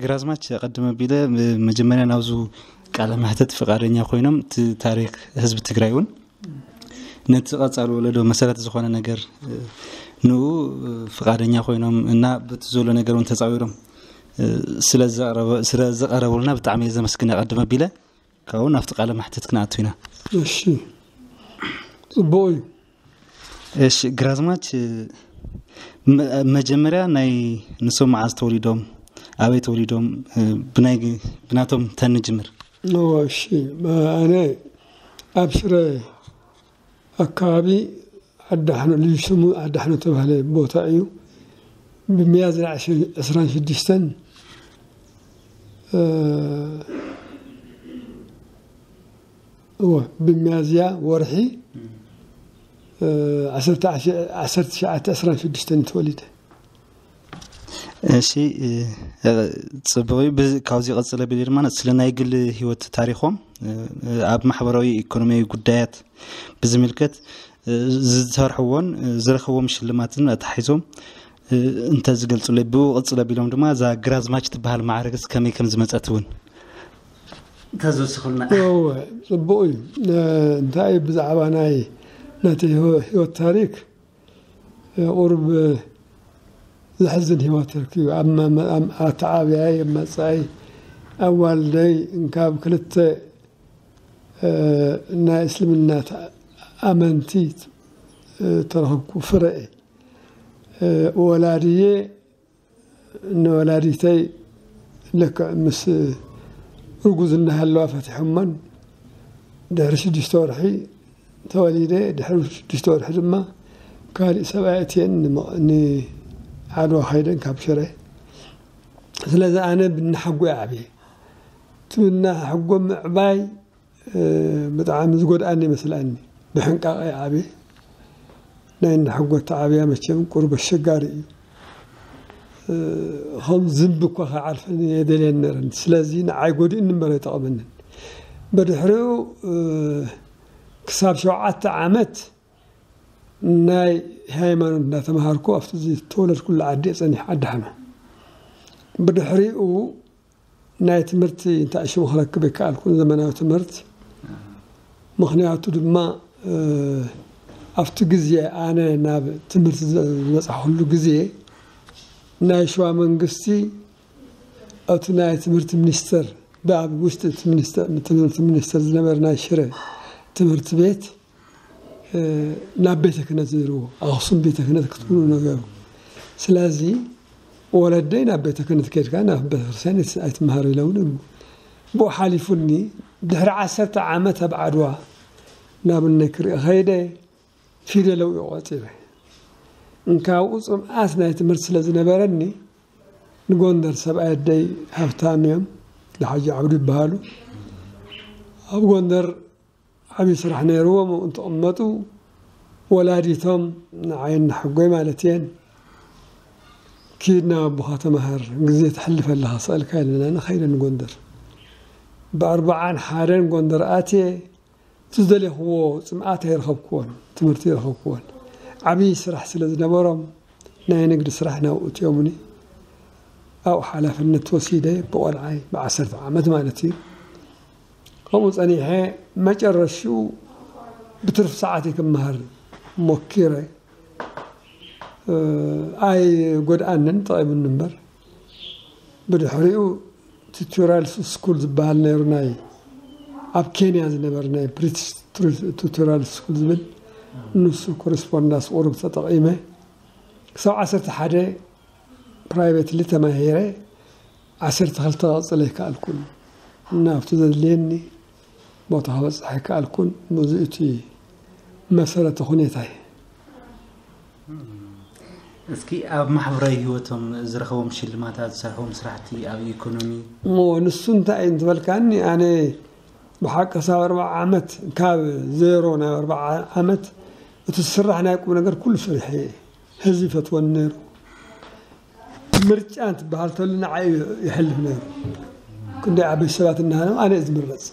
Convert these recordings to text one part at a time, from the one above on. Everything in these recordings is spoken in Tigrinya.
ግራዝማች ቀደም ኣቢለ መጀመርያ ናብዙ ቃለ መሕተት ፍቓደኛ ኮይኖም፣ እቲ ታሪክ ህዝቢ ትግራይ እውን ነቲ ቀፃሊ ወለዶ መሰረት ዝኾነ ነገር ንኡ ፍቓደኛ ኮይኖም እና በቲ ዘሎ ነገር እውን ተፃዊሮም ስለዘቐረቡልና ብጣዕሚ እየ ዘመስግን። ቀደም ኣቢለ ካብኡ ናብቲ ቃለ መሕተት ክንኣቱ ኢና። እሺ፣ ፅቡቅ እዩ። እሺ ግራዝማች፣ መጀመርያ ናይ ንሶም መዓዝ ተወሊዶም፣ ኣበይ ተወሊዶም፣ ብናይ ብናቶም ተንጅምር። እሺ፣ ኣነ ኣብ ሽረ ኣካባቢ ዓዳሕኖ፣ ልዩ ስሙ ዓዳሕኖ ተባህለ ቦታ እዩ። ብሚያዝያ ዕስራን ሽዱሽተን እወ፣ ብሚያዝያ ወርሒ ዓሰርተ ትሽዓተ ዕስራን ሽዱሽተን ተወሊደ። እሺ፣ ፅቡቅ እዩ። ካብዚ ቀፅለ ቢለ ድማ ስለ ናይ ግል ህይወት ታሪኮም ኣብ ማሕበራዊ ኢኮኖሚያዊ ጉዳያት ብዝምልከት ዝሰርሕዎን ዝረኸቦም ሽልማትን ኣተሓሒዞም እንተ ዝገልፁለይ፣ ብኡ ቅፅል ኣቢሎም ድማ እዛ ግራዝማች ትበሃል ማዕረግስ ከመይ ከም ዝመፀት እውን እንተዝውስኹልና። እወ፣ ፅቡቕ እዩ። እንታይ ብዛዕባ ናይ ነቲ ህይወት ታሪክ ቁሩብ ዘሕዝን ህይወት ተርኪቡ። ኣብ ኣተዓብያይ፣ ኣብ መጻይ፣ ኣዋልደይ እንካብ ክልተ ናይ እስልምና ኣመንቲ ተረኸብኩ ፍረ እየ። ወላድየ ንወላዲተይ ልክዕ ምስ ርጉዝ እናሃለዋ ፈቲሖሞን ድሕሪ ሽዱሽተ ወርሒ ተወሊደ። ድሕሪ ሽዱሽተ ወርሒ ድማ ካሊእ ሰብኣይ ኣእትየን ንዓድዋ ከይደን ካብ ሽረ። ስለዚ ኣነ ብናሓጎ እየ ዓብየ። እቲ ብናሓጎ ምዕባይ ብጣዕሚ ዝጎድኣኒ ይመስለኒ። ብሕንቃቐ እየ ዓብየ። ናይ እናሓጎ ተዓብያ መቸም ቁሩብ ኣሸጋሪ እዩ። ከም ዝንቢ እኳ ከይዓርፈኒ የደልየኒ ነረን። ስለዚ ንዓይ ጎዲእኒ እምበር ኣይጠቐመንን። ብድሕሪኡ ክሳብ ሸውዓተ ዓመት ናይ ሃይማኖት እንዳተምሃርኩ ኣብቲ ዝተወለድኩሉ ዓዲ እየ ጸኒሐ፣ ዓዲ ሓና። ብድሕሪኡ ናይ ትምህርቲ እንታይ ሽሙ ክረክብ ኣይከኣልኩን፣ ዘመናዊ ትምህርቲ። ምኽንያቱ ድማ ኣብቲ ግዜ ኣነ ናብ ትምህርቲ ዝበፃሕኩሉ ግዜ ናይ ሸዋ መንግስቲ እቲ ናይ ትምህርቲ ሚኒስተር ብኣብ ውሽጢ ትምህርቲ ሚኒስተር ዝነበረ ናይ ሽረ ትምህርቲ ቤት ናብ ቤተ ክህነት ዝህርዎ ኣኽሱም ቤተ ክህነት ክትብሉ ነገሩ። ስለዚ ወለደይ ናብ ቤተ ክህነት ከድካ ናብ ቤተክርስትያን ኣይትመሃር ኢለውኒ። ብኡ ሓሊፉኒ ድሕሪ ዓሰርተ ዓመት ኣብ ዓድዋ ናብ እነ ክርኢ ከይደ ፊደለው እዩ ቆፂረ። እንካብኡ ፅምኣት ናይ ትምህርቲ ስለ ዝነበረኒ ንጎንደር ሰብኣይ ኣደይ ሃብታም እዮም፣ ለሓጂ ዓብዱ ይበሃሉ። ኣብ ጎንደር ዓብዪ ስራሕ ነይርዎም። ኣብኡ እንትቕመጡ ወላዲቶም ንዓይ እናሓጎይ ማለት እየን ኪድ ናብ ኣቦኻ ተምሃር፣ ግዜ ተሕልፍ ኣለኻ፣ ስእልካ የለና፣ ንኸይደ ንጎንደር። ብኣርባዓን ሓደን ጎንደር ኣትየ። እቲ ዝደለኽዎ ፅምኣት ኣይረኸብክዎን፣ ትምህርቲ ኣይረኸብክዎን። ዓብዪ ስራሕ ስለ ዝነበሮም ናይ ንግዲ ስራሕ ናብኡ እትዮምኒ። ኣብኡ ሓላፍነት ተወሲደ ብቆልዓይ ብዓሰርተ ዓመት ማለት እዩ። ከምኡ ፀኒሐ መጨረሽኡ ብትርፊ ሰዓት ክመሃር ሞኪረ። ኣይጎድኣንን፣ ጠቒሙኒ እምበር። ብድሕሪኡ ቱቶሪያል ስኩል ዝበሃል ነይሩ፣ ናይ ኣብ ኬንያ ዝነበረ ናይ ብሪቲሽ ቱቶሪያል ስኩል ዝብል፣ ንሱ ኮረስፖንዳንስ ቁሩብ ተጠቒመ ክሳብ ዓሰርተ ሓደ ፕራይቬትሊ ተማሂረ። ዓሰርተ ክልተ ክቕፅል ኣይከኣልኩን። ናብቲ ዘድልየኒ ቦታ ክበፅሕ ኣይከኣልኩን። እዚ እቲ መሰረተ ሁኔታ እዩ። እስኪ ኣብ ማሕበራዊ ህይወቶም ዝረኸቦም ሽልማታት፣ ዝሰርሕዎም ስራሕቲ ኣብ ኢኮኖሚ? እሞ ንሱ እንታይ እዩ እንትበልካኒ፣ ኣነ ብሓቂ ክሳብ ኣርባዓ ዓመት፣ ካብ ዜሮ ናብ ኣርባዓ ዓመት እቲ ዝስራሕ ናይ ቁም ነገር ኩሉ ሰሪሐ እየ። ህዝቢ ይፈትወኒ ነይሩ። ምርጫ እንትበሃል ተሉ ንዓይ እዩ ይሕልፍ ነይሩ። ክንደይ ዓበይቲ ሰባት እናሃለዉ ኣነ እየ ዝምረፅ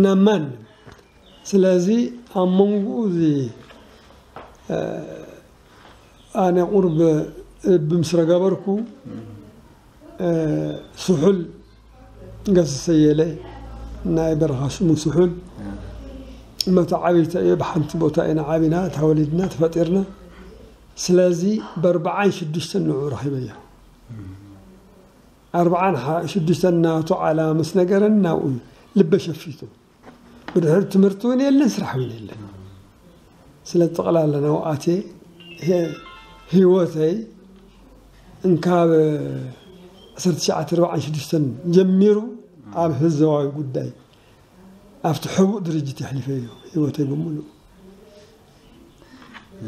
ናብ ማንም። ስለዚ ኣብ መንጎኡ እዚ ኣነ ቁርብ ርቢ ምስ ረገበርኩ ስሑል ገሰሰ ኣየለ፣ ናይ በረኻ ሽሙ ስሑል። መታዓቢተ እየ፣ ብሓንቲ ቦታ ኢና ዓቢና፣ ተወሊድና፣ ተፈጢርና። ስለዚ ብኣርብዓን ሽዱሽተን ንዑ ረኺበዮ። ኣርብዓን ሓ-፣ ሽዱሽተን ናቱ ዓላማ ምስ ነገረኒ ናብኡ እዩ ልበ ሸፊቱ። ብድሕሪ ትምህርቲ እውን የለን፣ ስራሕ እውን የለን። ስለ ጠቕላላ ናብኡ ኣትየ፣ ሄ-፣ ህይወተይ እንካብ ዓሰርተ ትሽዓተ ኣርብዓን ሽዱሽተን ጀሚሩ ኣብ ህዝባዊ ጉዳይ ኣብቲ ሕቡእ ድርጅት የሕሊፈዮ ህይወተይ ብምሉእ።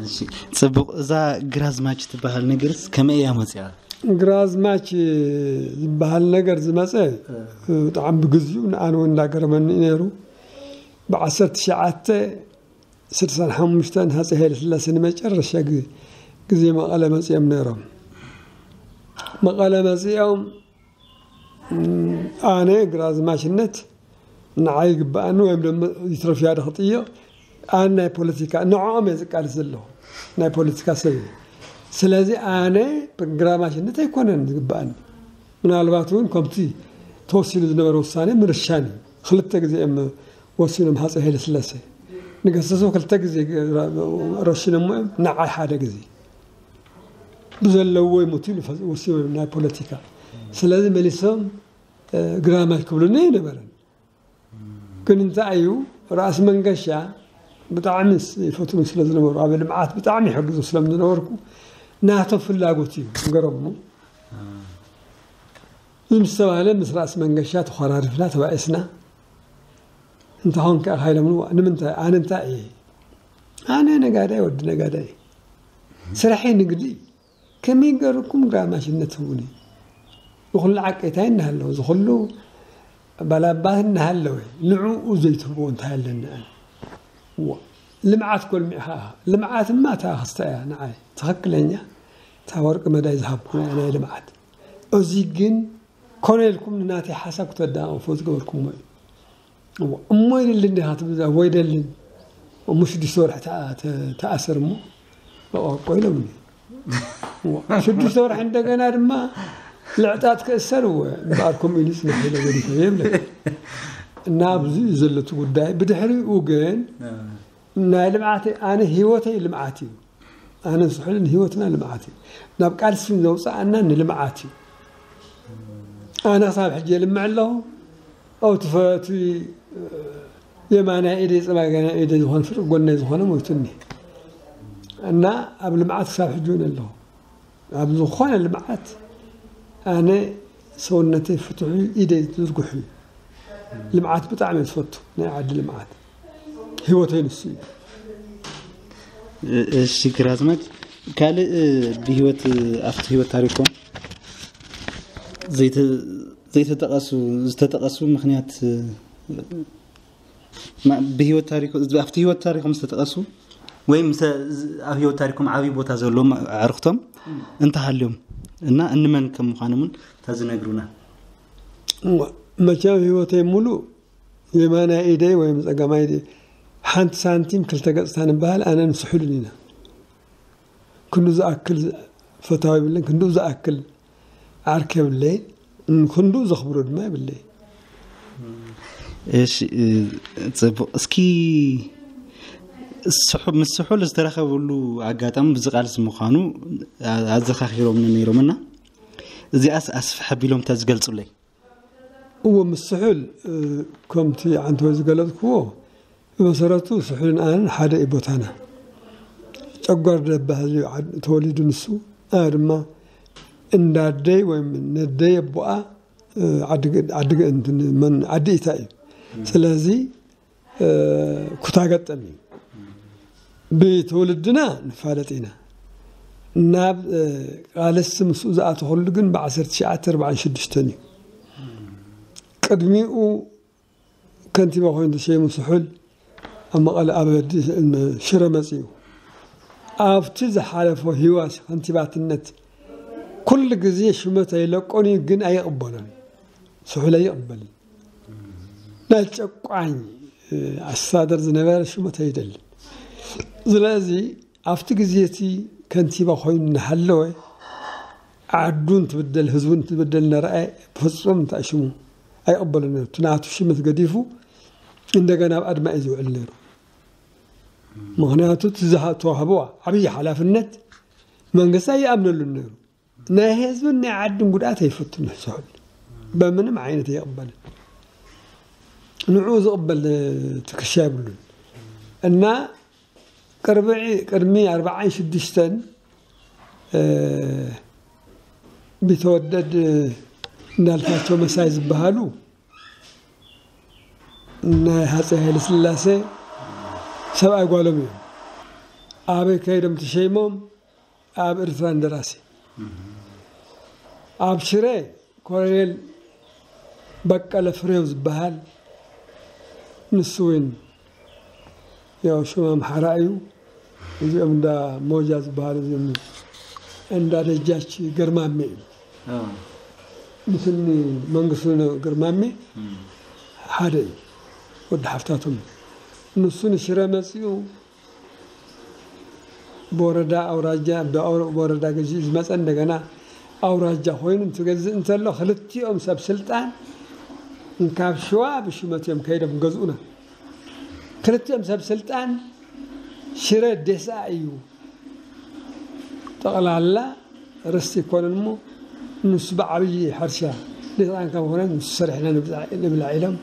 እሺ፣ ጽቡቕ። እዛ ግራዝማች ትበሃል ነገርስ ከመይ እያ መጽያ? ግራዝማች ዝበሃል ነገር ዝመጸ ብጣዕሚ ብግዚኡ ንኣነ እውን እንዳገረመኒ ነይሩ። ብዓሰርተ ትሽዓተ ስድሳን ሓሙሽተን ሃፀይ ሃይለስላሴ ንመጨረሻ ግ-፣ ግዜ መቐለ መጺኦም ነይሮም። መቐለ መጺኦም፣ እም፣ ኣነ ግራዝማችነት ንዓይ ይግበኣኒ ወይም ደሞ ይትረፍ ያደ ክጥይቕ፣ ኣነ ናይ ፖለቲካ ንዕኦም እየ ዝቃለስ ዘለኹ። ናይ ፖለቲካ ሰብ እየ። ስለዚ ኣነ ግራዝማችነት ኣይኮነን ዝግበኣኒ። ምናልባት እውን ከምቲ ተወሲኑ ዝነበረ ውሳኔ ምርሻን እዩ። ክልተ ግዜ እዮም ወሲኖም ሃፀይ ሃይለስላሴ። ንገሰሱ ክልተ ግዜ ረሽኖሞ እዮም፣ ንዓይ ሓደ ግዜ። ብዘለዎ ይሙት ኢሉ ፈ-፣ ወሲኖም ናይ ፖለቲካ። ስለዚ መሊሶም፣ እ፣ ግራዝማች ክብሉኒ ኣይነበረን። ግን እንታይ እዩ፣ ራእሲ መንገሻ ብጣዕሚ ስ-፣ ይፈትኑ ስለ ዝነበሩ፣ ኣብ ልምዓት ብጣዕሚ ይሕግዙ ስለ ዝነበርኩ፣ ናቶም ፍላጎት እዩ ነገሮም። እዚ ምስ ተባህለ ምስ ራእሲ መንገሻ ተኾራሪፍና፣ ተባኢስና። እንተኾን ከኣ ኢሎም፣ ንምንታይ? ኣነ እንታይ እየ? ኣነ ነጋዳይ፣ ወዲ ነጋዳይ። ስራሐይ ንግዲ እዩ። ከመይ ገርኩም ግራዝማችነት ህቡኒ? ንኹሉ ዓቀይታይ እናሃለወ፣ ዝኹሉ ባላባት እናሃለወ፣ ንዕኡ ዘይትህብዎ እንታይ ኣለኒ ኣነ? እዋ፣ ልምዓት ኮልሚዕኻ፣ ልምዓትማ እታ ክስተ እያ ንዓይ። ትኽክለኛ እታ ወርቂ መዳይ ዝሃብኩ ናይ ልምዓት። እዚ ግን ኮነ ኢልኩም ንናተይ ሓሳብ ክተደናቕፎ ዝገበርኩሞ እዩ። እሞ፣ እሞ ይደልን ዲኻ ትብል? እሞ ይደልን። እሞ ሽዱሽተ ወርሒ ተኣ-፣ ተ-፣ ተኣሰር እሞ በቆቆ ኢሎምኒ። እሞ ሽዱሽተ ወርሒ እንደገና ድማ ልዕጣት ክእሰር እወ፣ እምበኣር ከምኡ ኢሉ ይጽናሕ ኢለ ገዲፈ የብለ። እና ኣብዚ እዩ ዘለቱ ጉዳይ። ብድሕሪኡ ግን ናይ ልምዓት፣ ኣነ ህይወተይ ልምዓት እዩ። ኣነን ስሑልን ህይወትና ልምዓት እዩ። ናብ ቃልሲ ዘውፅኣና ንልምዓት እዩ። ኣነ ክሳብ ሕጂ የልምዕ ኣለኹ። ኣብቲ ፈ-፣ እቲ የማናይ ኢደይ፣ ፀማጋናይ ኢደይ ዝኾነ፣ ፍርቂ ጎነይ ዝኾነ ሞይቱኒ። እና ኣብ ልምዓት ክሳብ ሕጂ እውን ኣለኹ። ኣብ ዝኾነ ልምዓት ኣነ ሰውነተይ ፍትሑ እዩ፣ ኢደይ ዝዝርግሑ እዩ። ልምዓት ብጣዕሚ እየ ዝፈቱ፣ ናይ ዓዲ ልምዓት። ህይወተይ ንሱ እዩ። እ-፣ እሺ ግራዝማች፣ ካልእ፣ እ፣ ብህይወት፣ እ፣ ኣብቲ ህይወት ታሪኮም ዘይተ-፣ ዘይተጠቐሱ፣ ዝተጠቐሱ ምኽንያት፣ እ፣ ማ-፣ ብህይወት ታሪኮ-፣ ኣብቲ ህይወት ታሪኮም ዝተጠቐሱ ወይ ምስ፣ ኣብ ህይወት ታሪኮም ዓብዪ ቦታ ዘለዎም ኣዕርኽቶም እንተሃልዮም እና እንመን ከም ምዃኖምን ተዝነግሩና። እሞ፣ መቸም ህይወተይ ሙሉእ የማናይ ኢደይ ወይም ጸጋማይ ኢደይ ሓንቲ ሳንቲም ክልተ ገጽታ ንበሃል ኣነን ስሑልን ኢና። ክንዱ ዝኣክል ፈታዊ የብለይን፣ ክንዱ ዝኣክል ዓርኪ የብለይን፣ ክንዱ ዘኽብሮ ድማ የብለይን። እሺ፣ እ፣ ጽቡቕ። እስኪ ስሑ-፣ ምስ ስሑል ዝተረኸብሉ ኣጋጣሚ ብዚ ቃልሲ ምዃኑ ኣ-፣ ኣዘኻኺሮምኒ ነይሮምና፣ እዚኣስ ኣስፍሕ ኣቢሎም እንተ ዝገልጹለይ። እዎ፣ ምስ ስሑል፣ እ፣ ከምቲ ዓንተወይ ዝገለጽክዎ፣ ብመሰረቱ ስሑልን ኣነን ሓደ እዩ ቦታና። ጨጓር ደባህ እዩ ዓድ-፣ ተወሊዱ ንሱ፣ ኣነ ድማ እንዳደይ ወይም ነደይ ኣቦኣ፣ እ፣ ዓዲ-፣ ዓዲ-፣ እንትን፣ መን፣ ዓዲ ኢታ እዩ። ስለዚ፣ እ፣ ኩታ ገጠም እዩ። ብትውልድና ንፋለጥ ኢና። ናብ፣ እ፣ ቃልሲ ምስኡ ዝኣተኹሉ ግን ብዓሰርተ ትሽዓተ ኣርባዓን ሽዱሽተን እዩ። ቅድሚኡ ከንቲባ ኮይኑ ተሸይሙ ስሑል ኣብ መቐለ፣ ኣብ ኣዲ-፣ ሽረ መጺኡ። ኣብቲ ዝሓለፎ ህይወት ከንቲባትነት ኩሉ ግዜ ሽመት ኣይለቆን እዩ፣ ግን ኣይቕበሎን። ስሑል ኣይቕበልን። ናይ ጨቋኝ፣ እ፣ ኣስተዳደር ዝነበረ ሽመት ኣይደልን። ስለዚ ኣብቲ ግዜ እቲ ከንቲባ ኮይኑ እናሃለወ ዓዱ እንትብደል ህዝቡ እንትብደል እናረኣየ ብፍጹም እንታይ ሽሙ ኣይቕበሉን ነይሩ። እቲ ናቱ ሽመት ገዲፉ እንደገና ኣብ ኣድማ እዩ ዝውዕል ነይሩ። ምኽንያቱ እቲ ዝሃ-፣ ተዋህቦ ዓብዪ ሓላፍነት መንግስቲ ኣይኣምነሉን ነይሩ። ናይ ህዝብን ናይ ዓድን ጉድኣት ኣይፈቱን ስሑል በምንም ዓይነት ኣይቕበልን። ንዕኡ ዝቕበል ትከሻ የብሉን። እና ቅርብዒ ቅድሚ ኣርባዓን ሽዱሽተን ቢተወደድ እንዳልካቸው መሳይ ዝበሃሉ ናይ ሃፀይ ሃይለ ስላሴ ሰብኣይ ጓሎም እዮም። ኣበይ ከይዶም ተሸይሞም? ኣብ ኤርትራ እንደራሲ። ኣብ ሽረ ኮሎኔል በቀለ ፍሬው ዝበሃል፣ ንሱ እውን ያው ሽም ኣምሓራ እዩ። እዚኦም እንዳ ሞጃ ዝበሃሉ፣ እዚኦም እንዳ ደጃች ገርማሜ እዩ። ምስኒ መንግስቱ ግርማሜ ሓደ እዩ፣ ወዲ ሓፍታቶም። ንሱ ንሽረ መፂኡ ብወረዳ ኣውራጃ፣ ብወረዳ ገዚኡ ዝመፀ፣ እንደገና ኣውራጃ ኮይኑ እንትገዝእ እንተሎ፣ ክልቲኦም ሰብ ስልጣን እንካብ ሽዋ ብሽመት እዮም ከይዶም ገዝኡና። ክልቲኦም ሰብ ስልጣን ሽረ ዴስኣ እዩ። ጠቕላላ ርስቲ ይኮነን እሞ፣ ንሱ ብዓብዪ ሕርሻ ዴስኣን ካብ ኮነ ንሱ ሰሪሕና ንብላ ኢሎም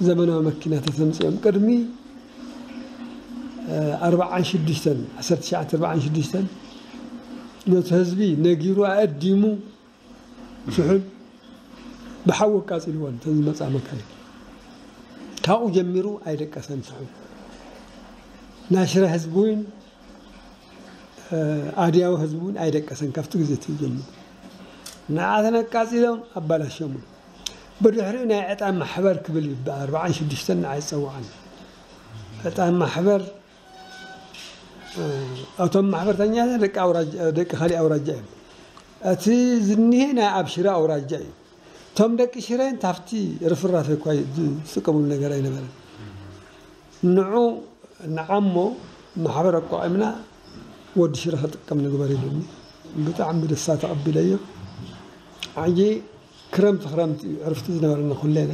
ዘመናዊ መኪና ተተምፅኦም ቅድሚ ኣርባዓን ሽዱሽተን፣ ዓሰርተ ትሽዓተ ኣርባዓን ሽዱሽተን ነቲ ህዝቢ ነጊሩ ኣእዲሙ ስሑል ብሓዊ ኣቃፂልዎን እተን ዝመፃ መካይን። ካብኡ ጀሚሩ ኣይደቀሰን ስሑል። ናይ ሽረ ህዝቢ እውን ኣድያዊ ህዝቢ እውን ኣይደቀሰን ካብቲ ግዜ እቲ ጀሚሩ። ንዓተን ኣቃፂሎም ኣባላሸሙ። ብድሕሪኡ ናይ ዕጣን ማሕበር ክብል ይበሃል። ኣርባዓን ሽዱሽተን ንዓይ ዝፀዋዓኒ ዕጣን ማሕበር እቶም ማሕበርተኛታት ደቂ ኣውራጃ፣ ደቂ ካሊእ ኣውራጃ እዮም። እቲ ዝኒሄ ናይ ኣብ ሽረ ኣውራጃ እዩ። እቶም ደቂ ሽረ እንታፍቲ ርፍራፍ እኳ ዝጥቀሙሉ ነገር ኣይነበረን። ንዑ ንዓሞ ማሕበር ኣቋቒምና ወዲ ሽረ ክጥቀም ንግበር ኢሉኒ። ብጣዕሚ ብደስታ ተቐቢለዮ። ዓጂ ክረምቲ ክረምቲ እዩ ዕርፍቲ ዝነበረና ኩሌና።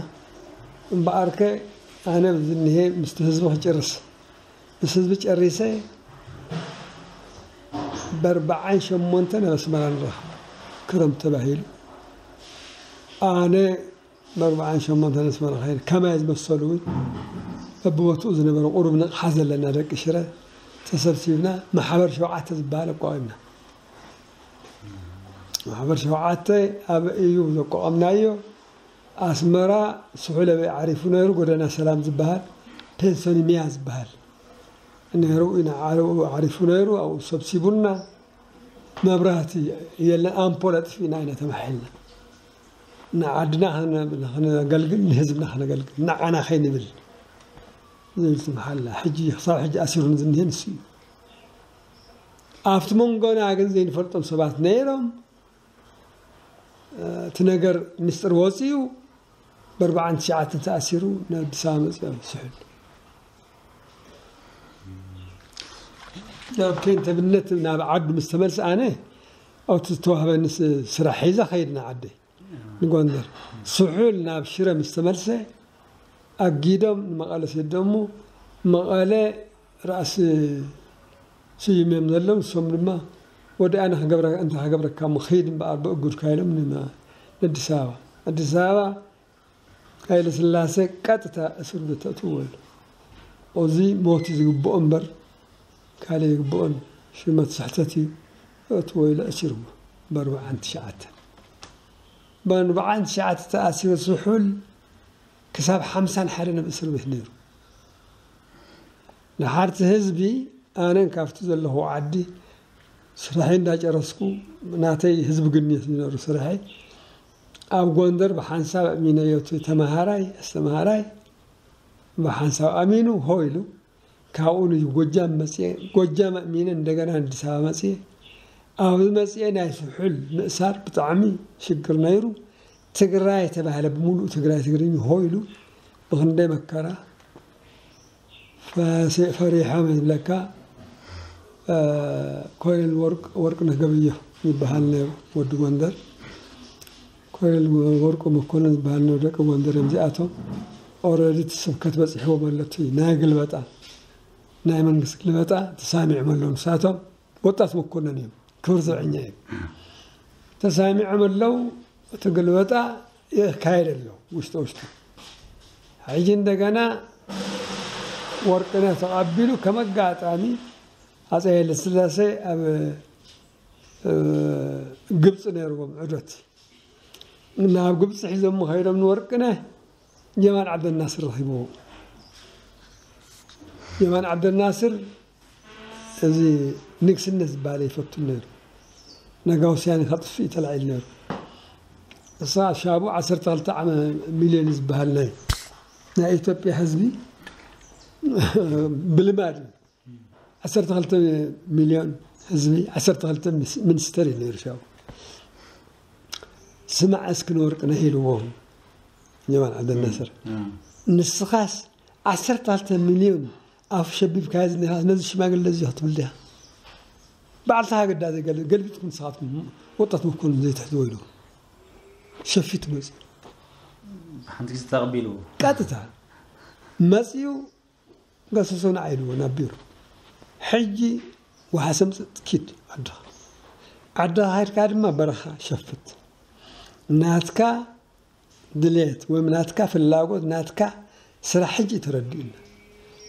እምበኣርከ ኣነ ዝኒሄ ምስቲ ህዝቢ ክጭርስ ምስ ህዝቢ ጨሪሰ በርብዓን ሸሞንተን ኣብ ኣስመራ ንረኸብ ክረምቲ ተባሂሉ። ኣነ በርብዓን ሸሞንተን ኣስመራ ከይደ ከማይ ዝመሰሉ እውን በብቦትኡ ዝነበረ ቁሩብ ንቕሓ ዘለና ደቂ ሽረ ተሰብሲብና ማሕበር ሸውዓተ ዝበሃል ኣቋቒምና። ማሕበር ሸውዓተ ኣብ እዩ ዘቋቋምናዮ። ኣስመራ ስሑል ኣበይ ዓሪፉ ነይሩ? ጎደና ሰላም ዝበሃል ፔንሶኒሚያ ዝበሃል ነይሩ። ኢና ዓሪፉ ነይሩ። ኣብኡ ሰብሲቡና። መብራህቲ የለን፣ ኣምፖል ኣጥፊእና ኢና ተማሒልና። ንዓድና ከነ-፣ ከነገልግል፣ ንህዝብና ከነገልግል፣ ንዓና ከይንብል ዝብል ትምሓላ። ሕጂ፣ ክሳብ ሕጂ ኣሲሩን ዝኒሀ ንሱ እዩ። ኣብቲ መንጎና ግን ዘይንፈልጦም ሰባት ነይሮም። እቲ ነገር ምስጢር ወፂኡ፣ ብኣርባዓን ትሽዓተን ተኣሲሩ ናብ ኣዲስ ኣበባ መፂኡ ስሑል። ናብ ከይንተብነት ናብ ዓዱ ምስ ተመልሰ፣ ኣነ ኣብቲ ዝተዋህበኒ ስ-፣ ስራሕ ሒዘ ከይድ ንዓደይ ንጎንደር። ስሑል ናብ ሽረ ምስ ተመልሰ፣ ኣጊዶም ንመቐለ ሰደሞ። መቐለ ራእሲ ስዩም እዮም ዘለዉ። ንሶም ድማ፣ "ወዲ ኣነ ክገብረ-፣ እንታይ ክገብረካ እሞ፣ ኺድ እምበኣር ብእጉድካ" ኢሎም ንመ-፣ ንኣዲስ ኣበባ። ኣዲስ ኣበባ ሃይለ ስላሴ ቀጥታ እስር ቤት ተእትዎ ኢሉ። እዚ ሞት እዩ ዝግብኦ እምበር ካልእ ይግብኦን፣ ሽመት ስሕተት እዩ። ተእትዎ ኢሉ ኣሲርዎ። ብኣርባዓን ትሽዓተን፣ ብኣርባዓን ትሽዓተ ተኣሲሩ ስሑል ክሳብ ሓምሳን ሓደን ኣብ እስር ቤት ነይሩ። ንሓርቲ ህዝቢ ኣነን ካብቲ ዘለኹ ዓዲ ስራሐይ እንዳጨረስኩ፣ ናተይ ህዝቢ ግንዮት ዝነበሩ ስራሐይ ኣብ ጎንደር ብሓንሳብ ኣእሚነዮ። እቲ ተማሃራይ፣ ኣስተማሃራይ ብሓንሳብ ኣሚኑ ሆ ኢሉ፣ ካብኡ ንጎጃም መፅየ። ጎጃም ኣእሚነ እንደገና ኣዲስ ኣበባ መፅየ። ኣብዚ መፅየ ናይ ስሑል ምእሳር ብጣዕሚ ሽግር ነይሩ። ትግራይ ተባህለ፣ ብምሉእ ትግራይ ትግርኛ ሆ ኢሉ፣ ብክንደይ መከራ ፈሴ-፣ ፈሪሖም ይብለካ። እ፣ ኮሎኔል ወርቅ-፣ ወርቅነህ ገበየሁ ይበሃል ነይሩ፣ ወዲ ጎንደር። ኮሎኔል ወርቁ መኮንን ዝበሃል ነይሩ፣ ደቂ ጎንደር እዮም እዚኣቶም። ኦረዲ እቲ ስብከት በፂሕዎም ኣሎ፣ እቲ ናይ ግልበጣ፣ ናይ መንግስቲ ግልበጣ ተሳሚዖም ኣለዉ። ንሳቶም ወጣት መኮንን እዮም፣ ክብር ዘብዐኛ እዮም። ተሳሚዖም ኣለዉ፣ እቲ ግልበጣ ይካየድ ኣሎ ውሽጢ ውሽጢ። ሕጂ እንደገና ወርቅነህ ተቐቢሉ፣ ከም ኣጋጣሚ ኣፀ ሃይለስላሴ ኣብ ግብፂ ነይርዎም ዑደት። ናብ ግብፂ ሒዞም ከይዶም ንወርቅነህ ጀማል ዓብደልናስር ረኺብዎ። ጀማል ዓብደልናስር እዚ ንግስነት ዝበሃል ይፈቱ ነይሩ። ነጋውስያን ከጥፍእ ተላዒሉ ነይሩ። እሳ ሻቡ ዓሰርተ ክልተ ሚልዮን ዝበሃል ናይ ናይ ኢትዮጵያ ህዝቢ ብልማድ እዩ። ዓሰርተ ክልተ ሚልዮን ህዝቢ፣ ዓሰርተ ክልተ ሚስ- ሚኒስተር እዩ ነይሩ ሻቡ። ስማዕ እስኪ ንወርቅነህ ኢልዎ ጀማል ዓብደልናስር። ንስኻስ ዓሰርተ ክልተ ሚልዮን ኣፍ ሸቢብካዮ ዝኒኻ ነዚ ሽማግለ እዚ ክትብል ዲኻ? ባዕልትኻ ግዳ ዘይገል- ገልቢጥኩም ንስኻትኩም ወጣት መኮንን ዘይትሕዝዎ ኢሉ ሸፊት መፅኡ። ሓንቲ ግዜ ተቐቢሉ። ቀጥታ መፅኡ ገሰሶ ንዓይ ኢልዎ ናብ ቢሮ። ሕጂ ወሓሰ ምፅእ ኪድ ዓድኻ። ዓድኻ ኸድካ ድማ በረኻ ሸፍት። ናትካ ድሌት ወይ ናትካ ፍላጎት፣ ናትካ ስራሕ ሕጂ ተረዲኡና።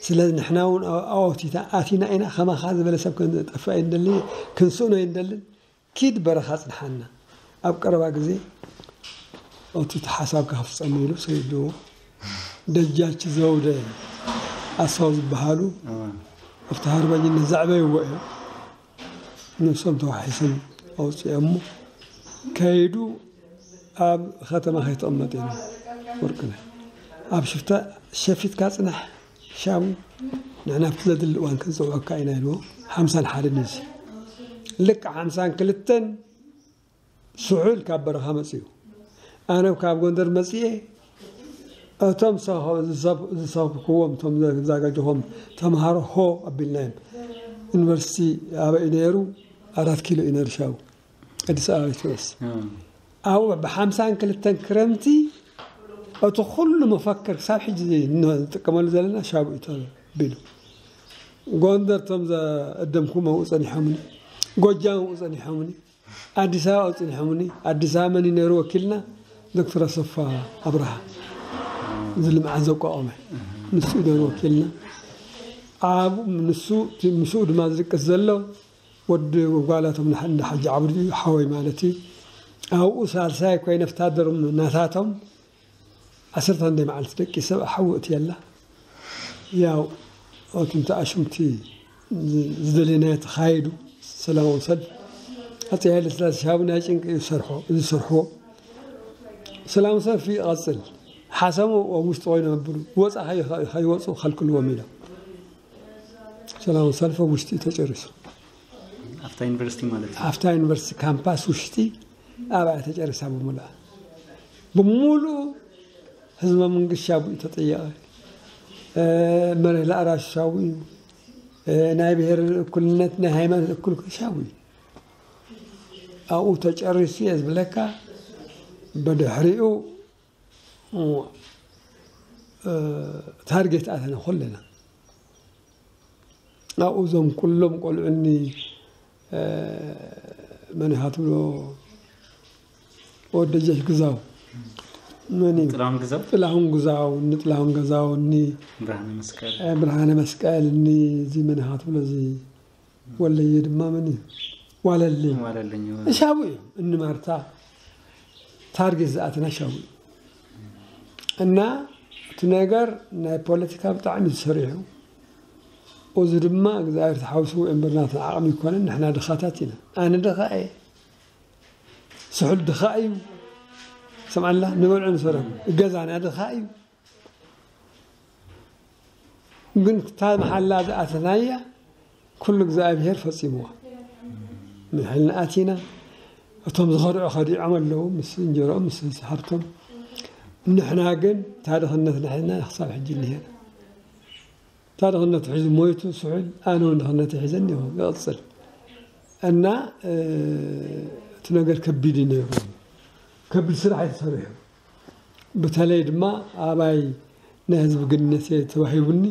ስለዚ ንሕና እውን ኣብኡ ኣወቲታ ኣቲና ኢና። ከማኻ ዝበለ ሰብ ክንጠፍእ ኣይንደልን፣ ክንስእኖ ኣይንደልን። ኪድ በረኻ ጽንሓና። ኣብ ቀረባ ግዜ እቲ ሓሳብካ ክፍጸም ኢሉ ሰዲድዎ። ደጃች ዘውደ ኣሳው ዝበሃሉ ኣብቲ ሃርበኝነት ዘዕበይዎ እዮም። ንሶም ተዋሒሶም ኣውፅኦሞ። ከይዱ ኣብ ከተማ ከይተቐመጠ ኢሉ ወርቅነህ ኣብ ሽፍታ ሸፊትካ ጽናሕ ሻቡ ንሕና ኣብቲ ዘድሊ እዋን ክንፅውዐካ ኢና ኢልዎ። ሓምሳን ሓደን እዩ እዚ። ልክዕ ሓምሳን ክልተን ስሑል ካብ በረኻ መፅኡ። ኣነ ካብ ጎንደር መፅኤ እቶም ዝሰብክዎም እቶም ዘጋጀኹም ተምሃሮ ሆ ኣቢልናዮም። ዩኒቨርሲቲ ኣበይ ነይሩ? ኣራት ኪሎ እዩ ነይሩ ሻቡ። ኣዲስ ኣበባ ይትወስ ኣብኡ ብሓምሳን ክልተን ክረምቲ እቲ ኩሉ መፈክር ክሳብ ሕጂ ንጥቀመሉ ዘለና ሻቡ እዩ ተቢሉ። ጎንደር እቶም ዘእደምኩም ኣብኡ ጸኒሖምኒ፣ ጎጃም ኣብኡ ጸኒሖምኒ፣ ኣዲስ ኣበባ ኣብኡ ጸኒሖምኒ። ኣዲስ ኣበባ መን እዩ ነይሩ ወኪልና? ዶክተር ኣሰፋ ኣብርሃ፣ እዚ ልምዓት ዘቋቖመ ንሱ እዩ ነይሩ ወኪልና። ኣብኡ ንሱ ምስኡ ድማ ዝድቅስ ዘሎ ወዲ ጓላቶም እንዳ ሓጂ ዓብዱ እዩ፣ ሓወይ ማለት እዩ። ኣብኡ ሳልሳይ ኮይነ ወታደሮም ናታቶም ዓሰርተ ክንደይ መዓልቲ ደቂሰ ሓዊ እትየላ። ያው እቲ እንተ ኣሽምቲ ዝደለናዮ ተኻይዱ ሰላማዊ ሰልፍ። ኣፀይ ሃይለ ስላሴ ሻቡ ናይ ጭንቂ እዩ ዝሰርሖ፣ እዚ ዝሰርሕዎ ሰላማዊ ሰልፍ ይቐፅል። ሓሰሙ ኣብ ውሽጢ ኮይኖም ኣብሉ ወፃ ከይወፁ ከልክልዎም ኢሎም። ሰላም ሰልፊ ውሽጢ ተጨሪሱ። ኣብታ ዩኒቨርሲቲ ማለት እዩ። ኣብታ ዩኒቨርሲቲ ካምፓስ ውሽጢ ኣብኣ ተጨሪሳ ብምሉኣ። ብምሉኡ ህዝበ መንግስቲ ሻቡ እዩ ተጠየቐ። መሬት ላእራሽ ሻቡ እዩ። ናይ ብሔር እኩልነት፣ ናይ ሃይማኖት እኩል ሻቡ እዩ። ኣብኡ ተጨሪሱ እየ ዝብለካ። ብድሕሪኡ ታርጌት ኣተና ኩልና። ኣብኡ እዞም ኩሎም ቆልዑኒ መን ኢኻ ትብሎ? ወደጀሽ ግዛው፣ መን እዩ? ጥላሁን ግዛው? ጥላሁን ግዛው፣ እኒ ጥላሁን ገዛው፣ እኒ ብርሃነ መስቀል። እ፣ ብርሃነ መስቀል፣ እኒ እዚ መን ኢኻ ትብሎ? እዚ ወለየ ድማ መን እዩ? ዋለልኝ። ዋለልኝ፣ ዋለልኝ። ሻቡ እዮም። እኒ ማርታ ታርጌት ዝኣተና ሻቡ እዩ። እና እቲ ነገር ናይ ፖለቲካ ብጣዕሚ ተሰሪሑ። እዚ ድማ እግዚኣብሔር ተሓዊስዎ እምበር ናትና ዓቕሚ ኣይኮነን። ንሕና ድኻታት ኢና። ኣነ ድኻ እየ። ስሑል ድኻ እዩ። ሰምዓላ፣ ንበልዑ ንሰዶም። ገዛና ድኻ እዩ። ግን እታ መሓላ ዝኣተናያ ኩሉ እግዚኣብሔር ፈጺምዋ። ምሕልና ኣቲና፣ እቶም ዝኸድዑ ከዲዖም ኣለዉ፣ ምስ እንጀርኦም፣ ምስ ሃብቶም። ንሕና ግን እታ ድኽነት ንሕና ክሳብ ሕጂ እኒሄና። እታ ድኽነቱ ሒዙ ሞይቱ ስሑል፣ ኣነ እውን ድኽነተይ ሒዘ እኒሆ፣ ይቕጽል። እና እቲ ነገር ከቢድ እዩ ነይሩ። ከቢድ ስራሕ እዩ ተሰሪሑ። በተለይ ድማ ኣባይ ናይ ህዝቢ ግንነት ተዋሂቡኒ፣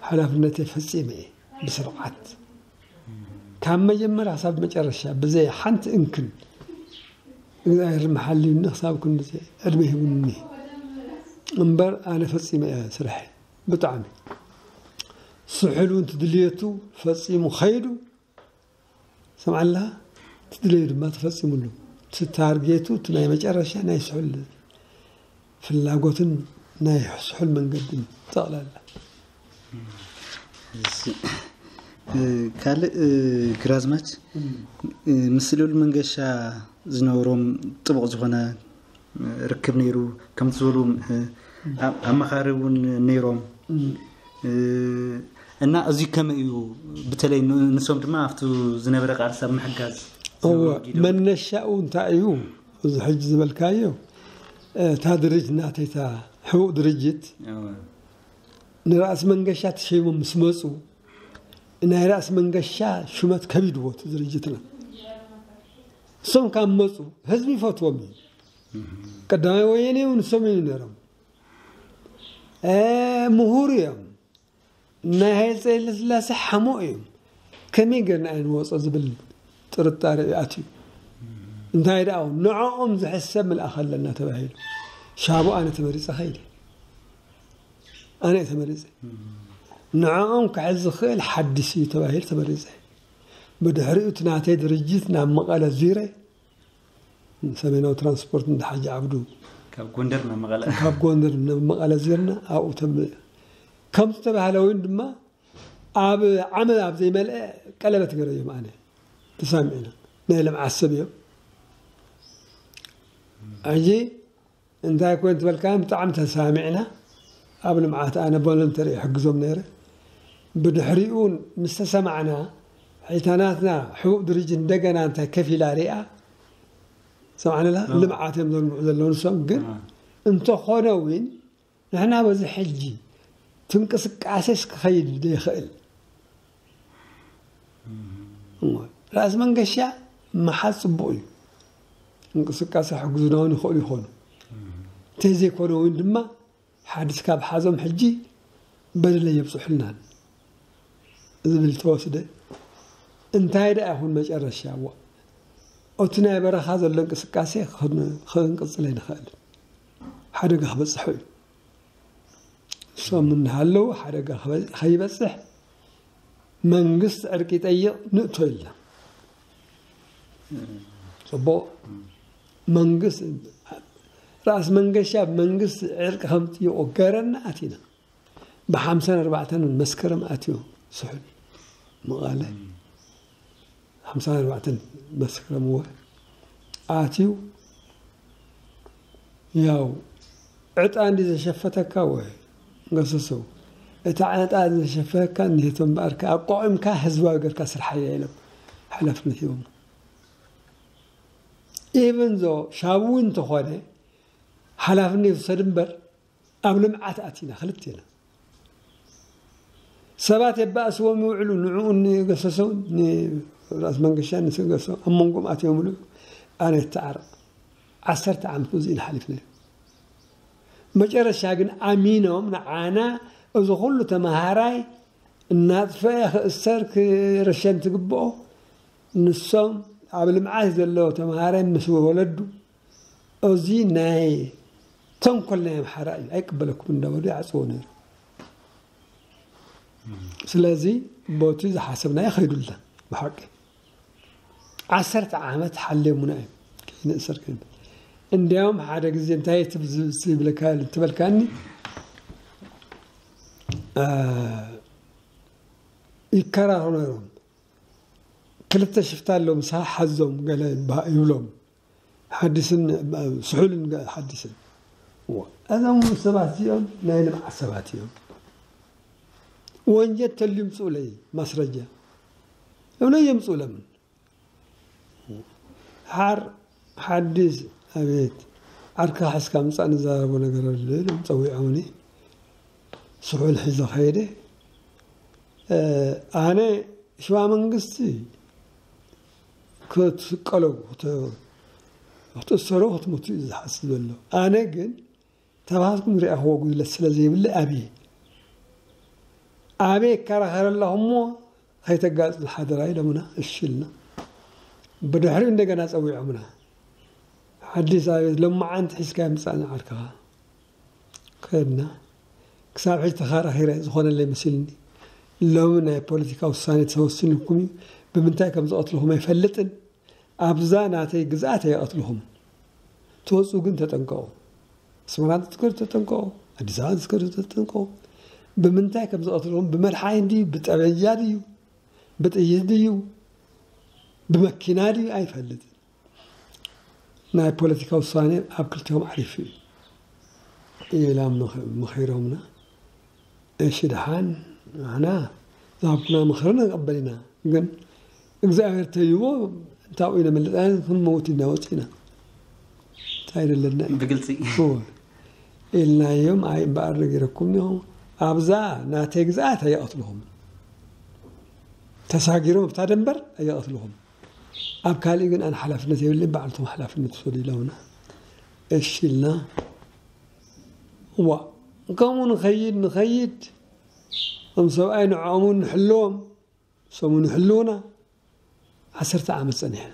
ሓላፍነተይ ፈፂመ እየ ብስርዓት ካብ መጀመርያ ክሳብ መጨረሻ ብዘይ ሓንቲ እንክን እግዚኣብሔር መሓልዩኒ ክሳብ ክንድዚ ዕድመ ሂቡኒ እምበር ኣነ ፈፂመ እየ ስርሐይ። ብጣዕሚ ስሑል እውን ትድልየቱ ፈፂሙ ከይዱ ሰምዓላ ትድለዩ ድማ ተፈፂሙሉ። እቲ ታርጌቱ እቲ ናይ መጨረሻ ናይ ስሑል ፍላጎትን ናይ ስሑል መንገድን ጠቕላላ። ካልእ ግራዝማች ምስ ልኡል መንገሻ ዝነበሮም ጥቡቕ ዝኾነ ርክብ ነይሩ። ከምቲ ዝበሉ ኣመኻሪ እውን ነይሮም እና እዚ ከመይ እዩ? ብተለይ ንሶም ድማ ኣብቲ ዝነበረ ቃልሲ ኣብ ምሕጋዝ መነሻኡ እንታይ እዩ? እዚ ሕጂ ዝበልካዮ እታ ድርጅት ናተይታ ሕቡእ ድርጅት ንራእሲ መንገሻ ተሸይሞም ምስ መፁ ናይ ራእሲ መንገሻ ሹመት ከቢድዎ እቲ ድርጅትና እሶም ካብ መፁ ህዝቢ ይፈትዎም እዩ። ቀዳማይ ወየነ እውን እሶም እዩ ነሮም። ምሁር እዮም። ናይ ሃይለ ስላሴ ሓሞ እዮም። ከመይ ገርና ኣይንወፆ ዝብል ጥርጣሬ እዩ ኣትዩ። እንታይ ደኣ ንዕኦም ዝሕሰብ ምልኣኽ ኣለና ተባሂሉ ሻቡ ኣነ ተመሪፀ ከይደ ኣነ ተመሪፀ ንዕኦም ክሕዝ ዝኽእል ሓድሽ እዩ ተባሂሉ ተመሪፀ። ብድሕሪኡ እቲ ናተይ ድርጅት ናብ መቐለ ዙረ ሰሜናዊ ትራንስፖርት እንዳ ሓጂ ዓብዱ ካብ ጎንደር ናብ መቐለ ካብ ጎንደር ናብ መቐለ ዚርና ኣብኡ ተም ከምቲ ተባህለ እውን ድማ ኣብ ዓመት ኣብ ዘይመልአ ቀለበት ገረዮም ኣነ ተሳሚዕና ናይ ልምዓት ሰብ እዮም ሕጂ እንታይ ኮይን ትበልካ ብጣዕሚ ተሳሚዕና ኣብ ልምዓት ኣነ ቮለንተሪ ይሕግዞም ነይረ ብድሕሪኡ ምስ ተሰማዕና ሕይታናትና ሕቡእ ድርጅት እንደገና እንታይ ከፊላ ሪኣ ሰማዕና ልምዓት እዮም ዘልምዑ ዘለዉ ንሶም ግን እንተኾነ እውን ንሕና በዚ ሕጂ ትንቅስቃሴስ ክኸይድ ዘይኽእል ራእሲ መንገሻ ምሓዝ ፅቡቕ እዩ። እንቅስቃሴ ሕግዙና እውን ይኽእሉ ይኾኑ። እንተዘይኮነ እውን ድማ ሓድሽ ካብ ሓዞም ሕጂ በደል የብፅሑልናን ዝብል ተወስደ። እንታይ ደኣ ይኹን መጨረሻ እዋ እቲ ናይ በረኻ ዘሎ እንቅስቃሴ ክንቅፅል ኣይንኽእልን። ሓደጋ ክበፅሑ እዩ። እሶም እናሃለዉ ሓደጋ ከይበፅሕ መንግስት ዕርቂ ይጠይቕ ንእቶ ኢልና ፅቡቕ መንግስት ራእሲ መንገሻ መንግስት ዕርቂ ከምፅኡ ገረና ኣቲና ብሓምሳን ኣርባዕተን መስከረም ኣትዮ ስሑል መቐለ ሓምሳን ኣርባዕተን መስከረም ወር ኣትዩ ያው ዕጣ እንዲ ዘሸፈተካ ወይ ገሰሰው እታ ዕጣ ዘሸፈተካ እንዲህቶ እምበኣርካ ኣቋቒምካ ህዝባዊ ገርካ ስርሓያ ኢሎም ሓላፍነት ሂቦም ኢቨን ዞ ሻቡ እንተኾነ ሓላፍነት ይውሰድ እምበር ኣብ ልምዓት ኣቲና ክልቴና ሰባት የባእስዎም ይውዕሉ ንዕኡ ንገሰሰው ንራእሲ መንገሻ ንስገሰው ኣብ መንጎም ኣትዮም ብሉ ኣነ ተዓረቕ ዓሰርተ ዓመት ብዙ ኢና ሓሊፍና መጨረሻ ግን ኣሚኖም ንዓና እዚ ኩሉ ተመሃራይ እናጥፈአ ክእሰር ክረሸን ትግብኦ ንሶም ኣብ ልምዓት ዘለዎ ተመሃራይ ምስ ወለዱ እዚ ናይ ተንኮል ናይ ኣምሓራ እዩ ኣይቅበለኩም እንዳበሉ ይዓፅዎ ነይሩ ስለዚ ቦቲ ዝሓሰብናዮ ከይዱልና ብሓቂ ዓሰርተ ዓመት ሓሌሙና እዮም ከይንእሰር ከይንብል እንዲያውም ሓደ ግዜ እንታይ ትብለካ ትበልካኒ ይከራሩ ነይሮም ክልተ ሽፍታ ኣለዉ ምሳ ሓዞም ገለ ይብሎም ሓድስን ስሑልን ሓድስን እዞም ሰባት እዚኦም ናይ ልምዓት ሰባት እዮም ወንጀል ተልዩ ምፅኡለይ ማስረጃ እብለ የምፅኡ ለምን ሓር ሓድስ ኣቤት ዓርካ ሓዝካ ምፃእ ንዛረቦ ነገር ኣሎ ኢሎም ፀዊዖምኒ ስሑል ሒዘ ከይደ ኣነ ሽዋ መንግስቲ ክትስቀለው ክትእሰሩ ክትሞቱ እዩ ዝሓስብ ዘሎ። ኣነ ግን ተባሃትኩም ዝረኣኽዎ ጉድለት ስለ ዘይብለ ኣብየ ኣበይ ይከራኸር ኣለኹ እሞ ከይተጋልጽ ሓደራ ኢሎምና። እሺ ኢልና። ብድሕሪኡ እንደገና ጸዊዖምና። ሓዲስ ኣቤት ሎማዓንቲ ሒዝካ ምጻእና ዓርክኻ ከድና። ክሳብ ሕጂ ተኸራኺረ ዝኾነለይ መሲልኒ። ሎሚ ናይ ፖለቲካ ውሳኔ ተወሲኑልኩም እዩ። ብምንታይ ከም ዝቐትልኹም ኣይፈልጥን። ኣብዛ ናተይ ግዝኣት ኣይቐትልኹም። ትወፁ ግን ተጠንቀቑ። ኣስመራ ትትከዱ ተጠንቀቑ። ኣዲስ ኣበባ ትትከዱ ተጠንቀቑ። ብምንታይ ከም ዝቐትልኹም ብመድሓኒት ድዩ ብጠበንጃ ድዩ ብጥይት ድዩ ብመኪና ድዩ ኣይፈልጥን። ናይ ፖለቲካ ውሳኔ ኣብ ክልቲኦም ዓሪፉ እዩ ኢሎም ምኺሮምና። እሺ ደሓን ንሕና ዝሃብኩና ምኽሪ ንቐበል ኢና፣ ግን እግዚኣብሔር ተይዎ እንታብኡ ነመልጥ ኣይነት ክንመውት ኢና ወፂና እንታይ ደለና እዩ? ብግልፂ እወ። ኢልናዮም። ኣይ እምበኣር ነጊረኩም እኒኹ ኣብዛ ናተይ ግዝኣት ኣየቐትልኹም ተሳጊሮም ኣብታ ደንበር ኣየቐትልኹም ኣብ ካልእ ግን ኣነ ሓላፍነት የብለይ ባዕልቶም ሓላፍነት ውሰዱ ኢሎምና። እሺ ኢልና ዋ ከምኡ ንኸይድ ንኸይድ እም ሰብኣይ ንዕኦም እውን ንሕልዎም ሰሙ ንሕልውና ዓሰርተ ዓመት ጸኒሕና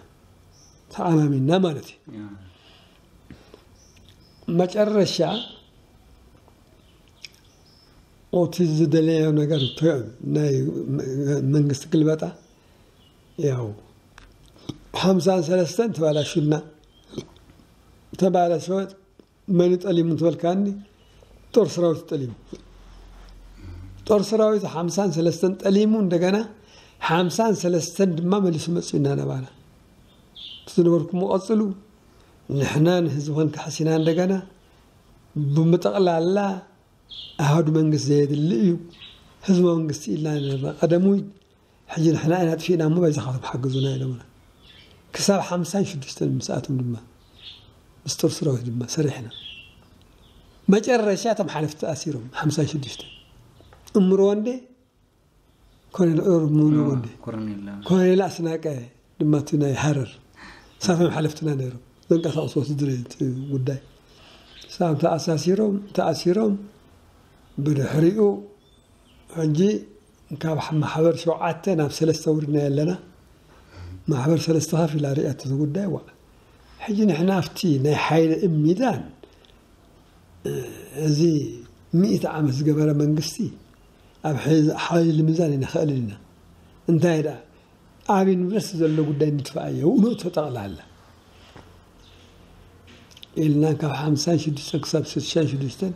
ተኣማሚንና ማለት እዩ። መጨረሻ እቲ ዝደለዮ ነገር ናይ መንግስቲ ግልበጣ ያው ሓምሳን ሰለስተን ተባላሹና ተባላሸወ መን ጠሊሙ እንትበልካኒ ጦር ሰራዊት ጠሊሙ ጦር ሰራዊት ሓምሳን ሰለስተን ጠሊሙ እንደገና ሓምሳን ሰለስተን ድማ መሊሱ መፅኡ እናነባና ዝነበርኩም ቀፅሉ ንሕና ንህዝቢ ክንክሕስ ኢና እንደገና ብምጠቕላላ ኣሃዱ መንግስት ዘየድሊ እዩ ህዝባዊ መንግስቲ ኢልና ነርና ቀደም እውን ሕጂ ንሕና ኢና ኣጥፊእና እሞ በይዛኻትኩም ሓግዙና ኢሎምና ክሳብ ሓምሳን ሽዱሽተን ምስኣቶም ድማ ምስ ጦር ሰራዊት ድማ ሰሪሕና መጨረሻ እቶም ሓለፍቲ ተኣሲሮም ሓምሳን ሽዱሽተን እምሮ ወንዴ ኮሎኔል ኦር ሙሉ ወንዴ ኮሎኔል ኣስናቀ ድማ እቲ ናይ ሃረር ንሳቶም ሓለፍትና ነይሮም ዘንቀሳቕስዎ ስድሪ እቲ ጉዳይ ንሳቶም ተኣሳሲሮም ተኣሲሮም ብድሕሪኡ ሕጂ ካብ ማሕበር ሸውዓተ ናብ ሰለስተ ውሪድናዮ ኣለና። ማሕበር ሰለስተ ከፊላ ርእያቶ እቲ ጉዳይ ዋ ሕጂ ንሕና ኣብቲ ናይ ሓይሊ እሚዛን እዚ ሚእቲ ዓመት ዝገበረ መንግስቲ ኣብ ሓይሊ ሚዛን ኣይንኽእልን ኢና። እንታይ ደኣ ኣብ ዩኒቨርሲቲ ዘሎ ጉዳይ ንድፍኣዮ ንእቶ ጠቕላላ ኢልና ካብ ሓምሳን ሽዱሽተን ክሳብ ስሳን ሽዱሽተን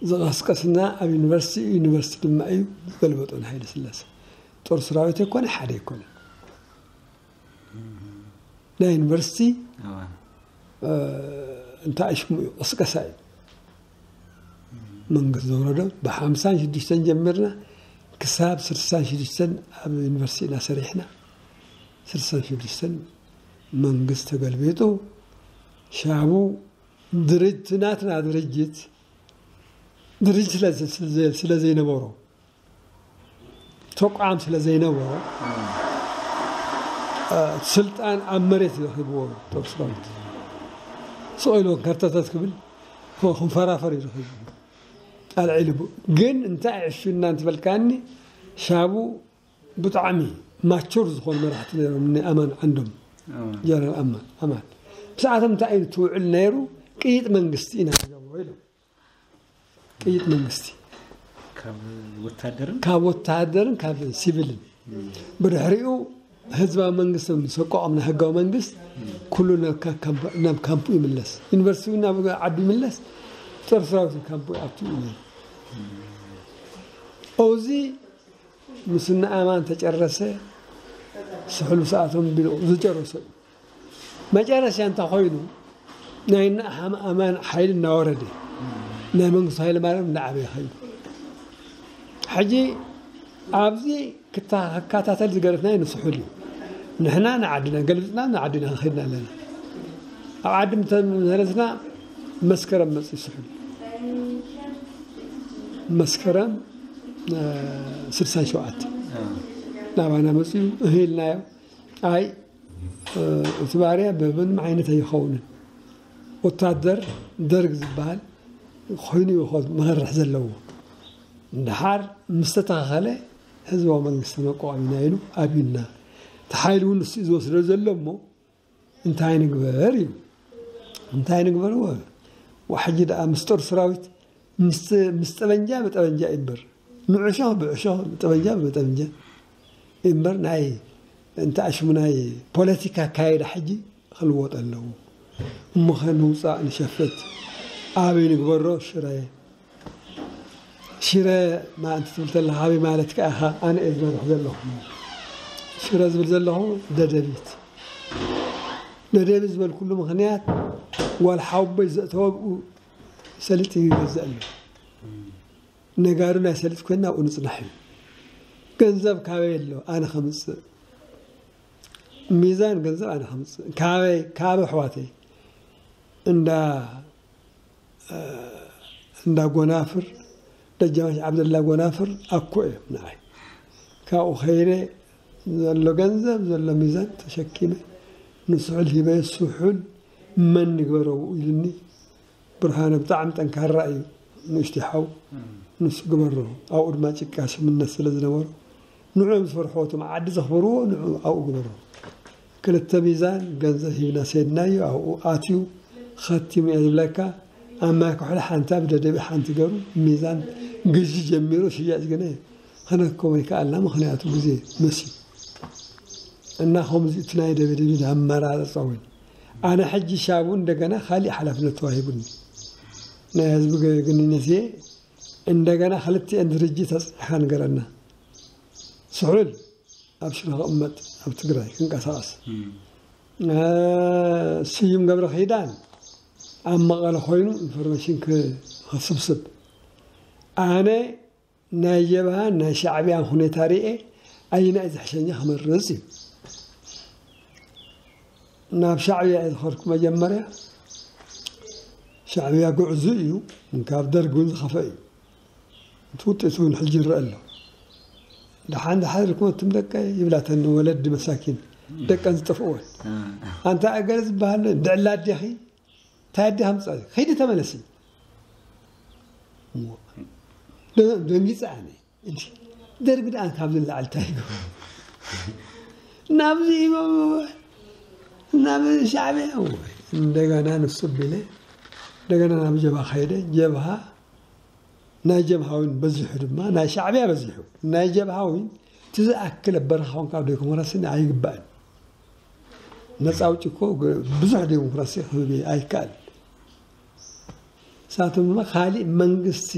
ዝቐስቀስና ኣብ ዩኒቨርሲቲ ዩኒቨርሲቲ ድማ እዩ ዝገልበጦ ንሃይለ ስላሴ ጦር ሰራዊት ኣይኮነ ሓደ ኣይኮነ ናይ ዩኒቨርሲቲ እንታይ ሽሙ እዩ ቅስቀሳ እዩ መንግስት ዘውረዶ ብሓምሳን ሽዱሽተን ጀሚርና ክሳብ ስሳን ሽዱሽተን ኣብ ዩኒቨርሲቲ ኢና ሰሪሕና ስሳን ሽዱሽተን መንግስት ተገልቢጡ ሻቡ ድርጅት ናትና ድርጅት ድርጅት ስለ ዘይነበሮ ተቋም ስለ ዘይነበሮ ስልጣን ኣብ መሬት ረኺብዎ ጦር ሰራዊት ስቕ ኢሉ ከርተተት ክብል ክንፈራፈር እዩ ረኺቡ ኣልዒሉ ግን እንታይ ዕሹና እንትበልካኒ ሻቡ ብጣዕሚ ማቹር ዝኾኑ መራሕቲ ነይሮም እኒ ኣማን ዓንዶም ጀነራል ኣማን ኣማን ብሰዓቶም እንታይ እዩ ትውዕል ነይሩ ቅይጥ መንግስቲ ኢና ንገብሮ ኢሎም ቅይጥ መንግስቲ ካብ ወታደርን ካብ ወታደርን ካብ ሲቪልን ብድሕሪኡ ህዝባዊ መንግስቲ ምስ ኣቋቋምና ህጋዊ መንግስት ኩሉ ናብ ካምፑ ይምለስ ዩኒቨርሲቲ እውን ናብ ዓዱ ይምለስ ጦር ሰራዊት ካምፑ ይኣቱ እዩ ኣብዚ ምስ እነ ኣማን ተጨረሰ ስሑል ሰዓቶም ቢሉ ዝጨረሰ እዩ መጨረሻ እንታይ ኮይኑ ናይ እነ ኣማን ሓይሊ እናወረደ ናይ መንግስቱ ሃይለ ማርያም እናዓበየ ኸይዱ ሕጂ ኣብዚ ክከታተል ዝገደፍናዮ ንስሑል እዩ ንሕና ንዓድና ገልብፅና ንዓድና ኸይድና ኣለና ኣብ ዓዲ ምተመለስና መስከረም መፅኡ ስሑል መስከረም ስልሳን ሸውዓተ ናባና መፅኡ እህ ኢልናዮ ኣይ እቲ ባርያ ብምንም ዓይነት ኣይኸውንን። ወታደር ደርግ ዝበሃል ኮይኑ እዩ መኸርሕ ዘለዎ። እንድሓር ምስ ተተኻኸለ ህዝባዊ መንግስቲ መቋቋሚና ኢሉ ኣብዩና። እቲ ሓይሊ እውን ንሱ እዩ ዝወስዶ ዘሎ እሞ እንታይ ንግበር እዩ። እንታይ ንግበር? ዋሕጂ ደኣ ምስ ጦር ሰራዊት ምስ ጠበንጃ ብጠበንጃ እምበር፣ ንዕሾኽ ብዕሾኽ፣ ጠበንጃ ብጠበንጃ እምበር ናይ እንተ ኣሽሙ ናይ ፖለቲካ ኣካይዳ ሕጂ ክልወጥ ኣለዎ። እሞ ኸ ንውፃእ ንሸፍት ኣበይ ንግበሮ? ሽረ ሽረ ማእንቲ ትብል ተለኻ ኣበይ ማለት ከኣ ኢኻ? ኣነ እየ ዝመርሕ ዘለኹ። ሽረ ዝብል ዘለኹ ደደቢት። ደደቢት ዝበልኩሉ ምኽንያት ጓል ሓወቦይ ዘእተወ ብኡ ሰሊጥ ይገዝእ ኣሎ። ነጋዶ ናይ ሰሊጥ ኮይና ኣብኡ ንፅናሕ እዩ። ገንዘብ ካበይ ኣሎ? ኣነ ከምፅእ። ሚዛን ገንዘብ ኣነ ከምፅእ። ካበይ? ካብ ኣሕዋተይ እንዳ እንዳ ጎናፍር ደጃች ዓብደላ ጎናፍር ኣኮ እዮም ንዓይ። ካብኡ ከይደ ዘሎ ገንዘብ ዘሎ ሚዛን ተሸኪመ ንስሑል ሂበ። ስሑል መን ንግበሮ ኢሉኒ። ብርሃነ ብጣዕሚ ጠንካራ እዩ ንእሽተይ ሓው። ንሱ ግበሮ። ኣብኡ ድማ ጭቃ ሽምነት ስለ ዝነበሮ ንዕኦም ዝፈርሕዎ እቶም ዓዲ ዘኽበርዎ ንዑ ኣብኡ ግበሮ። ክልተ ሚዛን ገንዘብ ሂብና ሰይድናዮ ኣብኡ ኣትዩ ኸቲሙ እየ ዝብለካ። ኣብ ማይ ኩሕሊ ሓንቲ ኣብ ደደቢት ሓንቲ ገሩ ሚዛን ግዢ ጀሚሩ ሽያጭ ግነ ኸነከሞ ይከኣልና ምኽንያቱ ግዜ መሲ እና ኸምዚ እቲ ናይ ደደቢት ኣመራርፃ እውን ኣነ ሕጂ ሻቡ እንደገና ካሊእ ሓላፍነት ተዋሂቡኒ ናይ ህዝቢ ግንኙነት እየ እንደገና ክልቲኤን ድርጅት ኣፅኒሕካ ንገረና። ስሑል ኣብ ሽረ ክቕመጥ ኣብ ትግራይ ክንቀሳቐስ ስዩም ገብረ ኪዳን ኣብ መቐለ ኮይኑ ኢንፎርሜሽን ክስብስብ ኣነ ናይ ጀብሃን ናይ ሻዕብያን ሁኔታ ርኤ ኣይናይ ዝሕሸኛ ክመርፅ እዩ። ናብ ሻዕብያ እየ ዝኸድኩ መጀመርያ። ሻዕብያ ጉዕዙ እዩ፣ ካብ ደርግ እውን ዝኸፈ እዩ። እቲ ውጤቱ እውን ሕጂ ይረአ ኣሎ። ደሓን ደሓን ኢልኩም ኣቱም ደቀ ይብላተኒ ወለዲ መሳኪን ደቀን ዝጠፍእወን። ኣንታ ኣገለ ዝበሃል ድዕላ ኣዴኺ እንታይ ኣዴኻ ምፃ ከይዲ ተመለሲ። ደንጊፀ ኣነ ደርግ ደኣ ካብ ዝለዓል እንታይ ይገብሩ ናብዚ ናብ ሻዕብያ እንደገና ንሱ ቢለ እንደገና ናብ ጀብሃ ከይደ። ጀብሃ ናይ ጀብሃ እውን በዚሑ ድማ ናይ ሻዕብያ በዚሑ ናይ ጀብሃ እውን ትዝኣክል በረኻ ኮንካ ኣብ ዴሞክራሲ ኣይግባእን። ነፃ ኣውጪ እኮ ብዙሕ ዴሞክራሲ ክህብ ኣይከኣልን። ንሳቶም ድማ ካሊእ መንግስቲ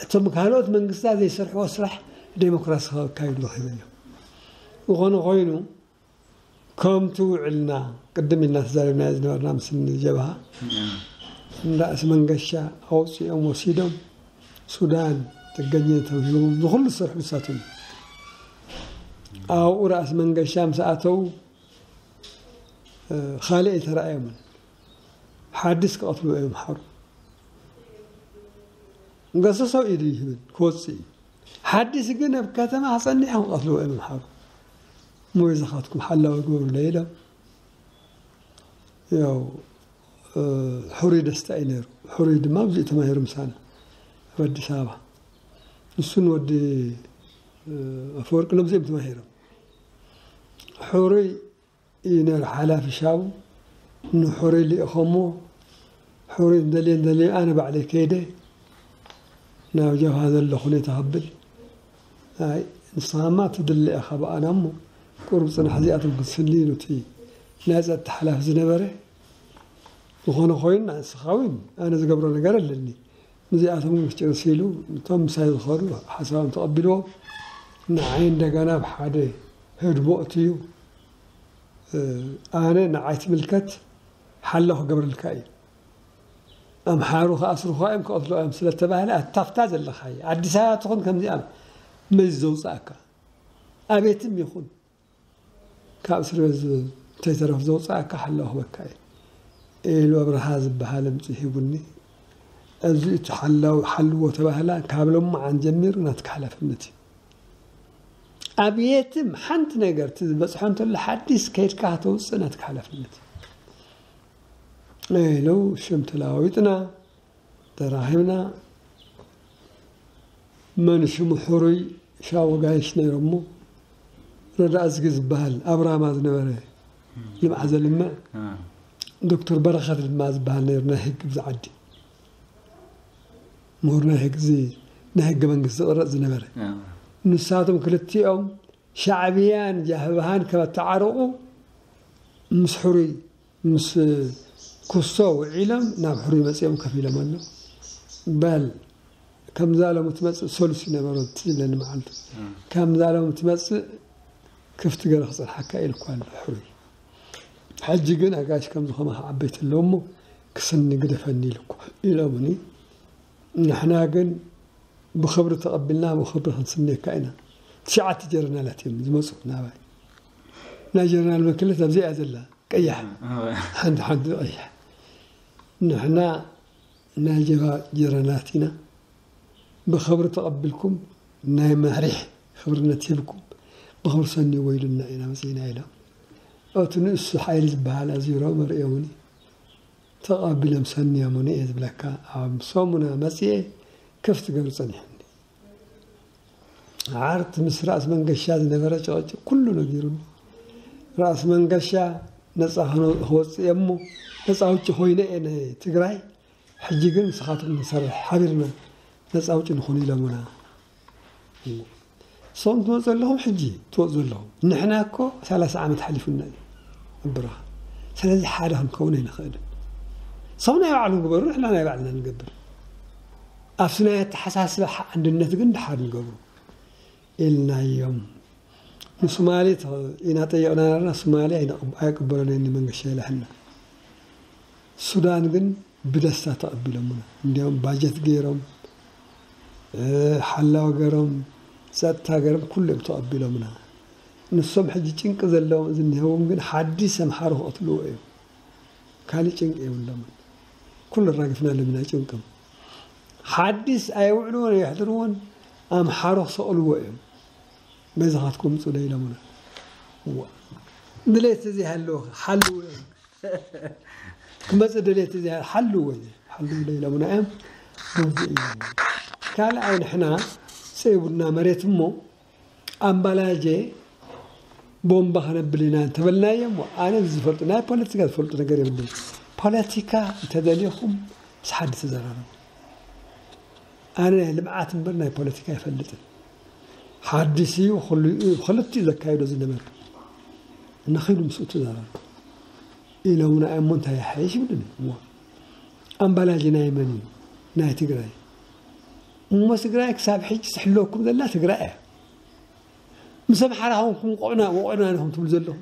እቶም ካልኦት መንግስታት ዘይሰርሕዎ ስራሕ ዴሞክራሲ ከካይዱ ረኺበ እዮም። ዝኾነ ኮይኑ ከምቲ ውዕልና ቅድም ኢልና ተዛሪብና ዝነበርና ምስ ጀብሃ ንራእሲ መንገሻ ኣውፂኦም ወሲዶም ሱዳን ጥገኝነት ተውሂቦም ዝኩሉ ዝሰርሑ ንሳቶም ኣብኡ ራእሲ መንገሻ ምስ ኣተው ካልእ ኣይተረኣዮምን። ሓድስ ክቐትልዎ እዮም ሓሩ። ገሰሰው ኢዱ ይህብል ክወፅእ እዩ። ሓድስ ግን ኣብ ከተማ ኣፀኒሖም ክቐትልዎ እዮም ሓሩ። ሞይዛኻትኩም ሓላዊ ግበሩለይ ኢሎም ያው ሕሩይ ደስታ እዩ ነይሩ። ሕሩይ ድማ ኣብዚኡ ተማሂሩ ምሳና ኣብ ኣዲስ ኣበባ ንሱን ወዲ ኣፈወርቂ ነብዚኦም ተማሂሮም። ሕሩይ እዩ ነይሩ ሓላፊ ሻቡ። ንሕሩይ ልኢኸሞ ሕሩይ እንደልየ እንደልየ ኣነ ባዕለይ ከይደ ናብ ጀብሃ ዘሎ ኩኔታ ክብል ኣይ ንስኻማ ትድለ ኢኻ ብኣና እሞ ቁሩብ ፅናሕ እዚኣቶም ክትስሊ ኢሉ እቲ ናይ ፀጥታ ሓላፊ ዝነበረ ዝኾነ ኮይኑ ንስኻ እውን ኣነ ዝገብሮ ነገር ኣለኒ። ንዚኣቶም ምስ ጨርሲ ኢሉ እቶም ምሳይ ዝኸዱ ሓሳቦም ተቐቢልዎም ንዓይ እንደገና ብሓደ ህድሞ እትዩ ኣነ ንዓይ ትምልከት ሓሎ ክገብረልካ እዩ። ኣምሓሩ ክኣስሩኻ እዮም ክቐትሎ እዮም ስለተባህለ ኣታፍታ ዘለኻ እዩ። ኣዲስ ኣበባ ትኹን ከምዚኣ መዚ ዘውፅኣካ ኣቤትም ይኹን ካብ እስር ቤት እንተይተረፍ ዘውፅኣካ ሓሎ ክበካ እዩ ኢሉ ኣብርሃ ዝበሃል ምፅእ ሂቡኒ። እዚ እቲ ሓላው ሓልዎ ተባህላ ካብ ሎማዓን ጀሚሩ ናትካ ሓላፍነት እዩ። ኣብ የትም ሓንቲ ነገር ዝበፅሖ እንተሎ ሓዲስ ከይድካ ተውፅእ ናትካ ሓላፍነት ኢሉ ሽም ተለዋዊጥና ተራኺብና። መን ሽሙ ሕሩይ ሻወጋይሽ ነይሮሞ ረዳእዝጊ ዝበሃል ኣብራማ ዝነበረ ልምዓ ዘልምዕ ዶክተር በረኸት ድማ ዝበሃል ነይሩ ናይ ህግ ብዚ ዓዲ ምሁር ናይ ህግ ናይ ህገ መንግስቲ ዝቕረፅ ዝነበረ ንሳቶም ክልቲኦም ሻዕብያን ጃህብሃን ከመተዓረቑ ምስ ሕሩይ ምስ ኩሶ ውዒሎም ናብ ሕሩይ መፂኦም ከፍ ኢሎም ኣሎ በል ከምዛ ሎም ትመፅእ ሰሉስ ይነበሮ ትብለኒ መዓልቱ ከምዛ ሎም ትመፅእ ክፍቲ ገረ ክፀንሓካ ኢልኳ ኣሎ ሕሩይ ሕጂ ግን ኣጋሽ ከምዚ ከማኻ ዓበይቲ ኣለዎ እሞ ክስኒ ግደፈኒ ኢልኩ ኢሎምኒ ንሕና ግን ብኽብሪ ተቐቢልና ብኽብሪ ክንስንየካ ኢና። ትሽዓተ ጀረናላት እዮም ዝመፁ ናባይ። ናይ ጀረናል መክልት ኣብዚ እያ ዘላ ቀያሕ ሓንቲ ሓንቲ ቀያሕ። ንሕና ናይ ጀባ ጀረናላት ኢና። ብኽብሪ ተቐቢልኩም ናይ መሪሕ ክብርነት ሂብኩም ብኽብሪ ሰንይዎ ኢሉና ኢና መፂና ኢሎም። እቲ ንእሱ ሓይሊ ዝበሃል ኣዚሮም ኣርእዮምኒ። ተቐቢሎም ሰንዮምኒ እየ ዝብለካ ኣብ ሰሙና መፅኤ ከፍ ትገብር ፀኒሐኒ ዓርት ምስ ራእሲ መንገሻ ዝነበረ ጭቕጭቕ ኩሉ ነጊሩኒ ራእሲ መንገሻ ነፃ ክወፅእ እየ እሞ ነፃ ውጭ ኮይነ እየ ንትግራይ ሕጂ ግን ንስኻትኩም ንሰርሕ ሓቢርና ነፃ ውጭ ንኹን ኢሎምና እሶም ትመፁ ዘለኹም ሕጂ ትወፁ ዘለኹም ንሕና እኮ ሰላሳ ዓመት ሓሊፉና እዩ ብራኻ ስለዚ ሓደ ክንከውን ኣይንኽእልን እሶም ናይ ባዕሎም ግበሩ ንሕና ናይ ባዕልና ንገብር ኣብቲ ናይ ኣተሓሳስባ ሓ- ኣንድነት ግን ድሓር ንገብሩ ኢልናዮም ንሶማሌ ተ- ኢና ጠየቕና ነርና ሶማሌ ኣይንቕብ- ኣይቅበለሉን መንግስቲ የላሕና ሱዳን ግን ብደስታ ተቐቢሎምና እንዲያውም ባጀት ገይሮም ሓላው ገሮም ጸጥታ ገሮም ኩሎም ተቐቢሎምና ንሶም ሕጂ ጭንቂ ዘለዎም ዝኒሀዎም ግን ሓዲስ ኣምሓሩ ክቐትልዎ እዮም ካልእ ጭንቂ የብሎምን ኩሉ ኣራጊፍናሎም ኢና ጭንቅም ሓዲስ ኣየውዕልዎን ኣየሕድርዎን ኣምሓሩ ክሰቕልዎ እዮም በዚ ካትኩም ምፁ ዶ ኢሎምና ድሌት እዚ ሃለዎ ሓልዎ እዮም ክመፅእ ድሌት እዚ ሓልዎ እዩ ሓልዎ ዶ ኢሎምና እዮም በዚ እዩ ካልኣይ ንሕና ፀይቡና መሬት እሞ ኣምባላጀ ቦምባ ከነብል ኢና እንተበልናዮ እሞ ኣነ ዝፈልጡ ናይ ፖለቲካ ዝፈልጡ ነገር የብሉን ፖለቲካ እንተደሊኹም ምስ ሓዲ ተዘራረቡ ኣነ ናይ ልምዓት እምበር ናይ ፖለቲካ ኣይፈልጥን ሓድስ እዩ ክልቲኡ ዘካይዶ ዝነበረ ንኺዱ ምስኡ ተዘራረቡ ኢሎምና እሞ እንታይ ይሓይሽ ይብሉኒ እሞ ኣምባላጅ ናይ መን እዩ ናይ ትግራይ እሞ ትግራይ ክሳብ ሕጂ ትሕልወኩም ዘላ ትግራይ እያ ምስ ኣምሓራ ኾንኩም ቆዕና ወቆዕና ኢኹም ትብሉ ዘለኹም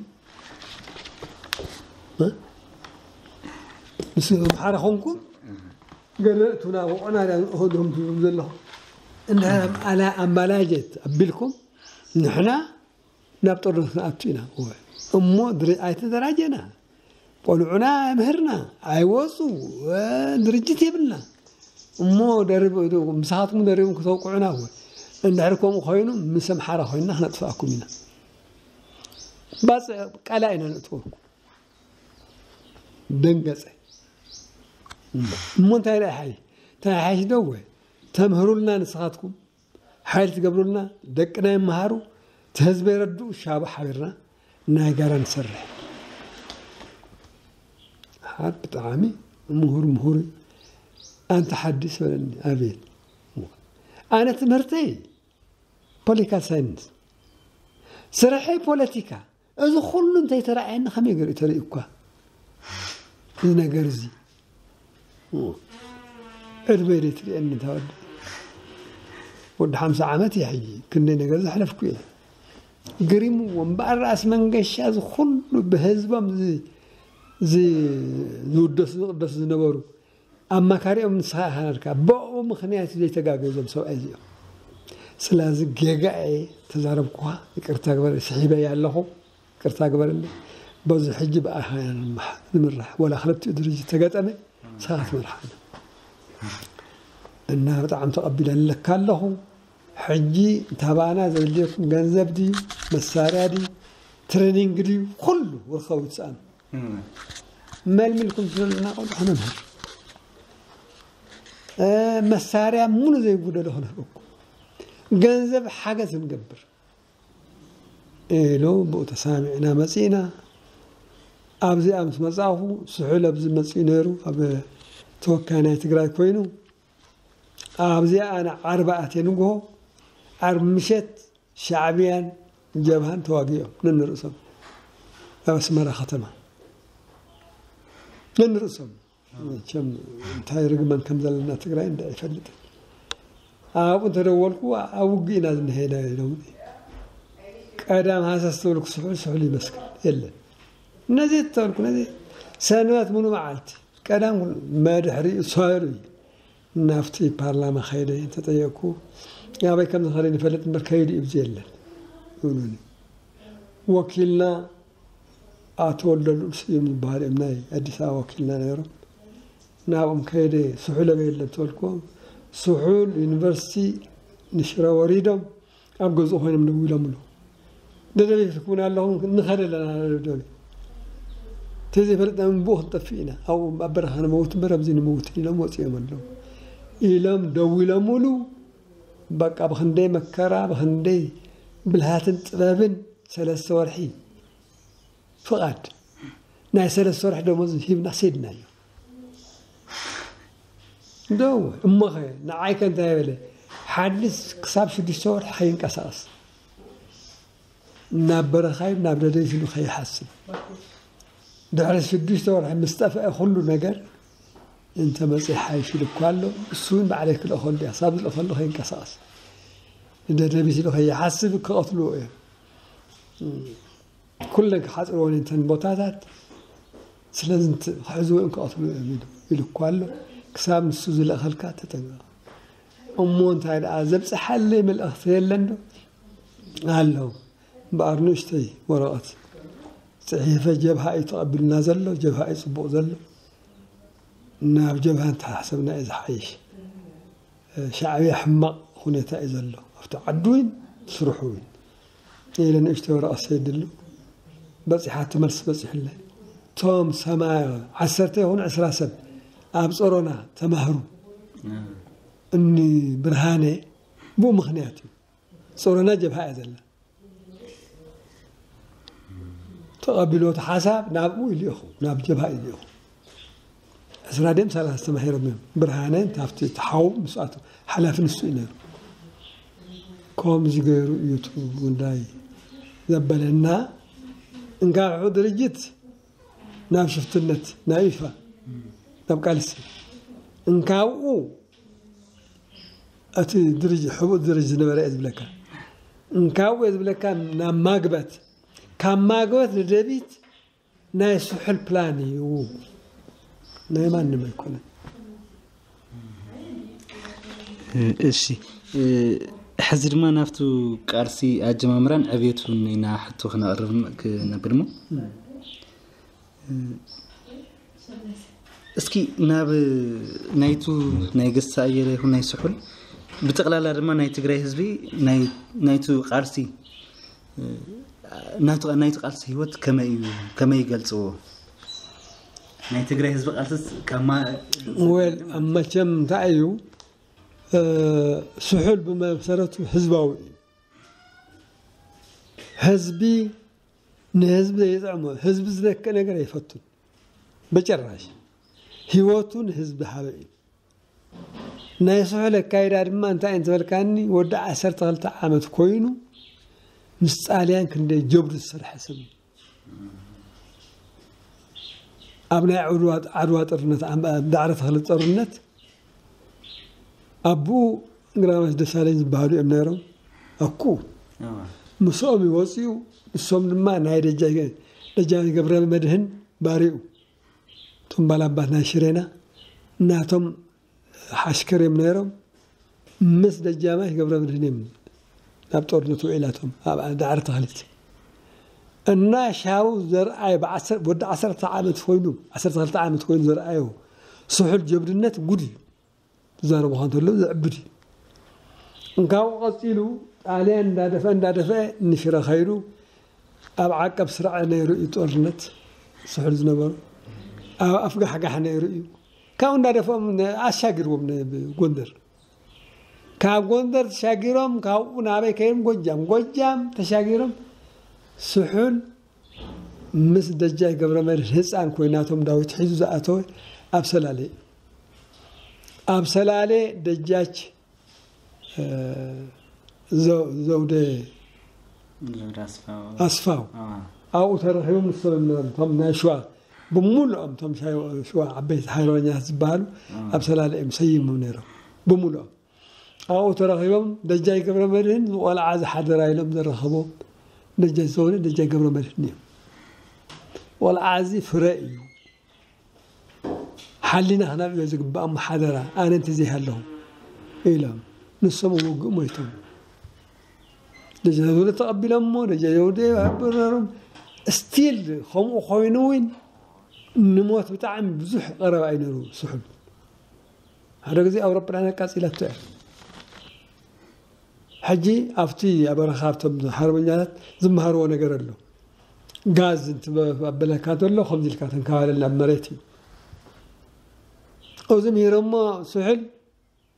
ምስ ኣምሓራ ኾንኩም ገለ እቱና ወቆዕና ኢኹም ትብሉ ዘለኹም እንድሕር ኣምባላጀት ኣቢልኩም ንሕና ናብ ጦርነት ክንኣቱ ኢና። እሞ ኣይተደራጀና፣ ቆልዑና ኣይምህርና፣ ኣይወፁ፣ ድርጅት የብልና። እሞ ደርብ-፣ ምሳኻትኩም ደሪብኩም ክተውቅዑና እወ። እንድሕር ከምኡ ኮይኑ ምስ ኣምሓራ ኮይንና ክነጥፍኣኩም ኢና። ባፅዕ ቃላይ ኢና ነእትወኩም። ደንገፀ። እሞ እንታይ ደኣ ሓይ-፣ እንታይ ሓይሽ ዶ እወ? ተምህሩልና ንስኻትኩም። ሓይሊ ትገብሩልና፣ ደቅና ይመሃሩ፣ እቲ ህዝቢ የረድኡ፣ ሻቡ ሓቢርና ናይ ጋራ ንሰርሕ። ሓር ብጣዕሚ ምሁር ምሁር እዩ። ኣንታ ሓዲስ በለኒ፣ ኣቤት። ኣነ ትምህርተይ ፖለቲካል ሳይንስ፣ ስርሐይ ፖለቲካ። እዚ ኩሉ እንተይተራእየኒ ከመይ ገይሩ ተርእዩ እኳ እዚ ነገር እዚ? ዕድመይ ደይ ትርእየኒ እንታ ወዲ? ወዲ ሓምሳ ዓመት እየ ሕጂ። ክንደይ ነገር ዘሕለፍኩ እየ። ግሪምዎ እምበኣር ራእሲ መንገሻ እዚ ኩሉ ብህዝቦም ዝ-፣ ዝ-፣ ዝውደሱ ዝቕደሱ ዝነበሩ ኣማካሪኦም ንስኻ ኢኻ ነርካ። ብኡ ምኽንያት እዩ ዘይተጋገዩ እዞም ሰብኣይ እዚኦም። ስለዚ ጌጋ እየ ተዛረብኩኻ፣ ይቅርታ ግበር፣ ስሒበያ ኣለኹ፣ ይቅርታ ግበርኒ። በዚ ሕጂ ብኣኻ ኢና ንምራሕ-፣ ንምራሕ። ወላ ክልቲኡ ድርጅት ተገጠመ፣ ንስኻ ክትመርሓና። እና ብጣዕሚ ተቐቢለለካ ኣለኹ። ሕጂ ታባና ዘድልየኩም ገንዘብ ድዩ፣ መሳርያ ድዩ፣ ትሬኒንግ ድዩ፣ ኩሉ ርኸቡ ትስኣኑ። መልሚልኩም ትብለና ቆልዑ ክነምህር፣ መሳርያ ሙሉ ዘይጉደሎ ክነህበኩም፣ ገንዘብ ሓገዝ ክንገብር ኢሉ ብኡ ተሳሚዕና መፂእና። ኣብዚኣ ምስ መፃእኹ ስሑል ኣብዚ መፂኡ ነይሩ፣ ኣብ ተወካይ ናይ ትግራይ ኮይኑ ኣብዚኣ ኣነ ዓርቢ ኣትየ ንግሆ ዓርቢ ምሸት ሻዕብያን ጀብሃን ተዋጊኦም ነንርእሶም ኣብ ኣስመራ ከተማ ነንርእሶም። መቸም እንታይ ርግመን ከም ዘለና ትግራይ እንዳ ይፈልጥ። ኣብኡ እንተደወልኩ ኣብ ውግእ ኢና ዝንሄዳ ኢሎም። ቀዳም ሃሰስ ተብልኩ ስሑል ስሑል ይመስክር የለን። ነዚ ተብልኩ ነዚ ሰንበት ሙሉ መዓልቲ ቀዳም ኩሉ መድሕሪኡ ሰሩ ናብቲ ፓርላማ ከይደ ተጠየቅኩ። ኣበይ ከም ዝኸደ ይፈልጥ እምበር ከይዱ እዩ ብዚ የለን ይብሉኒ። ወኪልና ኣቶ ወልደሉል ስዩም ዝበሃሉ እዮም ናይ ኣዲስ ኣበባ ወኪልና ነይሮም። ናብኦም ከይደ ስሑል ኣበይ የለን ተበልኩዎም። ስሑል ዩኒቨርሲቲ ንሽረ ወሪዶም ኣብ ገዝኡ ኮይኖም ደዊሎምሉ። ደደቢት ትኩን ኣለኹም ንኸደ ኣለና ደብደቢ። ተዘይፈለጥና ምንብኡ ክንጠፍእ ኢና። ኣብኡ ኣብ በረኻ ንመውት እምበር ኣብዚ ንመውት ኢሎም ወፂኦም ኣለዉ ኢሎም ደዊሎምሉ። በቃ ብኽንደይ መከራ ብኽንደይ ብልሃትን ጥበብን ሰለስተ ወርሒ ፍቓድ ናይ ሰለስተ ወርሒ ደሞዝ ሂብና ሰይድናዮ። ደው እሞኸ ንዓይከ እንታይ በለ ሓድስ ክሳብ ሽዱሽተ ወርሒ ከይንቀሳቐስ ናብ በረኻዩ ናብ ደደቢት ኢሉ ከይሓስብ ድሕሪ ሽዱሽተ ወርሒ ምስ ጠፍአ ኩሉ ነገር እንተ መፅእ ሓይሽ ኢሉ እኳ ኣሎ። እሱ እውን ባዕለይ ክልእኸሉ እያ ክሳብ ዝልእኸሉ ከይንቀሳቐስ ንደደቢት ኢሉ ከይሓስብ ክቐትልዎ እዮም። ኩለን ክሓፅርወን እንተን ቦታታት ስለዚ ክሕዝዎ እዮም ክቐትልዎ እዮም ኢሉ ኢሉ እኳ ኣሎ። ክሳብ ንሱ ዝለእኸልካ ተጠንቀቕ። እሞ እንታይ ደኣ ዘብፅሓለይ መልእኽቲ የለን ዶ ኣሎ? እምበኣር ንእሽተይ ወረቐት ፅሒፈ ጀብሃ እዩ ተቐቢሉና ዘሎ፣ ጀብሃ እዩ ፅቡቕ ዘሎ። ናብ ጀብሃ እንተሓሰብና እዩ ዝሓይሽ። ሻዕብያ ሕማቕ ሁኔታ እዩ ዘሎ ኣብቲ ዓዱ እውን ስርሑ እውን ኢለ ንእሽተይ ወረቐት ሰይድሉ በፂሓ ትመልስ በፂሑለ። እቶም ሰማያ ዓሰርተ ይኹን ዕስራ ሰብ ኣብ ጾሮና ተማህሩ እኒ ብርሃነ ብኡ ምኽንያት እዩ። ጾሮና ጀብሃ እያ ዘላ። ተቐቢሎ እቲ ሓሳብ ናብኡ ይልእኹ ናብ ጀብሃ ይልእኹ። ዕስራ ድም ሰላሳ ተማሂሮም እዮም። ብርሃነ ካብቲ ተሓው ምስኣቱ ሓላፊ ንሱ እዩ ነይሩ። ከምዚ ገይሩ እዩ እቲ ጉዳይ ዘበለና። እንካብሑ ድርጅት ናብ ሽፍትነት ናብ ይፋ ናብ ቃልሲ እንካብኡ እቲ ድርጅ ሕቡእ ድርጅ ዝነበረ እየ ዝብለካ። እንካብኡ እየ ዝብለካ ናብ ማግበት ካብ ማግበት ንደቢት ናይ ስሑል ፕላን እዩ ናይ ማንም ኣይኮነን። እሺ ሕዚ ድማ ናብቱ ቃልሲ ኣጀማምራን ዕብየቱን ኢና ሕቶ ክነቕርብ ክነብል ሞ እስኪ ናብ ናይቱ ናይ ገሳ ኣየለ ይኹን ናይ ስሑል ብጠቕላላ ድማ ናይ ትግራይ ህዝቢ ናይቱ ቃልሲ ናይቱ ቃልሲ ህይወት ከመይ እዩ ከመይ ይገልፅዎ? ናይ ትግራይ ህዝቢ ቃልስስ ከማ ወል ኣብ መቸም እንታይ እዩ ስሑል ብመሰረቱ ህዝባዊ እዩ። ህዝቢ ንህዝቢ ዘይጥዕሞ ህዝቢ ዝነክእ ነገር ኣይፈቱን በጭራሽ። ህይወቱ ንህዝቢ ሃበ እዩ። ናይ ስሑል ኣካይዳ ድማ እንታይ እንተበልካኒ ወዲ ዓሰርተ ክልተ ዓመት ኮይኑ ምስ ጣልያን ክንደይ ጀብዱ ዝሰርሐ ሰብ እዩ። ኣብ ናይ ዓድዋ ጦርነት ዳዕረ ተኽለ ጦርነት ኣቦኡ ግራዝማች ደሳለኝ ዝበሃሉ እዮም ነይሮም። ኣኩ ምስኦም ይወፅኡ። ንሶም ድማ ናይ ደጃዝማች ገብረ መድህን ባሪኡ እቶም ባላባት ናይ ሽሬና እናቶም ሓሽከር እዮም ነይሮም። ምስ ደጃዝማች ገብረ መድህን እዮም ናብ ጦርነት ውዒላቶም ኣብ ዳዕረ ተኽሊት እና ሻቡ ዘርኣይ ወዲ ዓሰርተ ዓመት ኮይኑ ዓሰርተ ክልተ ዓመት ኮይኑ ዘርኣዮ ስሑል ጀብድነት ጉድ እዩ። ዝዛረቡ ከ እንተሎ ዘዕብድ እዩ። እንካብኡ ቀፂሉ ጣልያን እንዳደፈአ እንዳደፈአ ንሽረ ከይዱ። ኣብ ዓቀብ ስራዕ ነይሩ እዩ ጦርነት ስሑል ዝነበሩ። ኣብ ኣፍጋሕጋሕ ነይሩ እዩ። ካብኡ እንዳደፈኦም ነ- ኣሻጊርዎም ነ- ጎንደር። ካብ ጎንደር ተሻጊሮም ካብኡ ናበይ ከይዶም? ጎጃም። ጎጃም ተሻጊሮም ስሑል ምስ ደጃይ ገብረ መድህን ህፃን ኮይናቶም ዳዊት ሒዙ ዝኣተወ ኣብ ሰላሌ እዩ። ኣብ ሰላሌ ደጃች ዘውደ ኣስፋው ኣብኡ ተረኺቦም ንሶም እቶም ናይ ሸዋ ብምሉኦም እቶም ሽዋ ዓበይቲ ሓርበኛታት ዝበሃሉ ኣብ ሰላሌ እዮም ሰይሞም ነይሮም። ብምሉኦም ኣብኡ ተረኺቦም ደጃይ ገብረ መድህን ዝቆልዓ ዝሓደራ ኢሎም ዘረኸቦም ደጃይ ዘውደ ደጃይ ገብረ መድህን እዮም። ቆልዓ እዚ ፍረ እዩ። ሓሊና ክነብዮ ዝግባእ ሓደራ ኣነ እንተዘይሃለኹ ኢሎም ንሶም ውግእ ሞይቶም። ደጀ ዘውደ ተቐቢሎም እሞ ደጀ ዘውደ ኣበረሮም ስቲል ከምኡ ኮይኑ እውን ንሞት ብጣዕሚ ብዙሕ ቀረባ እዩ ነሩ ስሑል ሓደ ግዜ ኣውሮፕላን ኣቃፂላቶ እያ። ሕጂ ኣብቲ ኣበረኻ ኣብቶም ሓርበኛታት ዝመሃርዎ ነገር ኣሎ። ጋዝ እንትበለካ ዘሎ ከምዚ ኢልካ ተንከባለል ናብ መሬት እዩ። እዚ ምሂሮሞ ስሑል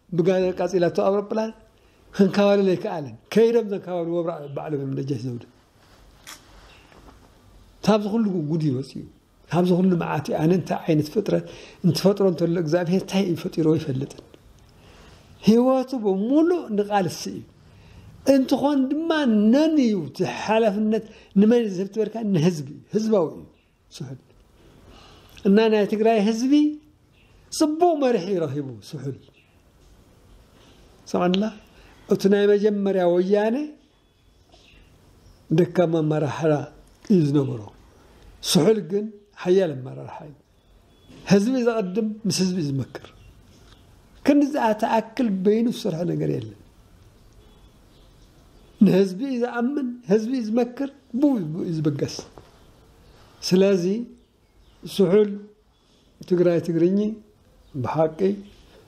ብጋዝ ኣቃፂላቶ ኣውሮፕላን ክንከባለል ኣይከኣለን። ከይዶም ዘንከባልዎ ባዕሎም እዮም ደጃች ዘውደ። ካብዚ ኩሉ ጉድ ይወፅኡ። ካብዚ ኩሉ መዓት ኣነ እንታይ ዓይነት ፍጥረት እንትፈጥሮ እንተሎ እግዚኣብሔር እንታይ እዩ ፈጢሮ ይፈልጥን። ህይወቱ ብምሉእ ንቃልሲ እዩ። እንትኾን ድማ ነን እዩ እቲ ሓላፍነት ንመን እዩ ዝህብ ትበልካ ንህዝቢ እዩ። ህዝባዊ እዩ ስሑል እና ናይ ትግራይ ህዝቢ ፅቡቅ መሪሒ እዩ ረኪቡ ስሑል ሰምዕና እቲ ናይ መጀመርያ ወያነ ደካማ ኣመራርሓ እዩ ዝነበሮ። ስሑል ግን ሓያል ኣመራርሓ እዩ። ህዝቢ ዘቐድም ምስ ህዝቢ እዩ ዝመክር። ክንድዚ ኣተኣክል በይኑ ዝሰርሖ ነገር የለን። ንህዝቢ እዩ ዝኣምን፣ ህዝቢ እዩ ዝመክር፣ ብኡ ብኡ እዩ ዝብገስ። ስለዚ ስሑል ትግራይ ትግርኚ ብሓቂ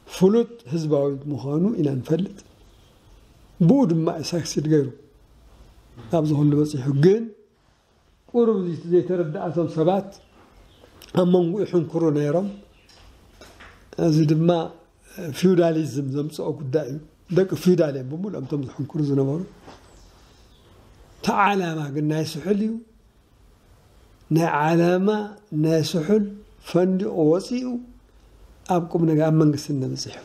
ፍሉጥ ህዝባዊ ምዃኑ ኢና ንፈልጥ። ብኡ ድማ እዩ ሳክሲድ ገይሩ ኣብዚ ኩሉ በፂሑ። ግን ቁሩብ ዘይተረዳኣቶም ሰባት ኣብ መንጎኡ ይሕንክሩ ነይሮም። እዚ ድማ ፊውዳሊዝም ዘምፅኦ ጉዳይ እዩ። ደቂ ፊውዳል እዮም ብምሉኦም እቶም ዝሕንክሩ ዝነበሩ። እቲ ዓላማ ግን ናይ ስሑል እዩ። ናይ ዓላማ ናይ ስሑል ፈንዲቑ ወፂኡ ኣብ ቁም ነገር ኣብ መንግስትነት በፂሑ።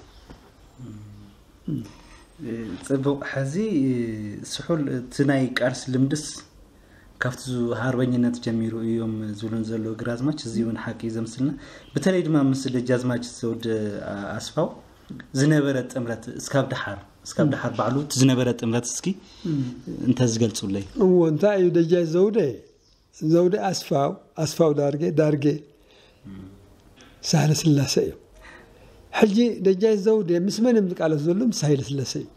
ፅቡቕ። ሕዚ ስሑል እቲ ናይ ቃልሲ ልምድስ ካብቲ ሃርበኝነት ጀሚሩ እዮም ዝብሉን ዘለዉ ግራዝማች፣ እዚ እውን ሓቂ እዩ ዘምስልና። በተለይ ድማ ምስ ደጃዝማች ዘውደ ኣስፋው ዝነበረ ጥምረት እስካብ ደሓር እስካብ ደሓር ባዕሉ እቲ ዝነበረ ጥምረት እስኪ እንተዝገልፁለይ። እዎ እንታይ እዩ ደጃች ዘውደ ዘውደ ኣስፋው ኣስፋው ዳርጌ ዳርጌ ሳህለ ስላሴ እዮም። ሕጂ ደጃች ዘውዴ ምስ መን እዮም ዝቃለሱ ዘለዉ? ምስ ሃይለ ስላሴ እዩ።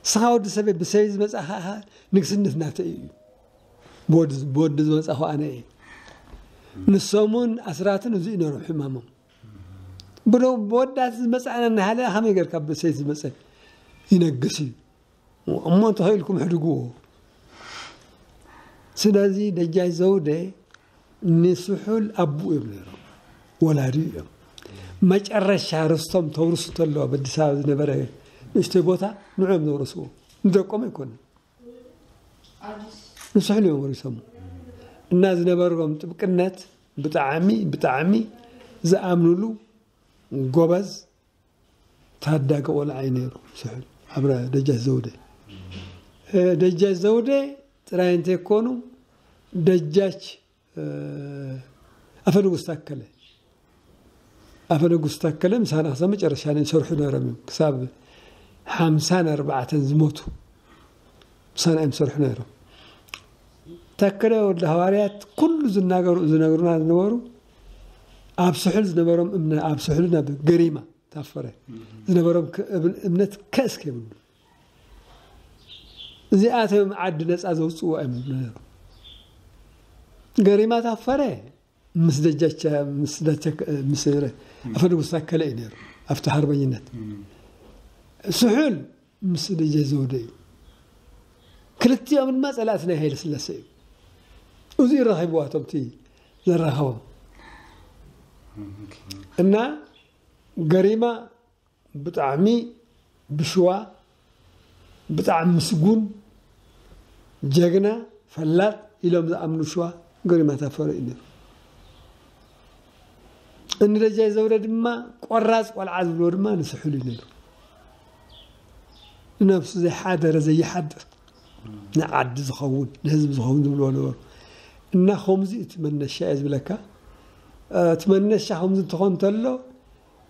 ንስኻ ወዲ ሰበይ ብሰይ ዝመጻኻ ኢኻ ንግስነት ናተይ እዩ። ብወዲ ዝመጻኹ ኣነ እየ። ንሶምን ኣስራትን እዚ እዩ ነሮም ሕማሞም። ብወዳት ዝመጻእና እናሃለ ከመይ ጌርካ ብሰይ ዝመጸ ይነግስ እዩ። እሞ እንተኽኢልኩም ሕድግዎ። ስለዚ ደጃች ዘውዴ ንስሑል ኣቡኡ እዮም ነይሮም፣ ወላዲኡ እዮም። መጨረሻ ርስቶም ተውርሱ ተሎ ኣብ ኣዲስ ኣበባ ዝነበረ ንእሽተይ ቦታ ንዑ እዮም ዘውረስዎ፣ ንደቆም ኣይኮነን፣ ንስሑል እዮም ወሪሶም። እና ዝነበሮም ጥብቅነት ብጣዕሚ ብጣዕሚ ዝኣምኑሉ ጎበዝ ታዳጊ ቆልዓ እዩ ነይሩ ስሑል ኣብረ ደጃች ዘውዴ። ደጃች ዘውዴ ጥራይ እንተይኮኑ ደጃች ኣፈ ንጉስ ታከለ ኣፈ ንጉስ ታከለ ምሳና ክሳብ መጨረሻ ናይ ዝሰርሑ ነይሮም እዮም። ክሳብ ሓምሳን ኣርባዕተን ዝሞቱ ምሳና እዮም ዝሰርሑ ነይሮም። ታከለ ወዲ ሃዋርያት ኩሉ ዝናገሩ ዝነግሩና ዝነበሩ ኣብ ስሑል ዝነበሮም እምነ ኣብ ስሑል ናብ ገሪማ ታፈረ ዝነበሮም እምነት ከእስ ከይብሉ እዚኣቶም ዓዲ ነፃ ዘውፅኡ ኣይመስሉ ነይሮም። ገሪማ ታፈረ ምስ ደጃቻ ምስ ደጃ ምስ ኣፈ ንጉስ ታከለ እዩ ነይሩ ኣብቲ ሓርበኝነት። ስሑል ምስ ደጃች ዘውደ እዩ። ክልቲኦም ድማ ጸላእቲ ናይ ሃይለ ስላሴ እዩ። እዚ ረኺብዋ እቶም እቲ ዘራኸቦም። እና ገሪማ ብጣዕሚ ብሽዋ፣ ብጣዕሚ ምስጉን፣ ጀግና፣ ፈላጥ ኢሎም ዝኣምኑ ሽዋ ገሪማ ታፈረ እዩ ነይሩ። እኒ ደጃች ዘውደ ድማ ቆራፅ ቆልዓ ዝብልዎ ድማ ንስሑል እዩ ነይሩ። ንነብሱ ዘይሓደረ ዘይሓድር፣ ንዓዲ ዝኸውን ንህዝቢ ዝኸውን ዝብልዎ ነበሩ። እና ከምዚ እቲ መነሻ እየ ዝብለካ። እቲ መነሻ ከምዚ እንትኾን እንተሎ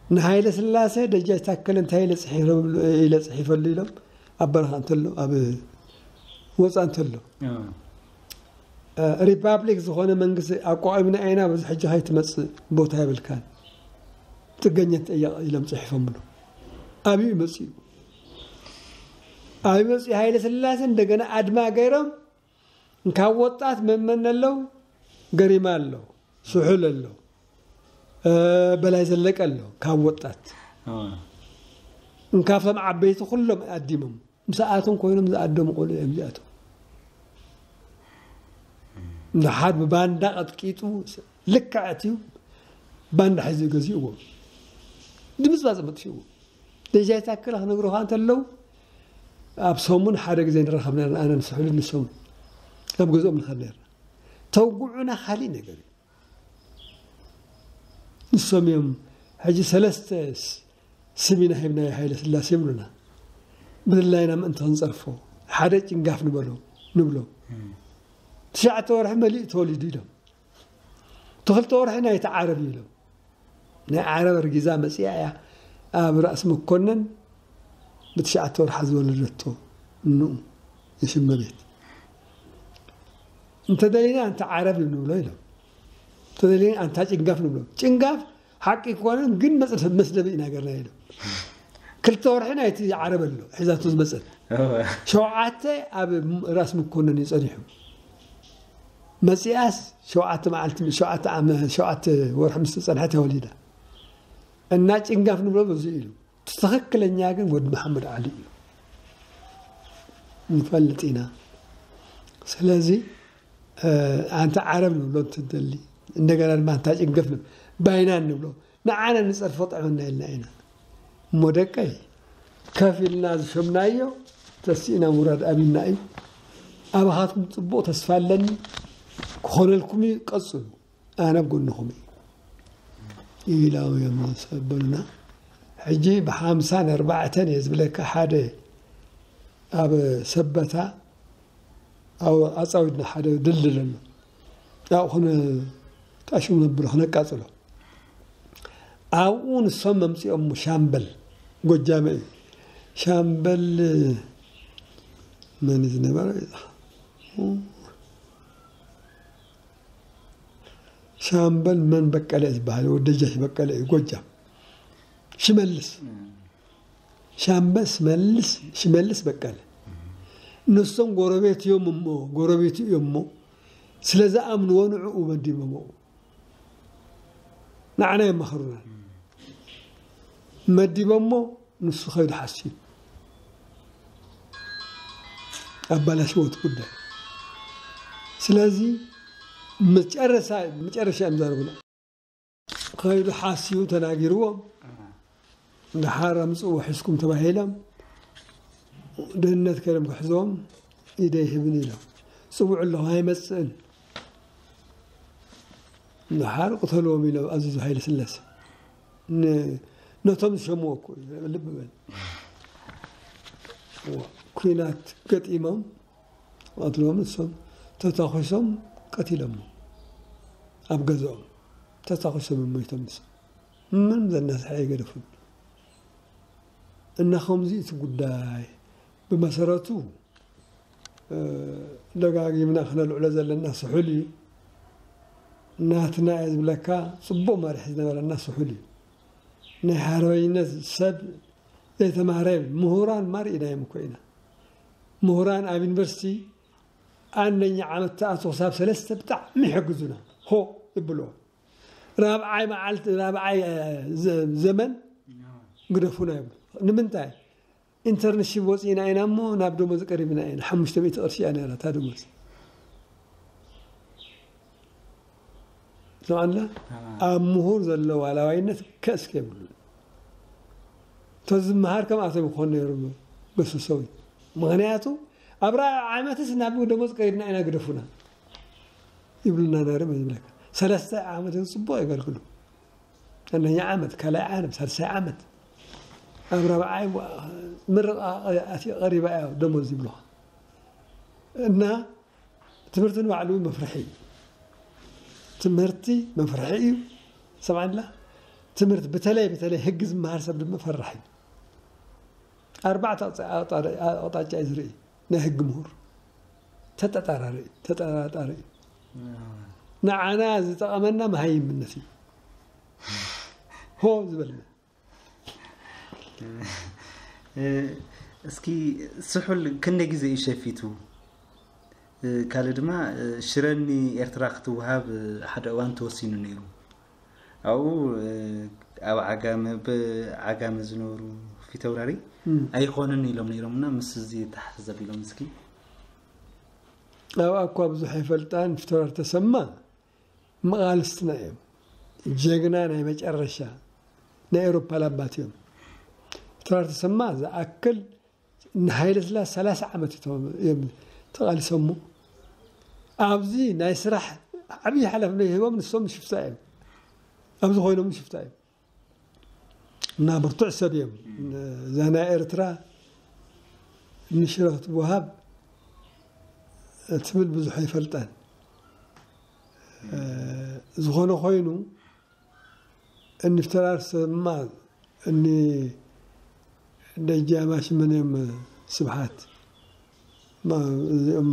ንሃይለ ስላሴ ደጃች ታከለ እንታይ ኢለ ጽሒፈሉ ኢሎም ኣብ በረኻ እንተሎ ኣብ ወፃ እንተሎ ሪፓብሊክ ዝኾነ መንግስቲ ኣቋቒምና ኢና፣ በዚ ሕጂ ከይትመፅእ ቦታ የብልካን፣ ጥገኛ ትጠየቕ ኢሎም ፅሒፎምሉ። ኣብዩ መፅኡ። ኣብዩ መፅኡ ሃይለ ስላሴ እንደገና ኣድማ ገይሮም ካብ ወጣት መመን ኣለዉ፣ ገሪማ ኣለዉ፣ ስሑል ኣለዉ፣ በላይ ዘለቀ ኣለዉ። ካብ ወጣት እንካብቶም ዓበይቲ ኩሎም ኣዲሞም ምስኣቶም ኮይኖም ዝኣደሙ ቆልዑ እዮም እዚኣቶም። ንሓድ ብባንዳ ቀጥቂጡ ልክዕ እቲ ባንዳ ሒዙ ገዚእዎም፣ ድምፅባፅ መጥፊእዎ። ደጃች ታከለ ክነግሩኻ እንተለዉ ኣብ ሰሙን ሓደ ግዜ ንራኸብ ነርና፣ ኣነ ንስሕሉ ንሶም ኣብ ገዝኦም ንኸድ ነርና። ተውጉዑና ካሊእ ነገር እዩ። ንሶም እዮም ሕጂ ሰለስተ ስም ኢና ሂብናዮ ሃይለ ስላሴ ይብሉና። ብድላይና ምእንቲ ክንፀርፎ ሓደ ጭንጋፍ ንበሎ ንብሎ። ትሽዓተ ወርሒ መሊኡ ተወሊዱ ኢሎም። እቲ ክልተ ወርሒ ናይቲ ዓረብ እዩ ኢሎም። ናይ ዓረብ ኣርጊዛ መፂኣ እያ ኣብ ራእሲ መኮነን ብትሽዓተ ወርሓ ዝወለደቶ እንኡ የሽመቤት። እንተደሊና ኣንታ ዓረብ እዩ ንብሎ ኢሎም። እንተደሊና ኣንታ ጭንጋፍ ንብሎ። ጭንጋፍ ሓቂ ክኾነን ግን መፅለፊ መስደቢ ኢና ገርና ኢሎም። ክልተ ወርሒ ናይቲ ዓረብ ኣሎ ሒዛቶ ዝመፀት። ሸውዓተ ኣብ ራስ መኮነን እዩ ፀኒሑ። መፂኣስ ሸውዓተ መዓልቲ ሸውዓተ ዓመ- ሸውዓተ ወርሒ ምስ ተፀንሐት ተወሊዳ። እና ጭንጋፍ ንብሎ በዚ ኢሉ። ትኽክለኛ ግን ወዲ መሓመድ ዓሊ እዩ። ንፈልጥ ኢና። ስለዚ ኣንታ ዓረብ ንብሎ እንትደሊ እንደገና ድማ ኣንታ ጭንገፍ ንብ- ባይናን ንብሎ ንዓና ንፀርፎ ጥዕመና ኢልና ኢና። እሞ ደቀይ ከፍ ኢልና ዝሸምናዮ ተሲእና ሙራድ ኣብና እዩ። ኣባኻትኩም ፅቡቕ ተስፋ ኣለኒ። ክኾነልኩም እዩ፣ ቀፅሉ። ኣነ ጎንኹም እየ ኢሎም እዮም ዘሰበሉና። ሕጂ ብሓምሳን ኣርባዕተን እየ ዝብለካ ሓደ ኣብ ሰበታ ኣብ ኣፃዊድና ሓደ ድልድል ኣሎ። ኣብኡ ክነ ጣሽሙ ነብሎ ክነቃፅሎ ኣብኡ ንሶም መምፅኦም ሻምበል ጎጃመ እዩ። ሻምበል መን ዝነበረ ሻምበል መን በቀለ ዝበሃል ወደጃሽ በቀለ እዩ ጎጃም ሽመልስ ሻምበል ሽመልስ ሽመልስ በቀለ ንሶም ጎረቤት እዮም እሞ ጎረቤቱ እዮም እሞ ስለ ዝኣምንዎ ንዕኡ መዲሞምዎ ንዓና የማኽሩና መዲቦሞ ንሱ ከይዱ ሓስዩ ኣባላሽዎ እቲ ጉዳይ ስለዚ መጨረሻ እዮም ዘረቡና ከይዱ ሓስዩ ተናጊርዎም ደሓር ኣምፅእዎ ሒዝኩም ተባሂሎም ድህነት ከይዶም ክሕዝዎም ኢደይ ሂብኒ ኢሎም ፅውዑ ኣለኹ ኣይመፅእን ደሓር ቅተልዎም ኢሎም ኣዚዙ ሃይለስላሴ ነቶም ዝሸምዎ እኮ እዩ ልቢ በል ኩናት ገጢሞም ቀትሎም እሶም ተታኺሶም ቀቲሎሞ ኣብ ገዝኦም ተታኺሶም ሞይቶም ንሶም ምንም ዘናስሐ ኣይገደፉን እና ከምዚ እቲ ጉዳይ ብመሰረቱ ደጋጊምና ክነልዕሎ ዘለና ስሑል እዩ ናትና እየ ዝብለካ ፅቡቅ መሪሒ ዝነበረና ስሑል እዩ ናይ ሓርበኝነት ሰብ ዘይተማህረ የብሉ ምሁራን ማር ኢና እዮም እኮ ኢና ምሁራን ኣብ ዩኒቨርሲቲ ኣንደኛ ዓመት ተኣትዎ ክሳብ ሰለስተ ብጣዕሚ ይሕግዙና ሆ ይብልዎ ራብዓይ መዓልቲ ራብዓይ ዘመን ግደፉና ይብሉ ንምንታይ ኢንተርንሺፕ ወፂእና ኢና እሞ ናብ ደሞዝ ቀሪብና ኢና። ሓሙሽተ ሚእቲ ቅርሺ እያ ነይራ እታ ደሞዝ። ንዓና ኣብ ምሁር ዘሎ ዋላዋይነት ከእስክ የብሉን። ተዝምሃር ከምኣቶም ይኾን ነይሩ ገሰሰዊ። ምኽንያቱ ኣብ ራብዓ ዓመትስ ናብ ደሞዝ ቀሪብና ኢና ግደፉና ይብሉና ነይሮም። ዝብለካ ሰለስተ ዓመት ጽቡቕ የገልግሉ። ኣንደኛ ዓመት፣ ካልኣይ ዓመት፣ ሳልሳይ ዓመት ኣብ ራብዓይ ምርቓ ቀሪባ እያ ደሞዝ ይብሉኻ። እና ትምህርቲ ንባዕሉ መፍርሒ እዩ። ትምህርቲ መፍርሒ እዩ። ሰምዓላ? ትምህርቲ ብተለይ ብተለይ ህግ ዝመሃር ሰብ ድማ ፈራሕ እዩ። ኣርባዕተ ኣቕጣ- ኣቕጣ- ኣቕጣጫ እዩ ዝርኢ። ናይ ህግ ምሁር ተጠራራሪ እዩ፣ ተጠራጣሪ እዩ። ንዓና ዝጠቐመና መሃይምነት እዩ። ሆ ዝበልና። እስኪ ስሑል ክንደይ ግዜ እዩ ሸፊቱ? ካልእ ድማ ሽረ ንኤርትራ ክትወሃብ ሓደ እዋን ተወሲኑ ነይሩ። ኣብኡ ኣብ ዓጋመ ብዓጋመ ዝነብሩ ፊተውራሪ ኣይኾንን ኢሎም ነይሮምና ምስ እዚ ተሓሳሰብ ኢሎም እስኪ ኣብኣ እኳ ብዙሕ ኣይፈልጣን። ፊተውራሪ ተሰማ መቓልስትና እዮም። ጀግና ናይ መጨረሻ ናይ ኤውሮፓ ላባት እዮም። ፊተውራሪ ተሰማ ዝኣክል ንሃይለ ስላሴ ሰላሳ ዓመት እዮም ተቓሊሶሞ። ኣብዚ ናይ ስራሕ ዓብዪ ሓላፍነት ይህቦም፣ ንሶም ሽፍታ እዮም። ኣብዚ ኮይኖም ሽፍታ እዮም። እና ብርቱዕ ሰብ እዮም። እዛ ናይ ኤርትራ ንሽረ ክትወሃብ ትብል ብዙሕ ኣይፈልጣን። ዝኾነ ኮይኑ እኒ ፊተውራሪ ተሰማ እኒ ደጃማሽ መን እዮም? ስብሓት እዚኦም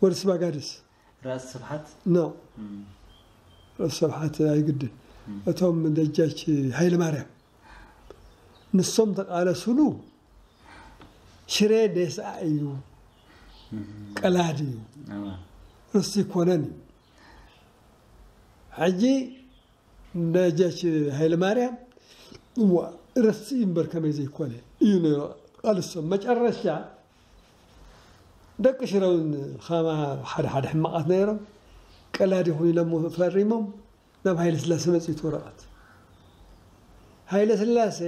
ወዲ ስባጋድስ ራእሲ ስብሓት ኖ ርእሲ ስብሓት ኣይግድን። እቶም ደጃች ሃይለ ማርያም ንሶም ተቃለሱሉ። ሽረ ደስኣ እዩ፣ ቀላዲ እዩ፣ ርስቲ ይኮነን እዩ። ሕጂ ደጃች ሃይለ ማርያም እዋ ርስቲ እምበር ከመይ ዘይኮነ እዩ ነይሩ ቃልሶም። መጨረሻ ደቂ ሽረ እውን ኸማ ሓደ ሓደ ሕማቓት ነይሮም። ቀላዲ ይኹን ኢሎም ፈሪሞም ናብ ሃይለ ስላሴ መፅኡ እቲ ወረቐት። ሃይለ ስላሴ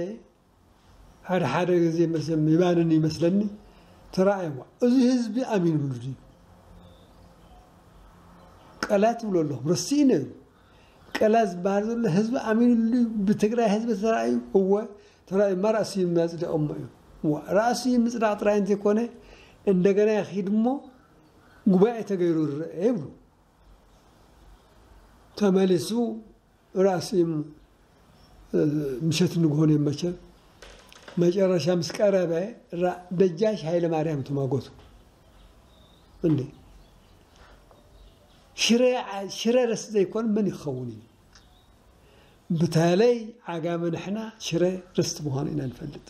ሓደ ሓደ ግዜ መቸም ይባንን ይመስለኒ ተራእይዋ። እዚ ህዝቢ ኣሚኑሉ ድዩ? ቀላ ትብሎ ኣለኹም፣ ረሲእነ እዩ። ቀላ ዝበሃል ዘሎ ህዝቢ ኣሚኑሉ ድዩ? ብትግራይ ህዝቢ ተራእዩ? እወ ተራእዩ። እማ ራእሲ ይመፅደቐሞ እዩ። እዋ ራእሲ ምፅዳቕ ጥራይ እንተይኮነ እንደገና ይኺድ እሞ ጉባኤ ተገይሩ ይረአ ይብሉ። ተመሊሱ ራእሲ ምሸት ንግሆን እዮም መቸም። መጨረሻ ምስ ቀረበ ራ- ደጃች ሃይለ ማርያም ተማጎቱ። እንዴ ሽረ ሽረ ርስቲ ዘይኮን መን ይኸውን እዩ? ብተለይ ዓጋመ ንሕና ሽረ ርስቲ ምዃኑ ኢና ንፈልጥ።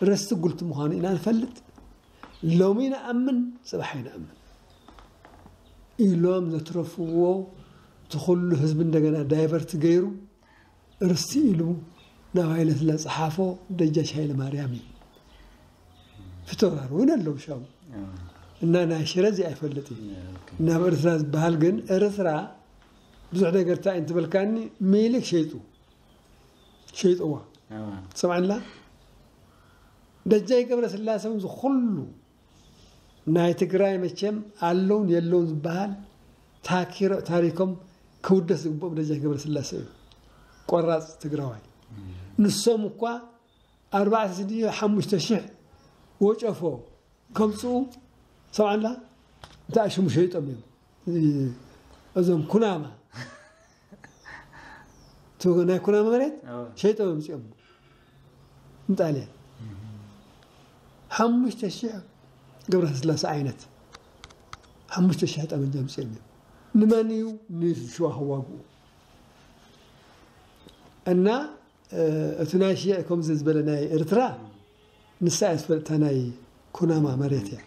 ርስቲ ጉልቲ ምዃኑ ኢና ንፈልጥ። ሎሚ ይንኣምን ፅባሕ ይንኣምን ኢሎም ዘትረፍዎ እቲ ኩሉ ህዝቢ እንደገና ዳይቨርት ገይሩ ርስቲ ኢሉ ናብ ሃይለ ስላሴ ዝፀሓፎ ደጃች ሃይለ ማርያም እዩ። ፊተውራሪ እውን ኣለዉ ሻው እና ናይ ሽረ እዚ ኣይፈልጥ እዩ። ናብ ኤርትራ ዝበሃል ግን ኤርትራ ብዙሕ ነገር እንታይ እንትበልካኒ ሚኒሊክ ሸይጡ ሸይጥዋ ሰምዓላ። ደጃይ ገብረ ስላሴ እውን ዝኩሉ ናይ ትግራይ መቸም ኣለውን የለውን ዝበሃል ታኪሮ- ታሪኮም ክውደስ ዝግብኦም ደጃይ ገብረ ስላሴ እዩ። ቆራፅ ትግራዋይ። ንሶም እኳ ኣርባዕተ ሽሕ ሓሙሽተ ሽሕ ወጨፎ ከምፅኡ ሰምዓላ እንታይ ሽሙ ሸይጦም እዮም። እዚ- እዞም ኩናማ እቲ ናይ ኩናማ መሬት ኣዎ። ሸይጦም ኣምፅኦም ንጣልያን ሓሙሽተ ሽሕ ገብረስላሴ ዓይነት ሓሙሽተ ሽሕ ጠመንጃ ኣምፅኦም እዮም። ንመን እዩ? ንሽዋ ክዋግኡ እና እቲ ናይ ሽዕ ከምዚ ዝበለ ናይ ኤርትራ ንሳ እያ ዝፈልጥታ ናይ ኩናማ መሬት እያ።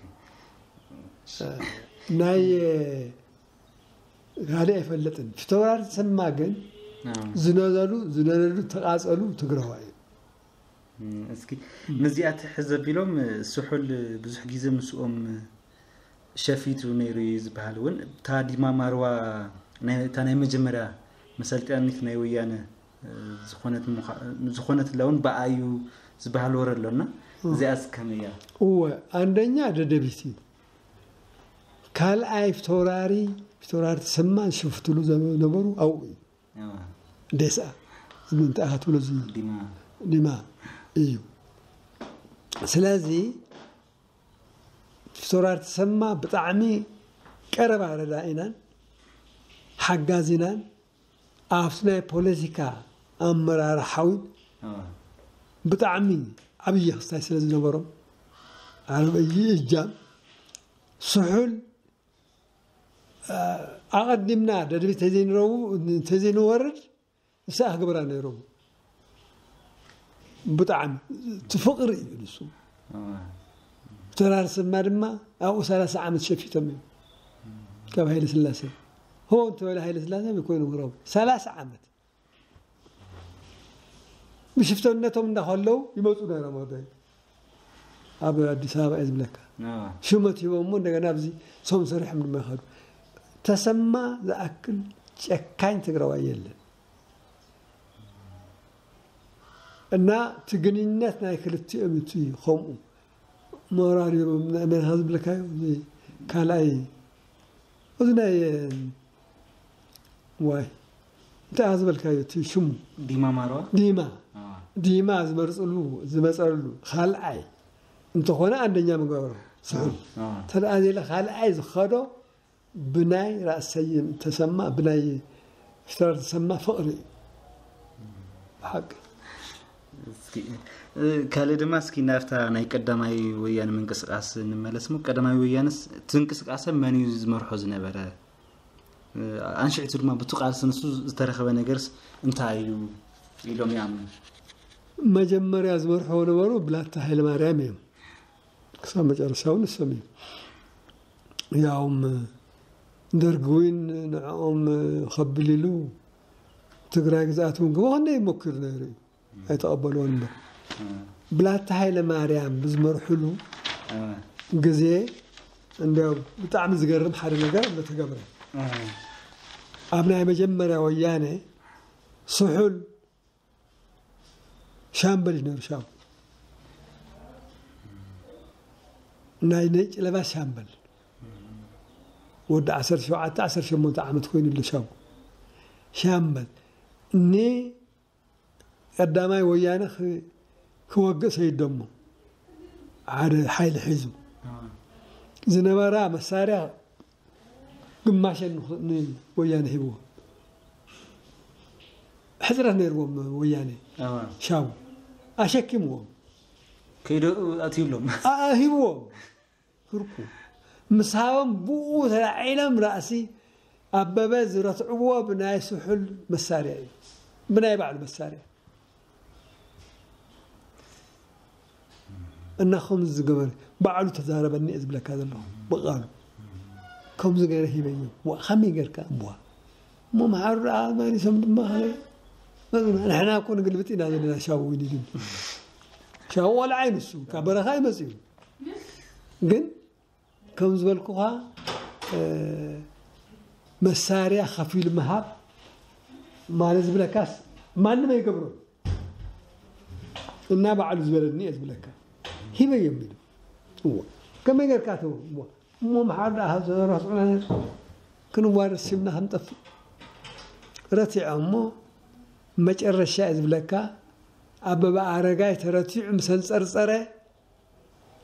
ናይ ካልእ ኣይፈልጥን። ፊተውራሪ ተሰማ ግን ዝነዘሉ ዝነደዱ ተቃፀሉ ትግራዋይ እዩ። እስኪ ምስዚኣ ትሕዝ ዘቢሎም፣ ስሑል ብዙሕ ግዜ ምስኦም ሸፊቱ ነይሩ እዩ ዝበሃል እውን። እታ ዲማ ማርዋ፣ እታ ናይ መጀመርያ መሰልጠኒት ናይ ወያነ ዝኾነትላ እውን ብኣዩ ዝበሃል ወረ ኣሎና። እዚኣ ከመይ እያ? እወ፣ ኣንደኛ ደደቢት እዩ። ካልኣይ ፊተውራሪ፣ ፊተውራሪ ተሰማ ዝሽፍትሉ ዝነበሩ ኣብኡ እዩ። ደስኣ ዝምንታይ ክትብሎ እዚ ዲማ እዩ። ስለዚ ፊተውራሪ ተሰማ ብጣዕሚ ቀረባ ረዳኢናን ሓጋዚናን ኣብቲ ናይ ፖለቲካ ኣመራርሓ እውን ብጣዕሚ ዓብዪ ክስታይ ስለ ዝነበሮም ዓብዪ እጃም ስሑል ኣቐዲምና ደድቢ እንተዘይንረቡ እንተዘይንወርድ ንስኣ ክገብራ ነይሮም። ብጣዕሚ እቲ ፍቕሪ እዩ ንሱ። ተራር ስማ ድማ ኣብኡ ሰላሳ ዓመት ሸፊቶም እዮም ካብ ሃይለ ስላሴ። ሆ እንተበለ ሃይለ ስላሴ ይኮይኑ ክረቡ ሰላሳ ዓመት ብሽፍተነቶም እንዳኸለዉ ይመፁ ነይሮም። ወደ ኣብ ኣዲስ ኣበባ እየ ዝብለካ ሽመት ሂቦሞ እንደገና ኣብዚ ሶም ሰሪሖም ድማ ይኸዱ። ተሰማ ዝኣክል ጨካኝ ትግራዋይ የለን። እና እቲ ግንኙነት ናይ ክልቲኦም እቲ ከምኡ ሞራል ሂቦም ናይ መን ዝብለካዮ ካልኣይ እዚ ናይ ዋይ እንታይ ዝበልካዮ እቲ ሽሙ ዲማ ማርዋ ዲማ ዲማ ዝመርፅሉ ዝመፀሉ ካልኣይ እንተኾነ ኣንደኛ መገብሮ ስሑል ተደኣ ካልኣይ ዝኸዶ ብናይ ራእሰይን ተሰማ ብናይ ፊተራል ተሰማ ፍቕሪ እዩ። ብሓቂ ካልእ ድማ እስኪ ናብታ ናይ ቀዳማይ ወያነ ምንቅስቃስ ንመለስ ሞ ቀዳማይ ወያነስ እቲ እንቅስቃሰ መን እዩ ዝመርሖ ዝነበረ? ኣንሽዕቱ ድማ ብቲ ቃልሲ ንሱ ዝተረኸበ ነገርስ እንታይ እዩ ኢሎም ይኣምኑ? መጀመርያ ዝመርሖ ነበሩ ብላታ ሃይለማርያም እዮም። ክሳብ መጨረሻ እውን ንሶም እዮም ያውም ደርግ እውን ንዕኦም ከብል ኢሉ ትግራይ ግዝኣት እውን ግቦ ክንደይ ሞኪሩ ነይሩ እዩ ኣይተቐበልዎን እምበር ብላታ ሃይለ ማርያም ብዝመርሕሉ ግዜ እንዲያው ብጣዕሚ ዝገርም ሓደ ነገር እንተተገብረ ኣብ ናይ መጀመርያ ወያነ ስሑል ሻምበል እዩ ነይሩ ሻው ናይ ነጭ ለባስ ሻምበል ወዲ ዓሰርተ ሸውዓተ ዓሰርተ ሸሞንተ ዓመት ኮይኑ ኣሎ ሻው ሻምበል ኒ ቀዳማይ ወያነ ክወግእ ሰይደሞ ሓደ ሓይሊ ሒዙ ዝነበራ መሳርያ ግማሸን ንወያነ ሂብዎ ሕፅረት ነይርዎም ወያነ ሻው ኣሸኪምዎም ከይዶ ኣትዩሎም ሂብዎም ፍርቁ ምስ ሃቦም ብኡ ተላዒሎም ራእሲ ኣበበ ዝረትዕዎ ብናይ ስሑል መሳርያ እዩ ብናይ ባዕሉ መሳርያ እና ከምዚ ዝገበረ ባዕሉ ተዛረበኒ እየ ዝብለካ ዘለኹ ብቃሉ ከምዚ ገይረ ሂበዮ ዋ ከመይ ገይርካ እምዋ እሞ መሓሩ ደኣ መሊሶም ድማ ከ ንሕና እኮ ንግልብጥ ኢና ዘለና ሻቡ ዊን ኢሉ ሻቡ ቆልዓ እዩ ንሱ ካብ በረኻ እዩ መፅኡ ግን ከም ዝበልኩኻ መሳርያ ከፊሉ ምሃብ ማለት ዝብለካስ ማንም ኣይገብሮን እና ባዕሉ ዝበለኒ እየ ዝብለካ ሂበዮም ኢሉ እዎ ከመይ ጌርካ ተው እሞ እሞ ምሓር ደኣ ካብ ዘረስዑና ክንዋረስ ሲብና ክንጠፍእ ረቲዖ እሞ መጨረሻ እየ ዝብለካ ኣበባ ኣረጋይ ተረቲዑ ምስ ኣንፀርፀረ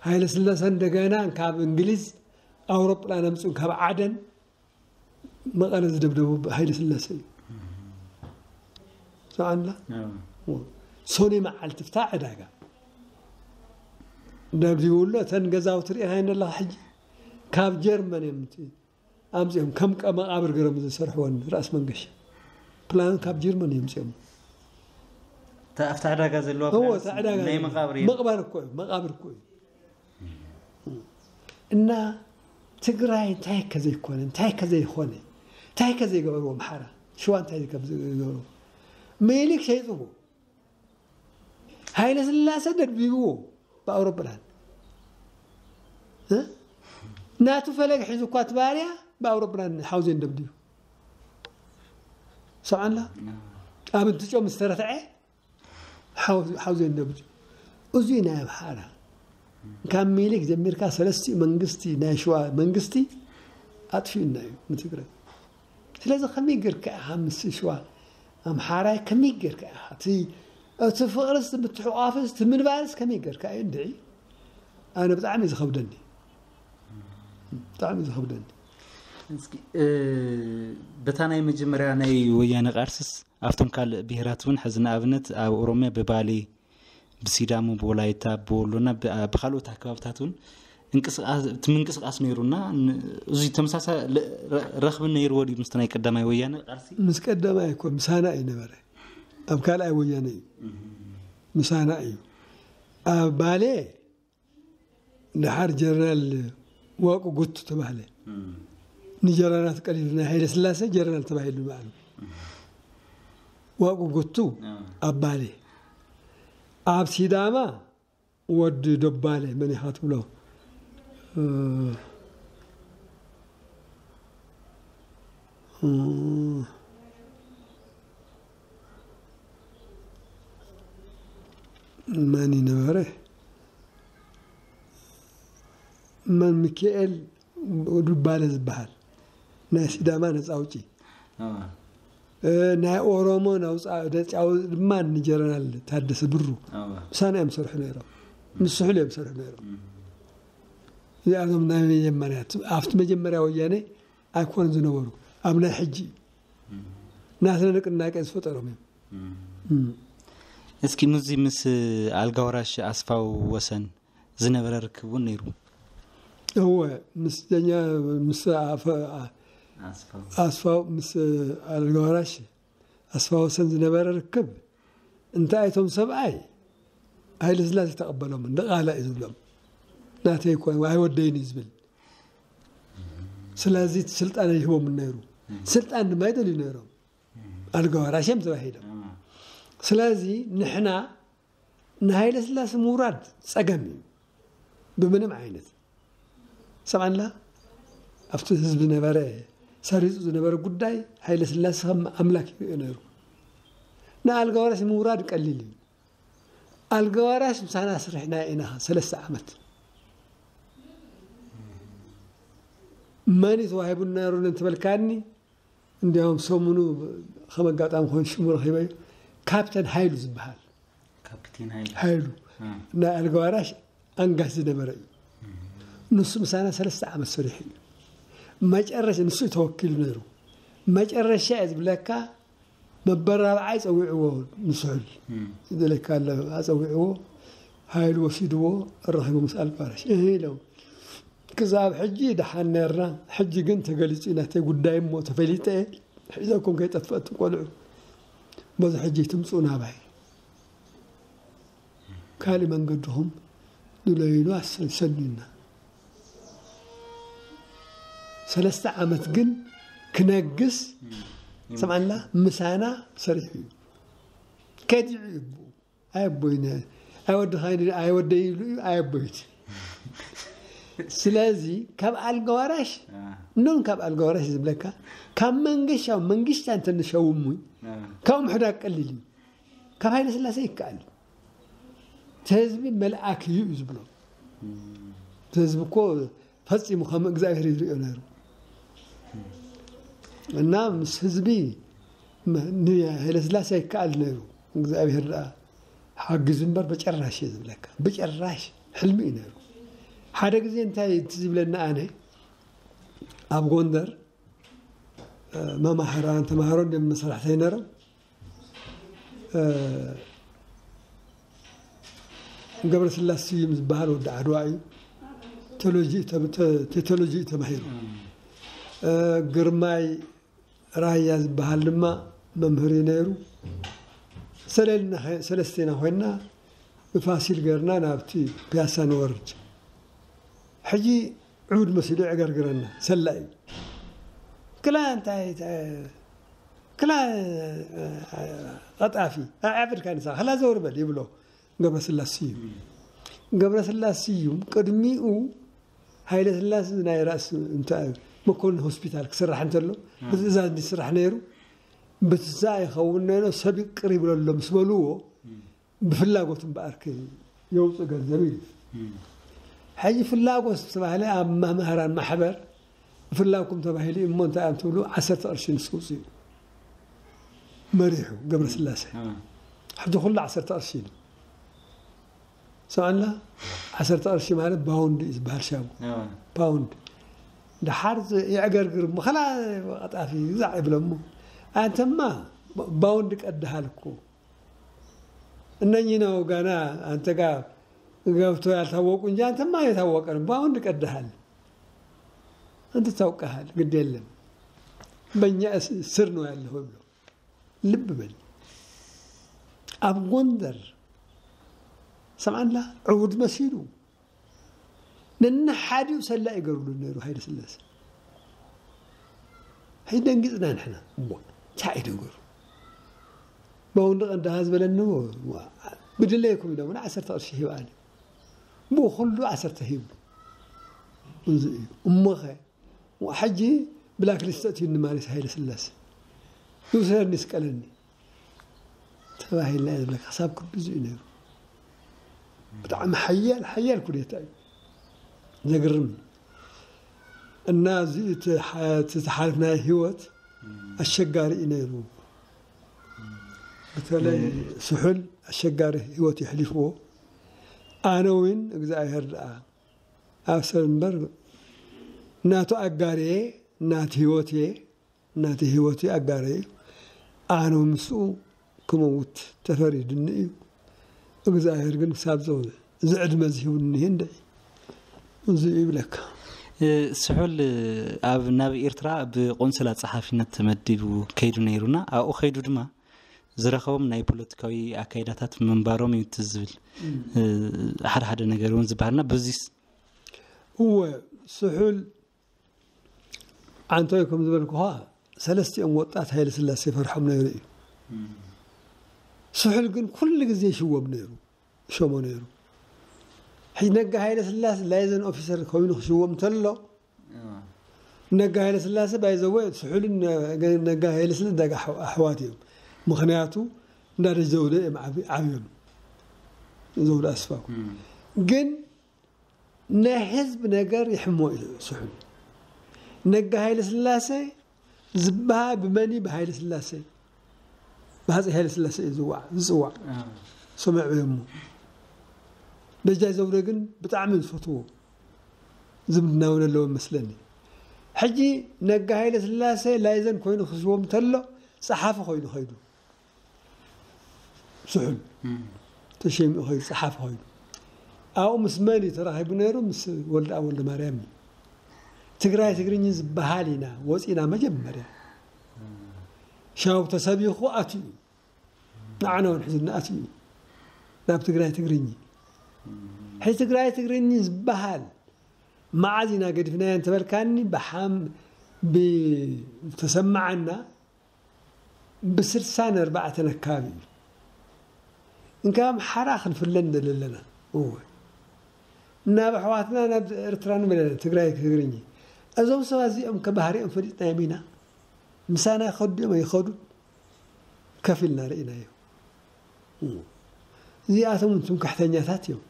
ሃይለስላሰ እንደገና ካብ እንግሊዝ ኣውሮፕላን ኣምፅኡ ካብ ዓደን መቐለ ዝደብደቡ ሃይለስላሰ እዩ ሰዓንላ ሶኒ መዓልቲ ፍታ ዕዳጋ ደብዲቡሎ እተን ገዛውቲ ርኢኻ ኣለኻ ሕጂ ካብ ጀርመን እዮም ኣምፅኦም ከም መቃብር ገሮም ዝሰርሕወን ራእሲ መንገሻ ፕላን ካብ ጀርመን እዮም ኣምፅኦም ኣብታ ዕዳጋ ዘለዋ ናይ መቃብር እዩ መቃብር እኮ እዩ መቃብር እኮ እዩ እና ትግራይ እንታይ ከዘይኮነ እንታይ ከዘይኮነ እንታይ ከዘይገበርዎ ኣምሓራ ሽዋ እንታይ ከዘይገበርዎ ምኒልክ ሸይጥዎ ሃይለ ስላሰ ደብዲብዎ ብኣውሮፕላን። ናቱ ፈለግ ሒዙ እኳ እቲ ባርያ ብኣውሮፕላን ሓውዜን ደብዲቡ። ሰምዓላ ኣብ እንትጮ ምስ ተረትዐ ሓውዜን ደብዲቡ። እዙይ ናይ ኣምሓራ ካብ ሚኒሊክ ጀሚርካ ሰለስቲኡ መንግስቲ ናይ ሽዋ መንግስቲ ኣጥፊኡና እዩ ንትግራይ። ስለዚ ከመይ ጌርካ ኢኻ ምስ ሽዋ ኣምሓራይ ከመይ ጌርካ ኢኻ እቲ እቲ ፍቕርስ ምትሕቋፍስ እቲ ምንባርስ ከመይ ጌርካ እዩ እንድዒ? ኣነ ብጣዕሚ እዩ ዝኸብደኒ፣ ብጣዕሚ እዩ ዝኸብደኒ። እስኪ በታ ናይ መጀመርያ ናይ ወያነ ቃልስስ ኣብቶም ካልእ ብሄራት እውን ሕዚ ንኣብነት ኣብ ኦሮሚያ ብባሌ ብሲዳሞ ብወላይታ ብወሎና ብካልኦት ኣከባብታት እውን እቲ ምንቅስቃስ ነይሩና። እዚ ተመሳሳ ረኽቢ ነይርዎ ድዩ ምስቲ ናይ ቀዳማይ ወያነ ቃልሲ? ምስ ቀዳማይ እኮ ምሳና እዩ ነበረ። ኣብ ካልኣይ ወያነ እዩ ምሳና እዩ። ኣብ ባሌ ድሓር ጀነራል ዋቁ ጉቱ ተባህለ። ንጀነራላት ቀሊሉ ናይ ሃይለ ስላሴ ጀነራል ተባሂሉ በዓሉ። ዋቁ ጉቱ ኣብ ባሌ፣ ኣብ ሲዳማ ወዲ ደባለ መን ኢኻ ትብሎ? መን ይነበረ? መን ሚካኤል ዱባለ ዝበሃል ናይ ሲዳማ ነፃ ኣውጪ፣ ናይ ኦሮሞ ነፃ ኣውጪ ድማ ንጀነራል ታደሰ ብሩ ምሳና እዮም ሰርሑ ነይሮም። ምስ ስሑል እዮም ሰርሑ ነይሮም። እዚኣቶም ናይ መጀመርያ ኣብቲ መጀመርያ ወያነ ኣይኮኑን ዝነበሩ፣ ኣብ ናይ ሕጂ ናትና ንቅናቄ ዝፈጠሮም እዮም። እስኪ ምስዚ ምስ ኣልጋ ወራሽ ኣስፋው ወሰን ዝነበረ ርክብ እውን ነይሩ። እወ ምስ ኛ ምስ ኣስፋው ምስ ኣልጋ ወራሽ ኣስፋው ወሰን ዝነበረ ርክብ እንታይ እቶም ሰብኣይ ሃይለ ስላሴ ተቐበሎም እንደ ቃላ እዩ ዝብሎም። ናተይ እኮ ኣይወደይን እዩ ዝብል። ስለዚ ስልጣን ይህቦም ነይሩ። ስልጣን ድማ ይደልዩ ነይሮም። ኣልጋ ወራሽ እዮም ተባሂሎም። ስለዚ ንሕና ንሃይለ ስላሴ ምውራድ ፀገም እዩ ብምንም ዓይነት። ሰምዓና ኣብቲ ህዝቢ ነበረ ሰሪፁ ዝነበረ ጉዳይ ሃይለ ስላሴ ከም ኣምላክ ይሪኦ ነይሩ። ንኣልጋ ወራሽ ምውራድ ቀሊል እዩ። ኣልጋ ወራሽ ምሳና ስርሕና ኢና ሰለስተ ዓመት። መን እዩ ተዋሂቡና ነይሩ እንተበልካኒ እንዲያውም ሰሙኑ ከም ኣጋጣሚ ኮይኑ ሽሙ ረኺበዮ ካፕተን ሃይሉ ዝበሃል ካፕቴን ሃይሉ ናይ ኣልጋ ወራሽ ኣንጋሽ ዝነበረ እዩ። ንሱ ምሳና ሰለስተ ዓመት ሰሪሑ እዩ። መጨረሻ ንሱ ተወኪሉ ነይሩ። መጨረሻ እየ ዝብለካ መበራብዓይ ፀዊዕዎ ንስሑል ዝደለካ ኣለ ኣፀዊዕዎ ሃይሉ ወሲድዎ ረኺቡ ምስ ኣልጋ ወራሽ እህ ኢሎም ክዛብ ሕጂ ደሓን ነርና። ሕጂ ግን ተገሊፁ እዩ ናተይ ጉዳይ እሞ ተፈሊጠ እየ ሒዘኩም ከይጠፍአትም ቆልዑ በዚ ሕጂ ትምፅኡ ናባይ ካልእ መንገድኹም ንለይሉ ኣሰንሰሉና። ሰለስተ ዓመት ግን ክነግስ ሰምዓና ምሳና ሰሪሑ እዩ። ከዲዑ እዩ ኣቦይ ኣይወድኻ ኣይወደይ ኢሉ እዩ ኣየቦይት። ስለዚ ካብ ኣልጋ ወራሽ ኖን ካብ ኣልጋ ወራሽ ዝብለካ ካብ መንገሻ መንግሽታ እንተንሸውሙ ካብኡ ምሕዳግ ቀሊል እዩ። ካብ ሃይለ ስላሴ ይከኣል። እቲ ህዝቢ መልኣክ እዩ እዩ ዝብሎ። እቲ ህዝቢ እኮ ፈጺሙ ከም እግዚኣብሔር ይሪኦ ነይሩ እና ምስ ህዝቢ ንሃይለ ስላሴ ይከኣል ነይሩ። እግዚኣብሔር ደኣ ሓጊዙ እምበር በጨራሽ እየ ዝብለካ ብጨራሽ ሕልሚ እዩ ነይሩ። ሓደ ግዜ እንታይ እቲ ዝብለና ኣነ ኣብ ጎንደር መማህራን ተማሃሮ እንዲም መሰራሕተይ ነይሮም። ገብረስላስ ስዩም ዝበሃል ወዲ ዓድዋ እዩ። ቴዎሎጂ እዩ ተብ- ተ- ቴዎሎጂ እዩ ተማሂሩ። ግርማይ ራያ ዝበሃል ድማ መምህር እዩ ነይሩ። ሰለልና ኸ- ሰለስቴና ኮይና ብፋሲል ገርና ናብቲ ፒያሳ ንወርድ። ሕጂ ዕውድ መሲሉ ይዕገርግረና ሰላኢ ክላ እንታይ ክላ ቀጣፊ ኣዕብድካ ንሳ ክላ ዘውር በል ይብሎ። ገብረስላስ ስዩም። ገብረስላስ ስዩም ቅድሚኡ ሃይለ ስላስ ናይ ራስ እንታይ መኮንን ሆስፒታል ክስራሕ እንተሎ ብትእዛዝ ዝስራሕ ነይሩ። ብትዛ ይኸውን ነይሩ፣ ሰብ ይቅር ይብለሎ ምስ በልዎ ብፍላጎት እምበኣር የውፅእ ገንዘብ ኢሉ። ሕጂ ፍላጎት ዝተባህለ ኣብ መምህራን ማሕበር ብፍላኩም ተባሂሉ እዩ እሞ እንታይ እዮም ትብሉ? ዓሰርተ ቅርሺ ንስውፅኡ መሪሑ ገብረስላሴ። ሕጂ ኩሉ ዓሰርተ ቅርሺ ኢሉ ሰምዓና። ዓሰርተ ቅርሺ ማለት ባውንድ እዩ ዝበሃል ሻቡ። ፓውንድ። ደሓር የዕገርግር እሞ ከላ ቀጣፊ ግዛዕ ይብሎ እሞ ኣንተማ ባውንድ ቀድሃል እኮ እነኚህ ነው ገና አንተ ጋር ገብቶ ያልታወቁ እንጂ አንተማ የታወቀ ነው። በአሁን ቀድሃል አንተ ታውቀሃል፣ ግድ የለም በእኛ እስ- ስር ነው ያለኸው ብሎ ልብ በል። ኣብ ጎንደር ሰምዓላ ዕቡድ መሲሉ ነንሓዲኡ ሰላ ይገብርሉ ነይሩ ሃይለ ስላሴ። ሕጂ ደንጊፅና ንሕና እሞ እንታይ እዩ ነገሩ? ባውንዲ ቀንዳሃ ዝበለኒ ብድለይኩም ኢሎም ን ዓሰርተ ቅርሺ ሂብኣኒ ብኡ ኩሉ ዓሰርተ ሂቡ። እዚ እዩ እሞኸ ሕጂ ብላክ ሊስት ተእትዩኒ ማለት ሃይለ ስላሴ ይውሰደኒ ይስቀለኒ ተባሂልና እየ ዝብለካ። ክሳብ ክንድዚ እዩ ነይሩ። ብጣዕሚ ሓያል ሓያል ኩዴታ እዩ። ዘግርም እዩ። እና እዚ እቲ ሓ- እቲ ዝሓለፍናዮ ህይወት ኣሸጋሪ እዩ ነይሩ። በተለይ ስሑል ኣሸጋሪ ህይወት የሕሊፍዎ። ኣነ እውን እግዚኣብሔር ደኣ ኣብ ሰብ እምበር ናቱ ኣጋርየ ናቲ ህይወት እየ ናቲ ህይወት ኣጋርየ እዩ። ኣነ ምስኡ ክመውት ተፈሪድኒ እዩ። እግዚኣብሔር ግን ክሳብ ዘው እዚ ዕድመ ዝሂቡኒ እንደ እዚ ይብለካ። ስሑል ኣብ ናብ ኤርትራ ብቆንስላ ጸሓፊነት ተመዲቡ ከይዱ ነይሩና ኣብኡ ከይዱ ድማ ዝረኸቦም ናይ ፖለቲካዊ ኣካይዳታት ምንባሮም እዩ ትዝብል ሓደ ሓደ ነገር እውን ዝበሃልና በዚስ እወ ስሑል ዓንቶይ ከም ዝበልኩኻ ሰለስቲኦም ወጣት ሃይለ ስላሴ ፈርሖም ነይሩ እዩ። ስሑል ግን ኩሉ ግዜ ይሽወም ነይሩ ይሸሞ ነይሩ። ሕጂ ነጋ ሃይለ ስላሴ ላይዘን ኦፊሰር ኮይኑ ክሽወም እንተሎ ነጋ ሃይለ ስላሴ ባይዘወ ስሑልን ነጋ ሃይለ ስላሴ ደጋ ኣሕዋት እዮም። ምክንያቱ እንዳ ደጅ ዘውደ እዮም ዓብዮም ዘውደ ኣስፋው ግን ናይ ህዝብ ነገር ይሕሞ እዩ ስሑል። ነጋ ሃይለ ስላሴ ዝበሃል ብመን እዩ? ብሃይለ ስላሴ ብሃፀይ ሃይለ ስላሴ እዩ ዝዋዕ ዝፅዋዕ። ሰምዕ በየሞ ደጃይ ዘውደ ግን ብጣዕሚ ዝፈትዎ ዝምድና እውን ኣለዎ መስለኒ። ሕጂ ነጋ ሃይለ ስላሴ ላይዘን ኮይኑ ክስዎም እንተሎ ፀሓፊ ኮይኑ ከይዱ ስሑል ተሸሚኡ ኸይዱ ፀሓፊ ኸይዱ ኣብኡ ምስ መን እዩ ተራኺቡ ነይሩ? ምስ ወልደኣብ ወልደማርያም እዩ። ትግራይ ትግርኝ ዝበሃል ኢና ወፂና መጀመርያ ሻው ተሰቢኹ ኣትዩ ንዓና እውን ሕዝና ኣትዩ ናብ ትግራይ ትግርኝ። ሕዚ ትግራይ ትግርኝ ዝበሃል መዓዝ ኢና ገዲፍናዮ እንተበልካኒ ብሓም ብተሰማዓና ብስልሳን ኣርባዕተን ኣካባቢ እዩ። እንካ ኣምሓራ ክንፍለ ንደሊ ኣለና። እወ ናብ ኣሕዋትና ናብ ኤርትራ ንበለ ትግራይ ትግርኝ እዞም ሰባት እዚኦም ከባህሪኦም ፈሊጥናዮም ኢና። ምሳና ይኸዱ እዮም ኣይኸዱ ከፊልና ርኢናዮ። እዚኣቶም ትምክሕተኛታት እዮም።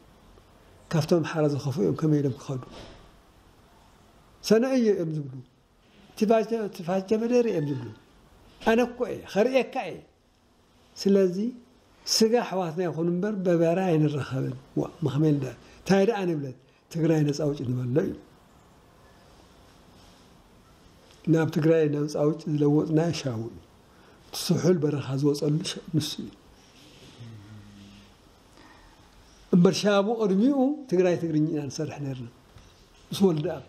ካብቶም ኣምሓራ ዝኸፉ እዮም ከመይ ኢሎም ክኸዱ ሰነእዮ እዮም ዝብሉ። ትፋጀ በደር እዮም ዝብሉ። ኣነ እኮ እየ ኸርእየካ እየ። ስለዚ ስጋ ኣሕዋትና ይኹን እምበር በበራ ኣይንራኸብን። ዋ መኽመል ዳ እንታይ ደኣ ንብለት ትግራይ ነፃ ኣውጪ ንበሎ እዩ። ናብ ትግራይ ነፃ ኣውጪ ዝለወጥናዮ ሻቡ እዩ። እቲ ስሑል በረኻ ዝወፀሉ ንሱ እዩ። እምበር ሻቡ ቅድሚኡ ትግራይ ትግርኛ ኢና ንሰርሕ ነርና ምስ ወልደኣብ።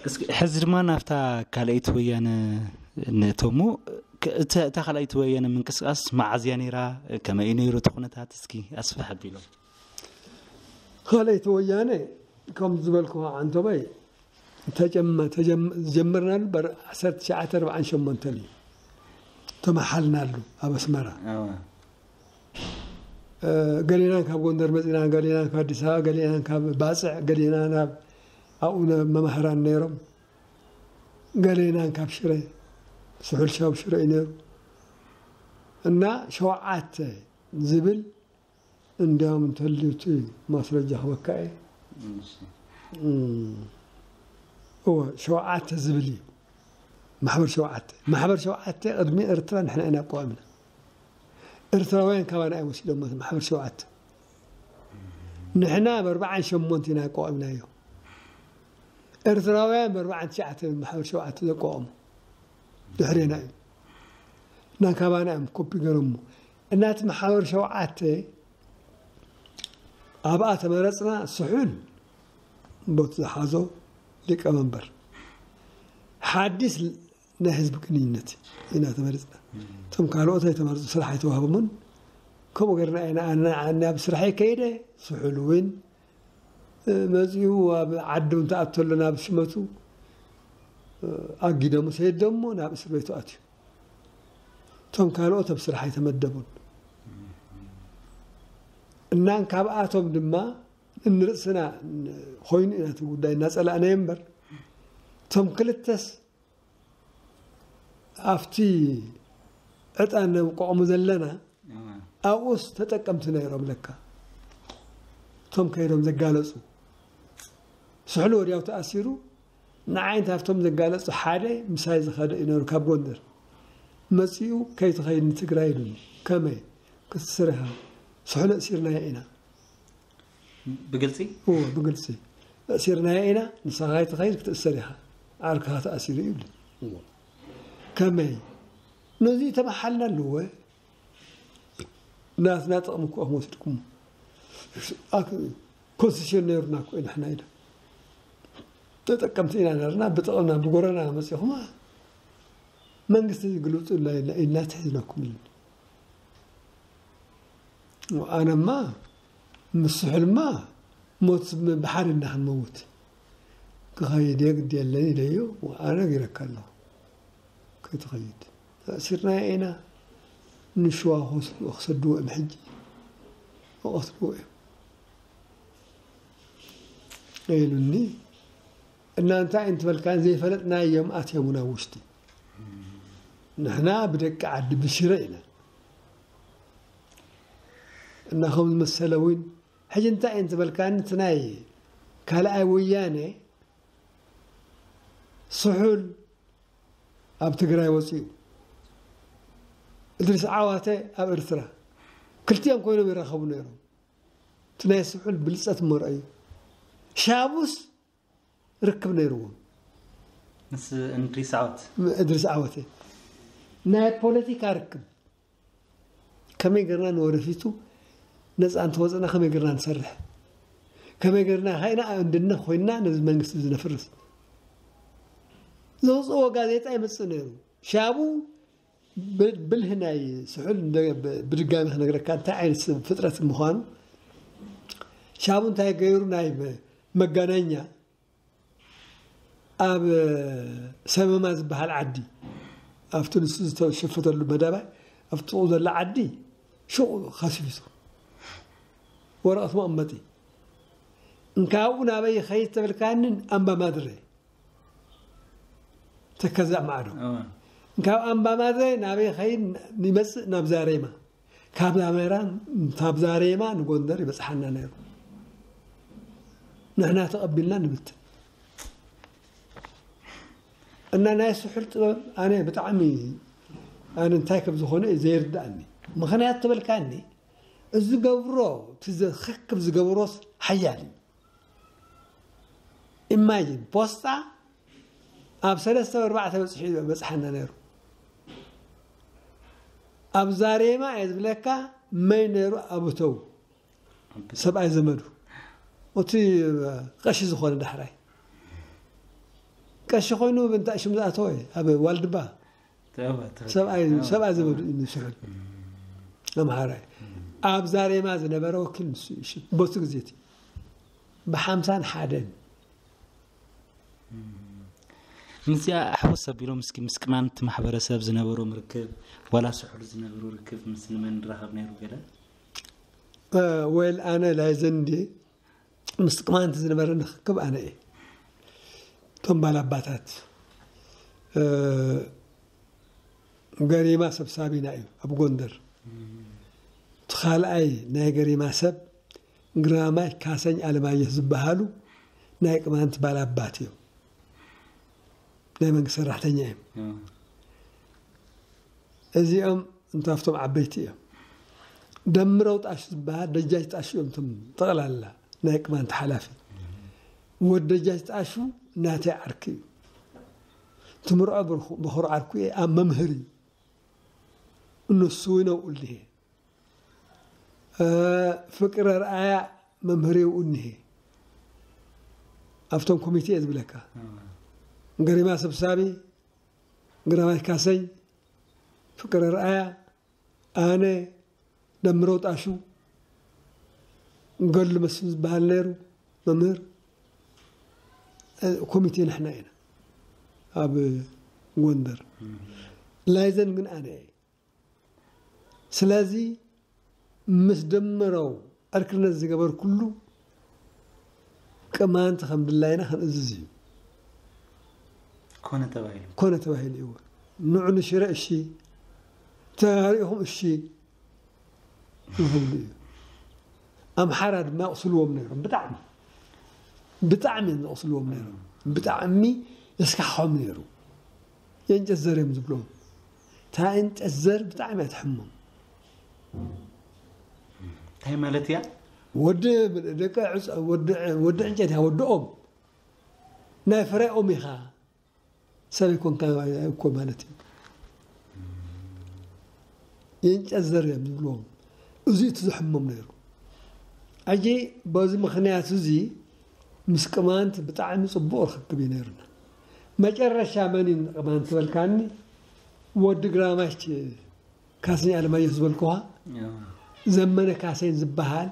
እስኪ ሕዚ ድማ ናብታ ካልኣይቲ ወያነ ንእተሙ። እታ ካልኣይቲ ወያነ ምንቅስቃስ መዓዝያ ነይራ? ከመይ እዩ ነይሩ እቲ ኩነታት? እስኪ ኣስፍሕ ኣቢሎም። ካልኣይቲ ወያነ ከም ዝበልኩ ዓንቶበይ ዝጀመርናሉ በር ዓሰርተ ትሽዓተ ኣርባዓን ሸሞንተን እዩ ተመሓልናሉ ኣብ ኣስመራ። ገሌናን ካብ ጎንደር መፂና፣ ገሌናን ካብ ኣዲስ ኣበባ፣ ገሌናን ካብ ባፅዕ፣ ገሌና ናብ ኣብኡ መማህራን ነይሮም፣ ገሌናን ካብ ሽረ፣ ስሑል ሻብ ሽረ እዩ ነይሩ። እና ሸውዓተ ዝብል እንዲያውም እንተልዩ እቲ ማስረጃ ክበካ እየ። እወ፣ ሸውዓተ ዝብል እዩ። ማሕበር ሸውዓተ፣ ማሕበር ሸውዓተ ቅድሚ ኤርትራ ንሕና ኢና ኣቋሚና። ኤርትራውያን ካባና እዮም ወሲዶሞ ማሕበር ሸውዓተ። ንሕና ብ ኣርብዓን ሸሞንተን ኢና ኣቋሚናዮ። ኤርትራውያን ብ ኣርብዓን ትሽዓተን ማሕበር ሸውዓተ ዘቋወሙ ድሕሬና እዩ። እና ካባና እዮም ኮፒ ገረሞ። እናቲ ማሕበር ሸውዓተ ኣብኣ ተመረፅና። ስሑል ቦት ዝሓዞ ሊቀመንበር፣ ሓዲስ ናይ ህዝቢ ግንኙነት ኢና ተመሪፅና። እቶም ካልኦት ኣይተመርፁ፣ ስራሕ ኣይተዋህቦምን። ከምኡ ገርና ኢና ኣና ኣና ኣብ ስራሕ ከይደ። ስሑል እውን መፂኡ ኣብ ዓዱ እንተኣተሎ ናብ ሽመቱ ኣጊደሙ ሰይደሞ ናብ እስር ቤቱ ኣትዩ። እቶም ካልኦት ኣብ ስራሕ ኣይተመደቡን። እናን ካብኣቶም ድማ እንርእስና ኮይኑ ኢና እቲ ጉዳይ እናፀላእናዮ እምበር፣ እቶም ክልተስ ኣብቲ ዕጣን ነብቆቕሙ ዘለና ኣብኡስ ተጠቀምቲ ነይሮም። ለካ እቶም ከይዶም ዘጋለፁ፣ ስሕሉ ወዲያው ተኣሲሩ። ንዓይን ካብቶም ዘጋለፁ ሓደ ምሳይ ዝኸደ እዩ ነይሩ ካብ ጎንደር መፂኡ። "ከይትኸይድ ንትግራይ" ኢሉኒ። "ከመይ ክትእስር ኢኻ? ስሕሉ እሲርናዮ ኢና" ብግልፂ? እዎ፣ ብግልፂ። "እሲርናዮ ኢና፣ ንስኻ ከይትኸይድ ክትእሰር ኢኻ፣ ዓርክኻ ተኣሲሩ" ይብል። እዎ። ከመይ? ነዚ ተመሓልና ኣለዎ። ናትና ጥቕሚ እኮ ኢኹም ወሲድኩም። ኣክ-፣ ኮንስቲቱሽን ነይሩና እኮ ኢና ንሕና ኢለ። ተጠቀምቲ ኢና ነርና፣ ብጥቕምና ብጎረና መፂኹም መንግስቲ ግልብጡ ኢልና ኢልና ትሒዝናኩም ኢሉኒ። ኣነማ ምስ ስሑልማ ሞት ብሓደ ኢና ክንመውት። ክኸይድ እየ፣ ግዲ የለን ኢለዮ። ኣነ ነጊረካ ኣለኹ፣ ከይትኸይድ። ኣእሲርናዮ ኢና። ንሽዋ ክወስድዎ፣ ክሰድዎ እዮም ሕጂ። ክቐትልዎ እዮም ኢሉኒ። እና እንታይ እንትበልካ፣ ዘይፈለጥናዮም ኣትዮምና ውሽጢ። ንሕና ብደቂ ዓዲ ብሽረ ኢና። እና ከም ዝመሰለ እውን ሕጂ እንታይ እዩ እንትበልካኒ፣ እቲ ናይ ካልኣይ ወያነ ስሑል ኣብ ትግራይ ወፂኡ፣ እድሪስ ዓዋተ ኣብ ኤርትራ፣ ክልቲኦም ኮይኖም ይራኸቡ ነይሮም። እቲ ናይ ስሑል ብልፀት እሞ ረኣዩ። ሻቡስ ርክብ ነይርዎም። ምስ እንድሪስ ዓወት። እድሪስ ዓወተ ናይ ፖለቲካ ርክብ፣ ከመይ ገርና ንወደፊቱ ነፃ እንተወፅና ከመይ ገርና ንሰርሕ፣ ከመይ ገርና ኻይና ኣንድነት ኮይና ነዚ መንግስቲ ዝነፍርስ ዘውፅእዎ ጋዜጣ ይመፅእ ነይሩ። ሻቡ ብ-፣ ብልህ ናይ ስሑል እንደ-፣ ብ-፣ ብድጋሚ ክነግረካ እንታይ ዓይነት ሰብ ፍጥረት ምዃኑ። ሻቡ እንታይ ገይሩ፣ ናይ መ-፣ መጋናኛ ኣብ ሰመማ ዝበሃል ዓዲ፣ ኣብቲ ንሱ ዝተሸፈተሉ መዳባይ፣ ኣብቲ ጥቕኡ ዘሎ ዓዲ ሹቕ ከሲፊሱ ወረቐት መቐመጢ። እንካብኡ ናበይ ይኸይድ ተበልካንን ኣምባ ማድረ ተከዛእ ማዕዶ። እወ። ካብ ኣምባ ማድረ ናበይ ኸይድ ይመጽእ ናብ ዛሬማ። ካብ ዛሜራ፣ ካብ ዛሬማ ንጎንደር ይበጽሓና ነይሩ። ንሕና ተቐቢልና ንብትን። እና ናይ ስሑል ጥበብ ኣነ ብጣዕሚ፣ ኣነ እንታይ ከም ዝኾነ እዩ ዘይርድኣኒ። ምኽንያት ተበልካኒ፣ እዚ ገብሮ፣ እቲ ዘኽክብ ዝገብሮስ ሓያል እዩ። ኢማጂን፣ ፖስጣ ኣብ ሰለስተ ወርባዕተ በጽሑ በጽሓና ነይሩ። ኣብ ዛሬማ እየ ዝብለካ፣ መይ ነይሩ ኣብተው፣ ሰብኣይ ዘመዱ። እቲ ቀሺ ዝኾነ ዳሕራይ። ቀሺ ኮይኑ ብእንታይ ሽም ዝኣተወ፣ ኣብ ዋልድባ። ተባ፣ ተባ። ሰብኣይ፣ ተባ። ሰብኣይ ዘመዱ እዩ ንስሑል። ኣምሓራይ። ኣብ ዛሬማ ዝነበረ ወኪል ንሱ እዩ። በቱ ግዜ እቲ ብሓምሳን ሓደን። ምስዚኣ ሕውስ ኣቢሎም እስኪ ምስ ቅማንት ማሕበረሰብ ዝነበሮም ርክብ፣ ዋላ ስሑል ዝነበሮ ርክብ ምስ ንመን ንራኸብ ነይሩ ገለ? ወይል ኣነ ላይዘን እንድየ፣ ምስ ቅማንት ዝነበረ ንክክብ ኣነ እየ። እቶም ባላባታት ገሪማ ሰብሳቢና እዩ ኣብ ጎንደር። እቲ ካልኣይ ናይ ገሪማ ሰብ ግራማይ ካሰኝ ኣለማየሁ ዝበሃሉ ናይ ቅማንት ባላባት እዮም። ናይ መንግስቲ ሰራሕተኛ እዮም። እዚኦም እንታፍቶም ዓበይቲ እዮም። ደምረው ጣሹ ዝበሃል ደጃች ጣሹ እዮም። እቶም ጠቕላላ ናይ ቅማንት ሓላፊ ወዲ ደጃች ጣሹ ናተይ ዓርኪ እዩ። ትምርዖ በኹር ዓርኩ ኣብ መምህር እዩ። ንሱ ይነብኡ እኒሄ። ፍቅረ ርኣያ መምህር ይብኡ እኒሄ። ኣብቶም ኮሚቴ እየ ዝብለካ። ገሪማ ሰብሳቢ፣ ግራማይ ካሰኝ፣ ፍቅረ ርኣያ፣ ኣነ፣ ደምረው ጣሹ፣ ገሉ መስፍን ዝበሃል ነይሩ መምህር። ኮሚቴ ንሕና ኢና ኣብ ጎንደር። ላይዘን ግን ኣነ እየ። ስለዚ ምስ ደመረው ዕርክነት ዝገበርኩሉ ቅማንት ከም ድላይና ክንእዝዝ እዩ። ኮነ ተባሂሉ ኮነ ተባሂሉ እዩ። ንዑ ንሽረ እሺ፣ ተጋሪኹም እሺ ይብሉ እዩ። ኣምሓራ ድማ ይቕስልዎም ነይሮም። ብጣዕሚ ብጣዕሚ እዮም ዝቕስልዎም ነይሮም። ብጣዕሚ የስካሕኾም ነይሩ። የእንጨት ዘር እዮም ዝብሎም። እታ እንጨት ዘር ብጣዕሚ እያ ትሕሞም። እንታይ ማለት እያ? ወዲ ደቂ ዕፀ- ወዲ- ወዲ ዕንጨት እያ፣ ወዲ ኦም። ናይ ፍረ ኦም ኢኻ፣ ሰብ ኣይኮንካ እኮ ማለት እዩ። የእንጨት ዘር እዮም ዝብልዎም። እዚ እቲ ዘሕሞም ነይሩ። ሕጂ በዚ ምኽንያት እዚ ምስ ቅማንት ብጣዕሚ ፅቡቕ ርክክብ እዩ ነይሩና። መጨረሻ መን እዩ ቅማንት ትበልካኒ? ወዲ ግራማች ካስኝ ኣለማየሁ ዝበልኩኻ፣ ዘመነ ካሰኝ ዝበሃል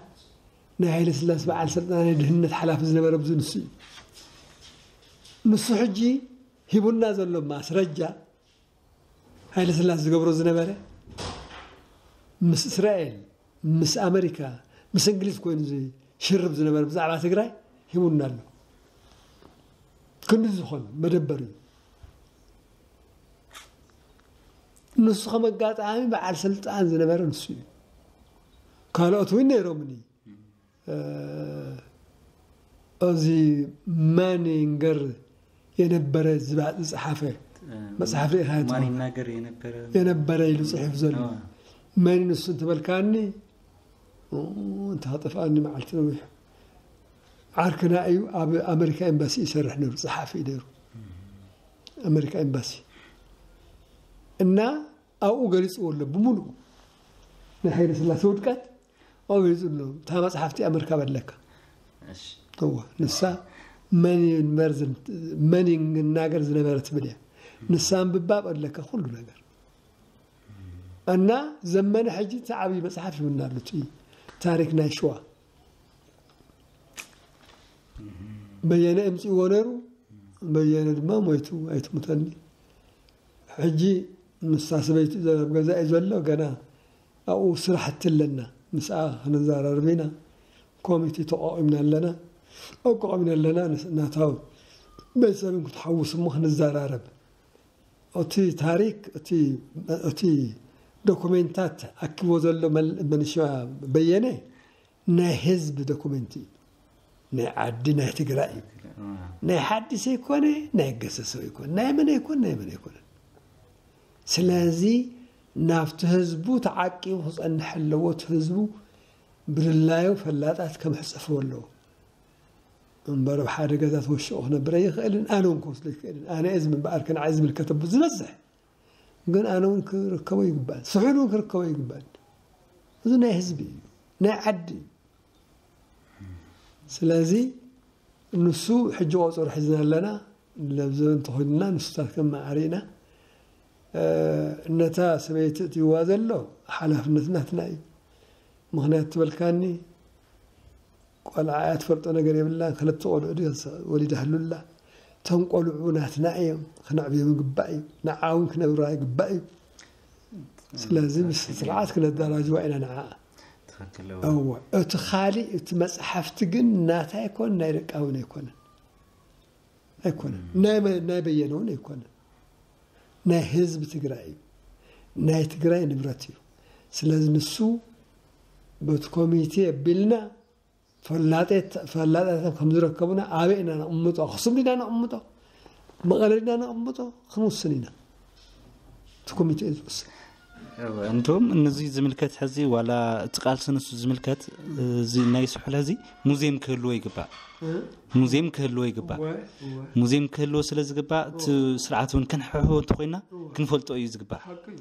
ናይ ሃይለ ስላሴ በዓል ስልጣን ናይ ድህነት ሓላፊ ዝነበረ ብዙ ንሱ እዩ። ንሱ ሕጂ ሂቡና ዘሎ ማስረጃ፣ ሃይለ ስላሴ ዝገብሮ ዝነበረ ምስ እስራኤል፣ ምስ ኣመሪካ፣ ምስ እንግሊዝ ኮይኑ ዝሽርብ ዝነበረ ብዛዕባ ትግራይ ሂቡና ኣሎ። ክንዲ ዝኾን መደበር እዩ። ንሱ ከም ኣጋጣሚ በዓል ስልጣን ዝነበረ ንሱ እዩ። ካልኦት እውን ነይሮምኒ። እዚ ማኒንገር የነበረ ዝባ- ዝጸሓፈ መጽሓፍ ርኢኻ ትኾን? ማን ይናገር የነበረ የነበረ ኢሉ ጽሒፍ ዘሎ አዎ። መን ንሱ እንትበልካኒ፣ ኦ፣ እንተ ከጠፍኣኒ መዓልቲ ነዊሕ። ዓርክና እዩ። ኣብ ኣመሪካ ኤምባሲ ይሰርሕ ነይሩ፣ ጸሓፊ እዩ ነይሩ ኣመሪካ ኤምባሲ። እና ኣብኡ ገሊፅዎ ኣሎ ብምሉእ ናይ ሃይለ ስላሴ ውድቀት ኣብኡ ገሊፁ ኣሎ። እታ መፅሓፍቲ ኣመሪካ በለካ እሺ እዋ ንሳ መን ይንበር ዝን- መን ይናገር ዝነበረ ትብል እያ። ንሳ ምብባብ ኣለካ ኩሉ ነገር። እና ዘመነ ሕጂ እቲ ዓብዪ መፅሓፍ ይብና ኣሎ፣ እቲ ታሪክ ናይ ሽዋ። በየነ እምፅእዎ ነይሩ። በየነ ድማ ሞይቱ፣ ኣይትሙተኒ። ሕጂ ንሳ ሰበይቲ ኣብ ገዛ እዩ ዘሎ። ገና ኣብኡ ስራሕቲ ኣለና፣ ምስኣ ክንዘራረብ ኢና። ኮሚቴ ተቋቒምና ኣለና፣ ኣቋቒምና ኣለና። ንስ- ናታው ቤተሰብን ክትሓውስ እሞ ክንዘራረብ። እቲ ታሪክ እቲ እቲ ዶኩሜንታት ኣኪቦ ዘሎ መል- መንሽዋ በየነ ናይ ህዝቢ ዶኩሜንት እዩ። ናይ ዓዲ ናይ ትግራይ እዩ። ናይ ሓዲስ ኣይኮነ፣ ናይ ገሰሰው ኣይኮነ፣ ናይ መን ኣይኮነ፣ ናይ መን ኣይኮነ። ስለዚ ናብቲ ህዝቡ ተዓቂቡ ክፀንሕ ኣለዎ። እቲ ህዝቡ ብድላዩ ፈላጣት ከመሕፀፍዎ ኣለዎ። እምበር ኣብ ሓደ ገዛ ተወሽቑ ክነብር ኣይኽእልን። ኣነ እውን ክወስዶ ኣይክእልን። ኣነ እየ ዝምበኣር ከንዓይ ዝምልከተ ብዙ ዝበዝሕ ግን ኣነ እውን ክርከቦ ይግባእ። ስሑል እውን ክርከቦ ይግባእ። እዚ ናይ ህዝቢ እዩ፣ ናይ ዓዲ እዩ። ስለዚ ንሱ ሕጂ ቆፀሮ ሒዝና ኣለና። ለብዘበን ተኾይንና ንሱታት ከመዓሪእና ነታ ሰበይቲ እትይዋ ዘሎ ሓላፍነት ናትና እዩ። ምኽንያት ትበልካኒ ቆልዓ እያ ትፈልጦ ነገር የብላን። ክልተ ቆልዑ ድዩ ወሊዳ ህሉላ። እቶም ቆልዑ ናትና እዮም፣ ክነዕብዮም ይግባእ እዩ። ንዓ እውን ክነብራ ይግባእ እዩ። ስለዚ ምስ ስርዓት ክነደራጅዋ ኢና ንዓ። እቲ እወ፣ እቲ ካልእ፣ እቲ መጽሓፍቲ ግን ናታይ ኣይኮነን፣ ናይ ደቃ እውን ኣይኮነን። ኣይኮነን። ናይ መ-፣ ናይ በየነ እውን ኣይኮነን። ናይ ህዝቢ ትግራይ እዩ። ናይ ትግራይ ንብረት እዩ። ስለዚ ንሱ በቲ ኮሚቴ ኣቢልና ፈላጤት-፣ ፈላጣት ከም ዝረከቡና ኣበይ ኢና ነቕምጦ? ኣኽሱም ዲና ነቕምጦ? መቐለ ዲና ነቕምጦ? ክንውስን ኢና። እቲ ኮሚቴ እዩ ዝውስን። እወ፣ እንቶም ነዚ ዝምልከት ሕዚ ዋላ እቲ ቃልሲ ንሱ ዝምልከት፣ እዚ ናይ ስሑል ሕዚ ሙዚየም ክህልዎ ይግባእ። እ? ሙዚየም ክህልዎ ይግባእ። እወ፣ እወ። ሙዚየም ክህልዎ ስለ ዝግባእ፣ እቲ ስርዓት እውን ክንሕሕቦ እንተኾይና እወ። ክንፈልጦ እዩ ዝግባእ። ሓቂ እዩ።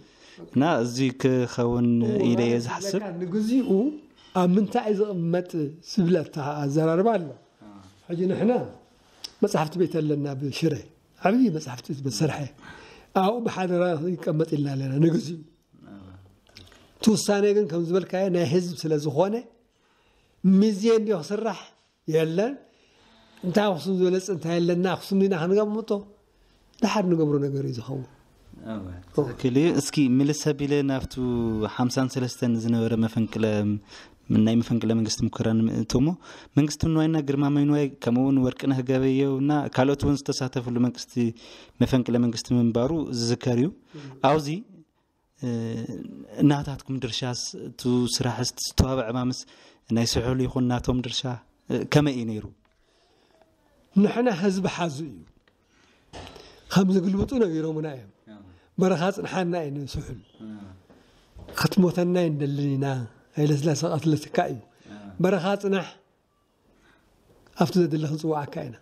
እና እዚ ክኸውን እወ፣ ኢለ እየ ማለት ዝሓስብ። ለካ ንግዚኡ ኣብ ምንታይ እዩ ዝቕመጥ ዝብል ኣታ-፣ ኣዘራርባ ኣሎ። ሕጂ ንሕና መጽሓፍቲ ቤት ኣለና ብሽረ። ዓብዪ መጽሓፍቲ ቤት ዝሰርሐ። ኣብኡ ብሓደራ ይቀመጥ ኢልና ኣለና ንግዚኡ። እቲ ውሳኔ ግን ከም ዝበልካዮ ናይ ህዝብ ስለ ዝኾነ፣ ሚዝየን ድዮ ክስራሕ? የለን። እንታይ ኣኽሱም ዝበለጽ እንታይ ኣለና? ኣኽሱም ኢና ክንገምጦ። ደሓር ንገብሮ ነገር እዩ ዝኸውን። እወ፣ ትኽክል እዩ። እስኪ ምልስ ኣቢለ ናብቱ ሓምሳን ሰለስተን ዝነበረ መፈንቅለ፣ ናይ መፈንቅለ መንግስቲ ሙከራ ንምእቶ እሞ፣ መንግስቱ ንዋይና ግርማማይ ንዋይ፣ ከምኡ እውን ወርቅነህ ገበየውና ካልኦት እውን ዝተሳተፍሉ መንግስቲ፣ መፈንቅለ መንግስቲ ምንባሩ ዝዝከር እዩ። ኣብዚ፣ እ፣ ናታትኩም ድርሻስ፣ እቱ ስራሕስ፣ ዝተዋበ ዕማምስ ናይ ስሑል ይኹን ናቶም ድርሻ፣ እ፣ ከመይ እዩ ነይሩ? ንሕና ህዝቢ ሓዙ እዩ። ከም ዝግልብጡ ነጊሮምና እዮም። በረኻ ጽንሓና እዩ ንስሑል። ክትሞተና ይንደልን ኢና። ሃይለስላሴ ቀትለትካ እዩ። በረኻ ጽናሕ፣ ኣብቲ ዘድሊ ክንጽውዓካ ኢና።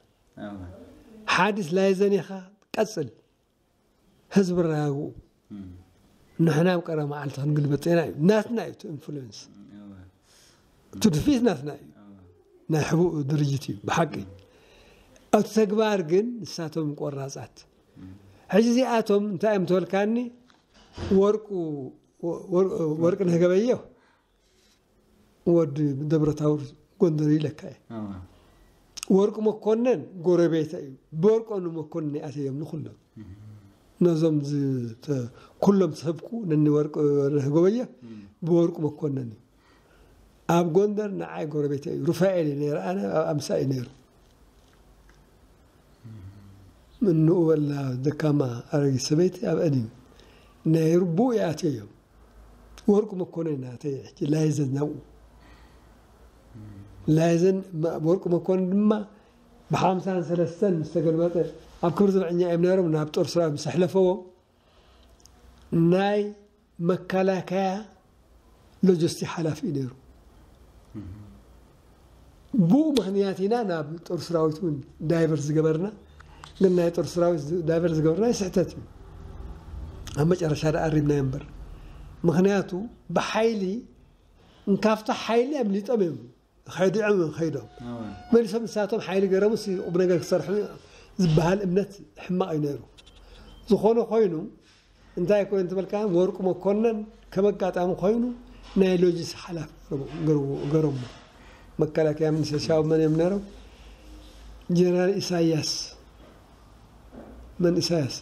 ሓዲስ ላይዘን ኢኻ፣ ቀጽል። ህዝቢ ኣረጋግኡ። ንሕና ኣብ ቀረባ መዓልቲ ክንግልበጥ ኢና እዩ። ናትና እዩ እቲ ኢንፍሉዌንስ። እቲ ድፍኢት ናትና እዩ። ናይ ሕቡእ ድርጅት እዩ፣ ብሓቂ። ኣብቲ ተግባር ግን ንሳቶም ቆራጻት። ሕጂ እዚኣቶም እንታይ እዮም ትበልካኒ? ወርቁ፣ ወር-፣ ወርቅነህ ገበየሁ፣ ወዲ ደብረታቦር ጎንደር ኢለካ እየ። እወ። ወርቁ መኮነን ጎረቤተ እዩ። ብወርቆ ንመኮነን ይኣተዮም ንኩሎም። ነዞም ዝተ-፣ ኩሎም ዝሰብኩ ነኒ ወርቁ ገበየ እም። ብወርቁ መኮነን እዩ። ኣብ ጎንደር ንዓይ ጎረቤተ እዩ። ሩፋኤል እዩ ነይሩ፣ ኣነ ኣብ ኣምሳ እዩ ነይሩ። እንኡ በላ ደካማ ኣረጊት ሰበይቲ ኣብአን እዩ። ናይ ርቡእ ይኣትዮ እዮም። ወርቁ መኮነን ናተይ ሕጂ ላይዘን ናብኡ። ላይዘን ማ-፣ ወርቁ መኮነን ድማ ብሓምሳን ሰለስተን ምስ ተገልበጠ ኣብ ክብሪ ዘብዐኛ እዮም ነይሮም፣ ናብ ጦር ስራ ምስ ኣሕለፈዎም ናይ መከላከያ ሎጂስቲክ ሓላፊ እዩ ነይሩ። ብኡ ምኽንያት ኢና ናብ ጦር ሰራዊት እውን ዳይቨርት ዝገበርና። ግን ናይ ጦር ሰራዊት ዝ-፣ ዳይቨርት ዝገበርና ስሕተት እዩ። ኣብ መጨረሻ ደኣ ኣሪምናዮ እምበር። ምኽንያቱ ብሓይሊ፣ እንካብቲ ሓይሊ ኣምሊጦም እዮም። ከዲዖም እዮም ከይዶም። እወ። መሊሶም ንሳቶም ሓይሊ ገረሙ ሲ ቁም ነገር ክሰርሑ ዝበሃል እምነት ሕማቕ እዩ ነይሩ። ዝኾነ ኮይኑ፣ እንታይ ኮይኑ ትበልካ፣ ወርቁ መኮነን ከም ኣጋጣሚ ኮይኑ ናይ ሎጂስቲክ ሓላፊ ገረሞ፣ ገረሞ፣ ገረሞ። መከላከያ ሚኒስትር ሻው መን እዮም ነይሮም? ጀነራል ኢሳያስ። መን ኢሳያስ?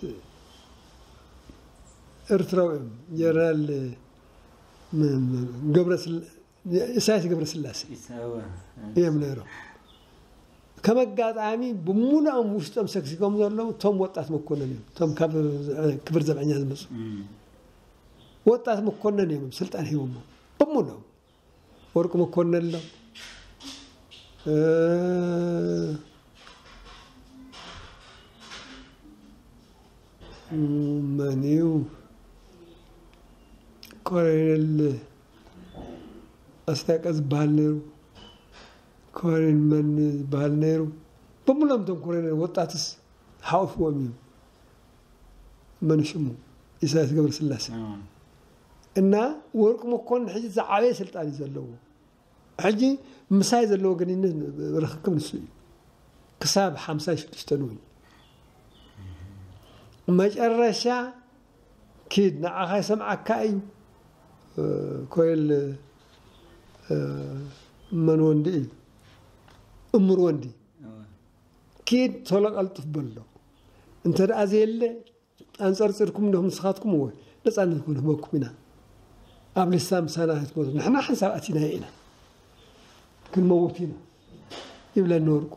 ኤርትራዊ እዮም። ጀነራል ም-፣ ም-፣ ገብረስላ-፣ ኢሳያስ ገብረስላሴ ኢሳ-፣ እወ። እዮም ነይሮም። ከም ኣጋጣሚ ብምሉኦም ውሽጦም ሰግሲጎም ዘለዉ እቶም ወጣት መኮነን እዮም። እቶም ካብ ክብር ዘብዐኛ ዝመጹ እም። ወጣት መኮነን እዮም ስልጣን ሂቦሞ። ብምሉኦም። ወርቁ መኮነን ኣሎ። እ፣ መን እዩ? ኮሎኔል ኣስናቀ ዝበሃል ነይሩ። ኮሎኔል መን ዝበሃል ነይሩ? ብምሎም እቶም ኮሎኔል ወጣትስ ሓቑፍዎም እዩ። መን ሽሙ? ኢሳያስ ገብረስላሴ። እም። እና ወርቁ መኮንን ሕጂ ዝዓበየ ስልጣን እዩ ዘለዎ። ሕጂ ምሳይ ዘለዎ ግንኙነት ርኽክብ ንሱ እዩ። ክሳብ ሓምሳን ሽዱሽተን እውን። መጨረሻ ኪድ ንዓኻ ይሰምዓካ እዩ። እ፣ ኮይል፣ እ፣ መን ወንዲ እዩ? እምር ወንዲ። እወ። ኪድ ቶሎ ቀልጥፍ በሎ። እንተ ደኣ ዘየለ ኣንጸርጺርኩም እንዲኹም ንስኻትኩም እወ ነጻነት ክንህበኩም ኢና። ኣብ ሊስታ ምሳና ክትመቱ፣ ንሕና ሓንሳብ ኣቲና ኢና፣ ክንመውት ኢና ይብለኒ ወርቁ።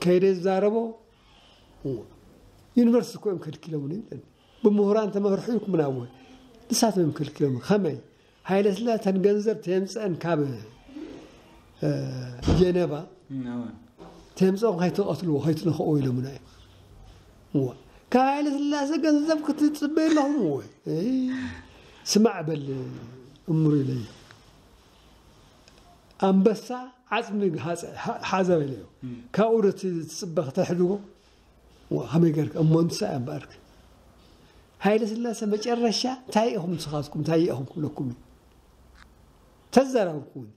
ከይደ ዝዛረቦ፣ ዩኒቨርሲቲ እኮ እዮም ከልኪሎምኒ ይብለኒ። ብምሁራን ተመርሑ ኢልኩምና እወ፣ ንሳቶም እዮም ከልኪሎምኒ። ከመይ? ሃይለ ስላሴ ተን ገንዘብ ተየምፀአን ካብ፣ እ፣ ጀነቫ፣ እም፣ እወ። ተየምፀኦም ከይትቐትልዎ፣ ከይትነኽእዎ ኢሎምና እዮም። እወ። ካብ ሃይለ ስላሴ ገንዘብ ክትፅበዩ ኣለኹም እወ። እይ፣ ስማዕ በል እምሩ ኢለዮ። ኣንበሳ ዓፅሚ ሓዘ-፣ ሓ-፣ ሓዘ በለዮ። እም። ካብኡ ዶ ትፅበ ከተሕድጎ? ዋ፣ ከመይ ጌርካ እሞ ንሳ እያ እምበኣርክ። ሃይለ ስላሴ መጨረሻ እንታይ ኢኹም ንስኻትኩም፣ እንታይ ኢኹም ክብለኩም እዩ። ተዘራርብኩምኒ።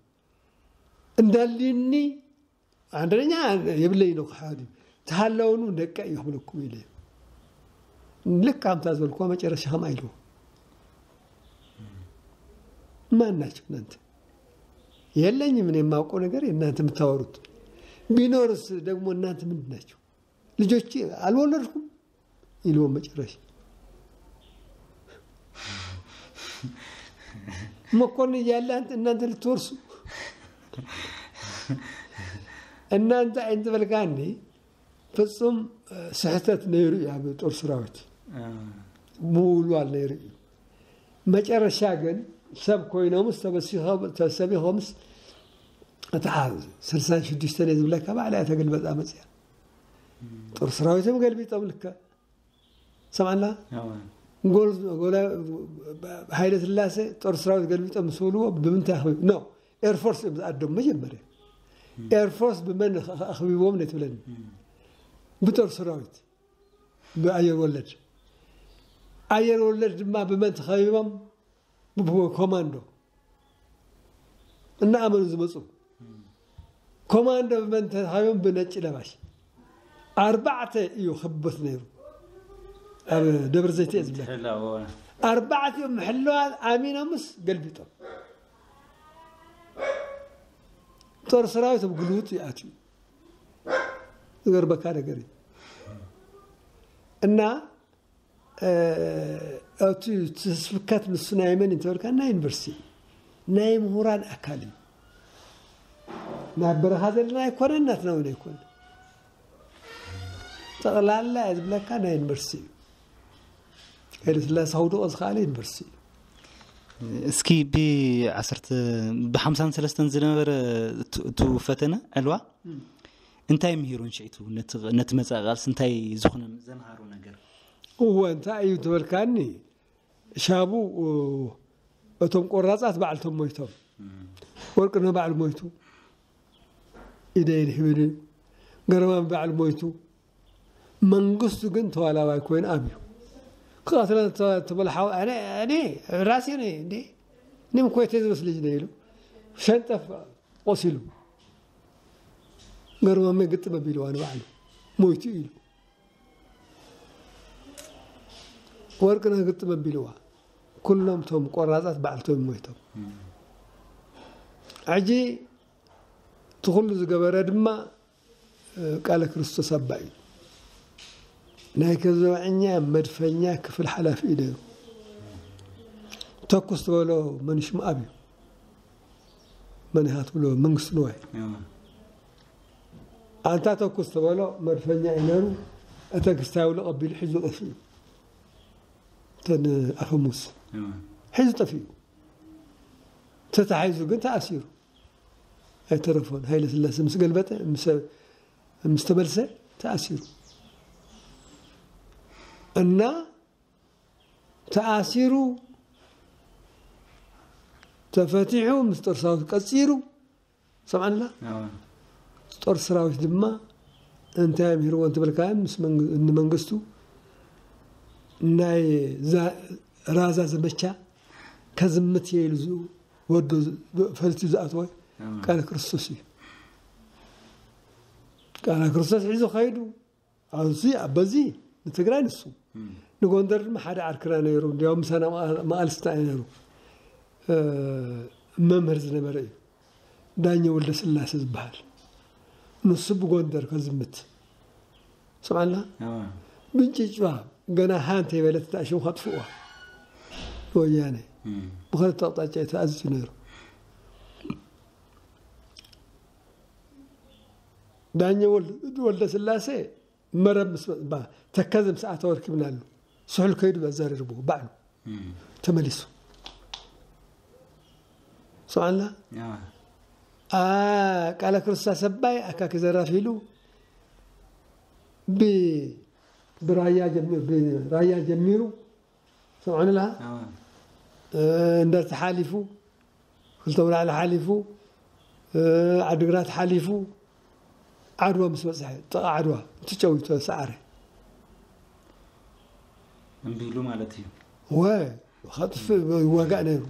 እንዳልዩኒ፣ አንደኛ የብለይ ነው ክሓዲ። ተሃለውኑ ደቀ እዩ ክብለኩም ኢለ። ልክ ኣምታ ዝበልኩዋ መጨረሻ ከምኣ ኢልዎ። ማን ናቸው እናንተ? የለኝም እኔ የማውቀው ነገር እናንተ የምታወሩት። ቢኖርስ ደግሞ እናንተ ምንድን ናቸው? ልጆች አልወለድኩም ይልዎም መጨረሻ። መኮንን እያለ አንተ፣ እናንተ ልትወርሱ እናንተ ኣይንትበልካ እንዲ ፍጹም፣ እ፣ ስሕተት ነይሩ እዩ ኣብ ጦር ሰራዊት። አ። ምውልዋል ነይሩ እዩ። መጨረሻ ግን ሰብ ኮይኖምስ ተበሲኸ-፣ ተሰቢኾምስ እታ ስልሳን ሽዱሽተን እየ ዝብለካ ባዕላ እያ ተገልበጣ መፅያ። ጦር ሰራዊቶም ገልቢጦም ልካ ሰምዓና? ኣዋ። ጎል-፣ ጎላ-፣ ሃይለ ስላሴ ጦር ሰራዊት ገልቢጦም ምስ በልዎ ብምንታይ ኣኽቢቡ? ኖ፣ ኤርፎርስ እዮም ዝኣደሙ መጀመርያ። እም። ኤርፎርስ ብመን ኸ-፣ ኣኽቢቦም ነው ትብለኒ? እም። ብጦር ሰራዊት፣ ብኣየር ወለድ። ኣየር ወለድ ድማ ብመን ተኸቢቦም? ብኮማንዶ እናኣመኑ ዝመፁ። እም። ኮማንዶ ብመን ተኸቢቦም? ብነጭ ለባሽ። ኣርባዕተ እዩ ክብበት ነይሩ። ኣብ ደብረ ዘይት እየ ዝብለካ። ምትሕልላው፣ እዋ። ኣርባዕቲኦም ምሕለዋት ኣሚኖምስ ገልቢጦም። ጦር ሰራዊት ኣብ ግልውጥ ይኣትዩ። ዝገርመካ ነገር እዩ። እና፣ እ፣ እቲ ስብከት ንሱ ናይ መን እንተበልካ፣ ናይ ዩኒቨርሲቲ፣ ናይ ምሁራን ኣካል እዩ። ናይ በረኻ ዘለና ኣይኮነን፣ ናትና እውን ኣይኮነን። ጠቕላላ እየ ዝብለካ ናይ ዩኒቨርሲቲ እዩ። ሃይለ ስላሴ ከውድቖ ዝኸኣለ ዩኒቨርሲቲ እዩ። እስኪ ብዓሰርተ፣ ብሓምሳን ሰለስተን ዝነበረ እቱ፣ እቱ ፈተነ ዕልዋ እም። እንታይ ምሂሩ ንሽዒቱ? ነቲ፣ ነቲ መጻኢ ቃልሲ እንታይ ዝኾነ ዘምሃሮ ነገር? እወ፣ እንታይ እዩ ተበልካኒ? ሻቡ፣ እቶም ቆራጻት ባዕልቶም ሞይቶም። እም። ወርቅነህ ባዕሉ ሞይቱ። ኢደይ ርሂቡኒ። ገረማሚ ባዕሉ ሞይቱ። መንግስቱ ግን ተዋላዋይ ኮይኑ ኣብዩ። ክቐትለ ተበልሓው፣ ኣነ፣ ኣነ ራሴ ነኝ እንዴ? እኔም እኮ የተያዝኩት ልጅ ነኝ ኢሉ። ሸንጠፍ ቆሲሉ። ገረማሚ ግጥም ኣቢልዋ ንባዕሉ። ሞይቱ ኢሉ። ወርቅነህ ግጥም ኣቢልዋ። ኩሎም ቶም ቆራጻት ባዕልቶም ሞይቶም። ሕጂ እቲ ኩሉ ዝገበረ ድማ፣ እ፣ ቃለ ክርስቶስ ኣባ እዩ። ናይ ከዘብዐኛ መድፈኛ ክፍል ሓላፊ እዩ ነይሩ። ተኩስ ዝበሎ መን ሽሙ? ኣብ እዩ። መን ኢኻ ትብሎ? መንግስቱ ንዋይ። እዋ። ኣንታ ተኩስ ተበሎ መድፈኛ እዩ ነይሩ። እተን ክስታይ ውልቕ ኣቢሉ ሒዙ ጠፊኡ። እተን ኣፈሙዝ። እዋ። ሒዙ ጠፊኡ። ተታሒዙ ግን ተኣሲሩ። ኣይተረፎን። ሃይለ ስላሴ ምስ ገልበጠ፣ ምስ፣ ምስ ተመልሰ ተኣሲሩ። እና ተኣሲሩ፣ ተፈቲሑ፣ ምስ ጦር ሰራዊት ቀጺሩ፣ ሰምዓና? ኣዎ። ጦር ሰራዊት ድማ እንታይ ኣምሂርዎ እንትበልካ፣ ምስ መንግ-፣ ንመንግስቱ ናይ ዛ-፣ ራዛ ዘመቻ ከዝምት እየ ኢሉ ዝ-፣ ወዱ ዝ-፣ ፈሊጡ ዝኣተወ ኣዎ። ቃለ ክርስቶስ እዩ። ቃለ ክርስቶስ ሒዙ ከይዱ፣ ኣብዚ፣ በዚ ንትግራይ ንሱ። እም። ንጎንደር ድማ ሓደ ዓርክና ነይሩ፣ እንዲያውም ምሳና መኣ-፣ መኣልስታ እዩ ነይሩ። እ፣ መምህር ዝነበረ እዩ። ዳኘ ወልደ ስላሴ ዝበሃል። ንሱ ብጎንደር ከዝምት። ሰምዓና? ኣዎ። ብንጭጭዋ ገና ሃ እንተይበለት እታ ሽም ከጥፍእዋ። ወያነ። ብክልተ ኣቕጣጫ እዩ ተኣዚዙ ነይሩ። ዳኛ ወልደ ስላሴ መረብ ምስ ተከዘ ምስ ኣተወ ርኪብናሉ። ስሑል ከይዱ ኣዛረርብዎ ባዕሉ ተመሊሱ። ሰምዓና። ቃለ ክርስቶስ ሰባይ ኣካኪ ዘራፍ ኢሉ ብራያ ጀሚሩ ሰምዓና። እንደርታ ሓሊፉ፣ ክልተ ኣውላዕሎ ሓሊፉ፣ ዓዲግራት ሓሊፉ፣ ዓድዋ ምስ በፅሐ፣ ጥቓ ዓድዋ፣ እቲ ጨው ተሰዓረ። እምቢ ኢሉ ማለት እዩ። ወ ከጥፍእ ይዋጋእ ነይሩ።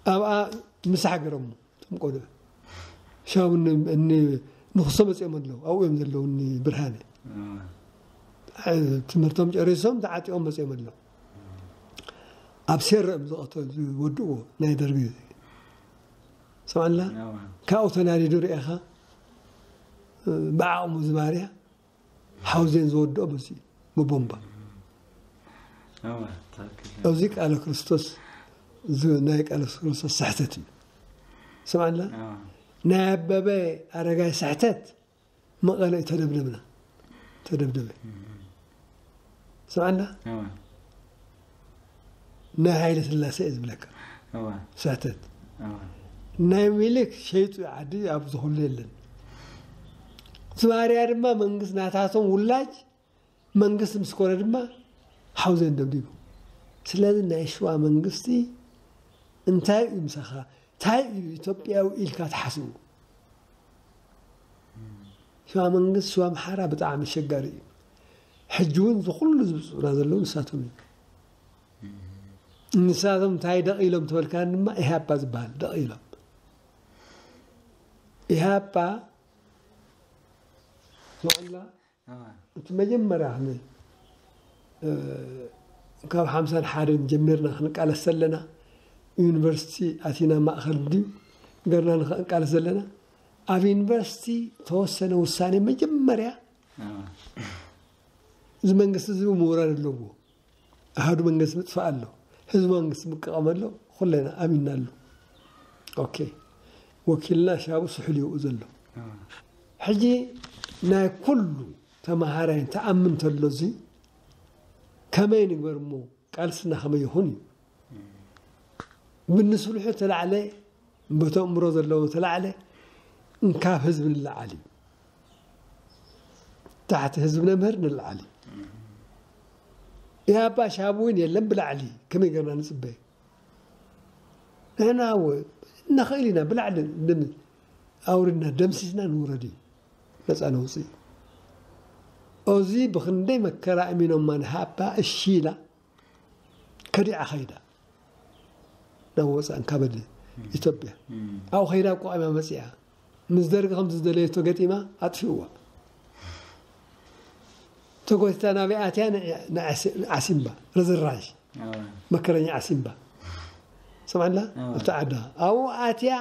ኣብኣ ምሳሕ ገረሙ። እቶም ቆልዑ ሻው ንክሶ መፅኦም ኣለዉ። ኣብኡ እዮም ዘለዉ። ብርሃነ ትምህርቶም ጨሪሶም ተዓጢቆም መፅኦም ኣለዉ። ኣብ ሴረ እዮም ዝወድእዎ ናይ ደርጊ ግዜ። ሰምዓና። ካብኡ ተናዲዱ ርኢኻ ብዓቕሙ ዝባርያ ሓውዜን ዝወድኦ በዚ ብቦምባ። ኣብዚ ቃለ ክርስቶስ ናይ ቃለ ክርስቶስ ስሕተት እዩ። ሰምዓና። ናይ ኣበበ ኣረጋይ ስሕተት መቐለ እዩ ተደብደብና። ተደብደበ። ሰምዓና። ናይ ሃይለ ስላሴ እየ ዝብለካ። ስሕተት ናይ ሚኒሊክ ሸይጡ ዓዲ ኣብ ዝኹሉ የለን። ዝባርያ ድማ መንግስት ናታቶም ውላጅ መንግስት ምስ ኮነ ድማ ሓውዜን ደብዲቡ። ስለዚ ናይ ሽዋ መንግስቲ እንታይ እዩ ምሳኻ? እንታይ እዩ ኢትዮጵያዊ ኢልካ ትሓስቡ? ሽዋ መንግስት ሽዋ ኣምሓራ ብጣዕሚ ኣሸጋሪ እዩ። ሕጂ እውን ዝኩሉ ዝብፅዑና ዘለዉ ንሳቶም እዩ። ንሳቶም እንታይ ደቒሎም ተበልካ ድማ ኢህኣፓ ዝበሃል ደቒሎም። ኢህኣፓ ተወላ እቲ መጀመርያ ከመይ ካብ ሓምሳን ሓደን ጀሚርና ክንቃለስ ዘለና ዩኒቨርሲቲ ኣቲና ማእኸል ድዩ ገርና ንክንቃለስ ዘለና ኣብ ዩኒቨርሲቲ ተወሰነ ውሳኔ መጀመርያ እዚ መንግስቲ እዚ ምውራድ ኣለዎ። ኣሃዱ መንግስቲ ምጥፋእ ኣሎ። ህዝቢ መንግስቲ ምቅቐም ኣሎ። ኩለና ኣሚንና ኣሎ። ኦኬ ወኪልና ሻቡ ስሑል ይውኡ ዘሎ። ሕጂ ናይ ኩሉ ተመሃራይ ተኣምን ተሎ እዚ ከመይ ንግበር እሞ ቃልስና ከመይ ይኹን እዩ። ብንስልሑ ተላዕለ በቶም እምሮ ዘለዎ ተላዕለ እንካብ ህዝቢ ንላዓል እዩ። ታሕቲ ህዝቢ ነምህር ንላዓል እዩ። ኢህኣፓ ሻብ እውን የለን ብላዕሊ ከመይ ገርና ንፅበ ንሕና እወ ነኽእል ኢና ብላዕሊ ኣውርድና ደምሲስና ንውረድ እዩ ነፃ ነውፅእ። እዚ ብክንደይ መከራ እሚኖማ ንሃፓ እሺ ኢላ ከዲዓ ከይዳ ናብ ወፃእን ካበድ ኢትዮጵያ ኣብኡ ከይዳ ኣቋቂማ መፅያ ምስ ደርጊ ከምቲ ዝደለየቶ ገጢማ ኣጥፊእዋ። ተጎቲታ ናበይ ኣትያ? ንዓሲምባ ርዝራዥ መከረኛ ዓሲምባ ሰምዓላ እታ ዓዳ ኣብኡ ኣትያ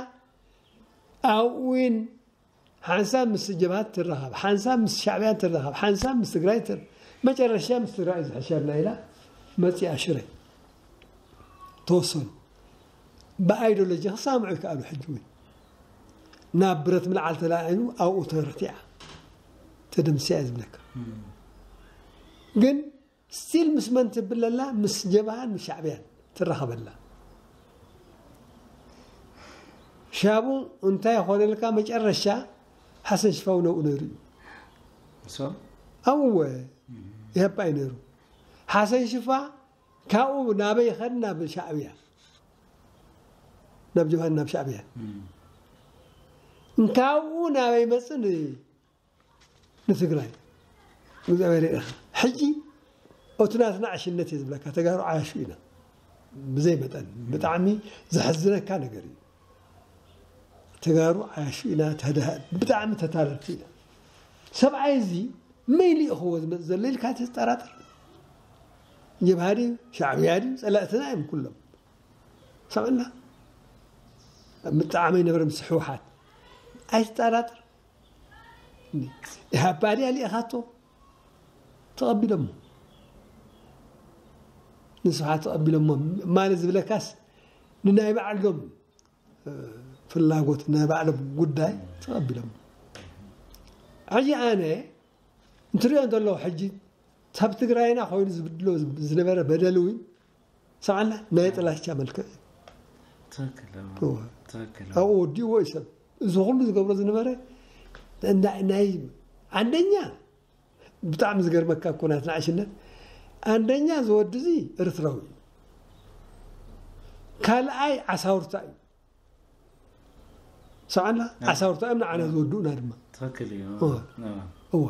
ኣብኡ ሓንሳብ ምስ ጀብሃት ትራኸብ፣ ሓንሳብ ምስ ሻዕብያ ትራኸብ፣ ሓንሳብ ምስ ትግራይ ትር መጨረሻ ምስ ትግራይ ዝሕሸልና ኢላ መፂኣ ሽረ ተወሰኑ። ብኣይዲዮሎጂ ክሳምዑ ይከኣሉ። ሕጂ እውን ናብ ብረት ምልዓል ተላዒሉ ኣብኡ ተረቲዓ ተደምሲያ እየ ዝብለካ። ግን ስቲል ምስ መን ትብል ኣላ? ምስ ጀብሃን ምስ ሻዕብያን ትራኸብ ኣላ። ሻቡ እንታይ ይኾነልካ? መጨረሻ ሓሰን ሽፋው ነብኡ ነይሩ እዩ። እሶም ኣውወ ኢህኣፓ እዩ ነይሩ። ሓሰን ሽፋ ካብኡ ናበይ ይኸድ? ናብ ሻዕብያ፣ ናብ ጀብሃን ናብ ሻዕብያ። እንካብኡ ናበይ መፅእ? ንትግራይ እግዚኣብሔር ይእኻ። ሕጂ እቲ ናትና ዕሽነት እየ ዝብለካ፣ ተጋሩ ዓያሹ ኢና። ብዘይ መጠን ብጣዕሚ ዘሕዝነካ ነገር እዩ። ተጋሩ ዓያሹ ኢና፣ ተዳ- ብጣዕሚ ተታለልቲ ኢና። ሰብኣይ እዚ መን ልኢኽዎ ዝመፅእ ዘሎ ኢልካ ትጠራጠር። ጀብሃ ድዩ ሻዕብያ ድዩ? ፀላእትና እዮም ኩሎም። ሰምዕና ብጣዕሚ ይነበረ ምስ ህወሓት ኣይትጠራጠር። ኢህኣፓ ድያ ልኢኻቶ? ተቐቢሎሞ። ንስብሓት ተቐቢሎሞ ማለት ዝብለካስ ንናይ ባዕሎም ፍላጎት ናይ ባዕሎም ጉዳይ ተቐቢሎም። ሕጂ ኣነ እንትሪኦ እንተለኹ ሕጂ ካብ ትግራይና ኮይኑ ዝብድሎ ዝነበረ በደል እውን ሰዓና ናይ ጥላቻ መልክዕ እዩ። ኣብኡ ወዲእዎ እዩ ሰብ እዚ ኩሉ ዝገብሮ ዝነበረ ናይ ዓንደኛ ብጣዕሚ ዝገርመካ እኮ ናትና ዕሽነት ኣንደኛ ዝወዲ እዚ ኤርትራዊ እዩ። ካልኣይ ዓሳውርታ እዩ። ሰዓና ዓሳውርታ እዮም ንዓና ዝወድኡና ድማ። ትኽክል እዩ። እወ።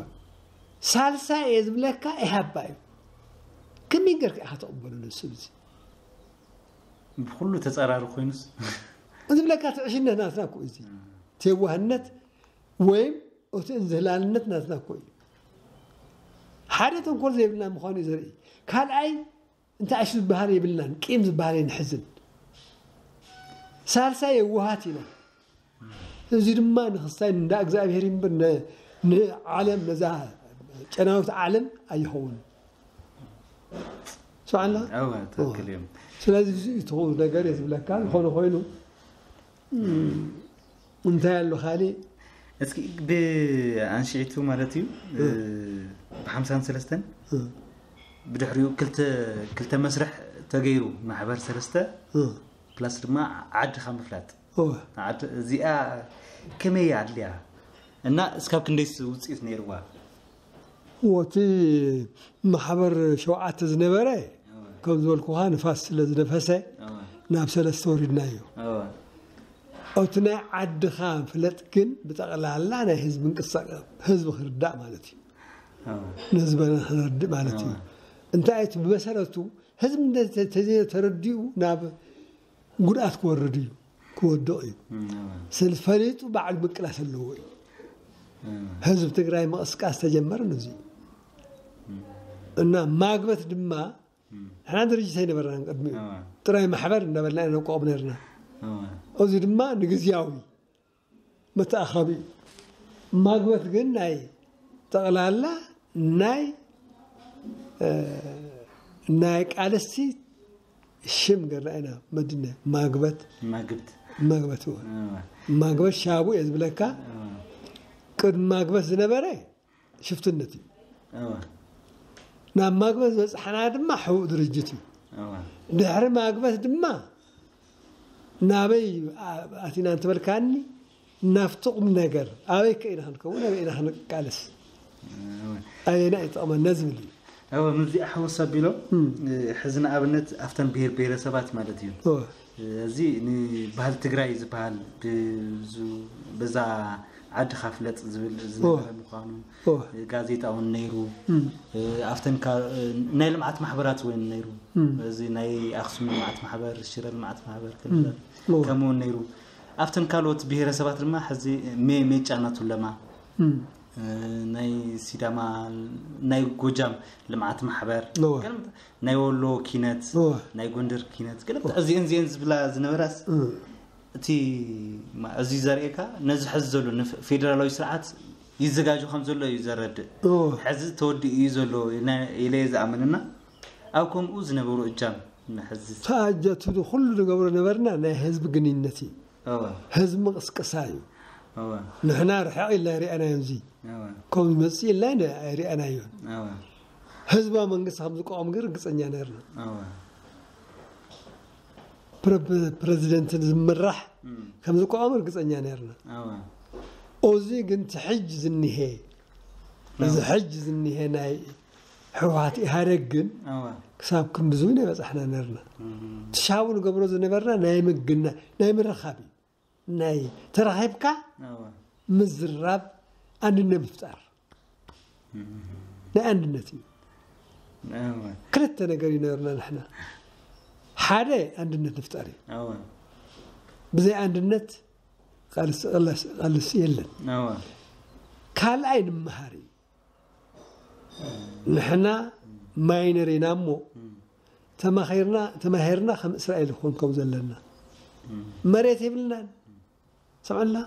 ሳልሳይ እየ ዝብለካ ኢህኣፓ እዩ። ከመይ ገርካ ኢኻ ተቕበሎ ነዚ ሰብ እዚ? ብኩሉ ተጻራሪ ኮይኑስ። ዝብለካ ትዕሽነት ናትና እኮ እዩ እዚ። ተየዋህነት ወይም እቲ እንዝህላልነት ናትና እኮ እዩ። ሓደ ተንኮል ዘይብልና ምዃኑ እዩ ዘርኢ። ካልኣይ እንታይ ኣሽ ዝበሃል የብልናን፣ ቂም ዝበሃል የንሕዝን። ሳልሳይ የዋሃት ኢና። እዚ ድማ ንክስታይ እንዳ እግዚኣብሔር እምበር ንዓለም ነዛ ጨናዊት ዓለም ኣይኸውን። ሰዓና ስለዚ እዚ ትኽኡ ነገር እየ ዝብለካ ዝኾነ ኮይኑ እንታይ ኣሎ ካሊእ? እስኪ ብኣንሽዒቱ ማለት እዩ ብሓምሳን ሰለስተን ብድሕሪኡ ክልተ መስርሕ ተገይሩ ማሕበር ሰለስተ ፕላስ ድማ ዓድኻ ምፍላጥ እዚኣ ከመይ ኣድልያ እና እስካብ ክንደይስ ውፅኢት ነይርዋ? እቲ ማሕበር ሸውዓተ ዝነበረ ከም ዝበልኩኻ ንፋስ ስለ ዝነፈሰ ናብ ሰለስተ ወሪድናዮ። እቲ ናይ ዓድኻ ፍለጥ ግን ብጠቕላላ ናይ ህዝቢ እንቅስቃሴ ህዝቢ ክርዳእ ማለት እዩ። ንህዝቢ ክረድእ ማለት እዩ። እንታይ እቲ ብመሰረቱ ህዝቢ እንተዘይተረዲኡ ናብ ጉድኣት ክወርድ እዩ። ክወድቕ እዩ። ስለ ፈሊጡ ባዕሉ ምቅላስ ኣለዎ እዩ። ህዝቢ ትግራይ ምቕስቃስ ተጀመረ ነዚ እዩ። እና ማግበት ድማ ንሕና ድርጅት ኣይነበርናን ቅድሚኡ ጥራይ ማሕበር እንዳበልና ኢና ነቋቑም ነርና። እዚ ድማ ንግዝያዊ መተኣኻቢ እዩ። ማግበት ግን ናይ ጠቕላላ ናይ ናይ ቃልሲ ሽም ገርና ኢና መድነ ማግበት ማግብት ማግበት እወ። ማግበት ሻቡ እየ ዝብለካ። ቅድሚ ማግበት ዝነበረ ሽፍትነት እዩ። ናብ ማግበት ዝበፅሓና ድማ ሕቡእ ድርጅት እዩ። ድሕሪ ማግበት ድማ ናበይ ኣቲና እንተበልካኒ ናብቲ ቁም ነገር ኣበይ ከ ኢና ክንከውን ኣበይ ኢና ክንቃለስ ኣየና ይጠቕመና ዝብል እዩ። እወ ምዚኣ ሕውስ ኣቢሎም ሕዚ ንኣብነት ኣብተን ብሄር ብሄረሰባት ማለት እዩ እዚ ንባህል ትግራይ ዝበሃል በዛ ዓድኻ ፍለጥ ዝብል ዝነበረ ምዃኑ ጋዜጣ እውን ነይሩ። ኣብተን ናይ ልምዓት ማሕበራት እውን ነይሩ። እዚ ናይ ኣክሱም ልምዓት ማሕበር፣ ሽረ ልምዓት ማሕበር ከምኡ እውን ነይሩ። ኣብተን ካልኦት ብሄረሰባት ድማ ሕዚ ሜጫ እናቱለማ ናይ ሲዳማ ናይ ጎጃም ልምዓት ማሕበር ናይ ወሎ ኪነት ናይ ጎንደር ኪነት ገለ እዚአን እዚአን ዝብላ ዝነበራስ እቲ እዚ ዘርእየካ ነዚ ሕዚ ዘሎ ፌደራላዊ ስርዓት ይዘጋጆ ከም ዘሎ እዩ ዘረድእ። ሕዚ ተወዲኡ እዩ ዘሎ ኢለ እየ ዝኣምን እና ኣብ ከምኡ ዝነበሩ እጃም ንሕዚ ተኣጀቱ ኩሉ ንገብሮ ነበርና ናይ ህዝቢ ግንኙነት እዩ። ህዝቢ ምቕስቀሳ እዩ። ንሕና ርሕቕ ኢልና ርኣናዮ እዚ ከም ዝመፅእ ኢልና ኣይርኣናዮን። ህዝባዊ መንግስቲ ከም ዝቋቋም ግን ርግፀኛ ነርና። ፕረዚደንትን ዝምራሕ ከም ዝቋቋም ርግፀኛ ነርና። እዚ ግን ትሕጅ ዝኒሄ እዚ ሕጅ ዝኒሄ ናይ ህወሓት ኢህኣደግ ግን ክሳብ ክንድዚ እውን ኣይበፃሕና ነርና። ትሻቡ ንገብሮ ዝነበርና ናይ ምግና ናይ ምርኻብ እዩ። ናይ ተራኺብካ ምዝራብ ኣንድነት ምፍጣር ናይ ኣንድነት እዩ። ክልተ ነገር ይነበርና ንሕና ሓደ ኣንድነት ንፍጠር እዩ። ብዘይ ኣንድነት ቃልሲ የለን። ካልኣይ ንምሃር እዩ። ንሕና ማይነር ኢና እሞ ተማሂርና ተማሂርና ከም እስራኤል ክኾን ከም ዘለና መሬት የብልናን ሰምዕና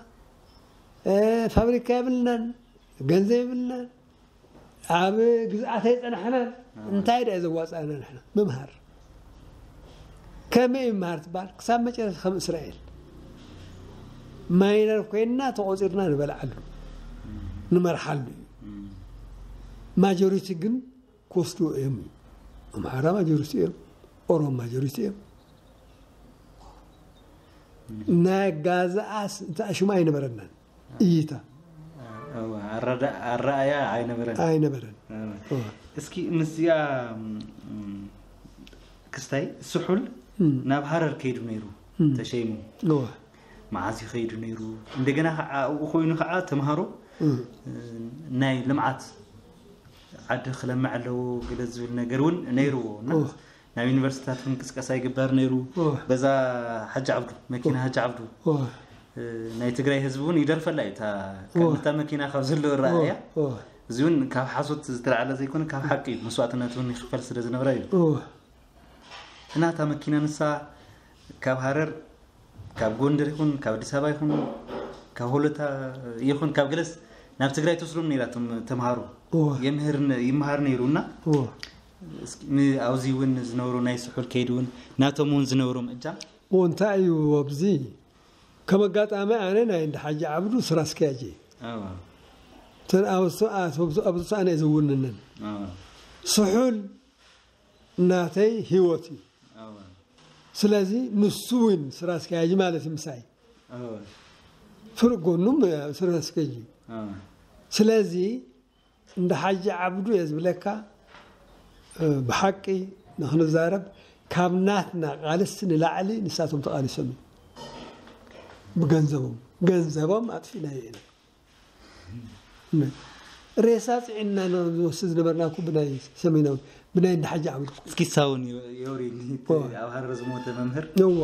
ፋብሪካ የብልናን ገንዘብ የብልናን ኣብ ግዝኣት ኣይፀናሕናን እንታይ ዳ ዘዋፃና ንሕና ምምሃር ከመይ ይመሃር ትበሃል? ክሳብ መጨረሻ ከም እስራኤል ማይነር ኮይንና ተቖፂርና ንበልዓሉ፣ ንመርሓሉ እዩ። ማጆሪቲ ግን ክወስድዎ እዮም እዩ። ኣምሓራ ማጆሪቲ እዮም፣ ኦሮሞ ማጆሪቲ እዮም። ናይ ጋዛኣስ እንታይ ሽሙ ኣይነበረናን። እይታ ኣረኣያ ኣይነበረን። ኣይነበረን። እስኪ ምስዚኣ ክስታይ ስሑል ናብ ሃረር ከይዱ ነይሩ ተሸይሙ። መዓዝ ይኸይዱ ነይሩ? እንደገና ከዓ ኣብኡ ኮይኑ ከዓ ተምሃሮ ናይ ልምዓት ዓዲ ክለምዕ ኣለዎ ገለ ዝብል ነገር እውን ነይርዎ እና ናብ ዩኒቨርሲቲታት እውን ቅስቀሳ ይግበር ነይሩ። በዛ ሓጂ ዓብዱ መኪና ሓጂ ዓብዱ ናይ ትግራይ ህዝቢ እውን ይደርፈላ እዩ። እታ መኪና ካብ ዘለዎ ረኣያ እዚ እውን ካብ ሓሶት ዝተለዓለ ዘይኮነ ካብ ሓቂ እዩ። መስዋእትነት እውን ይኽፈል ስለ ዝነበረ እዩ። እና እታ መኪና ንሳ ካብ ሃረር ካብ ጎንደር ይኹን ካብ ኣዲስ ኣበባ ይኹን ካብ ሆለታ ይኹን ካብ ገለስ ናብ ትግራይ ትወስዶም ነይራ። እቶም ተምሃሮ ይምህር- ይመሃር ነይሩ እና እስኪ ን- ኣብዚ እውን ዝነበሩ ናይ ስሑል ከይድ እውን ናቶም እውን ዝነበሮም እጃም እንታይ እዩ ኣብዚ ከም ኣጋጣሚ ኣነ ናይ እንዳ ሓጂ ዓብዱ ስራ ኣስኪያጅ እየ። ኣዋ፣ እተን ኣብ እሱ- ኣብ እሱ- ኣብ እሱ ኣነ እየ ዝውንነን። ኣዋ፣ ስሑል ናተይ ህይወት እዩ። ኣዋ፣ ስለዚ ንሱ እውን ስራ ኣስኪያጅ ማለት እዩ ምሳይ ኣዋ፣ ፍርቅ ጎኑም ስራ ኣስኪያጅ እዩ። ኣዋ፣ ስለዚ እንዳ ሓጂ ዓብዱ እየ ዝብለካ። ብሓቂ ንክንዛረብ ካብ ናትና ቃልሲ ንላዕሊ ንሳቶም ተቃሊሶም እዩ። ብገንዘቦም ገንዘቦም ኣጥፊእናዮ ኢና። ሬሳ ፅዒንና ንወስድ ዝነበርና እኮ ብናይ ሰሜናዊ ብናይ እንዳ ሓጂ ዓብዱ። እስኪ ሳውን የውሪኒ። ኦ። ኣብ ሃረር ዝሞተ መምህር እዋ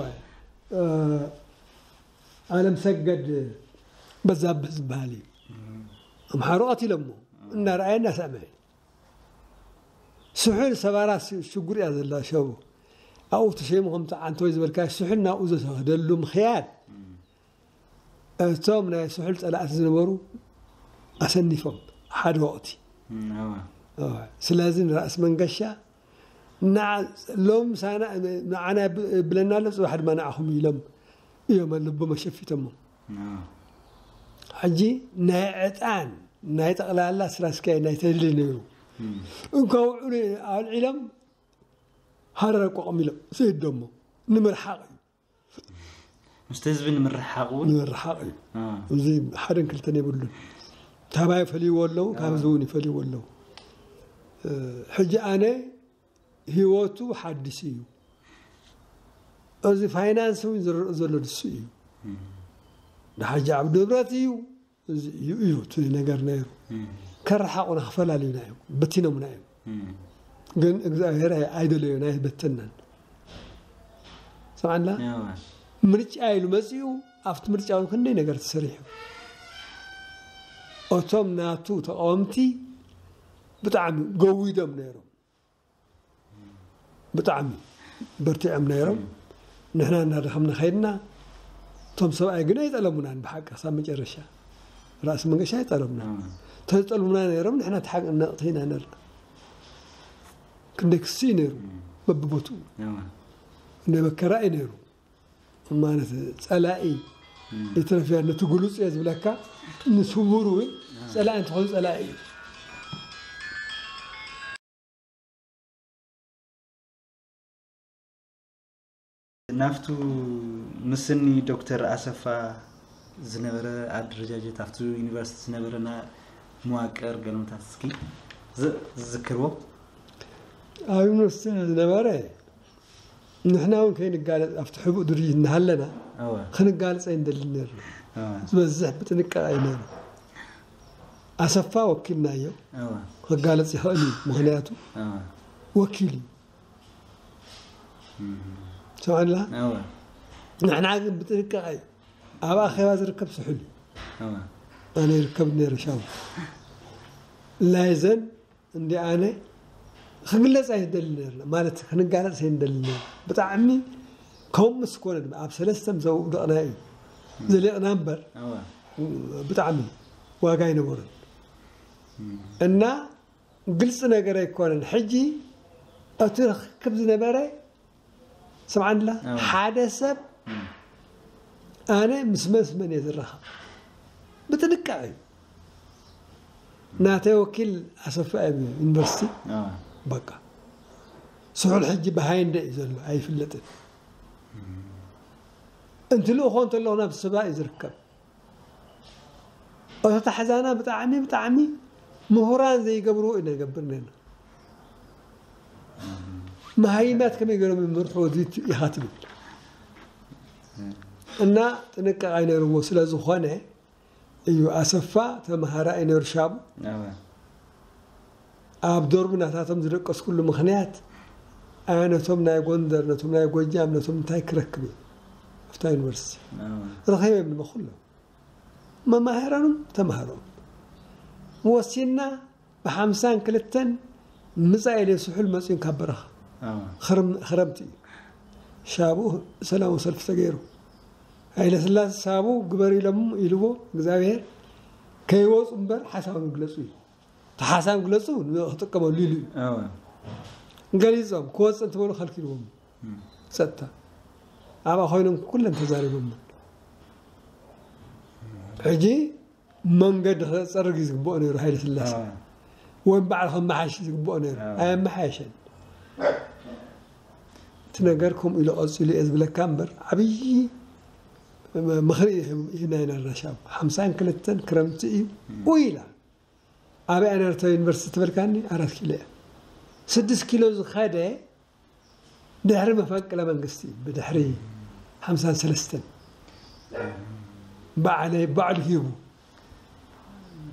ኣለም ሰገድ በዛብህ ዝበሃል እዩ። ኣምሓሩ ቀቲሎሞ እናረኣየ እናሰምዐ ስሑል ሰባራ ሽጉር እያ ዘላ ሸቡ ኣብኡ ተሸይሙ ከምቲ ዓንተወይ ዝበልካ ስሑል ናብኡ ዘሰደሉ ምኽያድ እቶም ናይ ስሑል ፀላእቲ ዝነበሩ ኣሰኒፎም ሓደ ወቕቲ ስለዚ ንራእሲ መንገሻ ሎም ንዓና ብለና ኣሎ ፅባሕ ድማ ንዓኹም ኢሎም እዮም ልቦም ኣሸፊቶሞ። ሕጂ ናይ ዕጣን ናይ ጠቕላላ ስራስካይ ናይ ተድሊ ነይሩ እንካ ውዕሉ ኣልዒሎም ሃረር ኣቋቋሚሎም ዘይደሞ ንምርሓቕ እዩ። ምስቲ ህዝቢ ንምርሓቕ እውን ንምርሓቕ እዩ። እዚ ሓደን ክልተን የብሉን። ካባይ ፈልይዎ ኣለዉ ካብ ህዝቢ እውን ይፈልይዎ ኣለዉ። ሕጂ ኣነ ህይወቱ ሓድሽ እዩ። እዚ ፋይናንስ እውን ዝርእ ዘሎ ንሱ እዩ። ንሓጂ ዓብዱ ንብረት እዩ። እዚ እዩ እዩ እቲ ነገር ነይሩ። ከረሓቑና ክፈላልዩና እዮም በቲኖምና እዮም። ግን እግዚኣብሔር ኣይደለዮን ኣይበተናን። ስምዓና ምርጫ ኢሉ መፂኡ ኣብቲ ምርጫ እውን ክንደይ ነገር ተሰሪሑ። እቶም ናቱ ተቃወምቲ ብጣዕሚ ገዊዶም ነይሮም። ብጣዕሚ በርቲዖም ነይሮም። ንሕና እናደኸምና ከይድና እቶም ሰብኣይ ግን ኣይጠለሙናን ብሓቂ ክሳብ መጨረሻ ራእሲ መንገሻ ኣይጠለሙና ተጠልሙና ነይሮም ንሕና ተሓቅ ነቕቲና ነርና። ክንደይ ክሲ እዩ ነይሩ በብቦትኡ ክንደይ መከራ እዩ ነይሩ። ማለት ጸላኢ ይትረፍያ ነቲ ግሉጽ እየ ዝብለካ ንስውር እውን ጸላኢ እንትኾን ጸላኢ እዩ። ናብቱ ምስኒ ዶክተር ኣሰፋ ዝነበረ ኣደረጃጀት ኣብቲ ዩኒቨርሲቲ ዝነበረና መዋቅር ገለመታት እስኪ ዝዝክርዎ። ኣብ ዩኒቨርሲቲ ዝነበረ ንሕና እውን ከይንጋለፅ ኣብቲ ሕቡእ ድርጅት እናሃለና ክንጋለፅ ኣይንደልን ነርና። ዝበዝሕ ብጥንቃቐ እዩ ነይሩ። ኣሰፋ ወኪልናዮ ክጋለፅ ይኽእል እዩ። ምክንያቱ ወኪል እዩ። ሰምዕላ ንሕና ግን ብጥንቃቐ እዩ። ኣብ ኣኼባ ዝርከብ ስሑል እዩ። ኣነ ይርከብ ነይረ ሻው ላይዘን እንዲ ኣነ ክግለፅ ኣይንደሊ ነርና ማለት ክንጋለፅ ኣይንደሊ ነርና። ብጣዕሚ ከምኡ ምስ ኮነ ድማ ኣብ ሰለስተ ምስ ኣውደቕና እዩ ዘሊቕና እምበር ብጣዕሚ ዋጋ ኣይነበሮን። እና ግልፂ ነገር ኣይኮነን። ሕጂ እቲ ርክክብ ዝነበረ ስምዓንላ ሓደ ሰብ ኣነ ምስ መን ምስ መን እየ ዝራኸብ ብጥንቃቐ እዩ። ናተይ ወኪል ኣሰፋ እዩ ዩኒቨርሲቲ። በቃ ስሑል ሕጂ ብሃይንደ እዩ ዘሎ ኣይፍለጥን። እንት ልእኾ እንተለኹ ናብ ስባ እዩ ዝርከብ። እቶ ታሕዛና ብጣዕሚ ብጣዕሚ ምሁራን ዘይገብርዎ እዩ ነገብር ነና። መሃይማት ከመይ ገይሮም ይምርሑ ወዚ ኢኻ ትብል እና ጥንቃቄ ነርዎ ስለ ዝኾነ እዩ። ኣሰፋ ተምሃራይ ነሩ ሻቡ ኣብ ዶርሚ ናታቶም ዝደቀስኩሉ ምኽንያት ኣነ ነቶም ናይ ጎንደር ነቶም ናይ ጎጃም ነቶም እንታይ ክረክብ እዩ ኣብታ ዩኒቨርሲቲ ረኸበ የብልሞ ኩሎም መማህራኖም ተምሃሮም ወሲና ብሓምሳን ክልተን ምጻእ ኢለ ስሑል መጺኡን ካብ በረኻ ክረምቲ እዩ። ሻብኡ ሰላማዊ ሰልፊ ተገይሩ ሃይለ ስላሴ ሳቡ ግበር ኢሎም ኢልዎ እግዚኣብሔር ከይወፁ እምበር ሓሳቦም ይግለፁ እዩ። እቲ ሓሳብ ግለፁ ክጥቀመሉ ኢሉ እዩ። ገሊፆም ክወፅእ እንትበሉ ከልኪልዎም ጸጥታ ኣብኣ ኮይኖም ኩለን ተዛሪቦም። ሕጂ መንገዲ ክፀርግ እዩ ዝግብኦ ነይሩ ሃይለ ስላሴ ወይም ባዕሉ ከመሓይሽ ዝግብኦ ነይሩ ኣየመሓየሸን። እቲ ነገር ከምኡ ኢሉ ቀፂሉ እየ ዝብለካ እምበር ዓብዪ ምኽሪ ይህብና ኢና። ሻብ ሓምሳን ክልተን ክረምቲ እዩ ኢላ ኣበይ ኣነርተ ዩኒቨርሲቲ ትበልካኒ ኣራት ኪሎ እያ። ስድስት ኪሎ ዝኸደ ድሕሪ መፈንቅለ መንግስቲ ብድሕሪ ሓምሳን ሰለስተን ባዕለይ ባዕሉ ሂቡ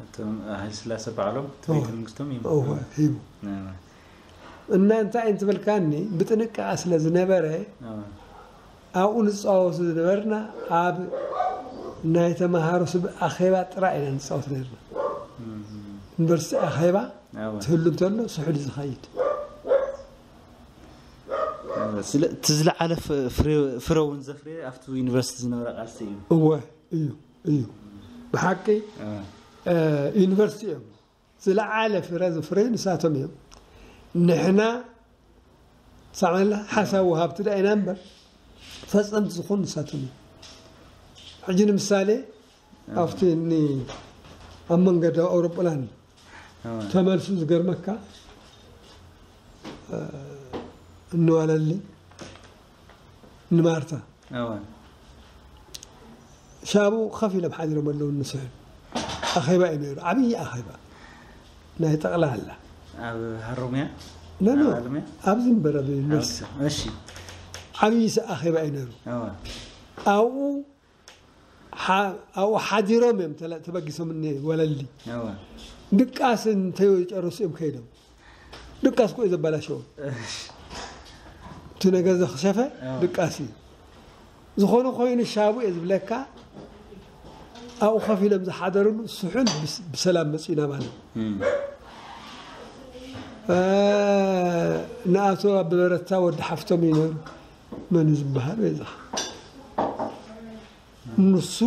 እቶም ሃይለ ስላሴ ባዕሎም እቲ ቤተ መንግስቶም ይም- እወ፣ ሂቡ እና እንታይ እንትበልካኒ ብጥንቃቐ ስለ ዝነበረ ኣብኡ ንፃወቱ ዝነበርና ኣብ ናይ ተምሃሮ ስብ ኣኼባ ጥራይ ኢና ንፃወት ነርና። ዩኒቨርሲቲ ኣኼባ ትህሉ እንተሎ ስሑል ዝኸይድ ስለ እቲ ዝለዓለ ፍ- ፍረ ፍረ እውን ዘፍረየ ኣብቲ ዩኒቨርሲቲ ዝነበረ ቃልሲ እዩ። እወ እዩ እዩ ብሓቂ ዩኒቨርሲቲ እዮም ዝለዓለ ፍረ ዝፍረዩ ንሳቶም እዮም። ንሕና ሳዕመላ ሓሳብ ወሃብቲ ዳ ኢና እምበር ፈፀምቲ ዝኾኑ ንሳቶም እዮም። ሕጂ ንምሳሌ ኣብቲ እኒ ኣብ መንገዲ ኣውሮፕላን ተመልሱ ዝገርመካ እንዋለሊ ንማርታ ሻቡ ከፍ ኢሎም ሓዲሮም ኣለዉ ንስሕል ኣኼባ እዩ ነይሩ። ዓብዪ ኣኼባ ናይ ጠቕላላ ኣብ ሃሮሚያ ኖ ኖ ኣብዚ ንበረ ዩኒቨርሲቲ ዓብዪ ኣኼባ እዩ ነይሩ። ኣብኡ ኣብኡ ሓዲሮም እዮም ተበጊሶም እኒ ወለሊ ድቃስ እንተይጨረሱ እዮም ከይዶም ድቃስ ኮ እዩ ዘበላሸዎ። እቲ ነገር ዘኽሸፈ ድቃስ እዩ። ዝኾነ ኮይኑ ሻቡ እየ ዝብለካ ኣብኡ ከፍ ኢሎም ዝሓደርሉ ስሑል ብሰላም መፂእና ማለት ንኣቶ ኣበበረታ ወዲ ሓፍቶም እዩ ነሩ መን ዝበሃል በዛ ንሱ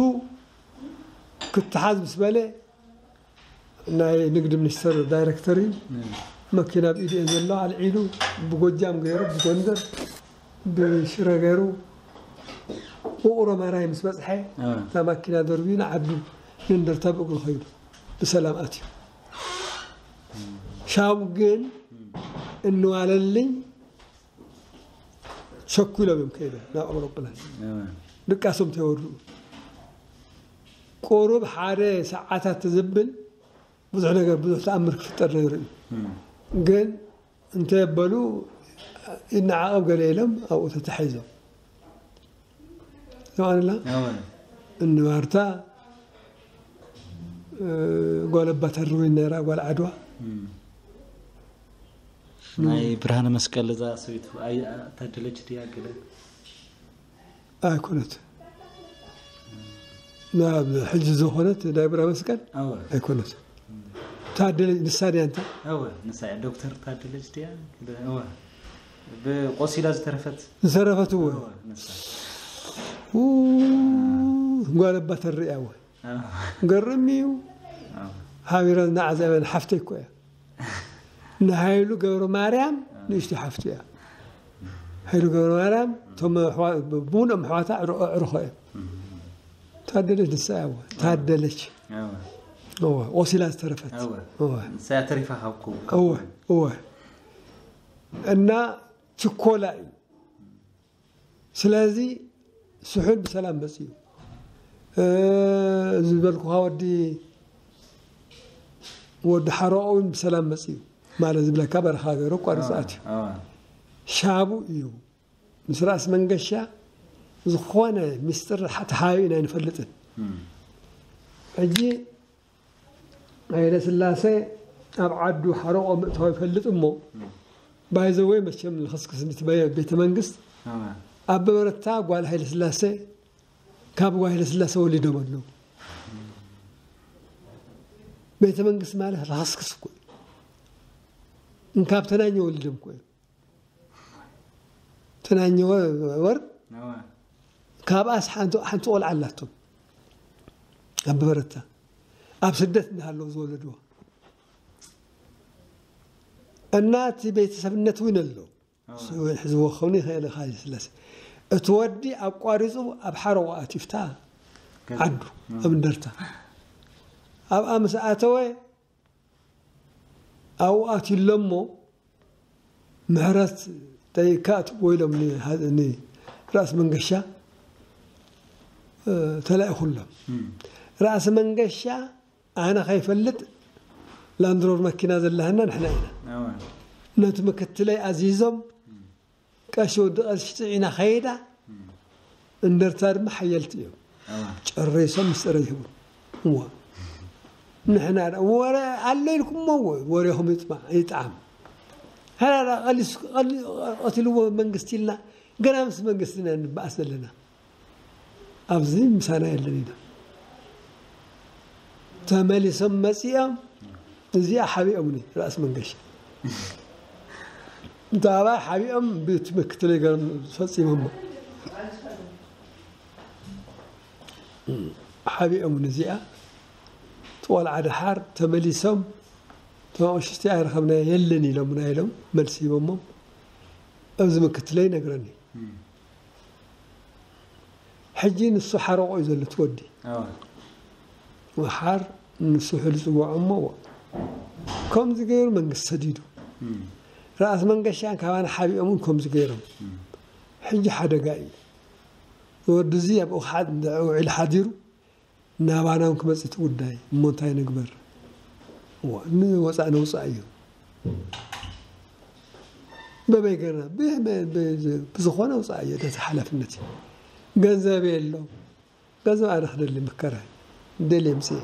ክትሓዝ ምስ በለ ናይ ንግዲ ሚኒስተር ዳይረክተር እዩ መኪና ኣብ ኢዱ እየ ዘሎ ኣልዒሉ ብጎጃም ገይሩ ብጎንደር ብሽረ ገይሩ ውቕሮ መራይ ምስ በፅሐ እታ ማኪና ደርብዩ ንዓዱ ንእንደርታ ብእግሩ ከይዱ ብሰላም ኣትዩ ሻቡ ግን እንዋለልኝ ሸኩሎም እዮም ከይዶም ናብ ኣውሮፕላን ድቃሶም ተወድኡ ቁሩብ ሓደ ሰዓታት ዝብል ብዙሕ ነገር ብዙሕ ተኣምር ክፍጠር ነይሩ እዩ ግን እንተ በሉ ኢድና ዓቐብ ገለ ኢሎም ኣብኡ ተታሒዞም ተማንላ እንባርታ ጓል ኣባ ተርወይ ነራ ጓል ዓድዋ ናይ ብርሃነ መስቀል እዛ ሰበይቱ ኣይ- ታደለች ድያ ገለ ኣይኮነት ናብ ሕጂ ዝኾነት ናይ ብርሃነ መስቀል ኣወ ኣይኮነት ታደለ ንሳ ድያ እንተ ኣወ ንሳ እያ ዶክተር ታደለች ድያ ገለ ኣወ ብቆሲላ ዝተረፈት ዝተረፈት እወ ኣወ ንሳ ኡ፣ ጓል ኣባ ተርእያ እወ ኣወ ገርም እዩ ኣወ ሓቢረን ንዓዘበን ሓፍተይ እኮ እያ ንሃይሉ ገብረ ማርያም ንእሽቶ ሓፍቱ እያ ሓይሉ ገብረማርያም፣ እቶም ኣሕዋ-፣ ብሙሉኦም ኣሕዋታ ኣዕሩ-፣ ኣዕሩኸ እዮም። ታደለች ንሳ እያ፣ እወ። ታደለች። እወ። እወ፣ ቆሲላ ዝተረፈት። እወ። እወ። ንሳ እያ ተሪፋ ካብ ኩ-፣ ካብ እወ፣ ኩሉ። እወ። እና ችኮላ እዩ። ስለዚ ስሑል ብሰላም መፅዩ። እ፣ እዚ ዝበልኩኻ ወዲ፣ ወዲ ሓረቆ እውን ብሰላም መፅዩ። ማለት ዝብለካ በረኻ ገይሩ ኣቋሪፁ እወ፣ ኣትዩ። እወ። ሻቡ እዩ። ምስ ራእሲ መንገሻ ዝኾነ ምስጢር ሓ-፣ ተሓቢእና ኣይንፈልጥን። እም። ሕጂ ሃይለ ስላሴ ኣብ ዓዱ ሓረቆ ምእታው ይፈልጥ እሞ፣ እም። ባይ ዘ ወይ መቸም ልኽስክስ እንድትበየ ቤተ መንግስት፣ እወ። ኣበበ ረታ ጓል ሃይለ ስላሴ ካብ ጓል ሃይለ ስላሴ ወሊዶም ኣለዉ። ቤተ መንግስት ማለት ልኽስክስ እኮ እዩ። እንካብ ተናኘ ወሊዶም እኮ እዮም። ተናኘ ወ-፣ ወር እወ። ካብኣስ ሓንቲ፣ ሓንቲ ቆልዓ ኣላቶም። ኣበበ ረታ ኣብ ስደት እንዳሃለዉ ዝወለድዋ። እና እቲ ቤተሰብነት እውን ኣሎ። እወ። ስውሕ ዝወኸውኒ ይኽእል ኢኻ ይስለስ። እቲ ወዲ ኣቋሪፁ ኣብ ሓረዋ ኣቲፍታ ገዛ። ዓዱ፣ እወ። ኣብ እንደርታ። ኣብኣ ምስ ኣተወ ኣብኡ ኣትዩ ኣሎ እሞ ምሕረት ጠይቅካ ኣትዎ ኢሎም ን-፣ ንራእሲ መንገሻ፣ እ፣ ተላኢኹሎም። እም። ራእሲ መንገሻ ኣነ ከይፈልጥ ላንድሮቨር መኪና ዘለሃና ንሕና ኢና። እወ። ነቲ ምክትለይ ኣዚዞም እም። ቀሺ ወዲ ቀሺ ጽዒና ከይዳ። እም። እንደርታ ድማ ሓየልቲ እዮም። እወ። ጨሪሶም ምስጢር ይህቡ። እወ። ንሕና ደኣ ወረ ኣሎ ኢልኩሞ እወ፣ ወሬኹም ይጥማ-፣ ይጥዓም። ሃላላ ቀሊስ-፣ ቀሊ-፣ ቀቲልዎ መንግስቲ ኢልና ገና ምስ መንግስቲ ኢና ንበኣስ ዘለና። ኣብዚ ምሳና የለን ኢና። ተመሊሶም መጺኦም እዚኣ ሓቢኦምኒ ራእሲ መንገሻ። እንተ ኣባይ ሓቢኦም ብቲ ምክትለይ ገይሮም ፈጺሞሞ። ሓቢኦምኒ እዚኣ። እቲ ቆልዓ ደሓር ተመሊሶም፣ እቶም ኣቕሽሽቲ ኣይረኸብናዮ የለን ኢሎምና ኢሎም መልሲ ሂቦሞም። ኣብዚ ምክትለይ ይነግረኒ። እም። ሕጂ ንሱ ሓረቆ እዩ ዘሎ እቲ ወዲ። ኣዋ። ወሓር ንሱ ሕሉ ጽውዖ እሞ፣ ከምዚ ገይሩ መንግስቲ ሰዲዱ። እም። ራእሲ መንገሻን ካባና ሓቢኦምን ከምዚ ገይሮም። እም። ሕጂ ሓደጋ እዩ። ወዲ እዚ ኣብኡ ክሓድ-፣ ውዒሉ ሓዲሩ ናባና እውን ክመጽእ እቲ ጉዳይ። እሞ እንታይ ንግበር? እዋ፣ ንወጻእ ነውጻእ እዩ። በበይ ገርና? ብ-፣ ብ-፣ ብ-፣ ብዝኾነ ውጻእ እዩ። እቲ ሓላፍነት እዩ። ገንዘብ የሎ። ገንዘብ ኣነ ክደሊ ምከራይ። ደልየ ምጽእ።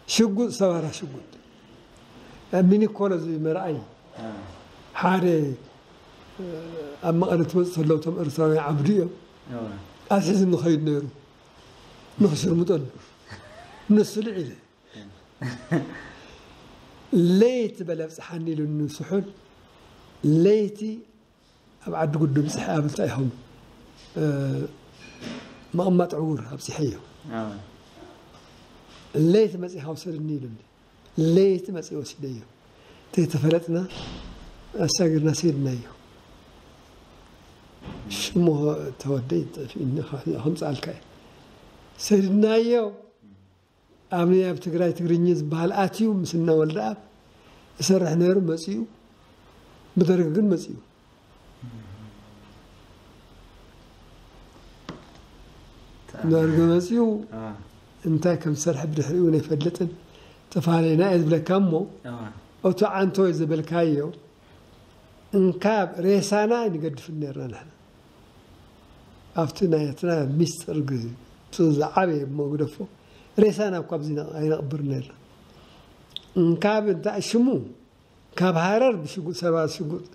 ሽጉጥ፣ ሰባራ ሽጉጥ። ኣብ ሚኒኮሎ ዝብል መርኣይ። አ። ሓደ፣ እ፣ ኣብ መቐለ ትመጽእ ተለዉ እቶም ኤርትራውያን ዓብዱ እዮም። እዋ። ኣትሒዙ ንኸይድ ነይሩ። ንኽሽርምጠሉ። ንሱ ልዒለ። ለይቲ በለ ኣብጽሓኒ ኢሉኒ ስሑል። ለይቲ ኣብ ዓዲ ጉዱ ብጽሐ ኣብ እንታይ ኢኹም፣ እ፣ ምቕማጥ ዕዉር ኣብጺሐዮ። ኣዎ። ለይቲ መጺኻ ውሰድኒ ኢሉኒ። ለይቲ መጺኡ ወሲደዮ። ተይተፈለጥና ኣሳጊርና ሰይድናዮ። ሽሙ ተወደይ ጠፊእኒ፣ ከምጽኣልካ እየ። ሰይድናዮ ኣብ፣ ኣብ ትግራይ ትግርኛ ዝበሃል ኣትዩ ምስ እነ ወልደኣብ እሰርሕ ነይሩ መጺኡ፣ ብደርጊ ግን መጺኡ። ደርጊ መጺኡ አ። እንታይ ከም ዝሰርሐ ብድሕሪኡ እውን ኣይፈልጥን። ተፈላለና እየ ዝብለካ እሞ፣ አ። እቱ ዓንቶይ ዝበልካዮ እንካብ ሬሳና ኣይንገድፍን ነርና ንሕና። ኣብቲ ናይትና ሚስጥር ግዜ፣ እቲ ዝዓበየ እሞ ግደፎ፣ ሬሳና እኳ ኣብዚ ነ-፣ ኣይነቕብር ነርና። እንካብ እንታይ ሽሙ፣ ካብ ሃረር ብሽጉጥ፣ ሰባት ሽጉጥ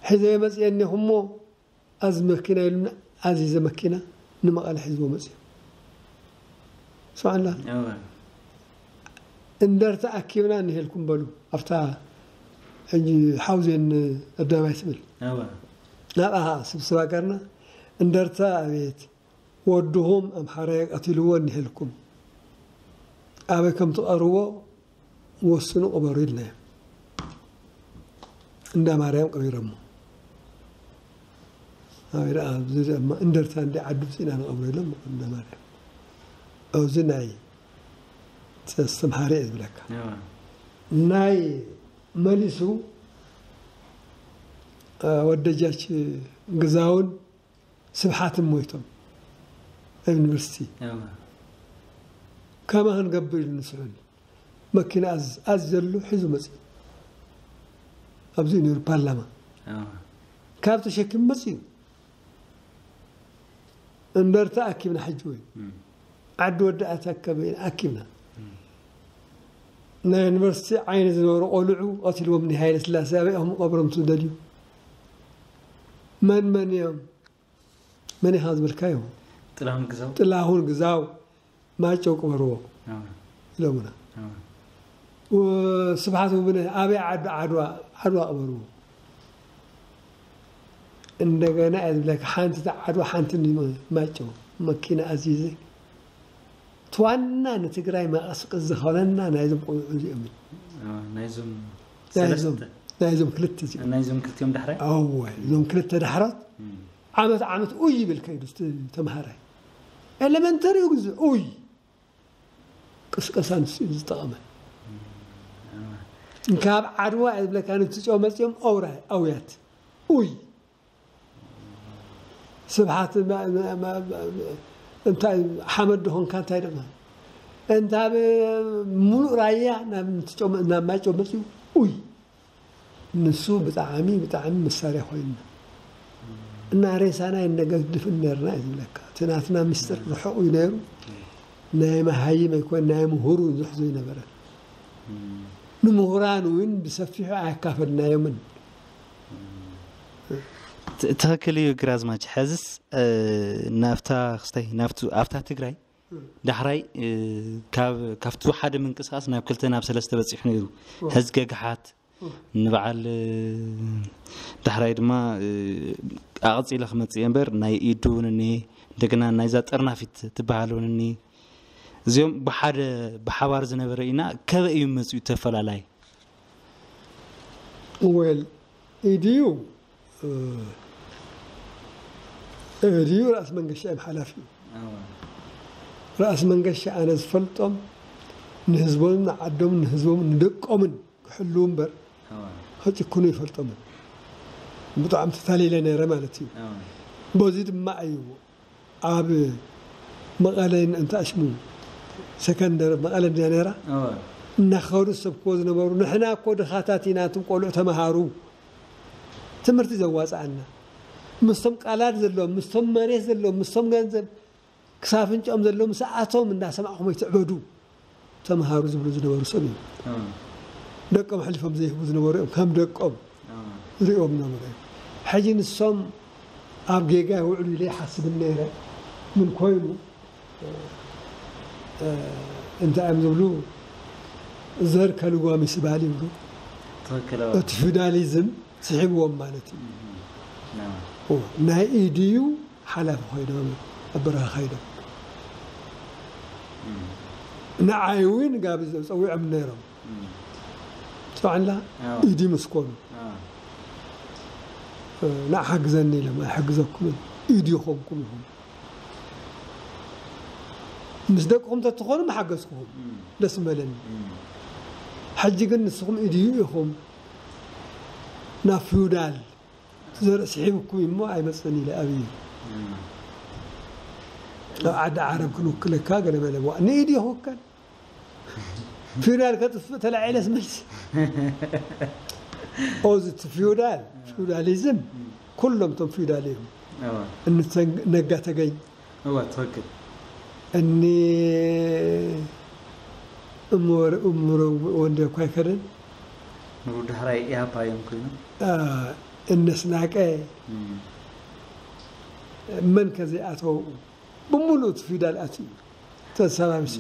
ሒዘ መፅየ እኒኹ እሞ፣ ኣዚ መኪና ኢሉና፣ ኣዚዘ መኪና ንመቐለ ሒዝዎ መፅዩ። ስማዕና። እወ። እንደርታ ኣኪብና እንሄልኩም በሉ። ኣብታ ሕጂ ሓውዜን ኣደባባይ ትብል። እወ። ናብኣ ስብስባ ገርና፣ እንደርታ ኣቤት፣ ወድኹም ኣምሓራይ ቀቲልዎ እንሄልኩም። ኣበይ ከም ትቐርዎ ወስኑ ቅበሩ ኢልናዮም። እንዳ ማርያም ቀቢሮሞ። ኣበይ ደኣ ኣብዚ ድማ እንደርታ እንዲ ዓዱ ውፅእና ንቐብሮ ኢሎም እንዳ ማርያም። ኣብዚ ናይ ተስተምሃረ እየ ዝብለካ። እዋ ናይ መሊሱ አ፣ ወደጃች ግዛውን ስብሓትን ሞይቶም ኣብ ዩኒቨርሲቲ እዋ ከመ ክንገብር ኢሉ ንስሑል መኪና ኣዝ- ኣዝዘሉ ሒዙ መፅኡ። ኣብዚ ነይሩ ፓርላማ እዋ ካብ ተሸኪሙ መፅኡ። እንደርታ ኣኪብና ሕጂ ወይ እም ዓዲ ወዲ ኣታከበ ኣኪብና እም ናይ ዩኒቨርሲቲ ዓይኒ ዝነበሩ ቆልዑ ቀትልዎም ንሃይለ ስላሴ ኣበይ ኢኹም ቀብሮም ትደልዩ? መን መን እዮም? መን ኢኻ ዝበልካዮ? ጥላሁን ግዛው ጥላሁን ግዛው ማጨው ቅበርዎ እዋ ኢሎምና። እዋ ወ- ስብሓት ውብነ ኣበይ ዓዱ ዓድዋ ዓድዋ ቅበርዎ። እንደገና እየ ዝብለካ ሓንቲ እታ ዓድዋ ሓንቲ እንዲ ማጨው መኪና ኣዚዘ እቲ ዋና ንትግራይ መቐስቀስ ዝኾነና ናይዞም ቆልዑ እዚኦም እዩ። እዋ ናይዞም ናይዞም ሰለስተ ናይዞም ክልተ እዚኦም ናይዞም ክልቲኦም ዳሕራይ ኣወ እዞም ክልተ ዳሕሮት እም ዓመት ዓመት ኡይ ይብል ከይዱ እቲ ተምሃራይ ኤሌመንተሪ ግዜ ኡይ ቅስቀሳ ንሱ እዩ ዝጠቐመ። እዋ ካብ ዓድዋ እየ ዝብለካ ንትጨው መፅኦም ኣውራ ኣውያት ኡይ ስብሓት ማ- ማ- ማ- ማ- እንታይ ሓመድ ድኾንካ እንታይ ደማ እንታ ብ- ሙሉእ ራያ ናብ ንትጨው መ- ናብ ማጨው መፅኡ ኡይ ንሱ ብጣዕሚ ብጣዕሚ መሳርያ ኮይንና እና ሬሳና የነገድፍን ነርና እዩ ዝብለካ። እቲ ናትና ምስጢር ርሑቕ እዩ ነይሩ። ናይ መሃይም ኣይኮን ናይ ምሁሩ ዝሕዞ ይነበረ። እም ንምሁራን እውን ብሰፊሑ ኣያካፈልናዮምን። ት- ትኽክል እዩ ግራዝማች። ሕዝስ እ፣ ናብታ ክስታይ ናብቱ ኣብታ ትግራይ ዳሕራይ እ፣ ካብ ካብቲ ሓደ ምንቅስቃስ ናብ ክልተ ናብ ሰለስተ በፂሑ ነይሩ። ሕዚ ገግሓት ንበዓል እ፣ ዳሕራይ ድማ እ፣ ኣቐፂለ ክመፅእ እየ እምበር ናይ ኢዱ እውን እኒሄ እንደገና ናይዛ ጠርናፊት ትበሃል እውን እኒሄ። እዚኦም ብሓደ ብሓባር ዝነበረ ኢና ከበ እዩ መፅኡ ተፈላላይ ወል ኢድዩ ኢድዩ ራእሲ መንገሻ እዮም ሓላፊ። ራእሲ መንገሻ ኣነ ዝፈልጦም ንህዝቦምን ንዓዶምን ንህዝቦምን ንደቆምን ክሕልው እምበር ከጭክኑ ይፈልጦምን። ብጣዕሚ ተታሊለ ነይረ ማለት እዩ። በዚ ድማ እዩ ኣብ መቐለ እንተ ኣሽሙ ሰከንደር መቐለ እንድያ ነይራ እናኸዱ ዝሰብክዎ ዝነበሩ ንሕና እኮ ድኻታት ኢና፣ እቶም ቆልዑ ተምሃሩ ትምህርቲ ዘዋፅኣና ምስቶም ቃላት ዘለዎም ምስቶም መሬት ዘለዎም ምስቶም ገንዘብ ክሳብ ኣፍንጭኦም ዘለዉ ምስኣቶም እንዳሰማዕኹም ኣይትዕበዱ ተምሃሩ ዝብሉ ዝነበሩ ሰብ እዮም። ደቆም ኣሕሊፎም ዘይህቡ ዝነበሩ እዮም። ከም ደቆም ዝሪኦም ዝነበሩ እዮም። ሕጂ ንሶም ኣብ ጌጋ ይውዕሉ ኢለ ይሓስብን ነይረ። ምን ኮይኑ እንታይ እዮም ዝብሉ? ዘር ከልጓም ይስባል ይብሉ። እቲ ፊውዳሊዝም ስሒብዎም ማለት እዩ። ናይ ኢድዩ ሓላፊ ኮይኖም ኣብ በረኻ ከይዶም ንዓይ እውን ጋብዘ ፀዊዖም ነይሮም። ፅዋዕላ ኢዲ ምስ ኮኑ ንዓ ሓግዘኒ ኢሎም ኣይሕግዘኩምን ኢዲ ይኾንኩም ኢኹም። ምስ ደቅኹም ተትኾኑ ምሓገዝኩኹም ደስ ምበለኒ። ሕጂ ግን ንስኹም ኢድዩ ኢኹም ናብ ፊውዳል ዘርኢ ስሒብኩም እሞ ኣይመፅን ኢለ ኣብይ ኣብ ዓዲ ዓረብ ክንውክለካ ገለ በለ። ዋ ንኢድ ይውከል ፊውዳል ከጥፍእ ተላዒለስ መልሲ ኦዚ እቲ ፊውዳል ፊውዳሊዝም ኩሎም እቶም ፊውዳል እዮም። እኒ ነጋ ተገኝ እወ ትኽክል እኒ እምወር እምሮ ወንደ እኳ ኣይከደን ምሩ ዳሕራይ ኢህኣፓ እዮም ኮይኖም እነስናቀ መን ከዘይኣተው ብምሉእ እቲ ፊውዳል ኣትዩ ተሰባቢሱ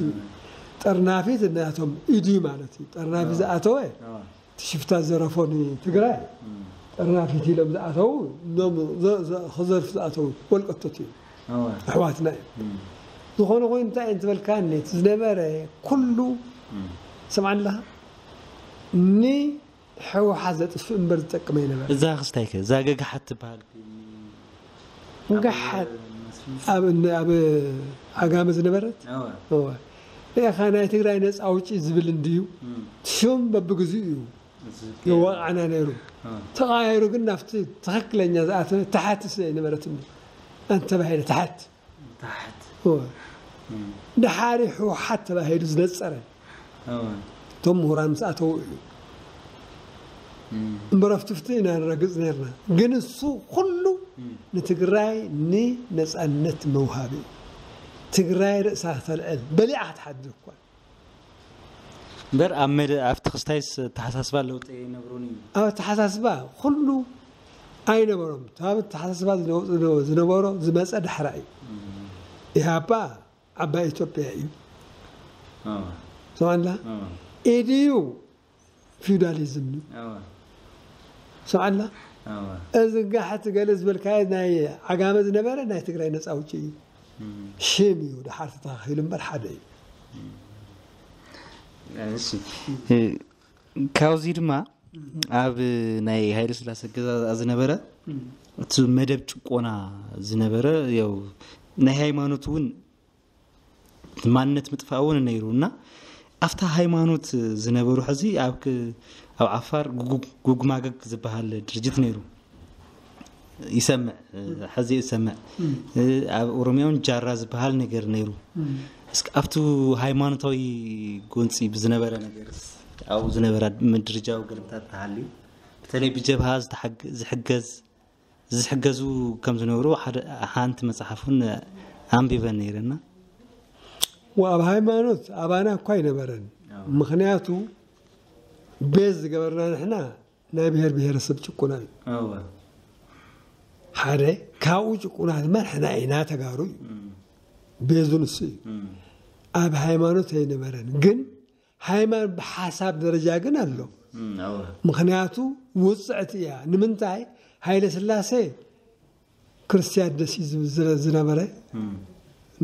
ጠርናፊት እናቶም ኢዲ ማለት እዩ። ጠርናፊት ዝኣተወ እቲ ሽፍታ ዘረፎ ንትግራይ ጠርናፊት ኢሎም ዝኣተው እኖም ክዘርፉ ዝኣተው ወልቀቶት እዮም ኣሕዋትና እዮም። ዝኾነ ኮይኑ እንታይ እንትበልካ እቲ ዝነበረ ኩሉ ስምዓ ኣለኻ ንሕወሓት ዘጥፍእ እምበር ዝጠቅም ኣይነበረ። እዛ ክስታይከ እዛ ገግሓት ትበሃል ግን እንጋሓት ኣብ ኣብ ዓጋመ ዝነበረት እወ። ናይ ትግራይ ነፃ ኣውጪ ዝብል እንድዩ። ሽም በብግዚኡ እዩ ይወቃዕና ነይሩ። ተቃይሩ ግን ናብቲ ትክክለኛ ዝኣተወ ታሓት ስለ ኣይነበረት እሞ ኣንተባሂለ ታሓት። ታሕት ደሓሪ ህወሓት ተባሂሉ ዝነፀረ እቶም ምሁራን ምስ ኣተዉ እዩ። እምበር ኣብቲ ፍትሒ ኢና ንረግፅ ነርና። ግን እሱ ኩሉ ንትግራይ ንነፃነት መውሃቢ እዩ። ትግራይ ርእሳ ክተልዕል በሊዓ ክትሓድር እኳ እምበር ኣብ መደ ኣብቲ ክስታይስ ኣተሓሳስባ ለውጢ ኣይነብሩን እዩ። ኣብ ኣተሓሳስባ ኩሉ ኣይነበሮም። ካብ ኣተሓሳስባ ዝነበሮ ዝመፀ ዳሕራ እዩ። ኢህኣፓ ዓባይ ኢትዮጵያ እዩ። ሰማዕላ ኢድዩ ፊውዳሊዝም እዩ። ሰማዕላ እዚ ጋሕቲ ገለ ዝበልካዮ ናይ ዓጋመ ዝነበረ ናይ ትግራይ ነፃ ኣውጪ እዩ። ሽም እዩ ድሓር ተተኻኺሉ እምበር ሓደ እዩ። እሺ ካብዚ ድማ ኣብ ናይ ሃይለ ስላሴ ኣገዛዝኣ ዝነበረ እቲ መደብ ጭቆና ዝነበረ ያው ናይ ሃይማኖት እውን ማንነት ምጥፋእ እውን ነይሩ እና ኣብታ ሃይማኖት ዝነበሩ ሕዚ ኣብ ክ- ኣብ ዓፋር ጉጉ- ጉግማገግ ዝበሃል ድርጅት ነይሩ ይሰምዕ ሕዚ ይሰምዕ ኣብ ኦሮሚያ እውን ጃራ ዝበሃል ነገር ነይሩ እስኪ ኣብቲ ሃይማኖታዊ ጎንፂ ብዝነበረ ነገር ኣብኡ ዝነበራ ምድርጃዊ ገለምታት ተሃልዩ በተለይ ብጀብሃ ዝተሓገ- ዝሕገዝ ዝሕገዙ ከም ዝነበሩ ሓደ ሓንቲ መፅሓፍ እውን ኣንቢበ ነይረ እና ኣብ ሃይማኖት ኣባና እኳ ኣይነበረን። ምክንያቱ ቤዝ ዝገበርና ንሕና ናይ ብሄር ብሄረሰብ ጭቁና እዩ። ሓደ ካብኡ ጭቁናት ድማ ንሕና ኢና ተጋሩ እዩ። ቤዙ ንሱ እዩ። ኣብ ሃይማኖት ኣይነበረን ግን ሃይማኖት ብሓሳብ ደረጃ ግን ኣሎ። ምክንያቱ ውፅዕቲ እያ። ንምንታይ ሃይለ ስላሴ ክርስቲያን ደስ እዩ ዝብል ዝነ- ዝነበረ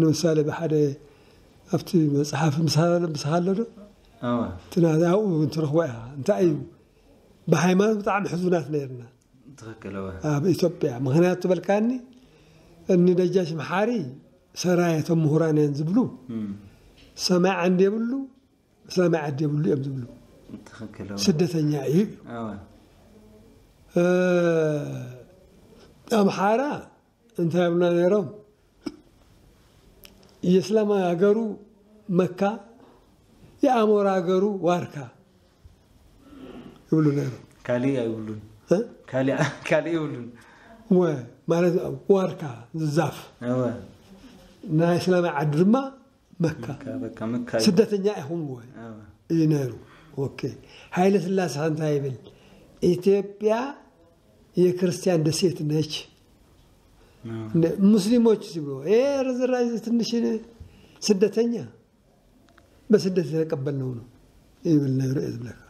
ንምሳሌ ብሓደ ኣብቲ መፅሓፍ ምሳለ ምሳለ ዶ እቲ ናዚ ኣብኡ እንትረኽቦ እያ እንታይ እዩ ብሃይማኖት ብጣዕሚ ሕዙናት ነርና ትኽክል እወ ኣብ ኢትዮጵያ ምክንያቱ ትበልካኒ እኒ ደጃች መሓሪ ሰራየ እቶም ምሁራን እዮም ዝብሉ ሰማይ ዓንዲ የብሉ ሰማይ ዓዲ የብሉ እዮም ዝብሉ ትኽክል እወ ስደተኛ እዩ እወ ኣምሓራ እንታይ ይብሉና ነይሮም የእስላም ሃገሩ መካ የኣሞራ ሃገሩ ዋርካ ይብሉ ነይሮም ካሊእ ኣይብሉን እ? ካሊእ ካሊእ ይብሉን ወ ማለት ዋርካ ዛፍ እወ ናይ እስላማይ ዓዲ ድማ መካ በቃ መካ እዩ። ስደተኛ ኢኹም ወይ እወ እዩ ነይሩ ኦኬ ሃይለ ስላሴ እንታይ ይብል ኢትዮጵያ የክርስቲያን ደሴት ነች እወ እንደ ሙስሊሞች ሲብሎ ይሄ ርዝራዥ ትንሽ ስደተኛ በስደት የተቀበልነው ነው ይብል ነይሩ እየ ዝብለካ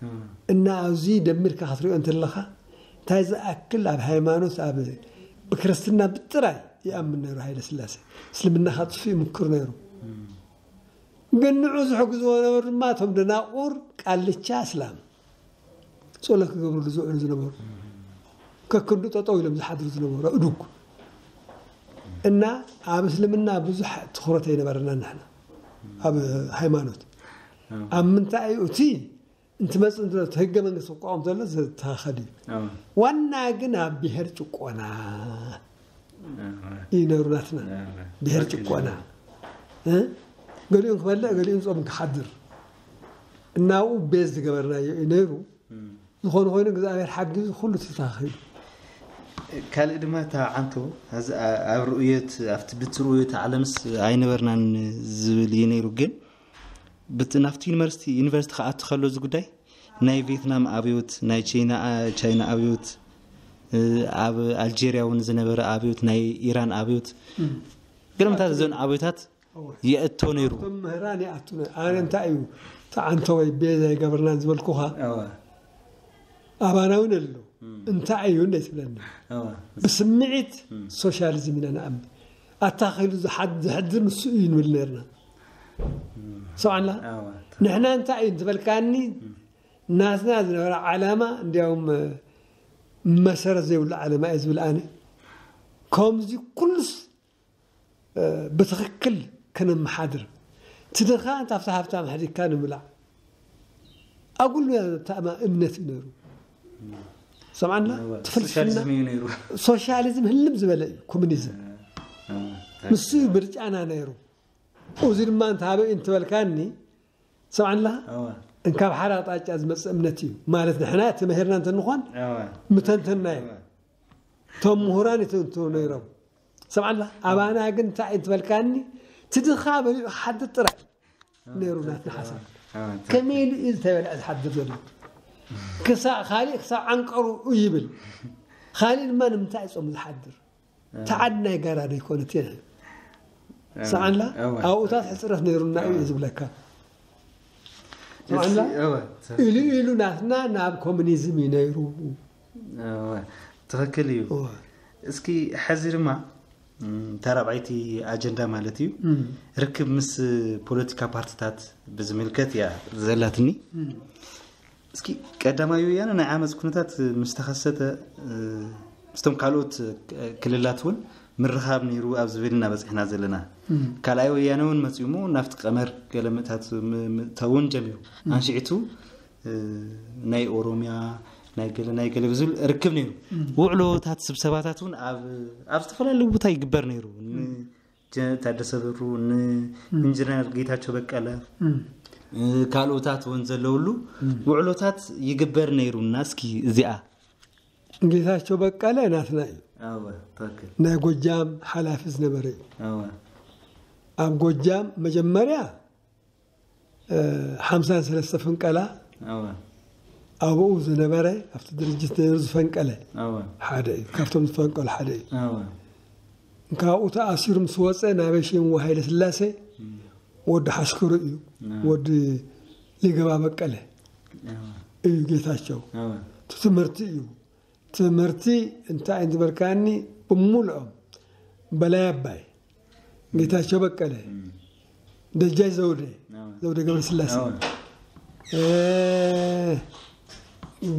እወ እና ኣብዚ ደሚርካ ክትሪኦ እንተለካ እንታይ ዝኣክል ኣብ ሃይማኖት ኣብ ብክርስትና ብጥራይ ይኣምን ነይሩ ሃይለ ስላሴ እስልምና ካጥፍ ይምክር ነይሩ ግን ንዑ ዝሕግዝዎ ነበሩ ድማ እቶም ደናቁር ቃልቻ እስላም ጸሎት ክገብርሉ ዝውዕሉ ዝነበሩ ከክንዱ ጠጠው ኢሎም ዝሓድሩ ዝነበሩ እዱግ እና ኣብ እስልምና ብዙሕ ትኹረት ኣይነበረና ንሕና ኣብ ሃይማኖት ኣብ ምንታይ እዩ እቲ እንትመፅእ እንተ ህገ መንግስቲ ክቋወም ዘሎ ዝተኸድ እዩ ዋና ግን ኣብ ብሄር ጭቆና ይነሩ ናትና ብሄር ጭቆና እ? ገሊኡን ክበልዕ ገሊኡን ጾም ክሓድር እናብኡ ቤዝ ዝገበርናዮ እዩ ነይሩ ዝኾነ ኮይኑ እግዚኣብሔር ሓጊዙ ኩሉ ተስተኻኺሉ ካልእ ድማ እታ ዓንቶ ሕዚ ኣ- ኣብ ርእዮት ኣብቲ ብቲ ርእዮት ዓለምስ ኣይነበርናን ዝብል እዩ ነይሩ ግን ብቲ ናብቲ ዩኒቨርሲቲ ዩኒቨርሲቲ ክኣቱ ከሎ እዚ ጉዳይ ናይ ቬትናም ኣብዮት ናይ ቻይና ቻይና ኣብዮት እ፣ ኣብ ኣልጄርያ እውን ዝነበረ ኣብዮት ናይ ኢራን ኣብዮት ገለመታት እዞን ኣብዮታት የእቶ ነይሩ መምህራን ይኣቱ ነ- ኣነ እንታይ እዩ ተዓንተ ወይ ቤዛ ይገብርናን ዝበልኩኻ እወ ኣባና እውን ኣሎ እንታይ እዩ እንደ ትብለኒ እወ ብስምዒት ሶሻሊዝም ኢና ንኣምን ኣታኺሉ ዝሓድ- ዝሕድር ንሱ እዩ ንብል ነርና ሰብዓና እወ ንሕና እንታይ እዩ እንትበልካኒ ናትና ዝነበረ ዓላማ እንዲያውም መሰረት ዘይብሉ ዓላማ እዩ ዝብል ኣነ ከምዚ ኩሉስ ብትኽክል ከነመሓድር፣ ትድኻ እንታፍታ ሃብታም ሕዲግካ ንብላዕ። ኣጉል ተኣማ እምነት እዩ ነይሩ። ሰምዓና? ትፍልስፍና ሶሻሊዝም ህልም ዝበለ እዩ ኮሚኒዝም። ንሱ እዩ ምርጫና ነይሩ። እዚ ድማ እንተሃበ እዩ እንተበልካኒ፣ ሰምዓና? እንካብ ሓደ ኣቕጣጫ ዝመፅእ እምነት እዩ ማለት ንሕና ተመሂርና እንተንኾን ምተንተና እዩ። እቶም ምሁራን ይትንትኑ ነይሮም። ሰምዓላ ኣባና ግን እንታይ እዩ ትበልካኒ? ትድኻ በሊዑ ሓድር ጥራይ ነይሩ ናትና ሓሳብ። ከመይ ኢሉ እዩ ዝተበልዐ ዝሓድር ዘሎ? ክሳዕ ካሊእ ክሳብ ዓንቀሩ ይብል። ካሊእ ድማ ንምንታይ እዩ ጾም ዝሓድር? ተዓድ ናይ ጋራ ዶ ይኮነት? ሰምዓላ ኣብኡታት ሕፅረት ነይሩና እዩ ዝብለካ። ሰምዓላ ኢሉ ኢሉ ናትና ናብ ኮሚኒዝም እዩ ነይሩ። ትኽክል እዩ። እስኪ ሕዚ ድማ ተራብዓይቲ ኣጀንዳ ማለት እዩ ርክብ ምስ ፖለቲካ ፓርትታት ብዝምልከት እያ ዘላትኒ። እስኪ ቀዳማይ ወያነ ናይ ዓመፅ ኩነታት ምስ ተኸሰተ ምስቶም ካልኦት ክልላት እውን ምርኻብ ነይሩ ኣብ ዝብል ኢና በፂሕና ዘለና። ካልኣይ ወያነ እውን መፂኡ እሞ ናፍቲ ቀመር ገለ ምእታት ምእታውን ጀሚሩ። ኣንሽዒቱ ናይ ኦሮሚያ ናይ ገለ ናይ ገለ ብዝብል ርክብ ነይሩ። ውዕሎታት ስብሰባታት እውን ኣብ ዝተፈላለዩ ቦታ ይግበር ነይሩ። ታደሰ ብሩ፣ ንኢንጂነር ጌታቸው በቀለ፣ ካልኦታት እውን ዘለውሉ ውዕሎታት ይግበር ነይሩ እና እስኪ እዚኣ ጌታቸው በቀለ ናትና እዩ። ናይ ጎጃም ሓላፊ ዝነበረ እዩ። ኣብ ጎጃም መጀመርያ ሓምሳን ሰለስተ ፍንቀላ ኣብኡ ዝነበረ ኣብቲ ድርጅት ነይሩ ዝፈንቀለ ሓደ እዩ። ካብቶም ዝፈንቀሉ ሓደ እዩ። ካብኡ ተኣሲሩ ምስ ወፀ ናበይ ሸይምዎ? ሃይለ ስላሴ ወዲ ሓሽከሩ እዩ። ወዲ ሊገባ በቀለ እዩ ጌታቸው። እቲ ትምህርቲ እዩ። ትምህርቲ እንታይ እዩ ዝበልካኒ? ብምሉኦም በላይ ኣባይ፣ ጌታቸው በቀለ፣ ደጃይ ዘውዴ፣ ዘውዴ ገብረስላሴ፣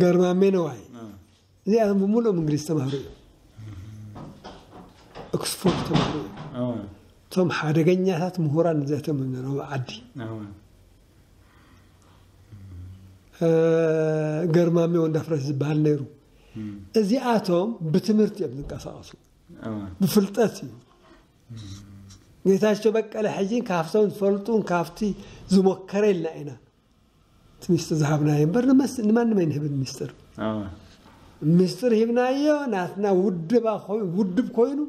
ገርማሜ ነዋይ፣ እዚኣቶም ብምሉኦም እንግሊዝ ተማህሩ እዮም። ኦክስፎርድ ተማህሩ እዮም። እቶም ሓደገኛታት ምሁራን እዚኣቶም እዮም ነይሮም ኣብ ዓዲ። ገርማሜ ወንዳፍረስ ዝበሃል ነይሩ። እዚኣቶም ብትምህርቲ እዮም ዝንቀሳቐሱ፣ ብፍልጠት እዩ። ጌታቸው በቀለ ሕጂ ካብቶም ዝፈልጡን ካብቲ ዝሞከረ ኢልና ኢና እቲ ሚስጥር ዝሃብናዮ እምበር ንመስ- ንማንም ኣይንህብን ሚስጥር። ሚስጥር ሂብናዮ ናትና ውድባ ኮይ- ውድብ ኮይኑ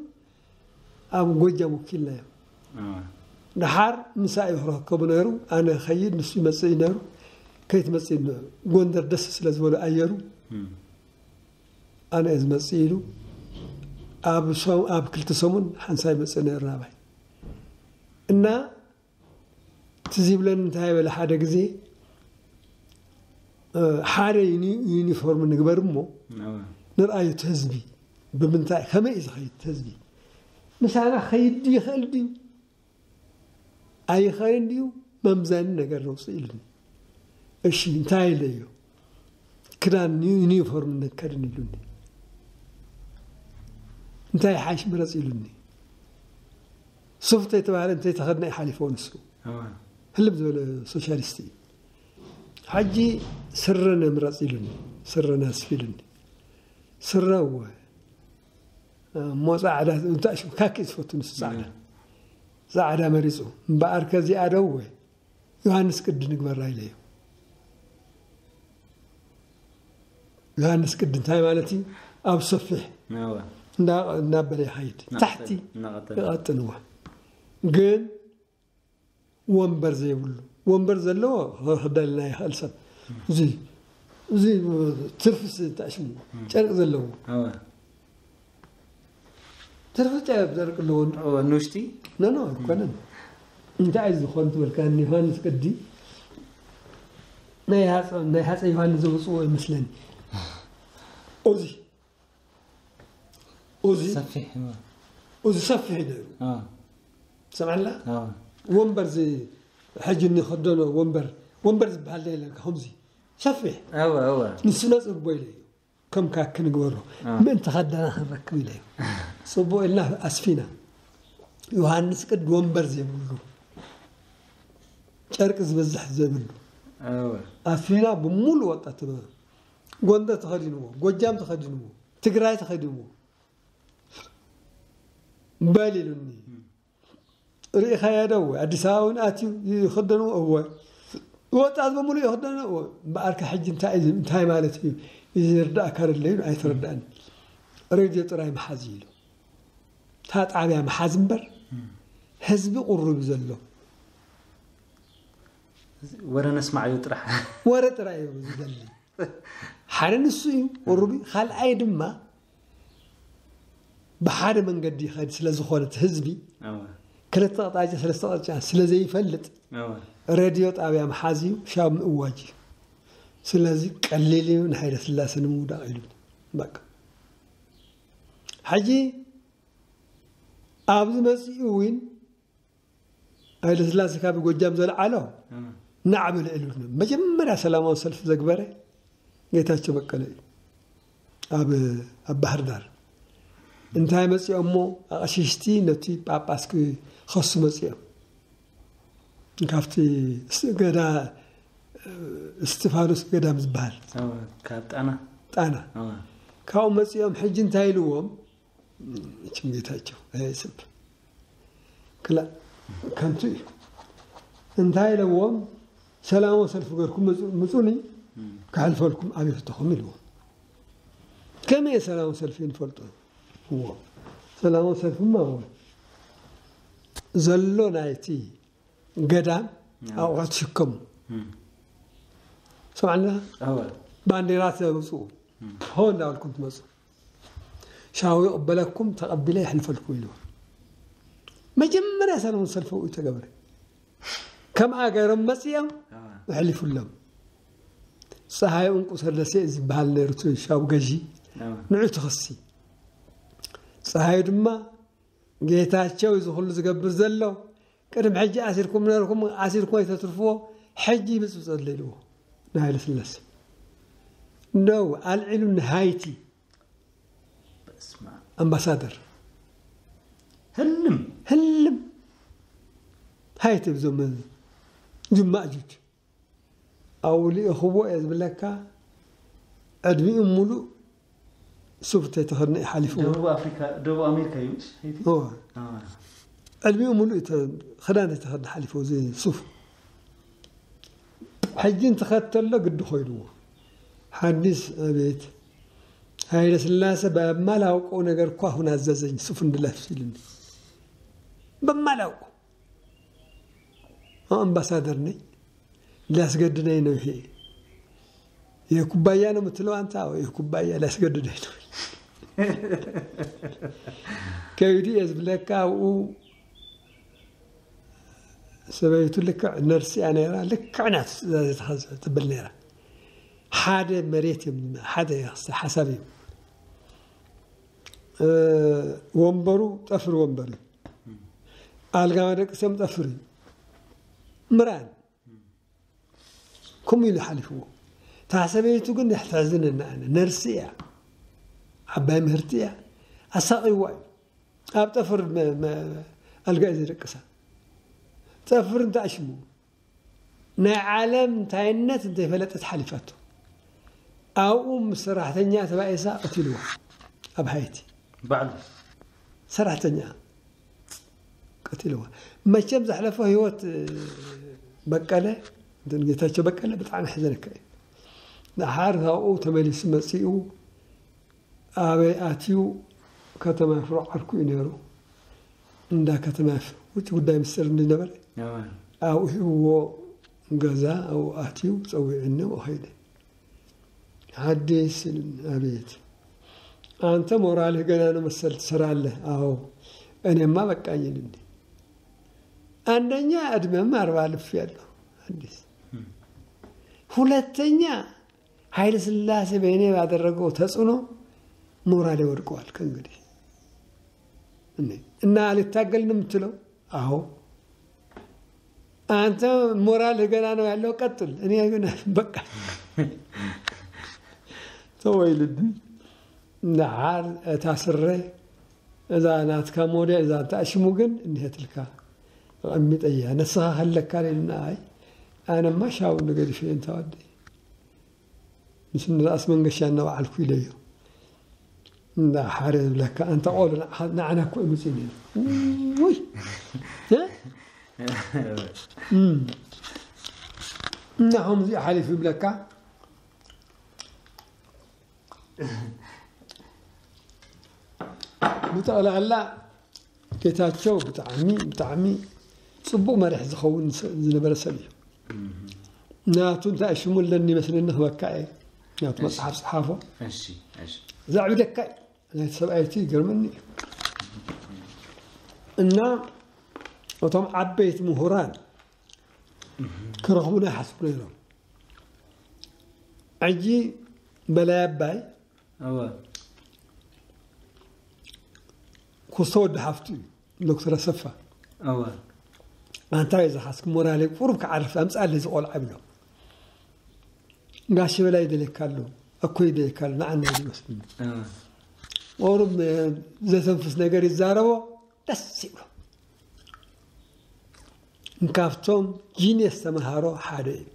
ኣብ ጎጃም ወኪልናዮ። ደሓር ምሳእ እዩ ክረከቡ ነይሩ። ኣነ ኸይድ ንሱ ይመፅእ እዩ ነይሩ። ከይትመፅእ እዩ ነይሩ። ጎንደር ደስ ስለ ዝበሉ ኣየሩ ኣነ እየ ዝመፅእ ኢሉ ኣብ ሰ- ኣብ ክልተ ሰሙን ሓንሳብ ይመፅእ ነይሩ ናባይ እና ትዝ ይብለኒ እንታይ በለ ሓደ ግዜ ሓደ ዩኒፎርም ንግበር እሞ ንርኣዩ እቲ ህዝቢ ብምንታይ ከመይ እዩ ዝኸይድ እቲ ህዝቢ ምሳና ክኸይድ ድዩ ይኽእል ድዩ ኣይኽእልን ድዩ መምዘኒ ነገር ነውፅእ ኢሉኒ እሺ እንታይ ኢለዮ ክዳን ዩኒፎርም ንከድን ኢሉኒ እንታይ ሓይሽ ምረፅ ኢሉኒ ሱፍ ተይተባህለ እንተይተኸድና ይሓሊፎ ንሱ ህልም ዝበለ ሶሻሊስት እዩ። ሓጂ ስረ ንምረፅ ኢሉኒ፣ ስረ ነስፍ ኢሉኒ። ስረ እወ እሞ ፃዕዳ እንታይ ሽም ካኪ ዝፈቱ ንሱ ፃዕዳ ፃዕዳ መሪፁ እምበኣር ከዚኣ ዶ እወ ዮሃንስ ቅዲ ንግበራ ኢለዮ። ዮሃንስ ቅዲ እንታይ ማለት እዩ? ኣብ ሰፊሕ እንዳበለ ይኸይድ ታሕቲ ይቐጥንዋ ግን ወንበር ዘይብሉ ወንበር ዘለዎ ክደልና ይኽእል ሰብ እዚ እዚ ትርፍስ እንታይ ሽሙ ጨርቂ ዘለዎ ትርፊ ጨርቂ ዘለዎ ንውሽጢ ነኖ ኣይኮነን እንታይ ዝኾን ትበልካ ዮሃንስ ቅዲ ናይ ሃፀ ዮሃንስ ዘውፅዎ ይመስለኒ እዚ እዚ ሰፊሕ እዩ ነይሩ ትሰምዐላ ወንበር ሕጂ እንኸደኖ ወንበር ወንበር ዝበሃል ዶ የለን ከምዚ ሰፊሕ ንስነ ፅግቦ ኢለ እዩ ከም ካክ ንግበሮ ምእንቲ ከደና ክንረክብ ኢለ እዩ ጽቡቕ ኢልና ኣስፊና። ዮሃንስ ቅድ ወንበር ዘይብሉ፣ ጨርቂ ዝበዝሕ ዘይብሉ፣ ኣስፊና ብምሉእ ወጣት፣ ጎንደር ተኸዲንዎ፣ ጎጃም ተኸዲንዎ፣ ትግራይ ተኸዲንዎ፣ በል ኢሉኒ። ርኢኻዮ ዶ? ኣዲስ ኣበባ እውን ኣትዩ ይኽደንዎ። እወ፣ ወጣት በሙሉ ይኽደንዎ። እምበኣርከ ሕጂ እንታይ እዩ፣ እንታይ ማለት እዩ? ይርዳእካ ደለዩ ኣይተረዳእኒ። ሬድዮ ጥራይ መሓዝ እዩ ኢሉ። እታ ጣብያ መሓዝ እምበር፣ ህዝቢ ቁሩብ እዩ ዘሎ። ወረ ነስማዕዮ ጥራሕ። ወረ ጥራይ እዩ ዝደሊ። ሓደ ንሱ እዩ ቁሩብ እዩ። ካልኣይ ድማ ብሓደ መንገዲ ይኸድ ስለ ዝኾነ እቲ ህዝቢ፣ ክልተ ኣቕጣጫ ሰለስተ ኣቕጣጫ ስለ ዘይፈልጥ፣ ሬድዮ ጣብያ ምሓዝ እዩ፣ ሻብ ምእዋጅ እዩ። ስለዚ ቀሊል እዩ ንሃይለ ስላሴ ንምውዳቕ ኢሉ። በቃ ሕጂ ኣብዚ መፂኡ እውን ሃይለ ስላሴ ካብ ጎጃም ዘልዓሎ ናዕበ ልዕሉ። መጀመርያ ሰላማዊ ሰልፊ ዘግበረ ጌታቸው በቀለ እዩ። ኣብ ኣብ ባህር ዳር እንታይ መፂኦም እሞ ኣቕሽሽቲ ነቲ ጳጳስ ክኸሱ መፂኦም። ካብቲ ስ- ገዳ እስጢፋኖስ ገዳም ዝበሃል ካብ ጣና ጣና ኣዋ። ካብኡ መፂኦም ሕጂ እንታይ ኢልዎም? እችም ጌታቸው ይህ ስብ ክላ ከንቱ እዩ። እንታይ ኢለዎም? ሰላማዊ ሰልፊ ገርኩም ምፁ- ምፁኒ ክሕልፈልኩም ኣብየትኹም ኢልዎም። ከመይ ሰላማዊ ሰልፊ ንፈልጦ? እዎ ሰላማዊ ሰልፊማ እዎ ዘሎ ናይቲ ገዳም ኣቑሑት ትሽከሙ ሰምዓና ኣዋ። ባንዴራ ተውፅኡ ሆ እንዳበልኩም ትመፁ ሻው ይቕበለኩም ተቐቢለ የሕልፈልኩም ኢሉ። መጀመርያ ሰለሙን ሰልፈው ተገበረ። ከም ኣገሮም መፅኦም ኣሕሊፉሎም። ፀሃይ እንቁ ሰርደሴ ዝበሃል ነይሩ እቲ ሻው ገዢ ኣዋ። ንዑ ትኸሲ ፀሃዩ ድማ ጌታቸው እዚ ኩሉ ዝገብር ዘሎ ቅድሚ ሕጂ ኣሲርኩም ነርኩም ኣሲርኩም ኣይተትርፍዎ ሕጂ ብፅብፀ ኢልዎ ንሃይለ ስላሴ ነው ኣልዒሉ ንሃይቲ በስመ ኣብ። ኣምባሳደር ህልም ህልም ሃይቲ ብዞም ጅማእጁጅ ኣብኡ ልኢኽዎ እየ ዝብለካ። ዕድሚኡ ሙሉእ ሱፍ ተይተኸድነ እዩ ሓሊፍዎ። ደቡብ ኣፍሪካ ደቡብ ኣሜሪካ እዩ ምስ ሀይቲ እወ። ዕድሚኡ ሙሉእ እዩ ተ- ክዳን ተይተኸድነ ሓሊፍዎ እዚ ሱፍ። ሕጂ እንትኸተሎ ግዲ ኮይንዎ ሓዲስ ኣቤት ሃይለ ስላሴ በማላውቀው ነገር እኳ አሁን አዘዘኝ ሱፍ እንድለብስ ይልኒ። በማላውቀው አምባሳደር ነኝ ሊያስገድደኝ ነው ይሄ። የኩባያ ነው የምትለው አንተ? አዎ የኩባያ ሊያስገድደኝ ነው። ከይዲ እየ ዝብለካ ኣብኡ ሰበይቱ ልክዕ ነርሲ እያ ነይራ። ልክዕ ናት ትእዛዝ ትብል ነይራ። ሓደ መሬት እዮም ሓደ ሓሳብ እዮም። ወንበሩ ጠፍሪ ወንበር እዩ። ኣልጋ መደቅስዮም ጠፍሪ ምራን ከምኡ ኢሉ ሓሊፍዎ። እታ ሰበይቱ ግን ተሕዝነና ኣነ ነርሲ እያ ዓባይ ምህርቲ እያ ኣሳቂዋ እዩ። ኣብ ጠፍር ኣልጋ እዩ ዘደቅሳ። ጠፍር እንታይ ሽሙ ናይ ዓለም እንታይነት እንተይፈለጠት ሓሊፋቶ። ኣብኡ ምስ ሰራሕተኛ ተባኢሳ ቀቲልዋ ኣብ ሃይቲ ባዕሉ ሰራሕተኛ ቀቲልዋ። መቸም ዘሕለፎ ህይወት በቀለ ጌታቸው በቀለ ብጣዕሚ ሕዘነካ እዩ። ንሓር ካብኡ ተመሊሱ መፂኡ ኣበይ ኣትዩ ከተማ ፍሮ ዓርኩ እዩ ነይሩ። እንዳ ከተማ ውጭ ጉዳይ ሚኒስትር እንድነበረ ኣብኡ ሂብዎ ገዛ ኣብኡ ኣትዩ ፀዊዕኒ ኸይደ። ሓዲስ ኢሉኒ። ኣቤት አንተ ሞራልህ ገና ነው መሰል ትሰራለህ። አዎ እኔማ በቃኝ ልንዲ አንደኛ እድሜም አርባ ልፍ ያለው አዲስ ሁለተኛ ኃይለ ሥላሴ በእኔ ባደረገው ተጽዕኖ ሞራሌ ወድቀዋል። ከእንግዲህ እና አልታገልንም የምትለው አዎ አንተ ሞራልህ ገና ነው ያለው ቀጥል። እኔ ግን በቃ ተወይልድ ንሓር እታ ስረ እዛ ናትካ ሞዴል እዛ እንተ ኣሽሙ ግን እኒሀትልካ ተቐሚጠያ። ንስኻ ከለካ ኢልና ኣይ ኣነማ ሻው ንገዲፈ እንታ ወዲ ምስ ንራእስ መንገሻ እናበዓልኩ ኢለዮ። እንዳ ሓደ ዝብለካ ኣንታ ቆሎ ንዓና እኮ እዩ ምጽእ ነይሩ። ውይ እና ከምዚ ሓሊፉ ይብለካ። ብጠቕላላ ጌታቸው ብጣዕሚ ብጣዕሚ ፅቡቅ መሪሕ ዝኸውን ዝነበረ ሰብ እዩ። ናቱ እንታይ ሽሙ ኣለኒ ይመስለኒ ክበካ እየ። ናቱ መፅሓፍ ፀሓፎ። ዘዕብደካ እዩ ናይቲ ሰብኣይቲ ይገርመኒ እዩ። እና እቶም ዓበይቲ ምሁራን ክረኽቡና ይሓስቡ ነይሮም። ሕጂ በላይ ኣባይ ኩስቶ ወዲ ሓፍቱ እዩ ዶክተር ኣሰፋ። ኣንታይ እዚ ሓስክ ሞራለይ ቁሩብ ክዓርፍ ኣምፅኣለይ እዚ ቆልዓ ይብሎ። ጋሽ በላይ ይደልየካ ኣሎ፣ ኣኮይ ይደልየካ ኣሎ፣ ንዓና እዩ ዝመስለኒ። ቁሩብ ዘተንፍስ ነገር ይዛረቦ፣ ደስ ይብሎ። ካብቶም ጂኒየስ ተምሃሮ ሓደ እዩ።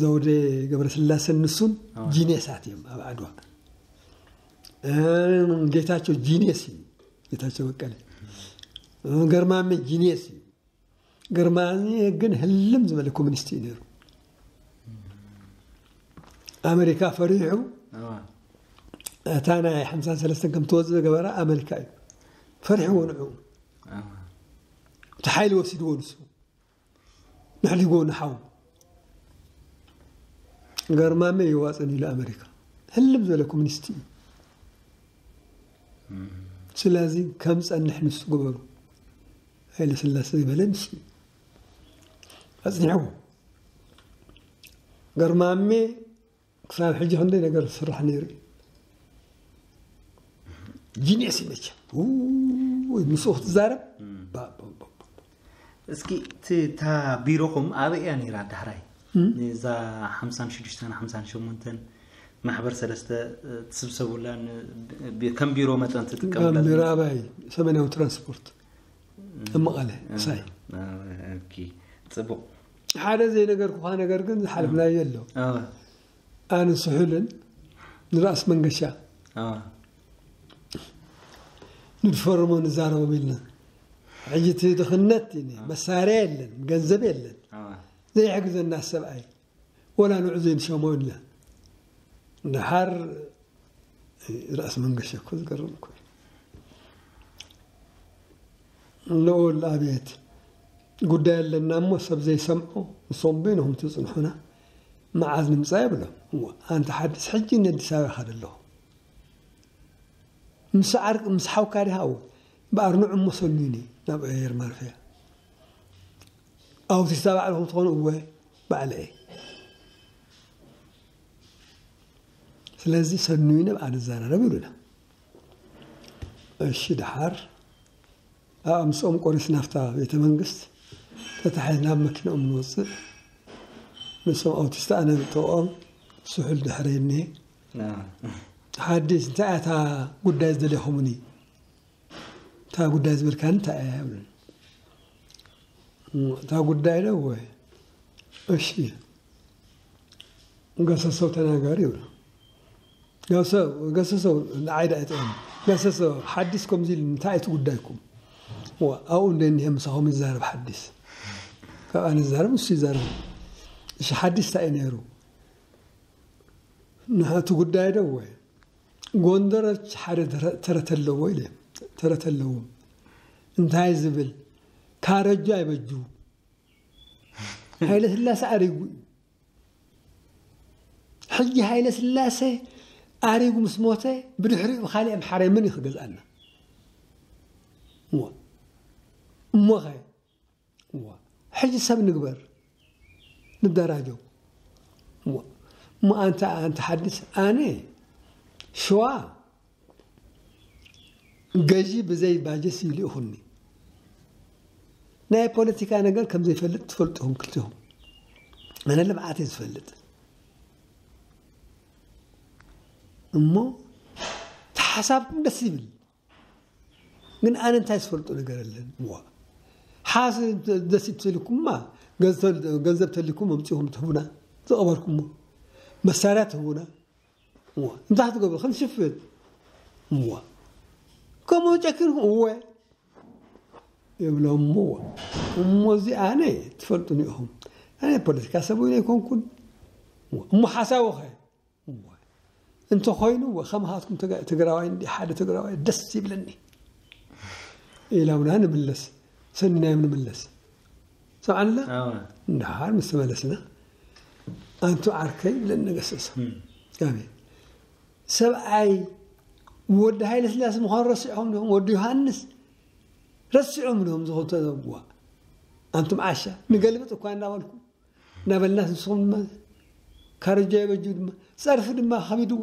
ዘውዴ ገብረስላሰን ንሱን ጂኒየሳት እዮም ኣብ ዓድዋ። ጌታቸው ጂኒየስ እዩ፣ ጌታቸው በቀለ። ገርማሜ ጂኒየስ እዩ። ገርማሜ ግን ህልም ዝበለ ኮሚኒስት እዩ ነይሩ። ኣመሪካ ፈሪሑ እታ ናይ ሓምሳን ሰለስተን ከም ትወፅእ ዝገበራ ኣመሪካ እዩ። ፈሪሕዎ ንዑ እቲ ሓይሊ ወሲድዎ ንሱ ንሕሊጎ ንሓው ገርማመ ይዋፅን ኢሉ ኣመሪካ ህልም ዝበለ ኮሚኒስት እዩ። ስለዚ ከም ፀንሕ ንሱ ግበሩ። ሃይለ ስላሴ ዝበለ ንሱ እዩ ኣፅኒሕዎ። ገርማሜ ክሳብ ሕጂ ክንደይ ነገር ዝስራሕ ነይሩ እዩ። ጂኒየስ እዩ መቸም። ውይ፣ ምስኡ ክትዛረብ። እስኪ እቲ እታ ቢሮኹም ኣበይ እያ ነይራ ዳሕራይ? እዛ ሓምሳን ሽዱሽተን ሓምሳን ሸሞንተን ማሕበር ሰለስተ ትስብሰቡላ ከም ቢሮ መጠን ትጥቀምላ? ቢሮ ኣባይ ሰሜናዊ ትራንስፖርት ኣብ መቐለ ሳይ። ጽቡቕ። ሓደ ዘይነገርኩኻ ነገር ግን ዝሓለፍናዮ ኣሎ። ኣነ ስሑልን ንራእሲ መንገሻ ንድፈርሞ ንዛረቦም ኢልና። ሕጂ እቲ ድኽነት መሳርያ የለን፣ ገንዘብ የለን፣ ዘይሕግዘና ሰብኣይ ወላ ንዑ ዘይንሸሞ ኢልና። ደሓር ራእሲ መንገሻ እኮ ዝገርም እኮ እዩ። ልኡል ኣቤት ጉዳይ ኣለና እሞ ሰብ ዘይሰምዖ ንሶም በይንኹም ትጽንሑና መዓዝ ንምጻእ ይብሎም። እሞ ኣንታ ሓድስ ሕጂ ነዲስ ኣበባ ይኸድ ኣለኹ ምስ ዓርክ ምስ ሓውካ ዲኻ እወ በኣር ንዑ እሞ ሰኑኒ ናብ ኣየር ማረፍያ ኣውቲስታ ባዕልኹም ትኾኑ እወ ባዕለ እየ ስለዚ ሰኑይ ንብኣ ንዘራረብ ኢሉና። እሺ ደሓር ኣኣ ምስኦም ቆሪስ ናፍታ ቤተ መንግስት ተታሒዝና ኣብ መኪንኦም ንወፅእ። ንሶም ኣውቲስታ ኣነ ንጥቕኦም ስሑል ድሕረይ እኒሄ። ሓዲስ እንታይ እያ እታ ጉዳይ ዝደለኹምኒ? እታ ጉዳይ ዝበልካኒ እንታይ እያ ይብሉኒ። እታ ጉዳይ ዶ ወይ እሺ ገሰሰው ተናገር ይብሉ። ገሰሰው ንዓይ ዳ እጥኦም ገሰሰው ሓዲስ ከምዚ ኢሉ እንታይ እቲ ጉዳይኩም? ኣብኡ እንደ እኒሀ ምሳኹም ይዛረብ ሓዲስ ካብ ኣነ ዝዛረብ ንሱ ይዛረብ። እሺ ሓዲስ እንታይ እዩ ነይሩ? ንሕቲ ጉዳይ ዶ ወይ ጎንደሮች ሓደ ተረት ኣለዎ ኢለ ተረት ኣለዎም እንታይ ዝብል ካረጁ ኣይበጁ ሃይለ ስላሴ ኣሪጉ እዩ። ሕጂ ሃይለ ስላሴ ኣሪጉ ምስ ሞተ ብድሕሪኡ ብካሊእ ኣምሓራይ መን እዩ ክገዝኣና? እሞኸ ሕጂ ሰብ ንግበር ንደራጀው። እሞ ኣንተ ኣንተ ሓድስ ኣነ ሸዋ ገዢ ብዘይ ባጀት እዩ ልእኹኒ። ናይ ፖለቲካ ነገር ከም ዘይፈልጥ ትፈልጡ ኢኹም ክልቲኹም። ኣነ ልምዓት እየ ዝፈልጥ። እሞ ተሓሳብኩም ደስ ይብል። ግን ኣነ እንታይ ዝፈልጦ ነገር ኣለን? ዋ ሓስ ደስ ተልኩማ ገንዘብ ተልኩም ኣምፂኹም ትህቡና ዝቐበልኩሞ መሳርያ ትህቡና እንታይ ክትገብሩ ክንሽፍት እዋ ከምኡ ጨኪንኩም እወ ይብሎም እሞ እሞ እዚ ኣነ ትፈልጡኒ ኢኹም ኣነ ፖለቲካ ሰብ እውን ኣይኮንኩን እሞ ሓሳቡ ኸ እንተኾይኑ ከምኻትኩም ትግራዋይ እንዲ ሓደ ትግራዋይ ደስ ይብለኒ ኢላውና ንምለስ ሰኒናዮም ንምለስ ሰምዓልና እንዳሓር ምስ ተመለስና ኣንቱ ዓርከይ ብለን ነገሰሰ ኣሜን ሰብኣይ ወዲ ሃይለ ስላሴ ምዃኑ ረሲዖም ዲኹም ወዲ ዮሃንስ ረሲዖም ዲኹም ዝኾኑ ተዘብዋ ኣንቱም ዓሻ ንገልብጥ እኳ እንዳበልኩ እናበልና ንስኹም ድማ ካረጃ የበጁ ድማ ጸርፊ ድማ ከቢድዎ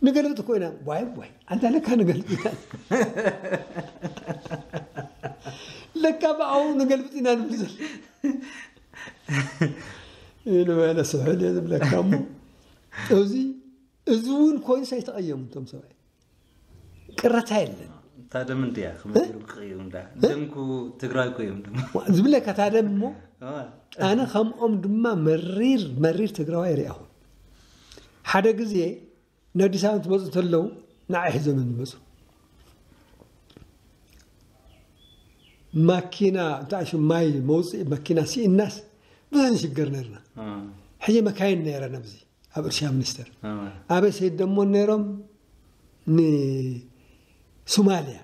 ንገልብጥ እኮ ኢና ዋይ ዋይ ኣንታ ለካ ንገልብጥ ኢና ለካ ብኣው ንገልብጥ ኢና ንብል ኢሉ በለ ስሑል እየ ዝብለካ እሞ እዚ እዚ እውን ኮይኑስ ኣይተቐየሙ እቶም ሰብኣይ ቅረታ የለን እታ ደም እንድያ ክመሩ ክቕዩም ዳ ደምኩ ትግራይ እኮ እዮም ደሞ ዝብለካ እታ ደም እሞ ኣነ ከምኦም ድማ መሪር መሪር ትግራዋይ ሪኣኹ ሓደ ግዜ ንኣዲስ ኣበባ ትመፁ ተለው ንዓይ ሒዞም እዮም ዝመፁ ማኪና እንታይ ሽም ማይ መውፅኢ ማኪና ስኢናስ ብዙሕ ንሽገር ነርና ሕጂ መካይን ነረን ኣብዚ ኣብ እርሻ ሚኒስተር ኣበይ ሰይድ ደሞ ነይሮም ንሶማልያ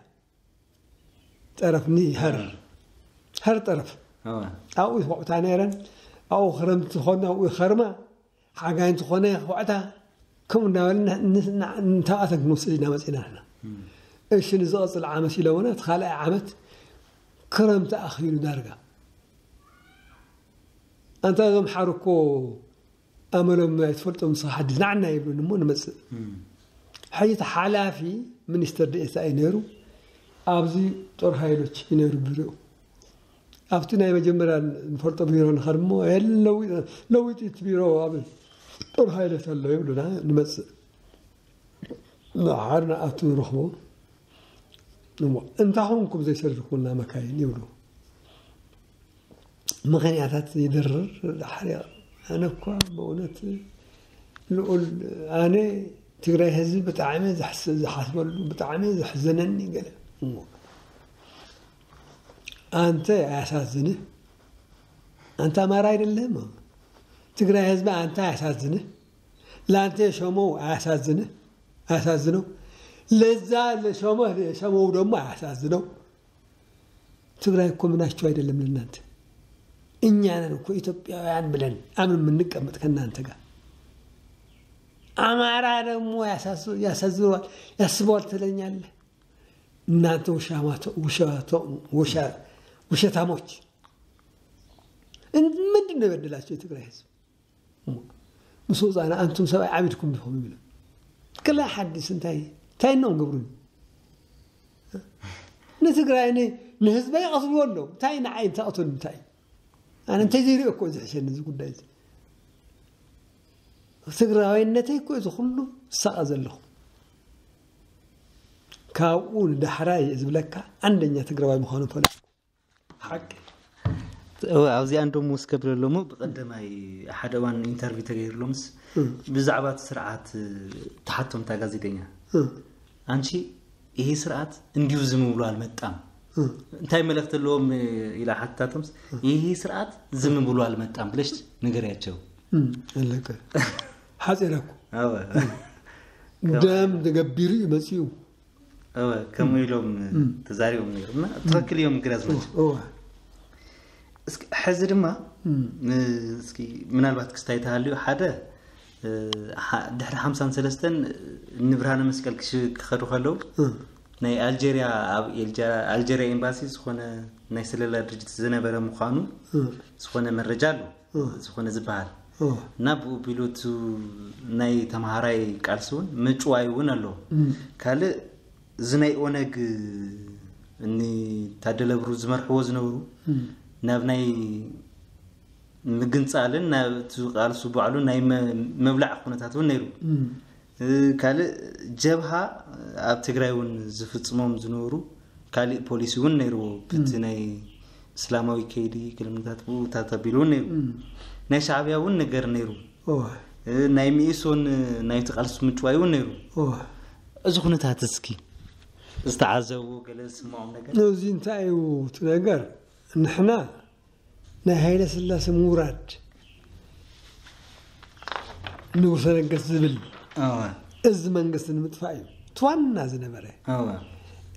ጠረፍ ንሀር ሀር ጠረፍ ኣብኡ ይኹዕታ ነይረን ኣብኡ ክረምቲ ዝኾነ ኣብኡ ይኸርማ ሓጋይ እንትኾነ ይኹዕታ ከምኡ እናበለ ንታብኣተን ክንወስድ ኢና መፂና ንሕና እሺ ንዝቐፅል ዓመት ኢለውና እቲ ካልኣይ ዓመት ክረምቲ ኣኽኢሉ ዳርጋ ኣንታ እዞም ሓር እኮ ኣመሎም ኣይትፈልጦም ንስኻ ሓድሽ ንዓና ይብሉኒ እሞ ንመፅእ ሕጂ እቲ ሓላፊ ሚኒስትር ዲኤታ እዩ ነይሩ ኣብዚ ጦር ሃይሎች እዩ ነይሩ ቢሮኡ ኣብቲ ናይ መጀመርያ ንፈልጦ ቢሮ ንኸድሞ ለዊጢ እቲ ቢሮ ኣብ ጦር ሃይሎች ኣሎ ይብሉና ንመፅእ ንሓር ንኣቱ ንረኽቦ እንታይ ኾንኩም ዘይሰርሕኩልና መካይን ይብሉ ምኽንያታት ይድርር ዳሕሪ ኣነ እኳ ብእውነት ልኡል ኣነ ትግራይ ህዝቢ ብጣዕሚ ዝሓስበሉ ብጣዕሚ ዘሕዘነኒ ገለ እሞ ኣንተ ኣያሳዝንህ ኣንተ ኣማራ አይደለህም ትግራይ ህዝቢ ኣንተ ኣያሳዝንህ ለአንተ የሾመው አያሳዝንህ አያሳዝነው ለዛ ለሾመህ የሾመው ደግሞ አያሳዝነው ትግራይ እኮ ምናችሁ አይደለም ለእናንተ እኛ ነን እኮ ኢትዮጵያውያን ብለን አምን የምንቀመጥ ከእናንተ ጋር አማራ ደግሞ ያሳዝነዋል ያስበዋል ትለኛለህ እናንተ ውሸታሞች ምንድን ነው የበደላቸው የትግራይ ህዝብ ምስ ወፃእና ኣንቱም ሰብኣይ ዓቢድኩም ዲኹም ይብሉ ክላ ሓዲስ እንታይ እንታይ ነው ግብሩ ንትግራይ ንህዝበይ ይቐትልዎ ኣለዉ እንታይ ንዓይ ተቐትሉ እንታይ ኣነ እንታይ ዘይሪኦ እኮ ዝሕሸኒ እዚ ጉዳይ እዚ ትግራዋይነተይ እኮ እዚ ኩሉ ዝሳቐ ዘለኹ ካብኡ ንዳሕራይ ዝብለካ አንደኛ ትግራዋይ ምዃኑ ፈለጥኩ ሓቂ ኣብዚኣ እንዶም ወስከ ብለሎሞ ብቀደማይ ሓደ እዋን ኢንተርቪው ተገይርሎምስ ብዛዕባ እቲ ስርዓት ተሓቶም እታ ጋዜጠኛ አንቺ ይሄ ስርዓት እንዲሁ ዝም ብሎ አልመጣም እንታይ መልእክት ኣለዎም ኢላ ሓታቶምስ ይሄ ስርዓት ዝም ብሎ አልመጣም ብለሽ ንገሪያቸው ኣለቀ ሓፂረኩ ደም ተገቢሩ እዩ መፅኡ ከምኡ ኢሎም ተዛሪቦም ነይሩ እና ትኽክል እዮም ግራዝማች እስኪ ሕዚ ድማ እስኪ ምናልባት ክስታይ ተሃልዩ ሓደ ድሕሪ ሓምሳን ሰለስተን ንብርሃነ መስቀል ክኸዱ ከለዉ ናይ ኣልጀርያ ኣብ ኣልጀርያ ኤምባሲ ዝኾነ ናይ ስለላ ድርጅት ዝነበረ ምዃኑ ዝኾነ መረጃ ኣሎ ዝኾነ ዝበሃል እና ብኡ ቢሉ እቲ ናይ ተምሃራይ ቃልሲ እውን ምጭዋይ እውን ኣሎ ካልእ እዚ ናይ ኦነግ እኒ ታደለ ብሩ ዝመርሕዎ ዝነበሩ ናብ ናይ ምግንፃልን ናብቲ ቃልሱ ባዕሉ ናይ መብላዕ ኩነታት እውን ነይሩ ካልእ ጀብሃ ኣብ ትግራይ እውን ዝፍፅሞም ዝነበሩ ካሊእ ፖሊሲ እውን ነይርዎ። ብቲ ናይ እስላማዊ ከይዲ ገለምታት ብኡ ታተቢሉ እውን ነይሩ። ናይ ሻዕብያ እውን ነገር ነይሩ። ናይ ሚኢሶን ናይቲ ቃልሲ ምጭዋይ እውን ነይሩ። እዚ ኩነታት እስኪ ዝተዓዘቡ ገለ ዝስምዖም ነገር? እዚ እንታይ እዩ እቲ ነገር? ንሕና ናይ ሃይለ ስላሴ ምውራድ ንጉሰ ነገስት ዝብል እዚ መንግስቲ ንምጥፋእ እዩ እቲ ዋና ዝነበረ።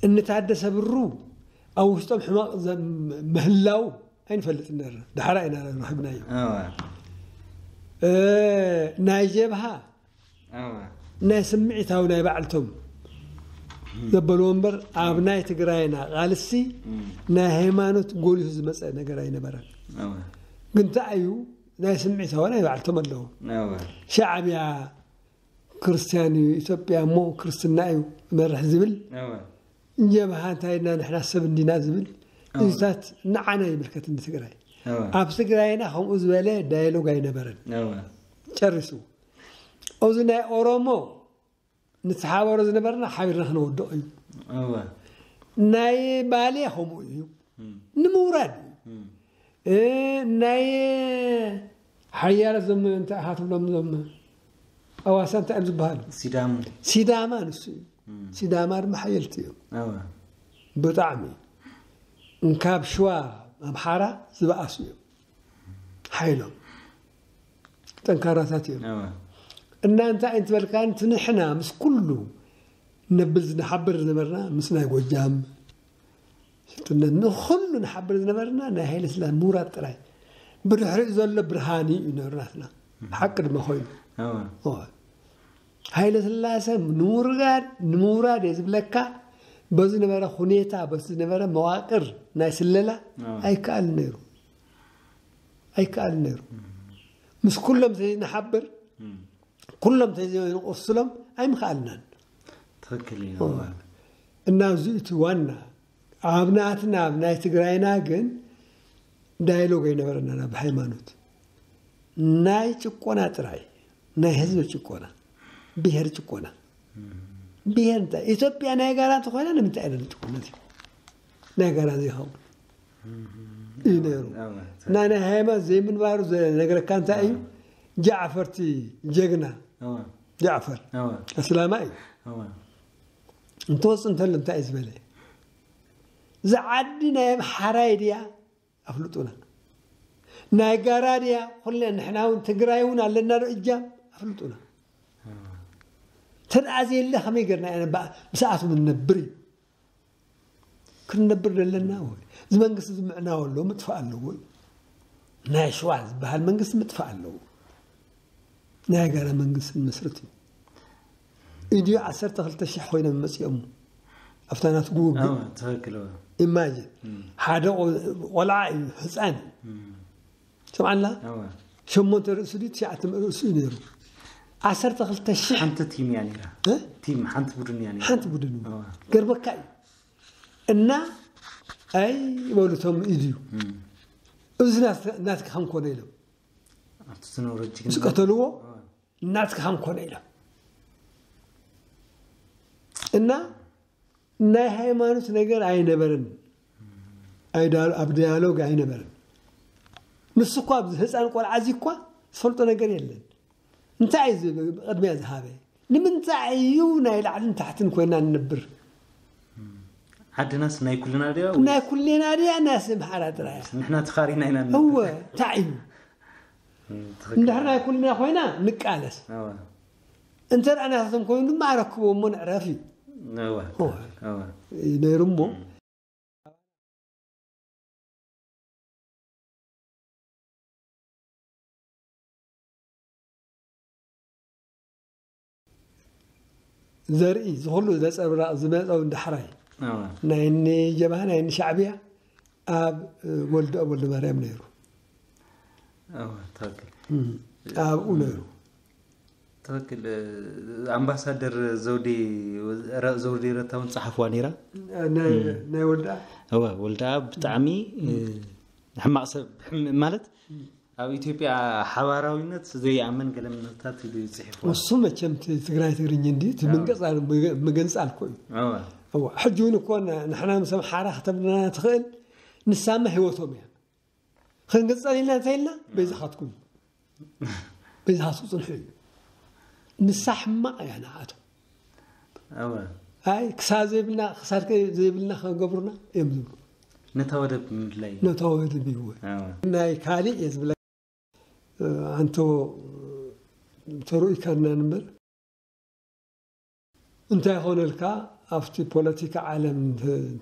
እንታደሰ ብሩ ኣብ ውሽጦም ሕማቕ ምህላው ኣይንፈልጥ ነር ድሓራ ኢና ረኺብናዮ። ናይ ጀብሃ ናይ ስምዒታዊ ናይ ባዕልቶም ዘበልዎ እምበር ኣብ ናይ ትግራይና ቃልሲ ናይ ሃይማኖት ጎሊሁ ዝመፀ ነገር ኣይነበረን። ግን እንታይ እዩ ናይ ስምዒታዊ ናይ ባዕልቶም ኣለዎ። ሻዕብያ ክርስትያን እዩ፣ ኢትዮጵያ እሞ ክርስትና እዩ መርሕ ዝብል ጀብሃ እንታይ ኢና ንሕና ሰብ እንዲና ዝብል እዚታት ንዓና ይምልከት ንትግራይ። ኣብ ትግራይና ከምኡ ዝበለ ዳያሎግ ኣይነበረን ጨርሱ። እዚ ናይ ኦሮሞ ንተሓባበሮ ዝነበርና ሓቢርና ክነወድቕ እዩ። ናይ ባሌ ከምኡ እዩ ንምውራድ እዩ። ናይ ሓያለ ዞም እንታይ ኢኻ ትብሎም ዞም ኣዋሳ እንታይ እዮም ዝበሃሉ? ሲዳሙ። ሲዳማ ንሱ እዩ። ሲዳማ ድማ ሓየልቲ እዮም። ብጣዕሚ እንካብ ሽዋ ኣምሓራ ዝበኣሱ እዮም ሓይሎም። ጠንካራታት እዮም። እና እንታይ እንትበልካ እቲ ንሕና ምስ ኩሉ ነብል ዝንሓብር ዝነበርና ምስ ናይ ጎጃም ንኩሉ ንሓብር ዝነበርና ናይ ሃይለ ስላሴ ምውራድ ጥራይ። ብድሕሪኡ ዘሎ ብርሃን እዩ ነሩ ናትና። ሓቂ ድማ ኮይኑ። ሃይለ ስላሴ ንምውራድ ንምውራድ እየ ዝብለካ በዚ ነበረ ሁኔታ በዚ ነበረ መዋቅር ናይ ስለላ ኣይከኣል ነይሩ። ኣይከኣል ነይሩ። ምስ ኩሎም ዘይንሓብር ኩሎም ተዘይንቆስሎም ኣይምኸኣልናን። ትኽክል እዩ። እና እዚ እቲ ዋና ኣብ ናትና ኣብ ናይ ትግራይና ግን ዳይሎግ ኣይነበረና ናብ ሃይማኖት ናይ ጭቆና ጥራይ ናይ ህዝቢ ጭቆና ብሄር ጭቆና ብሄር እንታይ ኢትዮጵያ ናይ ጋራ እንተኾይና ንምንታይ ኣይነ ንጭቆነት እዩ ናይ ጋራ ዘይኸውን እዩ ነይሩ። እና ናይ ሃይማኖት ዘይምንባሩ ዝነገረካ እንታይ እዩ? ጃዕፈርቲ ጀግና ጃዕፈር ኣስላማ እዩ። እንተወፅ እንተሎ እንታይ እዩ ዝበለ? እዚ ዓዲ ናይ ኣምሓራይ ድያ ኣፍልጡና፣ ናይ ጋራ ድያ ኩለ ንሕና እውን ትግራይ እውን ኣለና ዶ እጃም ኣፍልጡና። ተደኣ ዘየለ ከመይ ገርና ኢና ብሰዓቱ ንነብር እዩ ክንነብር ዘለና ወይ እዚ መንግስቲ ዝምዕናው ኣሎ ምጥፋእ ኣለዎ እዩ። ናይ ሸዋ ዝበሃል መንግስቲ ምጥፋእ ኣለዎ። ናይ ጋራ መንግስቲ ንመስርት እዩ። ኢድዩ ዓሰርተ ክልተ ሽሕ ኮይኖም መፂኦም ኣብታ ናትጉ ውግእ ትኽክል። ኢማጂን ሓደ ቆልዓ እዩ ህፃን እዩ ሰምዓላ ሸሞንተ ርእሱ ድዩ ትሽዓተ ርእሱ እዩ ነይሩ። ዓሰርተ ክልተ ሽሕ ሓንቲ ቲም እያ ነይራ። ቲም ሓንቲ ቡድን እያ ነይራ። ሓንቲ ቡድን እዩ። ገርበካ እዩ እና ኣይ በሉ እቶም ኢድዩ እዚ ናትካ ከም ኮነ ኢሎም ኣብቲ ዝነበረ ጅግና ዝቀተልዎ ናትካ ከም ኮነ ኢሎም እና ናይ ሃይማኖት ነገር ኣይነበረን። ኣብ ዳያሎግ ኣይነበረን። ንሱ እኳ ኣብዚ ህፃን ቆልዓ እዚ እኳ ዝፈልጦ ነገር የለን። እንታይ እዩ ቅድሚያ ዝሃበ? ንምንታይ እዩ ናይ ላዕልን ታሕትን ኮይና ንነብር? ዓድናስ ናይ ኩልና ድያ? ናይ ኩልና ድያ? ናይ ኣምሓራ ጥራይ? ንሕና ተኻሪና ኢና ንነብር። እወ፣ እንታይ እዩ? እንድሕር ናይ ኩልና ኮይና ንቃለስ። እንተ ደኣ ናታቶም ኮይኑ ድማ ኣረክቦ እሞ ንዕረፍ እዩ። ነይሩ እሞ ዘርኢ ዝኩሉ ዘፀብራቕ ዝመፀው ዳሕራይ ናይ እኒ ጀብሃ ናይ እኒ ሻዕብያ ኣብ ወልደኦም ወልደማርያም ነይሩ። ኣብኡ ነይሩ። ትኽክል። ኣምባሳደር ዘውዴ ረታ እውን ፀሓፍዋ ነይራ። ናይ ወልደኣ? እወ፣ ወልደኣ ብጣዕሚ ሕማቕ ሰብ ማለት ኣብ ኢትዮጵያ ሓባራዊነት ዘይኣምን ገለ ምንታት ኢሉ እዩ ፅሒፍዋ። እሱ መቸም ትግራይ ትግርኝ እንዲ እቲ ምንቅፃል ምግንፃል እኮ እዩ። እዋ፣ ሕጂ እውን እኮ ን-፣ ንሕና ምስ ኣምሓራ ከተብለና ትኽእል፣ ንሳማ ህይወቶም እያ። ክንግጸል ኢልና እንተኢልና፣ በይዛኻትኩም፣ በይዛኻትኩም ጽንሑ እዩ። ንሳ ሕማቕ እያ ንዓኣቶም። እወ። ኣይ፣ ክሳብ ዘይብልና፣ ክሳብ ከ-፣ ዘይብልና ከገብሩና እዮም ዝብሉ። ነታ ወደብ ምድላይ። ነታ ወደብ ይብሉ። እወ። ናይ ካልእ እየ ዝብለ። ኣንቶ ተሩኢካና ንበር እንታይ ኾነልካ? ኣብቲ ፖለቲካ ዓለም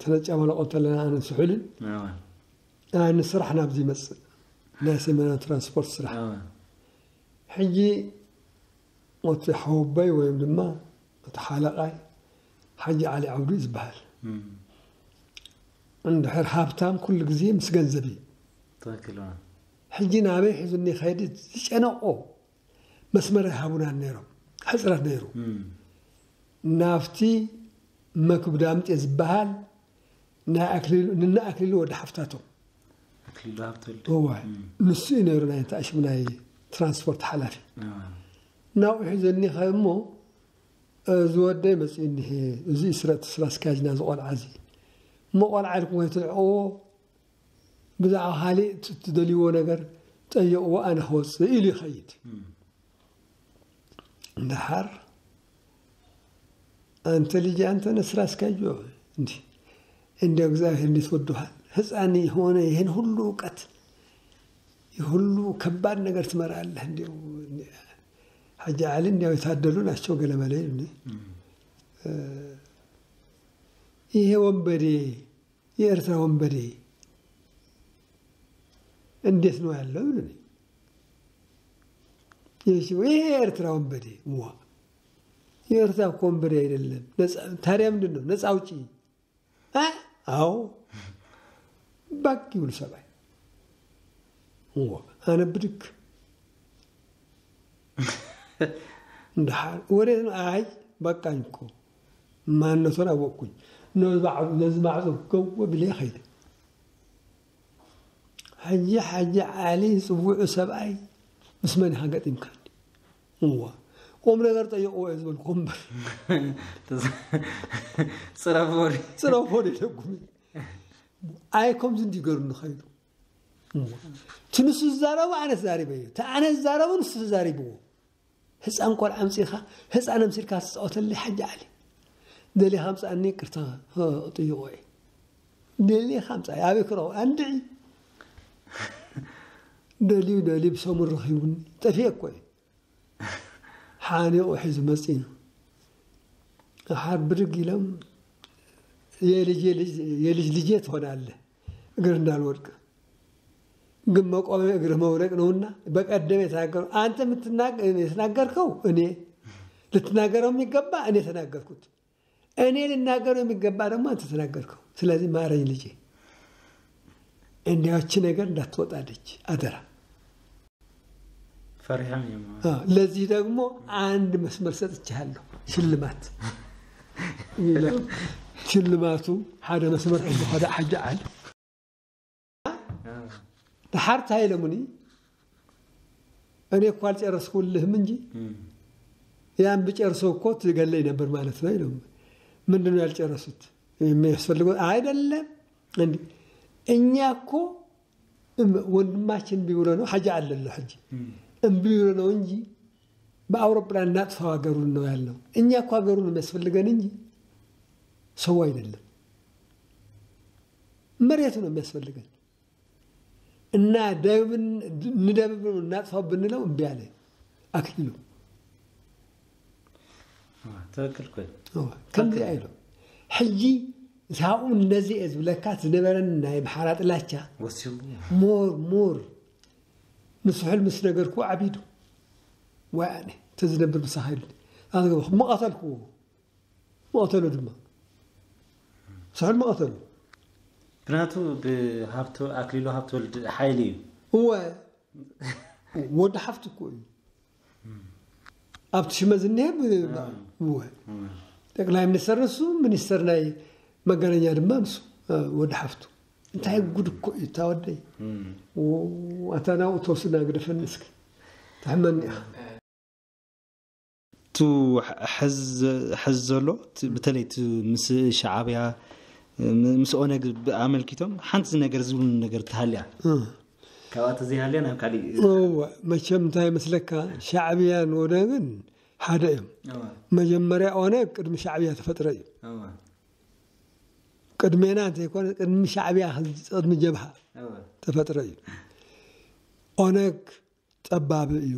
ተነጫመለቆ እንተለና ኣነ ስሑልን እወ። ኣነ ስራሕ ናብዚ ይመጽእ፣ ናይ ሰሜናዊ ትራንስፖርት ስራሕ። እወ። ሕጂ እቲ ሓወቦይ ወይም ድማ እቲ ሓለቓይ ሓጂ ዓሊ ዓብዱ እዩ ዝበሃል። እም። እንድሕር ሃብታም ኩሉ ግዜ ምስ ገንዘብ እዩ። ትኽክል እወ። ሕጂ ናበይ ሒዙኒ ይኸይድ ዝጨነቆ መስመር ኣይሃቡናን ነይሮም። ሕፅረት ነይሩ። እም። ናብቲ መክብብ ዳምጤ ዝበሃል ናይ ኣክሊሉ፣ ንና ኣክሊሉ ወዲ ሓፍታቶም። ኣክሊሉ ሃብተወልድ። እወ። እም። ንሱ እዩ ነይሩ ናይ ተኣሽሙ ናይ ትራንስፖርት ሓላፊ። እወ። ናብኡ ሒዘኒ ኸ እሞ፣ እዚ ወደይ መፂኡ እኒሄ፣ እዚ ስረ-፣ እቲ ስራ ኣስኪያጅና ዝቆልዓ እዚ። እሞ ቆልዓ ኢልኩም ከይትልዕዎ፣ ብዛዕባ ካሊእ ት-፣ ትደልይዎ ነገር ጠየቅዎ፣ ኣነ ክወፅእ ኢሉ ይኸይድ። እም። እንድሓር፣ ኣንተ ልጅ፣ ኣንተ ነህ ስራ አስኪያጁ፣ እንዲ፣ እንዲያው እግዚአብሔር እንዴት ወዶሃል። ህፃን የሆነ ይህን ሁሉ እውቀት፣ ይህ ሁሉ ከባድ ነገር ትመራለህ። እንዲያው ሓጂ ዓሊ እንዲያው የታደሉ ናቸው ገለመለ ይሉኒ። እም። ይሄ ወንበዴ፣ የኤርትራ ወንበዴ እንዴት ነው ያለው ይሉኝ። እሺ፣ ይሄ የኤርትራ ወንበዴ፣ ዋ፣ የኤርትራ እኮ ወንበዴ አይደለም። ነፃ፣ ታዲያ ምንድን ነው? ነፃ አውጪ። አ? አዎ። ባክ ይብሉ ሰብኣይ። ዋ፣ ኣነ ብድግ። እንድሓር፣ ወዴት ነው? ኣይ፣ በቃኝ እኮ። ማንነቶን ኣወቅኩኝ። ነዚ ማዕ-፣ ነዚ ማዕጾ ገው ብለ ከይደ። ሕጂ ሓጂ ዓሊ ዝጽውዑ ሰብኣይ ምስ መን ኢኻ ገጢምካኒ? እዋ፣ ቁም ነገር ጠይቅዎ እየ ዝበልኩ እምበር። ጽረፎ ድዩ? ጽረፎ ድዩ ደጉም? ኣይ፣ ከምዚ እንዲገሩ ንኸይዱ። እዋ። እቲ ንሱ ዝዛረቡ ኣነ ተዛሪበዮ። እቲ ኣነ ዝዛረቡ ንሱ ተዛሪብዎ። ህፃን ቆልዓ ኣምፂእኻ፣ ህፃን ኣምሲልካ ትፃወተለይ ሓጂ ዓሊ። ደሊኻ ኣምፅኣኒ፣ ይቅርታ ክጥይቆ እየ። ደሊኻ ኣምፅኣኒ፣ ኣበይ ክረኽቦ? ኣንድዒ። ደልዩ፣ ደልዩ ብሰሙን ረኺቡኒ። ጠፊኤ እኮ እየ። ሓኒቑ ሒዙ መፂኡ። ሓር ብድግ ኢሎም፣ የልጅ፣ የልጅ፣ የልጅ ልጄ ትሆናለህ፣ እግር እንዳልወድቅ። ግን መቆሚያ እግርህ መውደቅ ነውና፣ በቀደም የተናገሩ-፣ አንተ የምትናገ-፣ የተናገርከው እኔ፣ ልትናገረው የሚገባ እኔ ተናገርኩት። እኔ ልናገረው የሚገባ ደግሞ አንተ ተናገርከው። ስለዚህ ማረኝ ልጄ። እንዲያው እቺ ነገር እንዳትወጣ ልጅ፣ አደራ። ፈሪሖም እዮም። አ፣ ለዚህ ደግሞ አንድ መስመር ሰጥቻለሁ፣ ሽልማት ይላል። ሽልማቱ ሓደ መስመር ሒዙ ሓደ ሓጂ ዓሊ። አ፣ ደሓር እንታይ ኢሎምኒ? እኔ እኮ አልጨረስኩልህም እንጂ እም፣ ያን ብጨርሰው እኮ ትገለኝ ነበር ማለት ነው ኢሎም። ምንድን ነው ያልጨረሱት? የሚያስፈልገው አይደለም እንዴ? እኛ እኮ እም-፣ ወንድማችን እምቢ ብሎ ነው፣ ሓጂ ዓሊ ኣሎ ሕጂ። እም፣ እምቢ ብሎ ነው እንጂ በአውሮፕላን እናጥፋው ሀገሩን ነው ያልነው። እኛ እኮ ሀገሩን ነው የሚያስፈልገን እንጂ ሰው አይደለም፣ መሬቱ ነው የሚያስፈልገን። እና ደብን፣ ንደብብ እናጥፋው ብንለው እምቢ አለ አክሊሉ። አ፣ ትክክል እኮ እዩ። እዋ፣ ከምዚ ኣይሎ። ሕጂ ካብኡ ነዚ እየ ዝብለካ፣ ዝነበረን ናይ ኣምሓራ ጥላቻ ወሲኹ። ሞር፣ ሞር ንስሑል ምስ ነገርኩ ዓቢዱ። ወይ ኣነ፣ ተዝነብር ምሳኻ ኢሉኒ። ኣነ ገበኹ፣ መቐተልኩዎ። መቐተሉ ድማ። ስሑል መቐተሉ። ምክንያቱ ብሃብተ-፣ ኣክሊሉ ሃብተወልድ ሓይሊ እዩ። እወ። ወዲ ሓፍቱ እኮ እዩ። ኣብቲ ሽመ ዝኒሀ ብ-፣ ኣዎ። እወ። እም፣ ጠቅላይ ሚኒስተር ንሱ፣ ሚኒስተር ናይ መገናኛ ድማ ንሱ፣ እ፣ ወዲ ሓፍቱ። እንታይ ጉድ እኮ እዩ፣ እታ ወደይ። እም። ዎ፣ ኣታ ናብኡ ተወስድና ግደፈኒ እስኪ። ትሕመኒ ኢኻ። ቱ ሕዝ ዘሎ፣ በተለይ ቱ ምስ ሻዕብያ፣ ምስ ኦነግ ኣመልኪቶም ሓንቲ ነገር ዝብሉ ነገር ተሃልያ። ካብኣ ተዘይሃልያ ናብ ካሊእ። እወ፣ መቸም እንታይ ይመስለካ፣ ሻዕብያን ኦነግን ሓደ እዮም። መጀመርያ ኦነግ ቅድሚ ሻዕብያ ተፈጥረ እዩ። ቅድሜና እንተይኮነ ቅድሚ ሻዕብያ፣ ቅድሚ ጀብሃ ተፈጥረ እዩ። ኦነግ ጠባብ እዩ።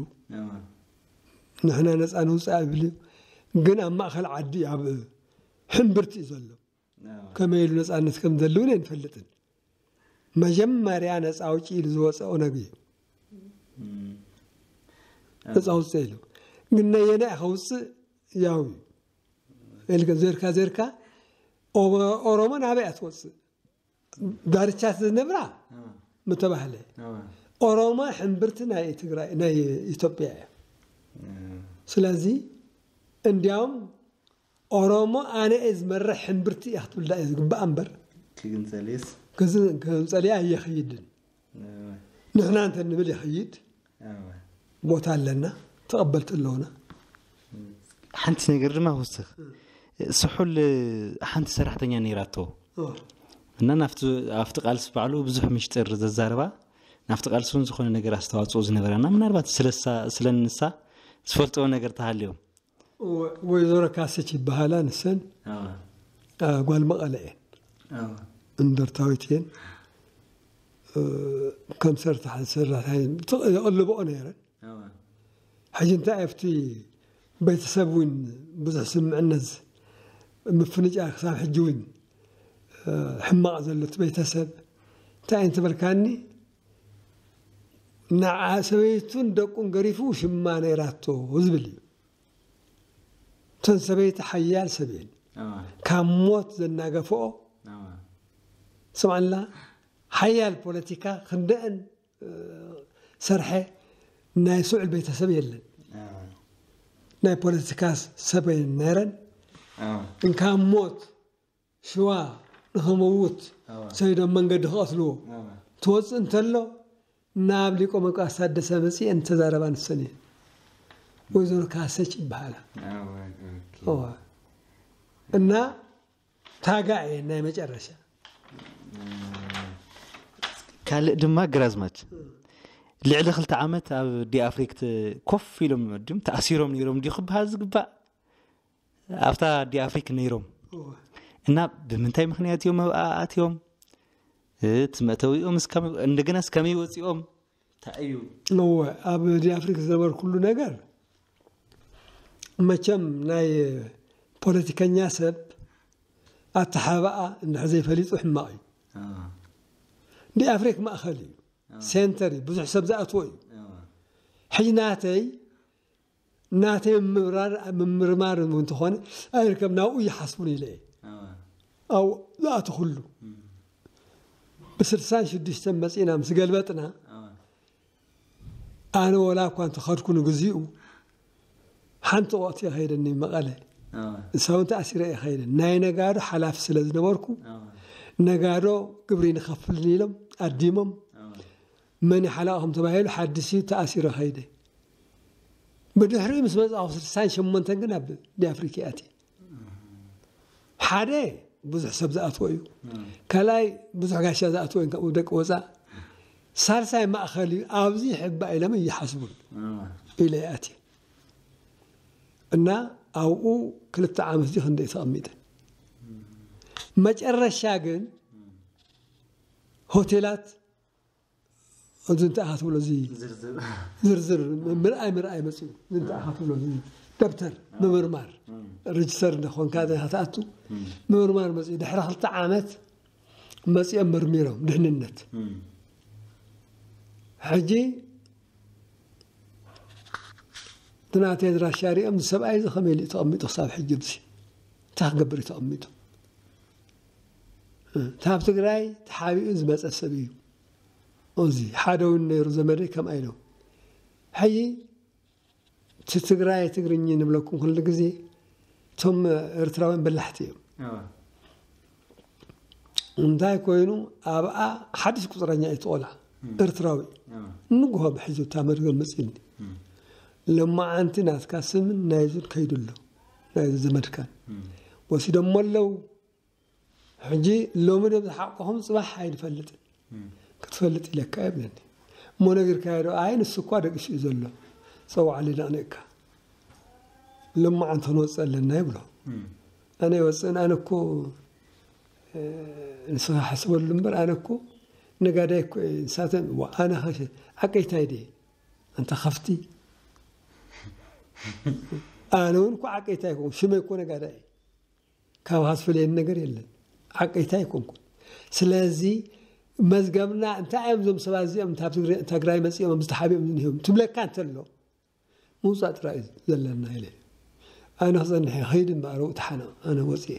ንሕና ነፃ ንውፃእ ይብል እዩ። ግን ኣብ ማእኸል ዓዲ ኣብ ሕምብርቲ እዩ ዘሎ። ከመይ ኢሉ ነፃነት ከም ዘልውን ኣይንፈልጥን። መጀመርያ ነፃ ኣውጪ ኢሉ ዝወፀ ኦነግ እዩ። ነፃ ውፅእ ኢሉ። ግን ነየናይ ከውፅእ ያው እዩ። ኢልካ ዘርካ ዘርካ ኦሞ-፣ ኦሮሞ ናበይ እያ ትወፅእ? ዳርቻ ዝነብራ ምተባህለ። ኦሮሞ ሕምብርቲ ናይ ትግራይ፣ ናይ ኢትዮጵያ እያ። ስለዚ እንዲያውም ኦሮሞ ኣነ እየ ዝመርሕ ሕምብርቲ እያ ክትብላ እየ ዝግባእ እምበር ክግንጸልየስ? ክዝ-፣ ክግንጸልያ እየኸይድን። ንሕና እንተ ንብል ይኸይድ። ቦታ ኣለና፣ ተቐበልቲ ኣለውና። ሓንቲ ነገር ድማ ክውስኽ። ስሑል ሓንቲ ሰራሕተኛ ነይራቶ። እና ናፍቲ፣ ኣብቲ ቃልሲ ባዕሉ ብዙሕ ምሽጥር ዘዛረባ፣ ናፍቲ ቃልሲ እውን ዝኾነ ነገር ኣስተዋፅኦ ዝነበራ እና ምናልባት ስለሳ-፣ ስለ ንሳ ዝፈልጥዎ ነገር ተሃልዮም። ወ-፣ ወይዘሮ ካሰች ይበሃላ ንሰን። አ፣ ጓል መቐለ እየን። እንደርታዊት እየን። እ፣ ከም ሰርታ-፣ ሰራሕተኛ ትቕ-፣ የቕልብኦ ነይረን። ሕጂ እንታይ ኣብቲ ቤተሰብ እውን ብዙሕ ስምዕነት ምፍንጫ ክሳብ ሕጂ እውን፣ እ፣ ሕማቕ ዘሎ እቲ ቤተሰብ እንታይ እንተበልካኒ፣ ንዓ ሰበይቱን ደቁን ገሪፉ ሽማ ነይራቶ ዝብል እዩ። እተን ሰበይቲ ሓያል ሰብ እየን። ካብ ሞት ዘናገፍኦ ስምዓላ፣ ሓያል ፖለቲካ ክንደአን፣ እ፣ ሰርሐ ናይ ስዑል ቤተሰብ የለን። ናይ ፖለቲካ ሰብ እየን ነይረን። እንካብ ሞት ሽዋ ንኸመውት ሰይዶም መንገዲ ክቐትልዎ ትወፅእ እንተሎ፣ ናብ ሊቆ መቃሳት ደሰ መፅኤን ተዛረባ ንሰን እየን። ወይዘሮ ካሰች ይበሃላ። እዋ። እና ታጋይ እየን ናይ መጨረሻ። ካልእ ድማ ግራዝማች ልዕሊ ክልተ ዓመት ኣብ ዲ ኣፍሪክ ት-፣ ኮፍ ኢሎም ድም ተኣሲሮም ነይሮም ድዩ ክበሃል ዝግባእ? ኣብታ ዲ ኣፍሪክ ነይሮም እዋ። እና ብምንታይ ምኽንያት እዮም ኣብኣ ኣትዮም? እቲ መእተዊኦም እስከመይ፣ እንደገና እስከመይ ወፂኦም? እንታይ እዩ? እወ፣ ኣብ ዲ ኣፍሪክ ዝነበርኩሉ ነገር መቸም ናይ ፖለቲከኛ ሰብ ኣተሓባኣ እንድሕር ዘይፈሊጡ ሕማቕ እዩ። ዲ ኣፍሪክ ማእኸል እዩ፣ ሴንተር እዩ፣ ብዙሕ ሰብ ዝኣትዎ እዩ። ሕጂ ናተይ ናተይ ምምርማር፣ ምምርማር እንተኾነ ኣይርከብ፣ ናብኡ ይሓስቡን ኢለ እየ። ኣብኡ ዝኣተኹሉ። ብስልሳን ሽዱሽተን መፂእና ምስ ገልበጥና፣ ኣነ ወላ እኳ እንተኸድኩ ንግዚኡ፣ ሓንቲ ወቕቲ እየ ኸይደኒ መቐለ። ንሳ እውን ተኣሲረ እየ ኸይደ። ናይ ነጋዶ ሓላፊ ስለ ዝነበርኩ፣ ነጋዶ ግብሪ ንኸፍልን ኢሎም ኣዲሞም፣ መን ሓለቓኹም ተባሂሉ ሓድሽ እዩ ተኣሲረ ኸይደ። ብድሕሪኡ ምስ መጻኹ ስልሳን ሸሞንተን ግን ኣብ ዲ ኣፍሪካ ኣትየ። ሓደ ብዙሕ ሰብ ዝኣትዎ እዩ። ካልኣይ ብዙሕ ጋሻ ዝኣትዎ እዩ፣ ካብኡ ደቂ ወፃእ። ሳልሳይ ማእኸል እዩ፣ ኣብዚ ይሕባእ ኢሎም ይሓስቡን ኢለ እየ ኣትየ። እና ኣብኡ ክልተ ዓመት ድዩ ክንደይ ተቐሚጠ። መጨረሻ ግን ሆቴላት እዚ እንታይ ኢኻ ትብሎ፣ እዚ ዝርዝር። ዝርዝር ምርኣይ፣ ምርኣይ መፅኡ። እዚ እንታይ ኢኻ ትብሎ፣ እዚ ደብተር ምምርማር፣ ሬጅስተር እንደኾንካ እንታይ ኢኻ ትኣቱ፣ ምምርማር መፅኡ። ድሕሪ ክልተ ዓመት መፂኦም መርሚሮም ድሕንነት። ሕጂ እቲ ናተይ ኣድራሻ ሪኦም፣ እዚ ሰብኣይ እዚ ከመይ ኢሉ እዩ ተቐሚጡ ክሳብ ሕጂ ኣብዚ? እንታይ ክገብር እዩ ተቐሚጡ? እቲ ኣብ ትግራይ ተሓቢኡ ዝመፀ ሰብ እዩ። እዚ ሓደ እውን ነይሩ ዘመደይ ከምኣ ኢሎም። ሕጂ እቲ ትግራይ ትግርኝ ንብለኩም ኩሉ ግዜ፣ እቶም ኤርትራውያን በላሕቲ እዮም። እንታይ ኮይኑ ኣብኣ ሓድሽ ቁፅረኛ እዩ እቲ ቆልዓ፣ ኤርትራዊ። ንግሆ ብሕጂ እታ መድገም መፂእኒ። ሎማዓንቲ ናትካ ስምን ናይዙን ከይዱ ኣሎ፣ ናይዚ ዘመድካን ወሲዶሞ ኣለዉ። ሕጂ ሎሚ ዶ ዝሓቆኹም ጽባሕ ኣይንፈልጥን። ክትፈልጥ ኢለካ ይብለኒ። እሞ ነጊርካዮ ዶ? ኣይ ንሱ እኳ ደቂሱ እዩ ዘሎ፣ ጸውዓለይ ነቕኒቕካ። ሎማዓንቲ ክንወጽእ ኣለና ይብሎ። ኣነ ይወጽእን፣ ኣነ እኮ ንስኻ ሓስበሉ እምበር ኣነ እኮ ነጋዳይ እኮ እየ። ንሳተን ዋ ኣነ ኸ ዓቀይታይ ድየ? ኣንታ ከፍቲ። ኣነ እውን እኮ ዓቀይታይ ይኮን ሽመይ እኮ ነጋዳይ እየ። ካብ ሃስፈለየኒ ነገር የለን። ዓቀይታ ኣይኮንኩን። ስለዚ መዝገብና እንታይ እዮም እዞም ሰባት እዚኦም እንታ ትግራይ መፂኦም ዝተሓቢኦም ዝኒሄም ትብለካ እንተሎ ምውፃእ ጥራይ እዩ ዘለና ኢለ ኣነ ክፀንሐ ከይድ እምበኣር ውእቲ ሓነ ኣነ ወፅየ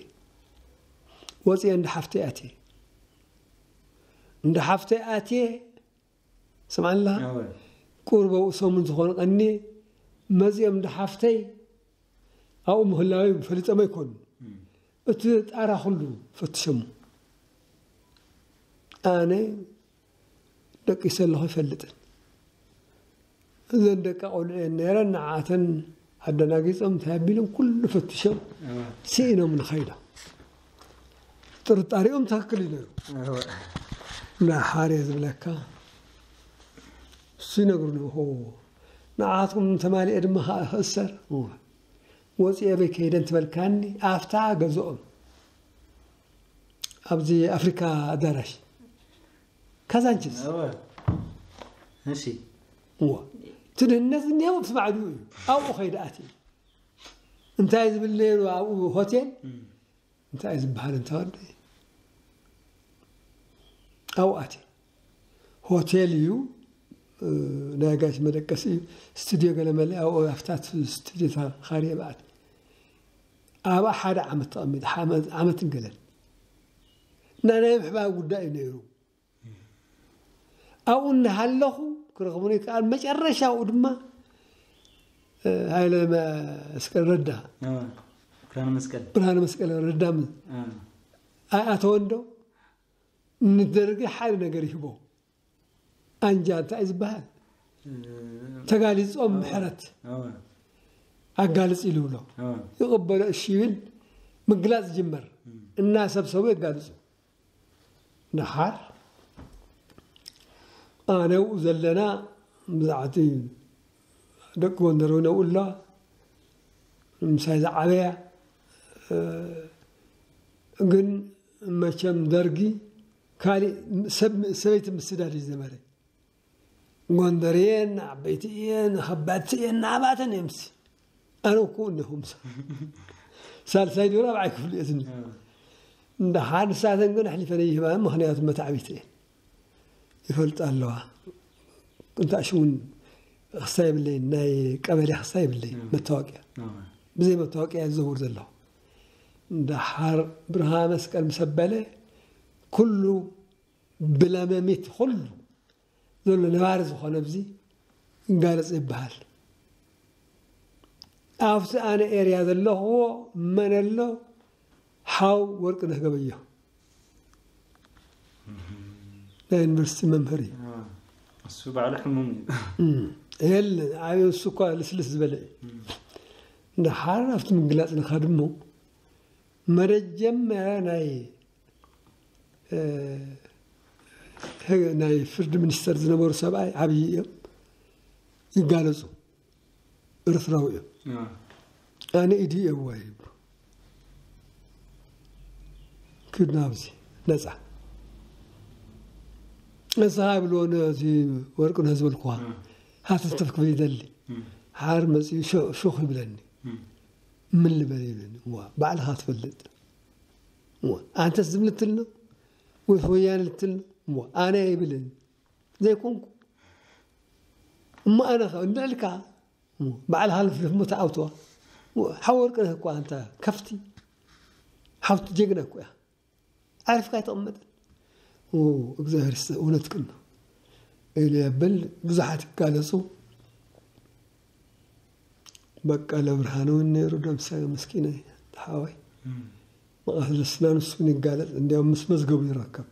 ወፅየ እንደ ሓፍተይ ኣትየ እንደ ሓፍተይ ኣትየ ስምዓላ ቁርበ ሰሙን ዝኾነ ቀኒ መፂኦም እንደ ሓፍተይ ኣብኡ ምህላዊ ፈሊጦም ኣይኮኑ እቲ ጣራ ኩሉ ፈትሸሙ ኣነ ደቂሰ ኣለኹ ይፈልጥን እዘን ደቂ ቆልዑ እየን ነይረን ንዓተን ኣደናጊፆም እንታይ ኣቢሎም ኩሉ ፈትሾም ስኢኖም ንኸይዶም ጥርጣሪኦም ትክክል እዩ ነይሩ ንሓር እየ ዝብለካ እሱ ይነግሩኒ ሆ ንዓትኩም ተማሊአ ድማ ከዓ ክእሰር ወፂአ በይ ከይደን ትበልካኒ ኣብታ ገዝኦም ኣብዚ ኣፍሪካ ኣዳራሽ ካዛንችስ እሺ እዋ እቲ ድህነት ዝኒሀው ኣብቲ ማዕድኡ እዩ ኣብኡ ከይደ ኣትየ እንታይ ዝብል ነይሩ ኣብኡ ሆቴል እንታይ ዝበሃል እንተወደ ኣብኡ ኣትየ ሆቴል እዩ ናይ ጋሽ መደቀሲ እዩ ስቱድዮ ገለመለ ኣብኡ ኣብታት ስቱድዮ ተኻርየ በኣት ኣብኣ ሓደ ዓመት ተቐሚጠ ዓመትን ገለን እና ናይ ምሕባእ ጉዳይ እዩ ነይሩ ኣብኡ እናሃለኹ ክረኽቡኒ ከኣል መጨረሻኡ ድማ ሃይለ መስቀል ረዳ ብርሃነ መስቀል ብርሃነ መስቀል ረዳ ኣይኣተወን ዶ ንደርጊ ሓደ ነገር ይህቦ ኣንጃ እንታይ ዝበሃል ተጋሊፆም ምሕረት ኣጋልፅ ኢሉ ብሎ ይቕበሎ እሺ ይብል ምግላፅ ጅመር እናሰብሰቡ የጋልፁ ደሓር ኣነ ኣብኡ ዘለና ብዛዕቲ ደቂ ጎንደር እውን ኣብኡ ኣለዋ ምሳይ ዝዓበያ ግን መቸም ደርጊ ካሊእ ሰበይቲ ምስዳድ እዩ ዝነበረ ጎንደር እየን ዓበይቲ እየን ኸባድቲ እየን ንዓባተን እየምሲ ኣነ እኮ እንዲኹም ሳልሳይ ዶ ራብዓይ ክፍሊ እየ ዝኒ እንዳ ሓደ ሰዓተን ግን ኣሕሊፈን ይህባ ምኽንያቱ መታዕቢት እየን ይፈልጣ ኣለዋ እንታሽ እውን ክሳ የብለይን ናይ ቀበሌ ክሳ የብለይን መታወቂያ ብዘይ መታወቂያ ዝዘውር ዘለኹ እንዳ ሓር ብርሃ መስቀል ምስ ኣበለ ኩሉ ብለመሚት ኩሉ ዘሎ ነባሪ ዝኾነ ኣብዚ ይጋለፅ ይበሃል ኣብቲ ኣነ ኤርያ ዘለኽዎ መን ኣሎ ሓው ወርቅነህ ገበዮ ናይ ዩኒቨርሲቲ መምህር እዩ እሱ ባዕሉ ሕሙም እዩ የለ ዓብዩ እሱ እኳ ልስልስ ዝበለ እዩ እንድሓር ኣብቲ ምግላፅ ንኸድሞ መጀመርያ ናይ ናይ ፍርዲ ሚኒስተር ዝነበሩ ሰብኣይ ዓብዪ እዮም ይጋለፁ ኤርትራዊ እዮም ኣነ ኢዲ እየዋ ይብሉ ክድ ናብዚ ነፃ ነስኻ ይብልዎ ነዚ ወርቅነህ ዝበልኩዋ ሃተፍተፍ ክብል ይደሊ ሓር መፅኡ ሹኽ ይብለኒ ምን ልበል ይብለኒ እዋ ባዕልኻ ትፈልጥ ኣንተስ ዝም ልትል ነው ወይስ ወያነ ልትል ነው ኣነ ይብለኒ ዘይኮንኩ እሞ ኣነ ከ እንድዕልካ ባዕልኻ ልፍልፍ ሞ ተኣውተዋ ሓወርቅነህ እኳ ኣንታ ከፍቲ ሓውቲ ጀግና እኮ እያ ዓሪፍካ ኣይተቐመጠን እግዚኣብሔር ይስተ እውነትክን ነው ኢሉ የብል ብዙሓት ይጋለፁ በቀለ ብርሃን እውን ነይሩ ደምሳዊ መስኪነ ሓወይ መቐስ ደስና ንሱ እውን ይጋለፅ እንዲያውም ምስ መዝገቡ ይረከብ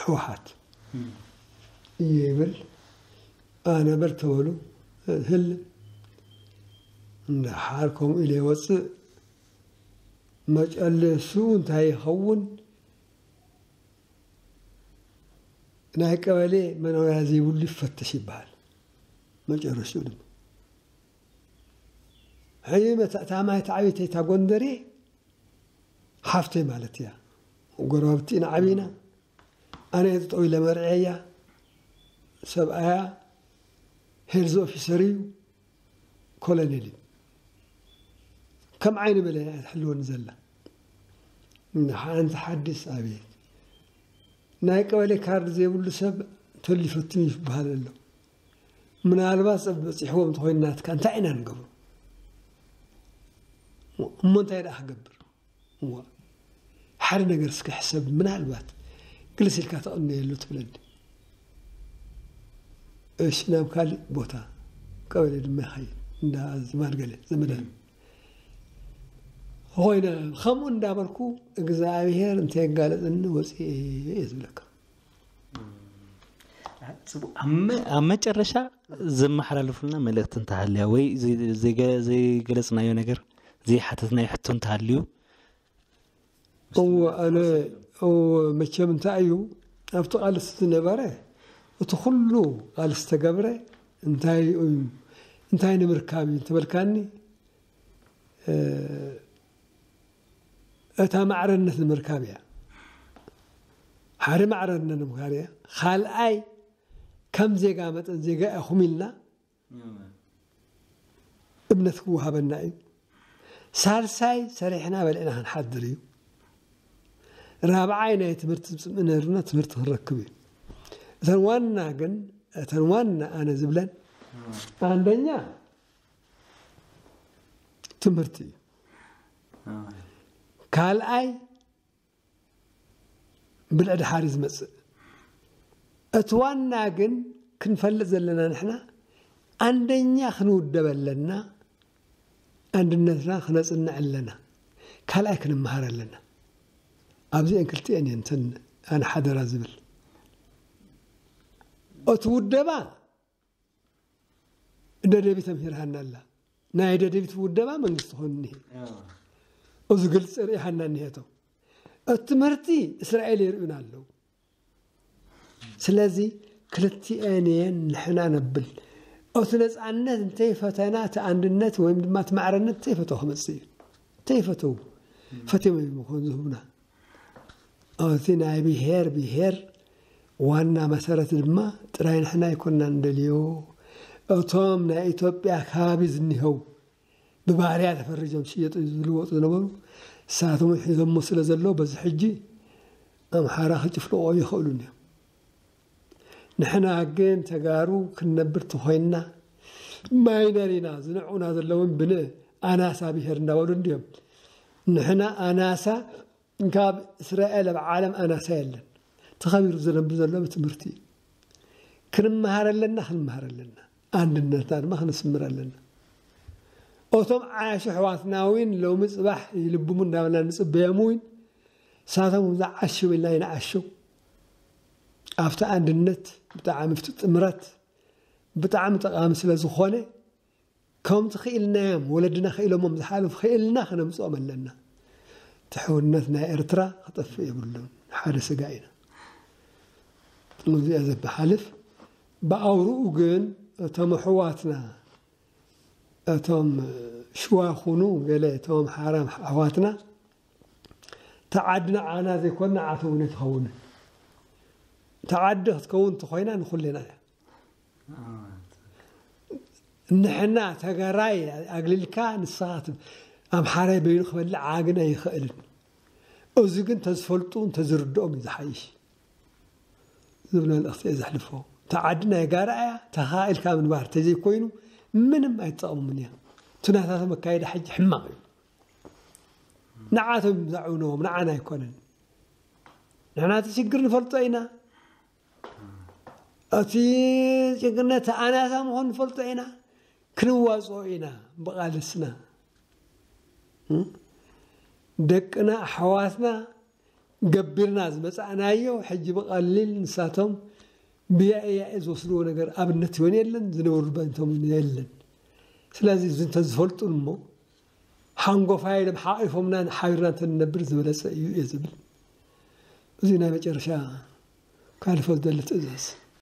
ህወሓት እየ ይብል ኣነ በል ተበሉ። ህል እንድሓር ከምኡ ኢለ ይወፅእ። መጨረሽትኡ እንታይ ይኸውን? ናይ ቀበሌ መኖርያ ዘይብሉ ይፈተሽ ይበሃል። መጨረሽትኡ ድማ ሕጂ መታ እታ ማይ ተዓብየት እታ ጎንደሬ ሓፍተይ ማለት እያ። ጎረባብቲ ኢና ዓቢና። ኣነ እየ ጠጠው ኢለ መርዐያ። ሰብኣያ ሄልዝ ኦፊሰር እዩ፣ ኮሎኔል እዩ። ከም ዓይኒ በለ እያ ትሕልወኒ ዘላ። ሓንቲ ሓዲስ ኣብየት፣ ናይ ቀበሌ ካርድ ዘይብሉ ሰብ ተሊፈትኒ ይበሃል ኣሎ። ምናልባት ሰብ በፂሕዎም እንተኮይኑ ናትካ እንታይ ኢና ንገብሮ? እሞ እንታይ ደኣ ክገብር? እዋ፣ ሓደ ነገር እስከ ሕሰብ፣ ምናልባት ግልስ ኢልካ ተቐንየሉ ትብለኒ። እሺ፣ ናብ ካሊእ ቦታ ቀበሌ ድማ ይኸይድ፣ እንዳ ዝማድ ገለ ዘመዳ። ኾይነ፣ ከምኡ እንዳበልኩ እግዚኣብሔር እንተየጋለጸኒ ወፂኤ እየ ዝብለካ። ጽቡቕ። ኣብ መ-፣ ኣብ መጨረሻ ዘመሓላልፉልና መልእኽቲ እንተሃልያ ወይ ዘይ-፣ ዘይገ-፣ ዘይገለጽናዮ ነገር፣ ዘይሓተትናዮ ሕቶ እንተሃልዩ? እወ፣ ኣነ፣ እወ፣ መቸም እንታይ እዩ፣ ኣብቲ ቃልሲ ዝነበረ፣ እቲ ኩሉ ቃልሲ ተገብረ እንታይ እዩ፣ እንታይ ንምርካብ እዩ እንተበልካኒ፣ እ፣ እታ ማዕረነት ንምርካብ እያ። ሓደ ማዕረነት ንምርካብ እያ። ካልኣይ፣ ከም ዜጋ መጠን ዜጋ ኢኹም ኢልና እምነት ክወሃበና እዩ። ሳልሳይ፣ ሰሪሕና በሊዕና ክንሓድር እዩ። ራብዓይ፣ ናይ ትምህርቲ ጽምኢ ነይሩና ትምህርቲ ክንረክብ እዩ። እተን ዋና ግን፣ እተን ዋና ኣነ ዝብለን፣ ኣንደኛ ትምህርቲ እዩ። ካልኣይ፣ ብልዕ ድሓር እዩ ዝመጽእ። እቲ ዋና ግን ክንፈልጥ ዘለና ንሕና፣ ኣንደኛ ክንውደብ ኣለና፣ ኣንድነትና ክነጽንዕ ኣለና፣ ካልኣይ ክንመሃር ኣለና። ኣብዚአን ክልቲአን እየን እተን ኣነ ሓደራ ዝብል። እቲ ውደባ ደደቢት ኣምሂርሃና ኣላ። ናይ ደደቢት ውደባ መንግስቲ ኮይኑ እኒሄ። እዚ ግልፂ ርኢሃና እኒሄቶ። እቲ ትምህርቲ እስራኤል የርእዩና ኣለዉ። ስለዚ ክልቲአን እየን ንሕና ነብል። እቲ ነፃነት እንተይፈተና፣ እቲ ኣንድነት ወይም ድማ እቲ ማዕረነት እንተይፈተው ክመፅእ እዩ። እንተይፈተው፣ ፈትዮም እዮም ይኾኑ ዝህቡና። እቲ ናይ ብሄር ብሄር ዋና መሰረት ድማ ጥራይ ንሕና ኣይኮንና ንደልዮ። እቶም ናይ ኢትዮጵያ ከባቢ ዝኒሀው ብባርያ ተፈሪጆም ዝሽየጡ ዝልወጡ ዝነበሩ፣ ንሳቶም ሒዞሞ ስለ ዘለዉ፣ በዚ ሕጂ ኣምሓራ ክጭፍልቆ ይኽእሉን እዮም። ንሕና ግን ተጋሩ ክንነብር ተኾይንና፣ ማይነር ኢና፣ ዝንዑና ዘለውን ብን ኣናሳ ብሄር እንዳበሉ እንዲዮም። ንሕና ኣናሳ፣ ካብ እስራኤል ኣብ ዓለም ኣናሳ የለን። ተኸቢሩ ዝነብር ዘሎ ብትምህርቲ እዩ። ክንመሃር ኣለና፣ ክንመሃር ኣለና። ኣንድነትና ድማ ክነስምር ኣለና። እቶም ዓያሹ ኣሕዋትና እውን ሎሚ ጽባሕ ይልብሙ እንዳበልና ንጽበዮም እውን፣ ንሳቶም ዝዓሽው ኢልና ይንዓሽው። ኣብቲ ኣንድነት ብጣዕሚ፣ ኣብቲ ጥምረት ብጣዕሚ ጠቓሚ ስለ ዝኾነ፣ ከምቲ ክኢልናዮም፣ ወለድና ክኢሎሞም ዝሓለፉ ክኢልና ክነምጽኦም ኣለና። እቲ ሕውነት ናይ ኤርትራ ክጠፍእ የብሉን። ሓደ ስጋ ኢና። እዚኣ ዘበሓልፍ፣ ብኣውርኡ ግን እቶም ኣሕዋትና፣ እቶም ሽዋ ኩኑ ገለ፣ እቶም ሓራም ኣሕዋትና፣ ተዓዲ ንዓና ዘይኮን ንዓቶም እውን ኣይትኸውን። ተዓዲ ክትከውን እንተኾይና ንኹልና እያ። ንሕና ተጋራይ ኣግሊልካ ንስኻ ት-፣ ኣምሓራይ በይኑ ክበልዕ ዓግን ኣይኽእልን። እዚ ግን ተዝፈልጡ እንተዝርድኦም እዩ ዝሓይሽ ዝብል መልእኽቲ እየ ዘሕልፎ። ተዓዲ ናይ ጋራ እያ፣ ተኻኢልካ ምንባር ተዘይኮይኑ ምንም ኣይትጠቕሙን እያ። እቲ ናታቶም ኣካይዳ ሕጂ ሕማቕ እዩ። ንዓቶም እዮም ዘዕውንዎም፣ ንዓና ኣይኮነን። ንሕና እቲ ሽግር ንፈልጦ ኢና። እቲ ሽግር ነቲ ኣናሳ ምዃኑ ንፈልጦ ኢና። ክንዋፅኦ ኢና ብቓልስና። እም? ደቅና ኣሕዋትና ገቢርና ዝመጻእናዮ ሕጂ ብቐሊል ንሳቶም ብያኤ ያኤ ዝወስድዎ ነገር ኣብነት ይሆን የለን፣ ዝነበሩ ባይንቶም የለን። ስለዚ እዚ እንተዝፈልጡን እሞ ሓንጎፋይ ኢሎም ሓቒፎምና ሓቢርና እንተንነብር ዝበለጸ እዩ እየ ዝብል። እዚ ናይ መጨረሻ ካልፎ ዝደሊ ትእዛዝ።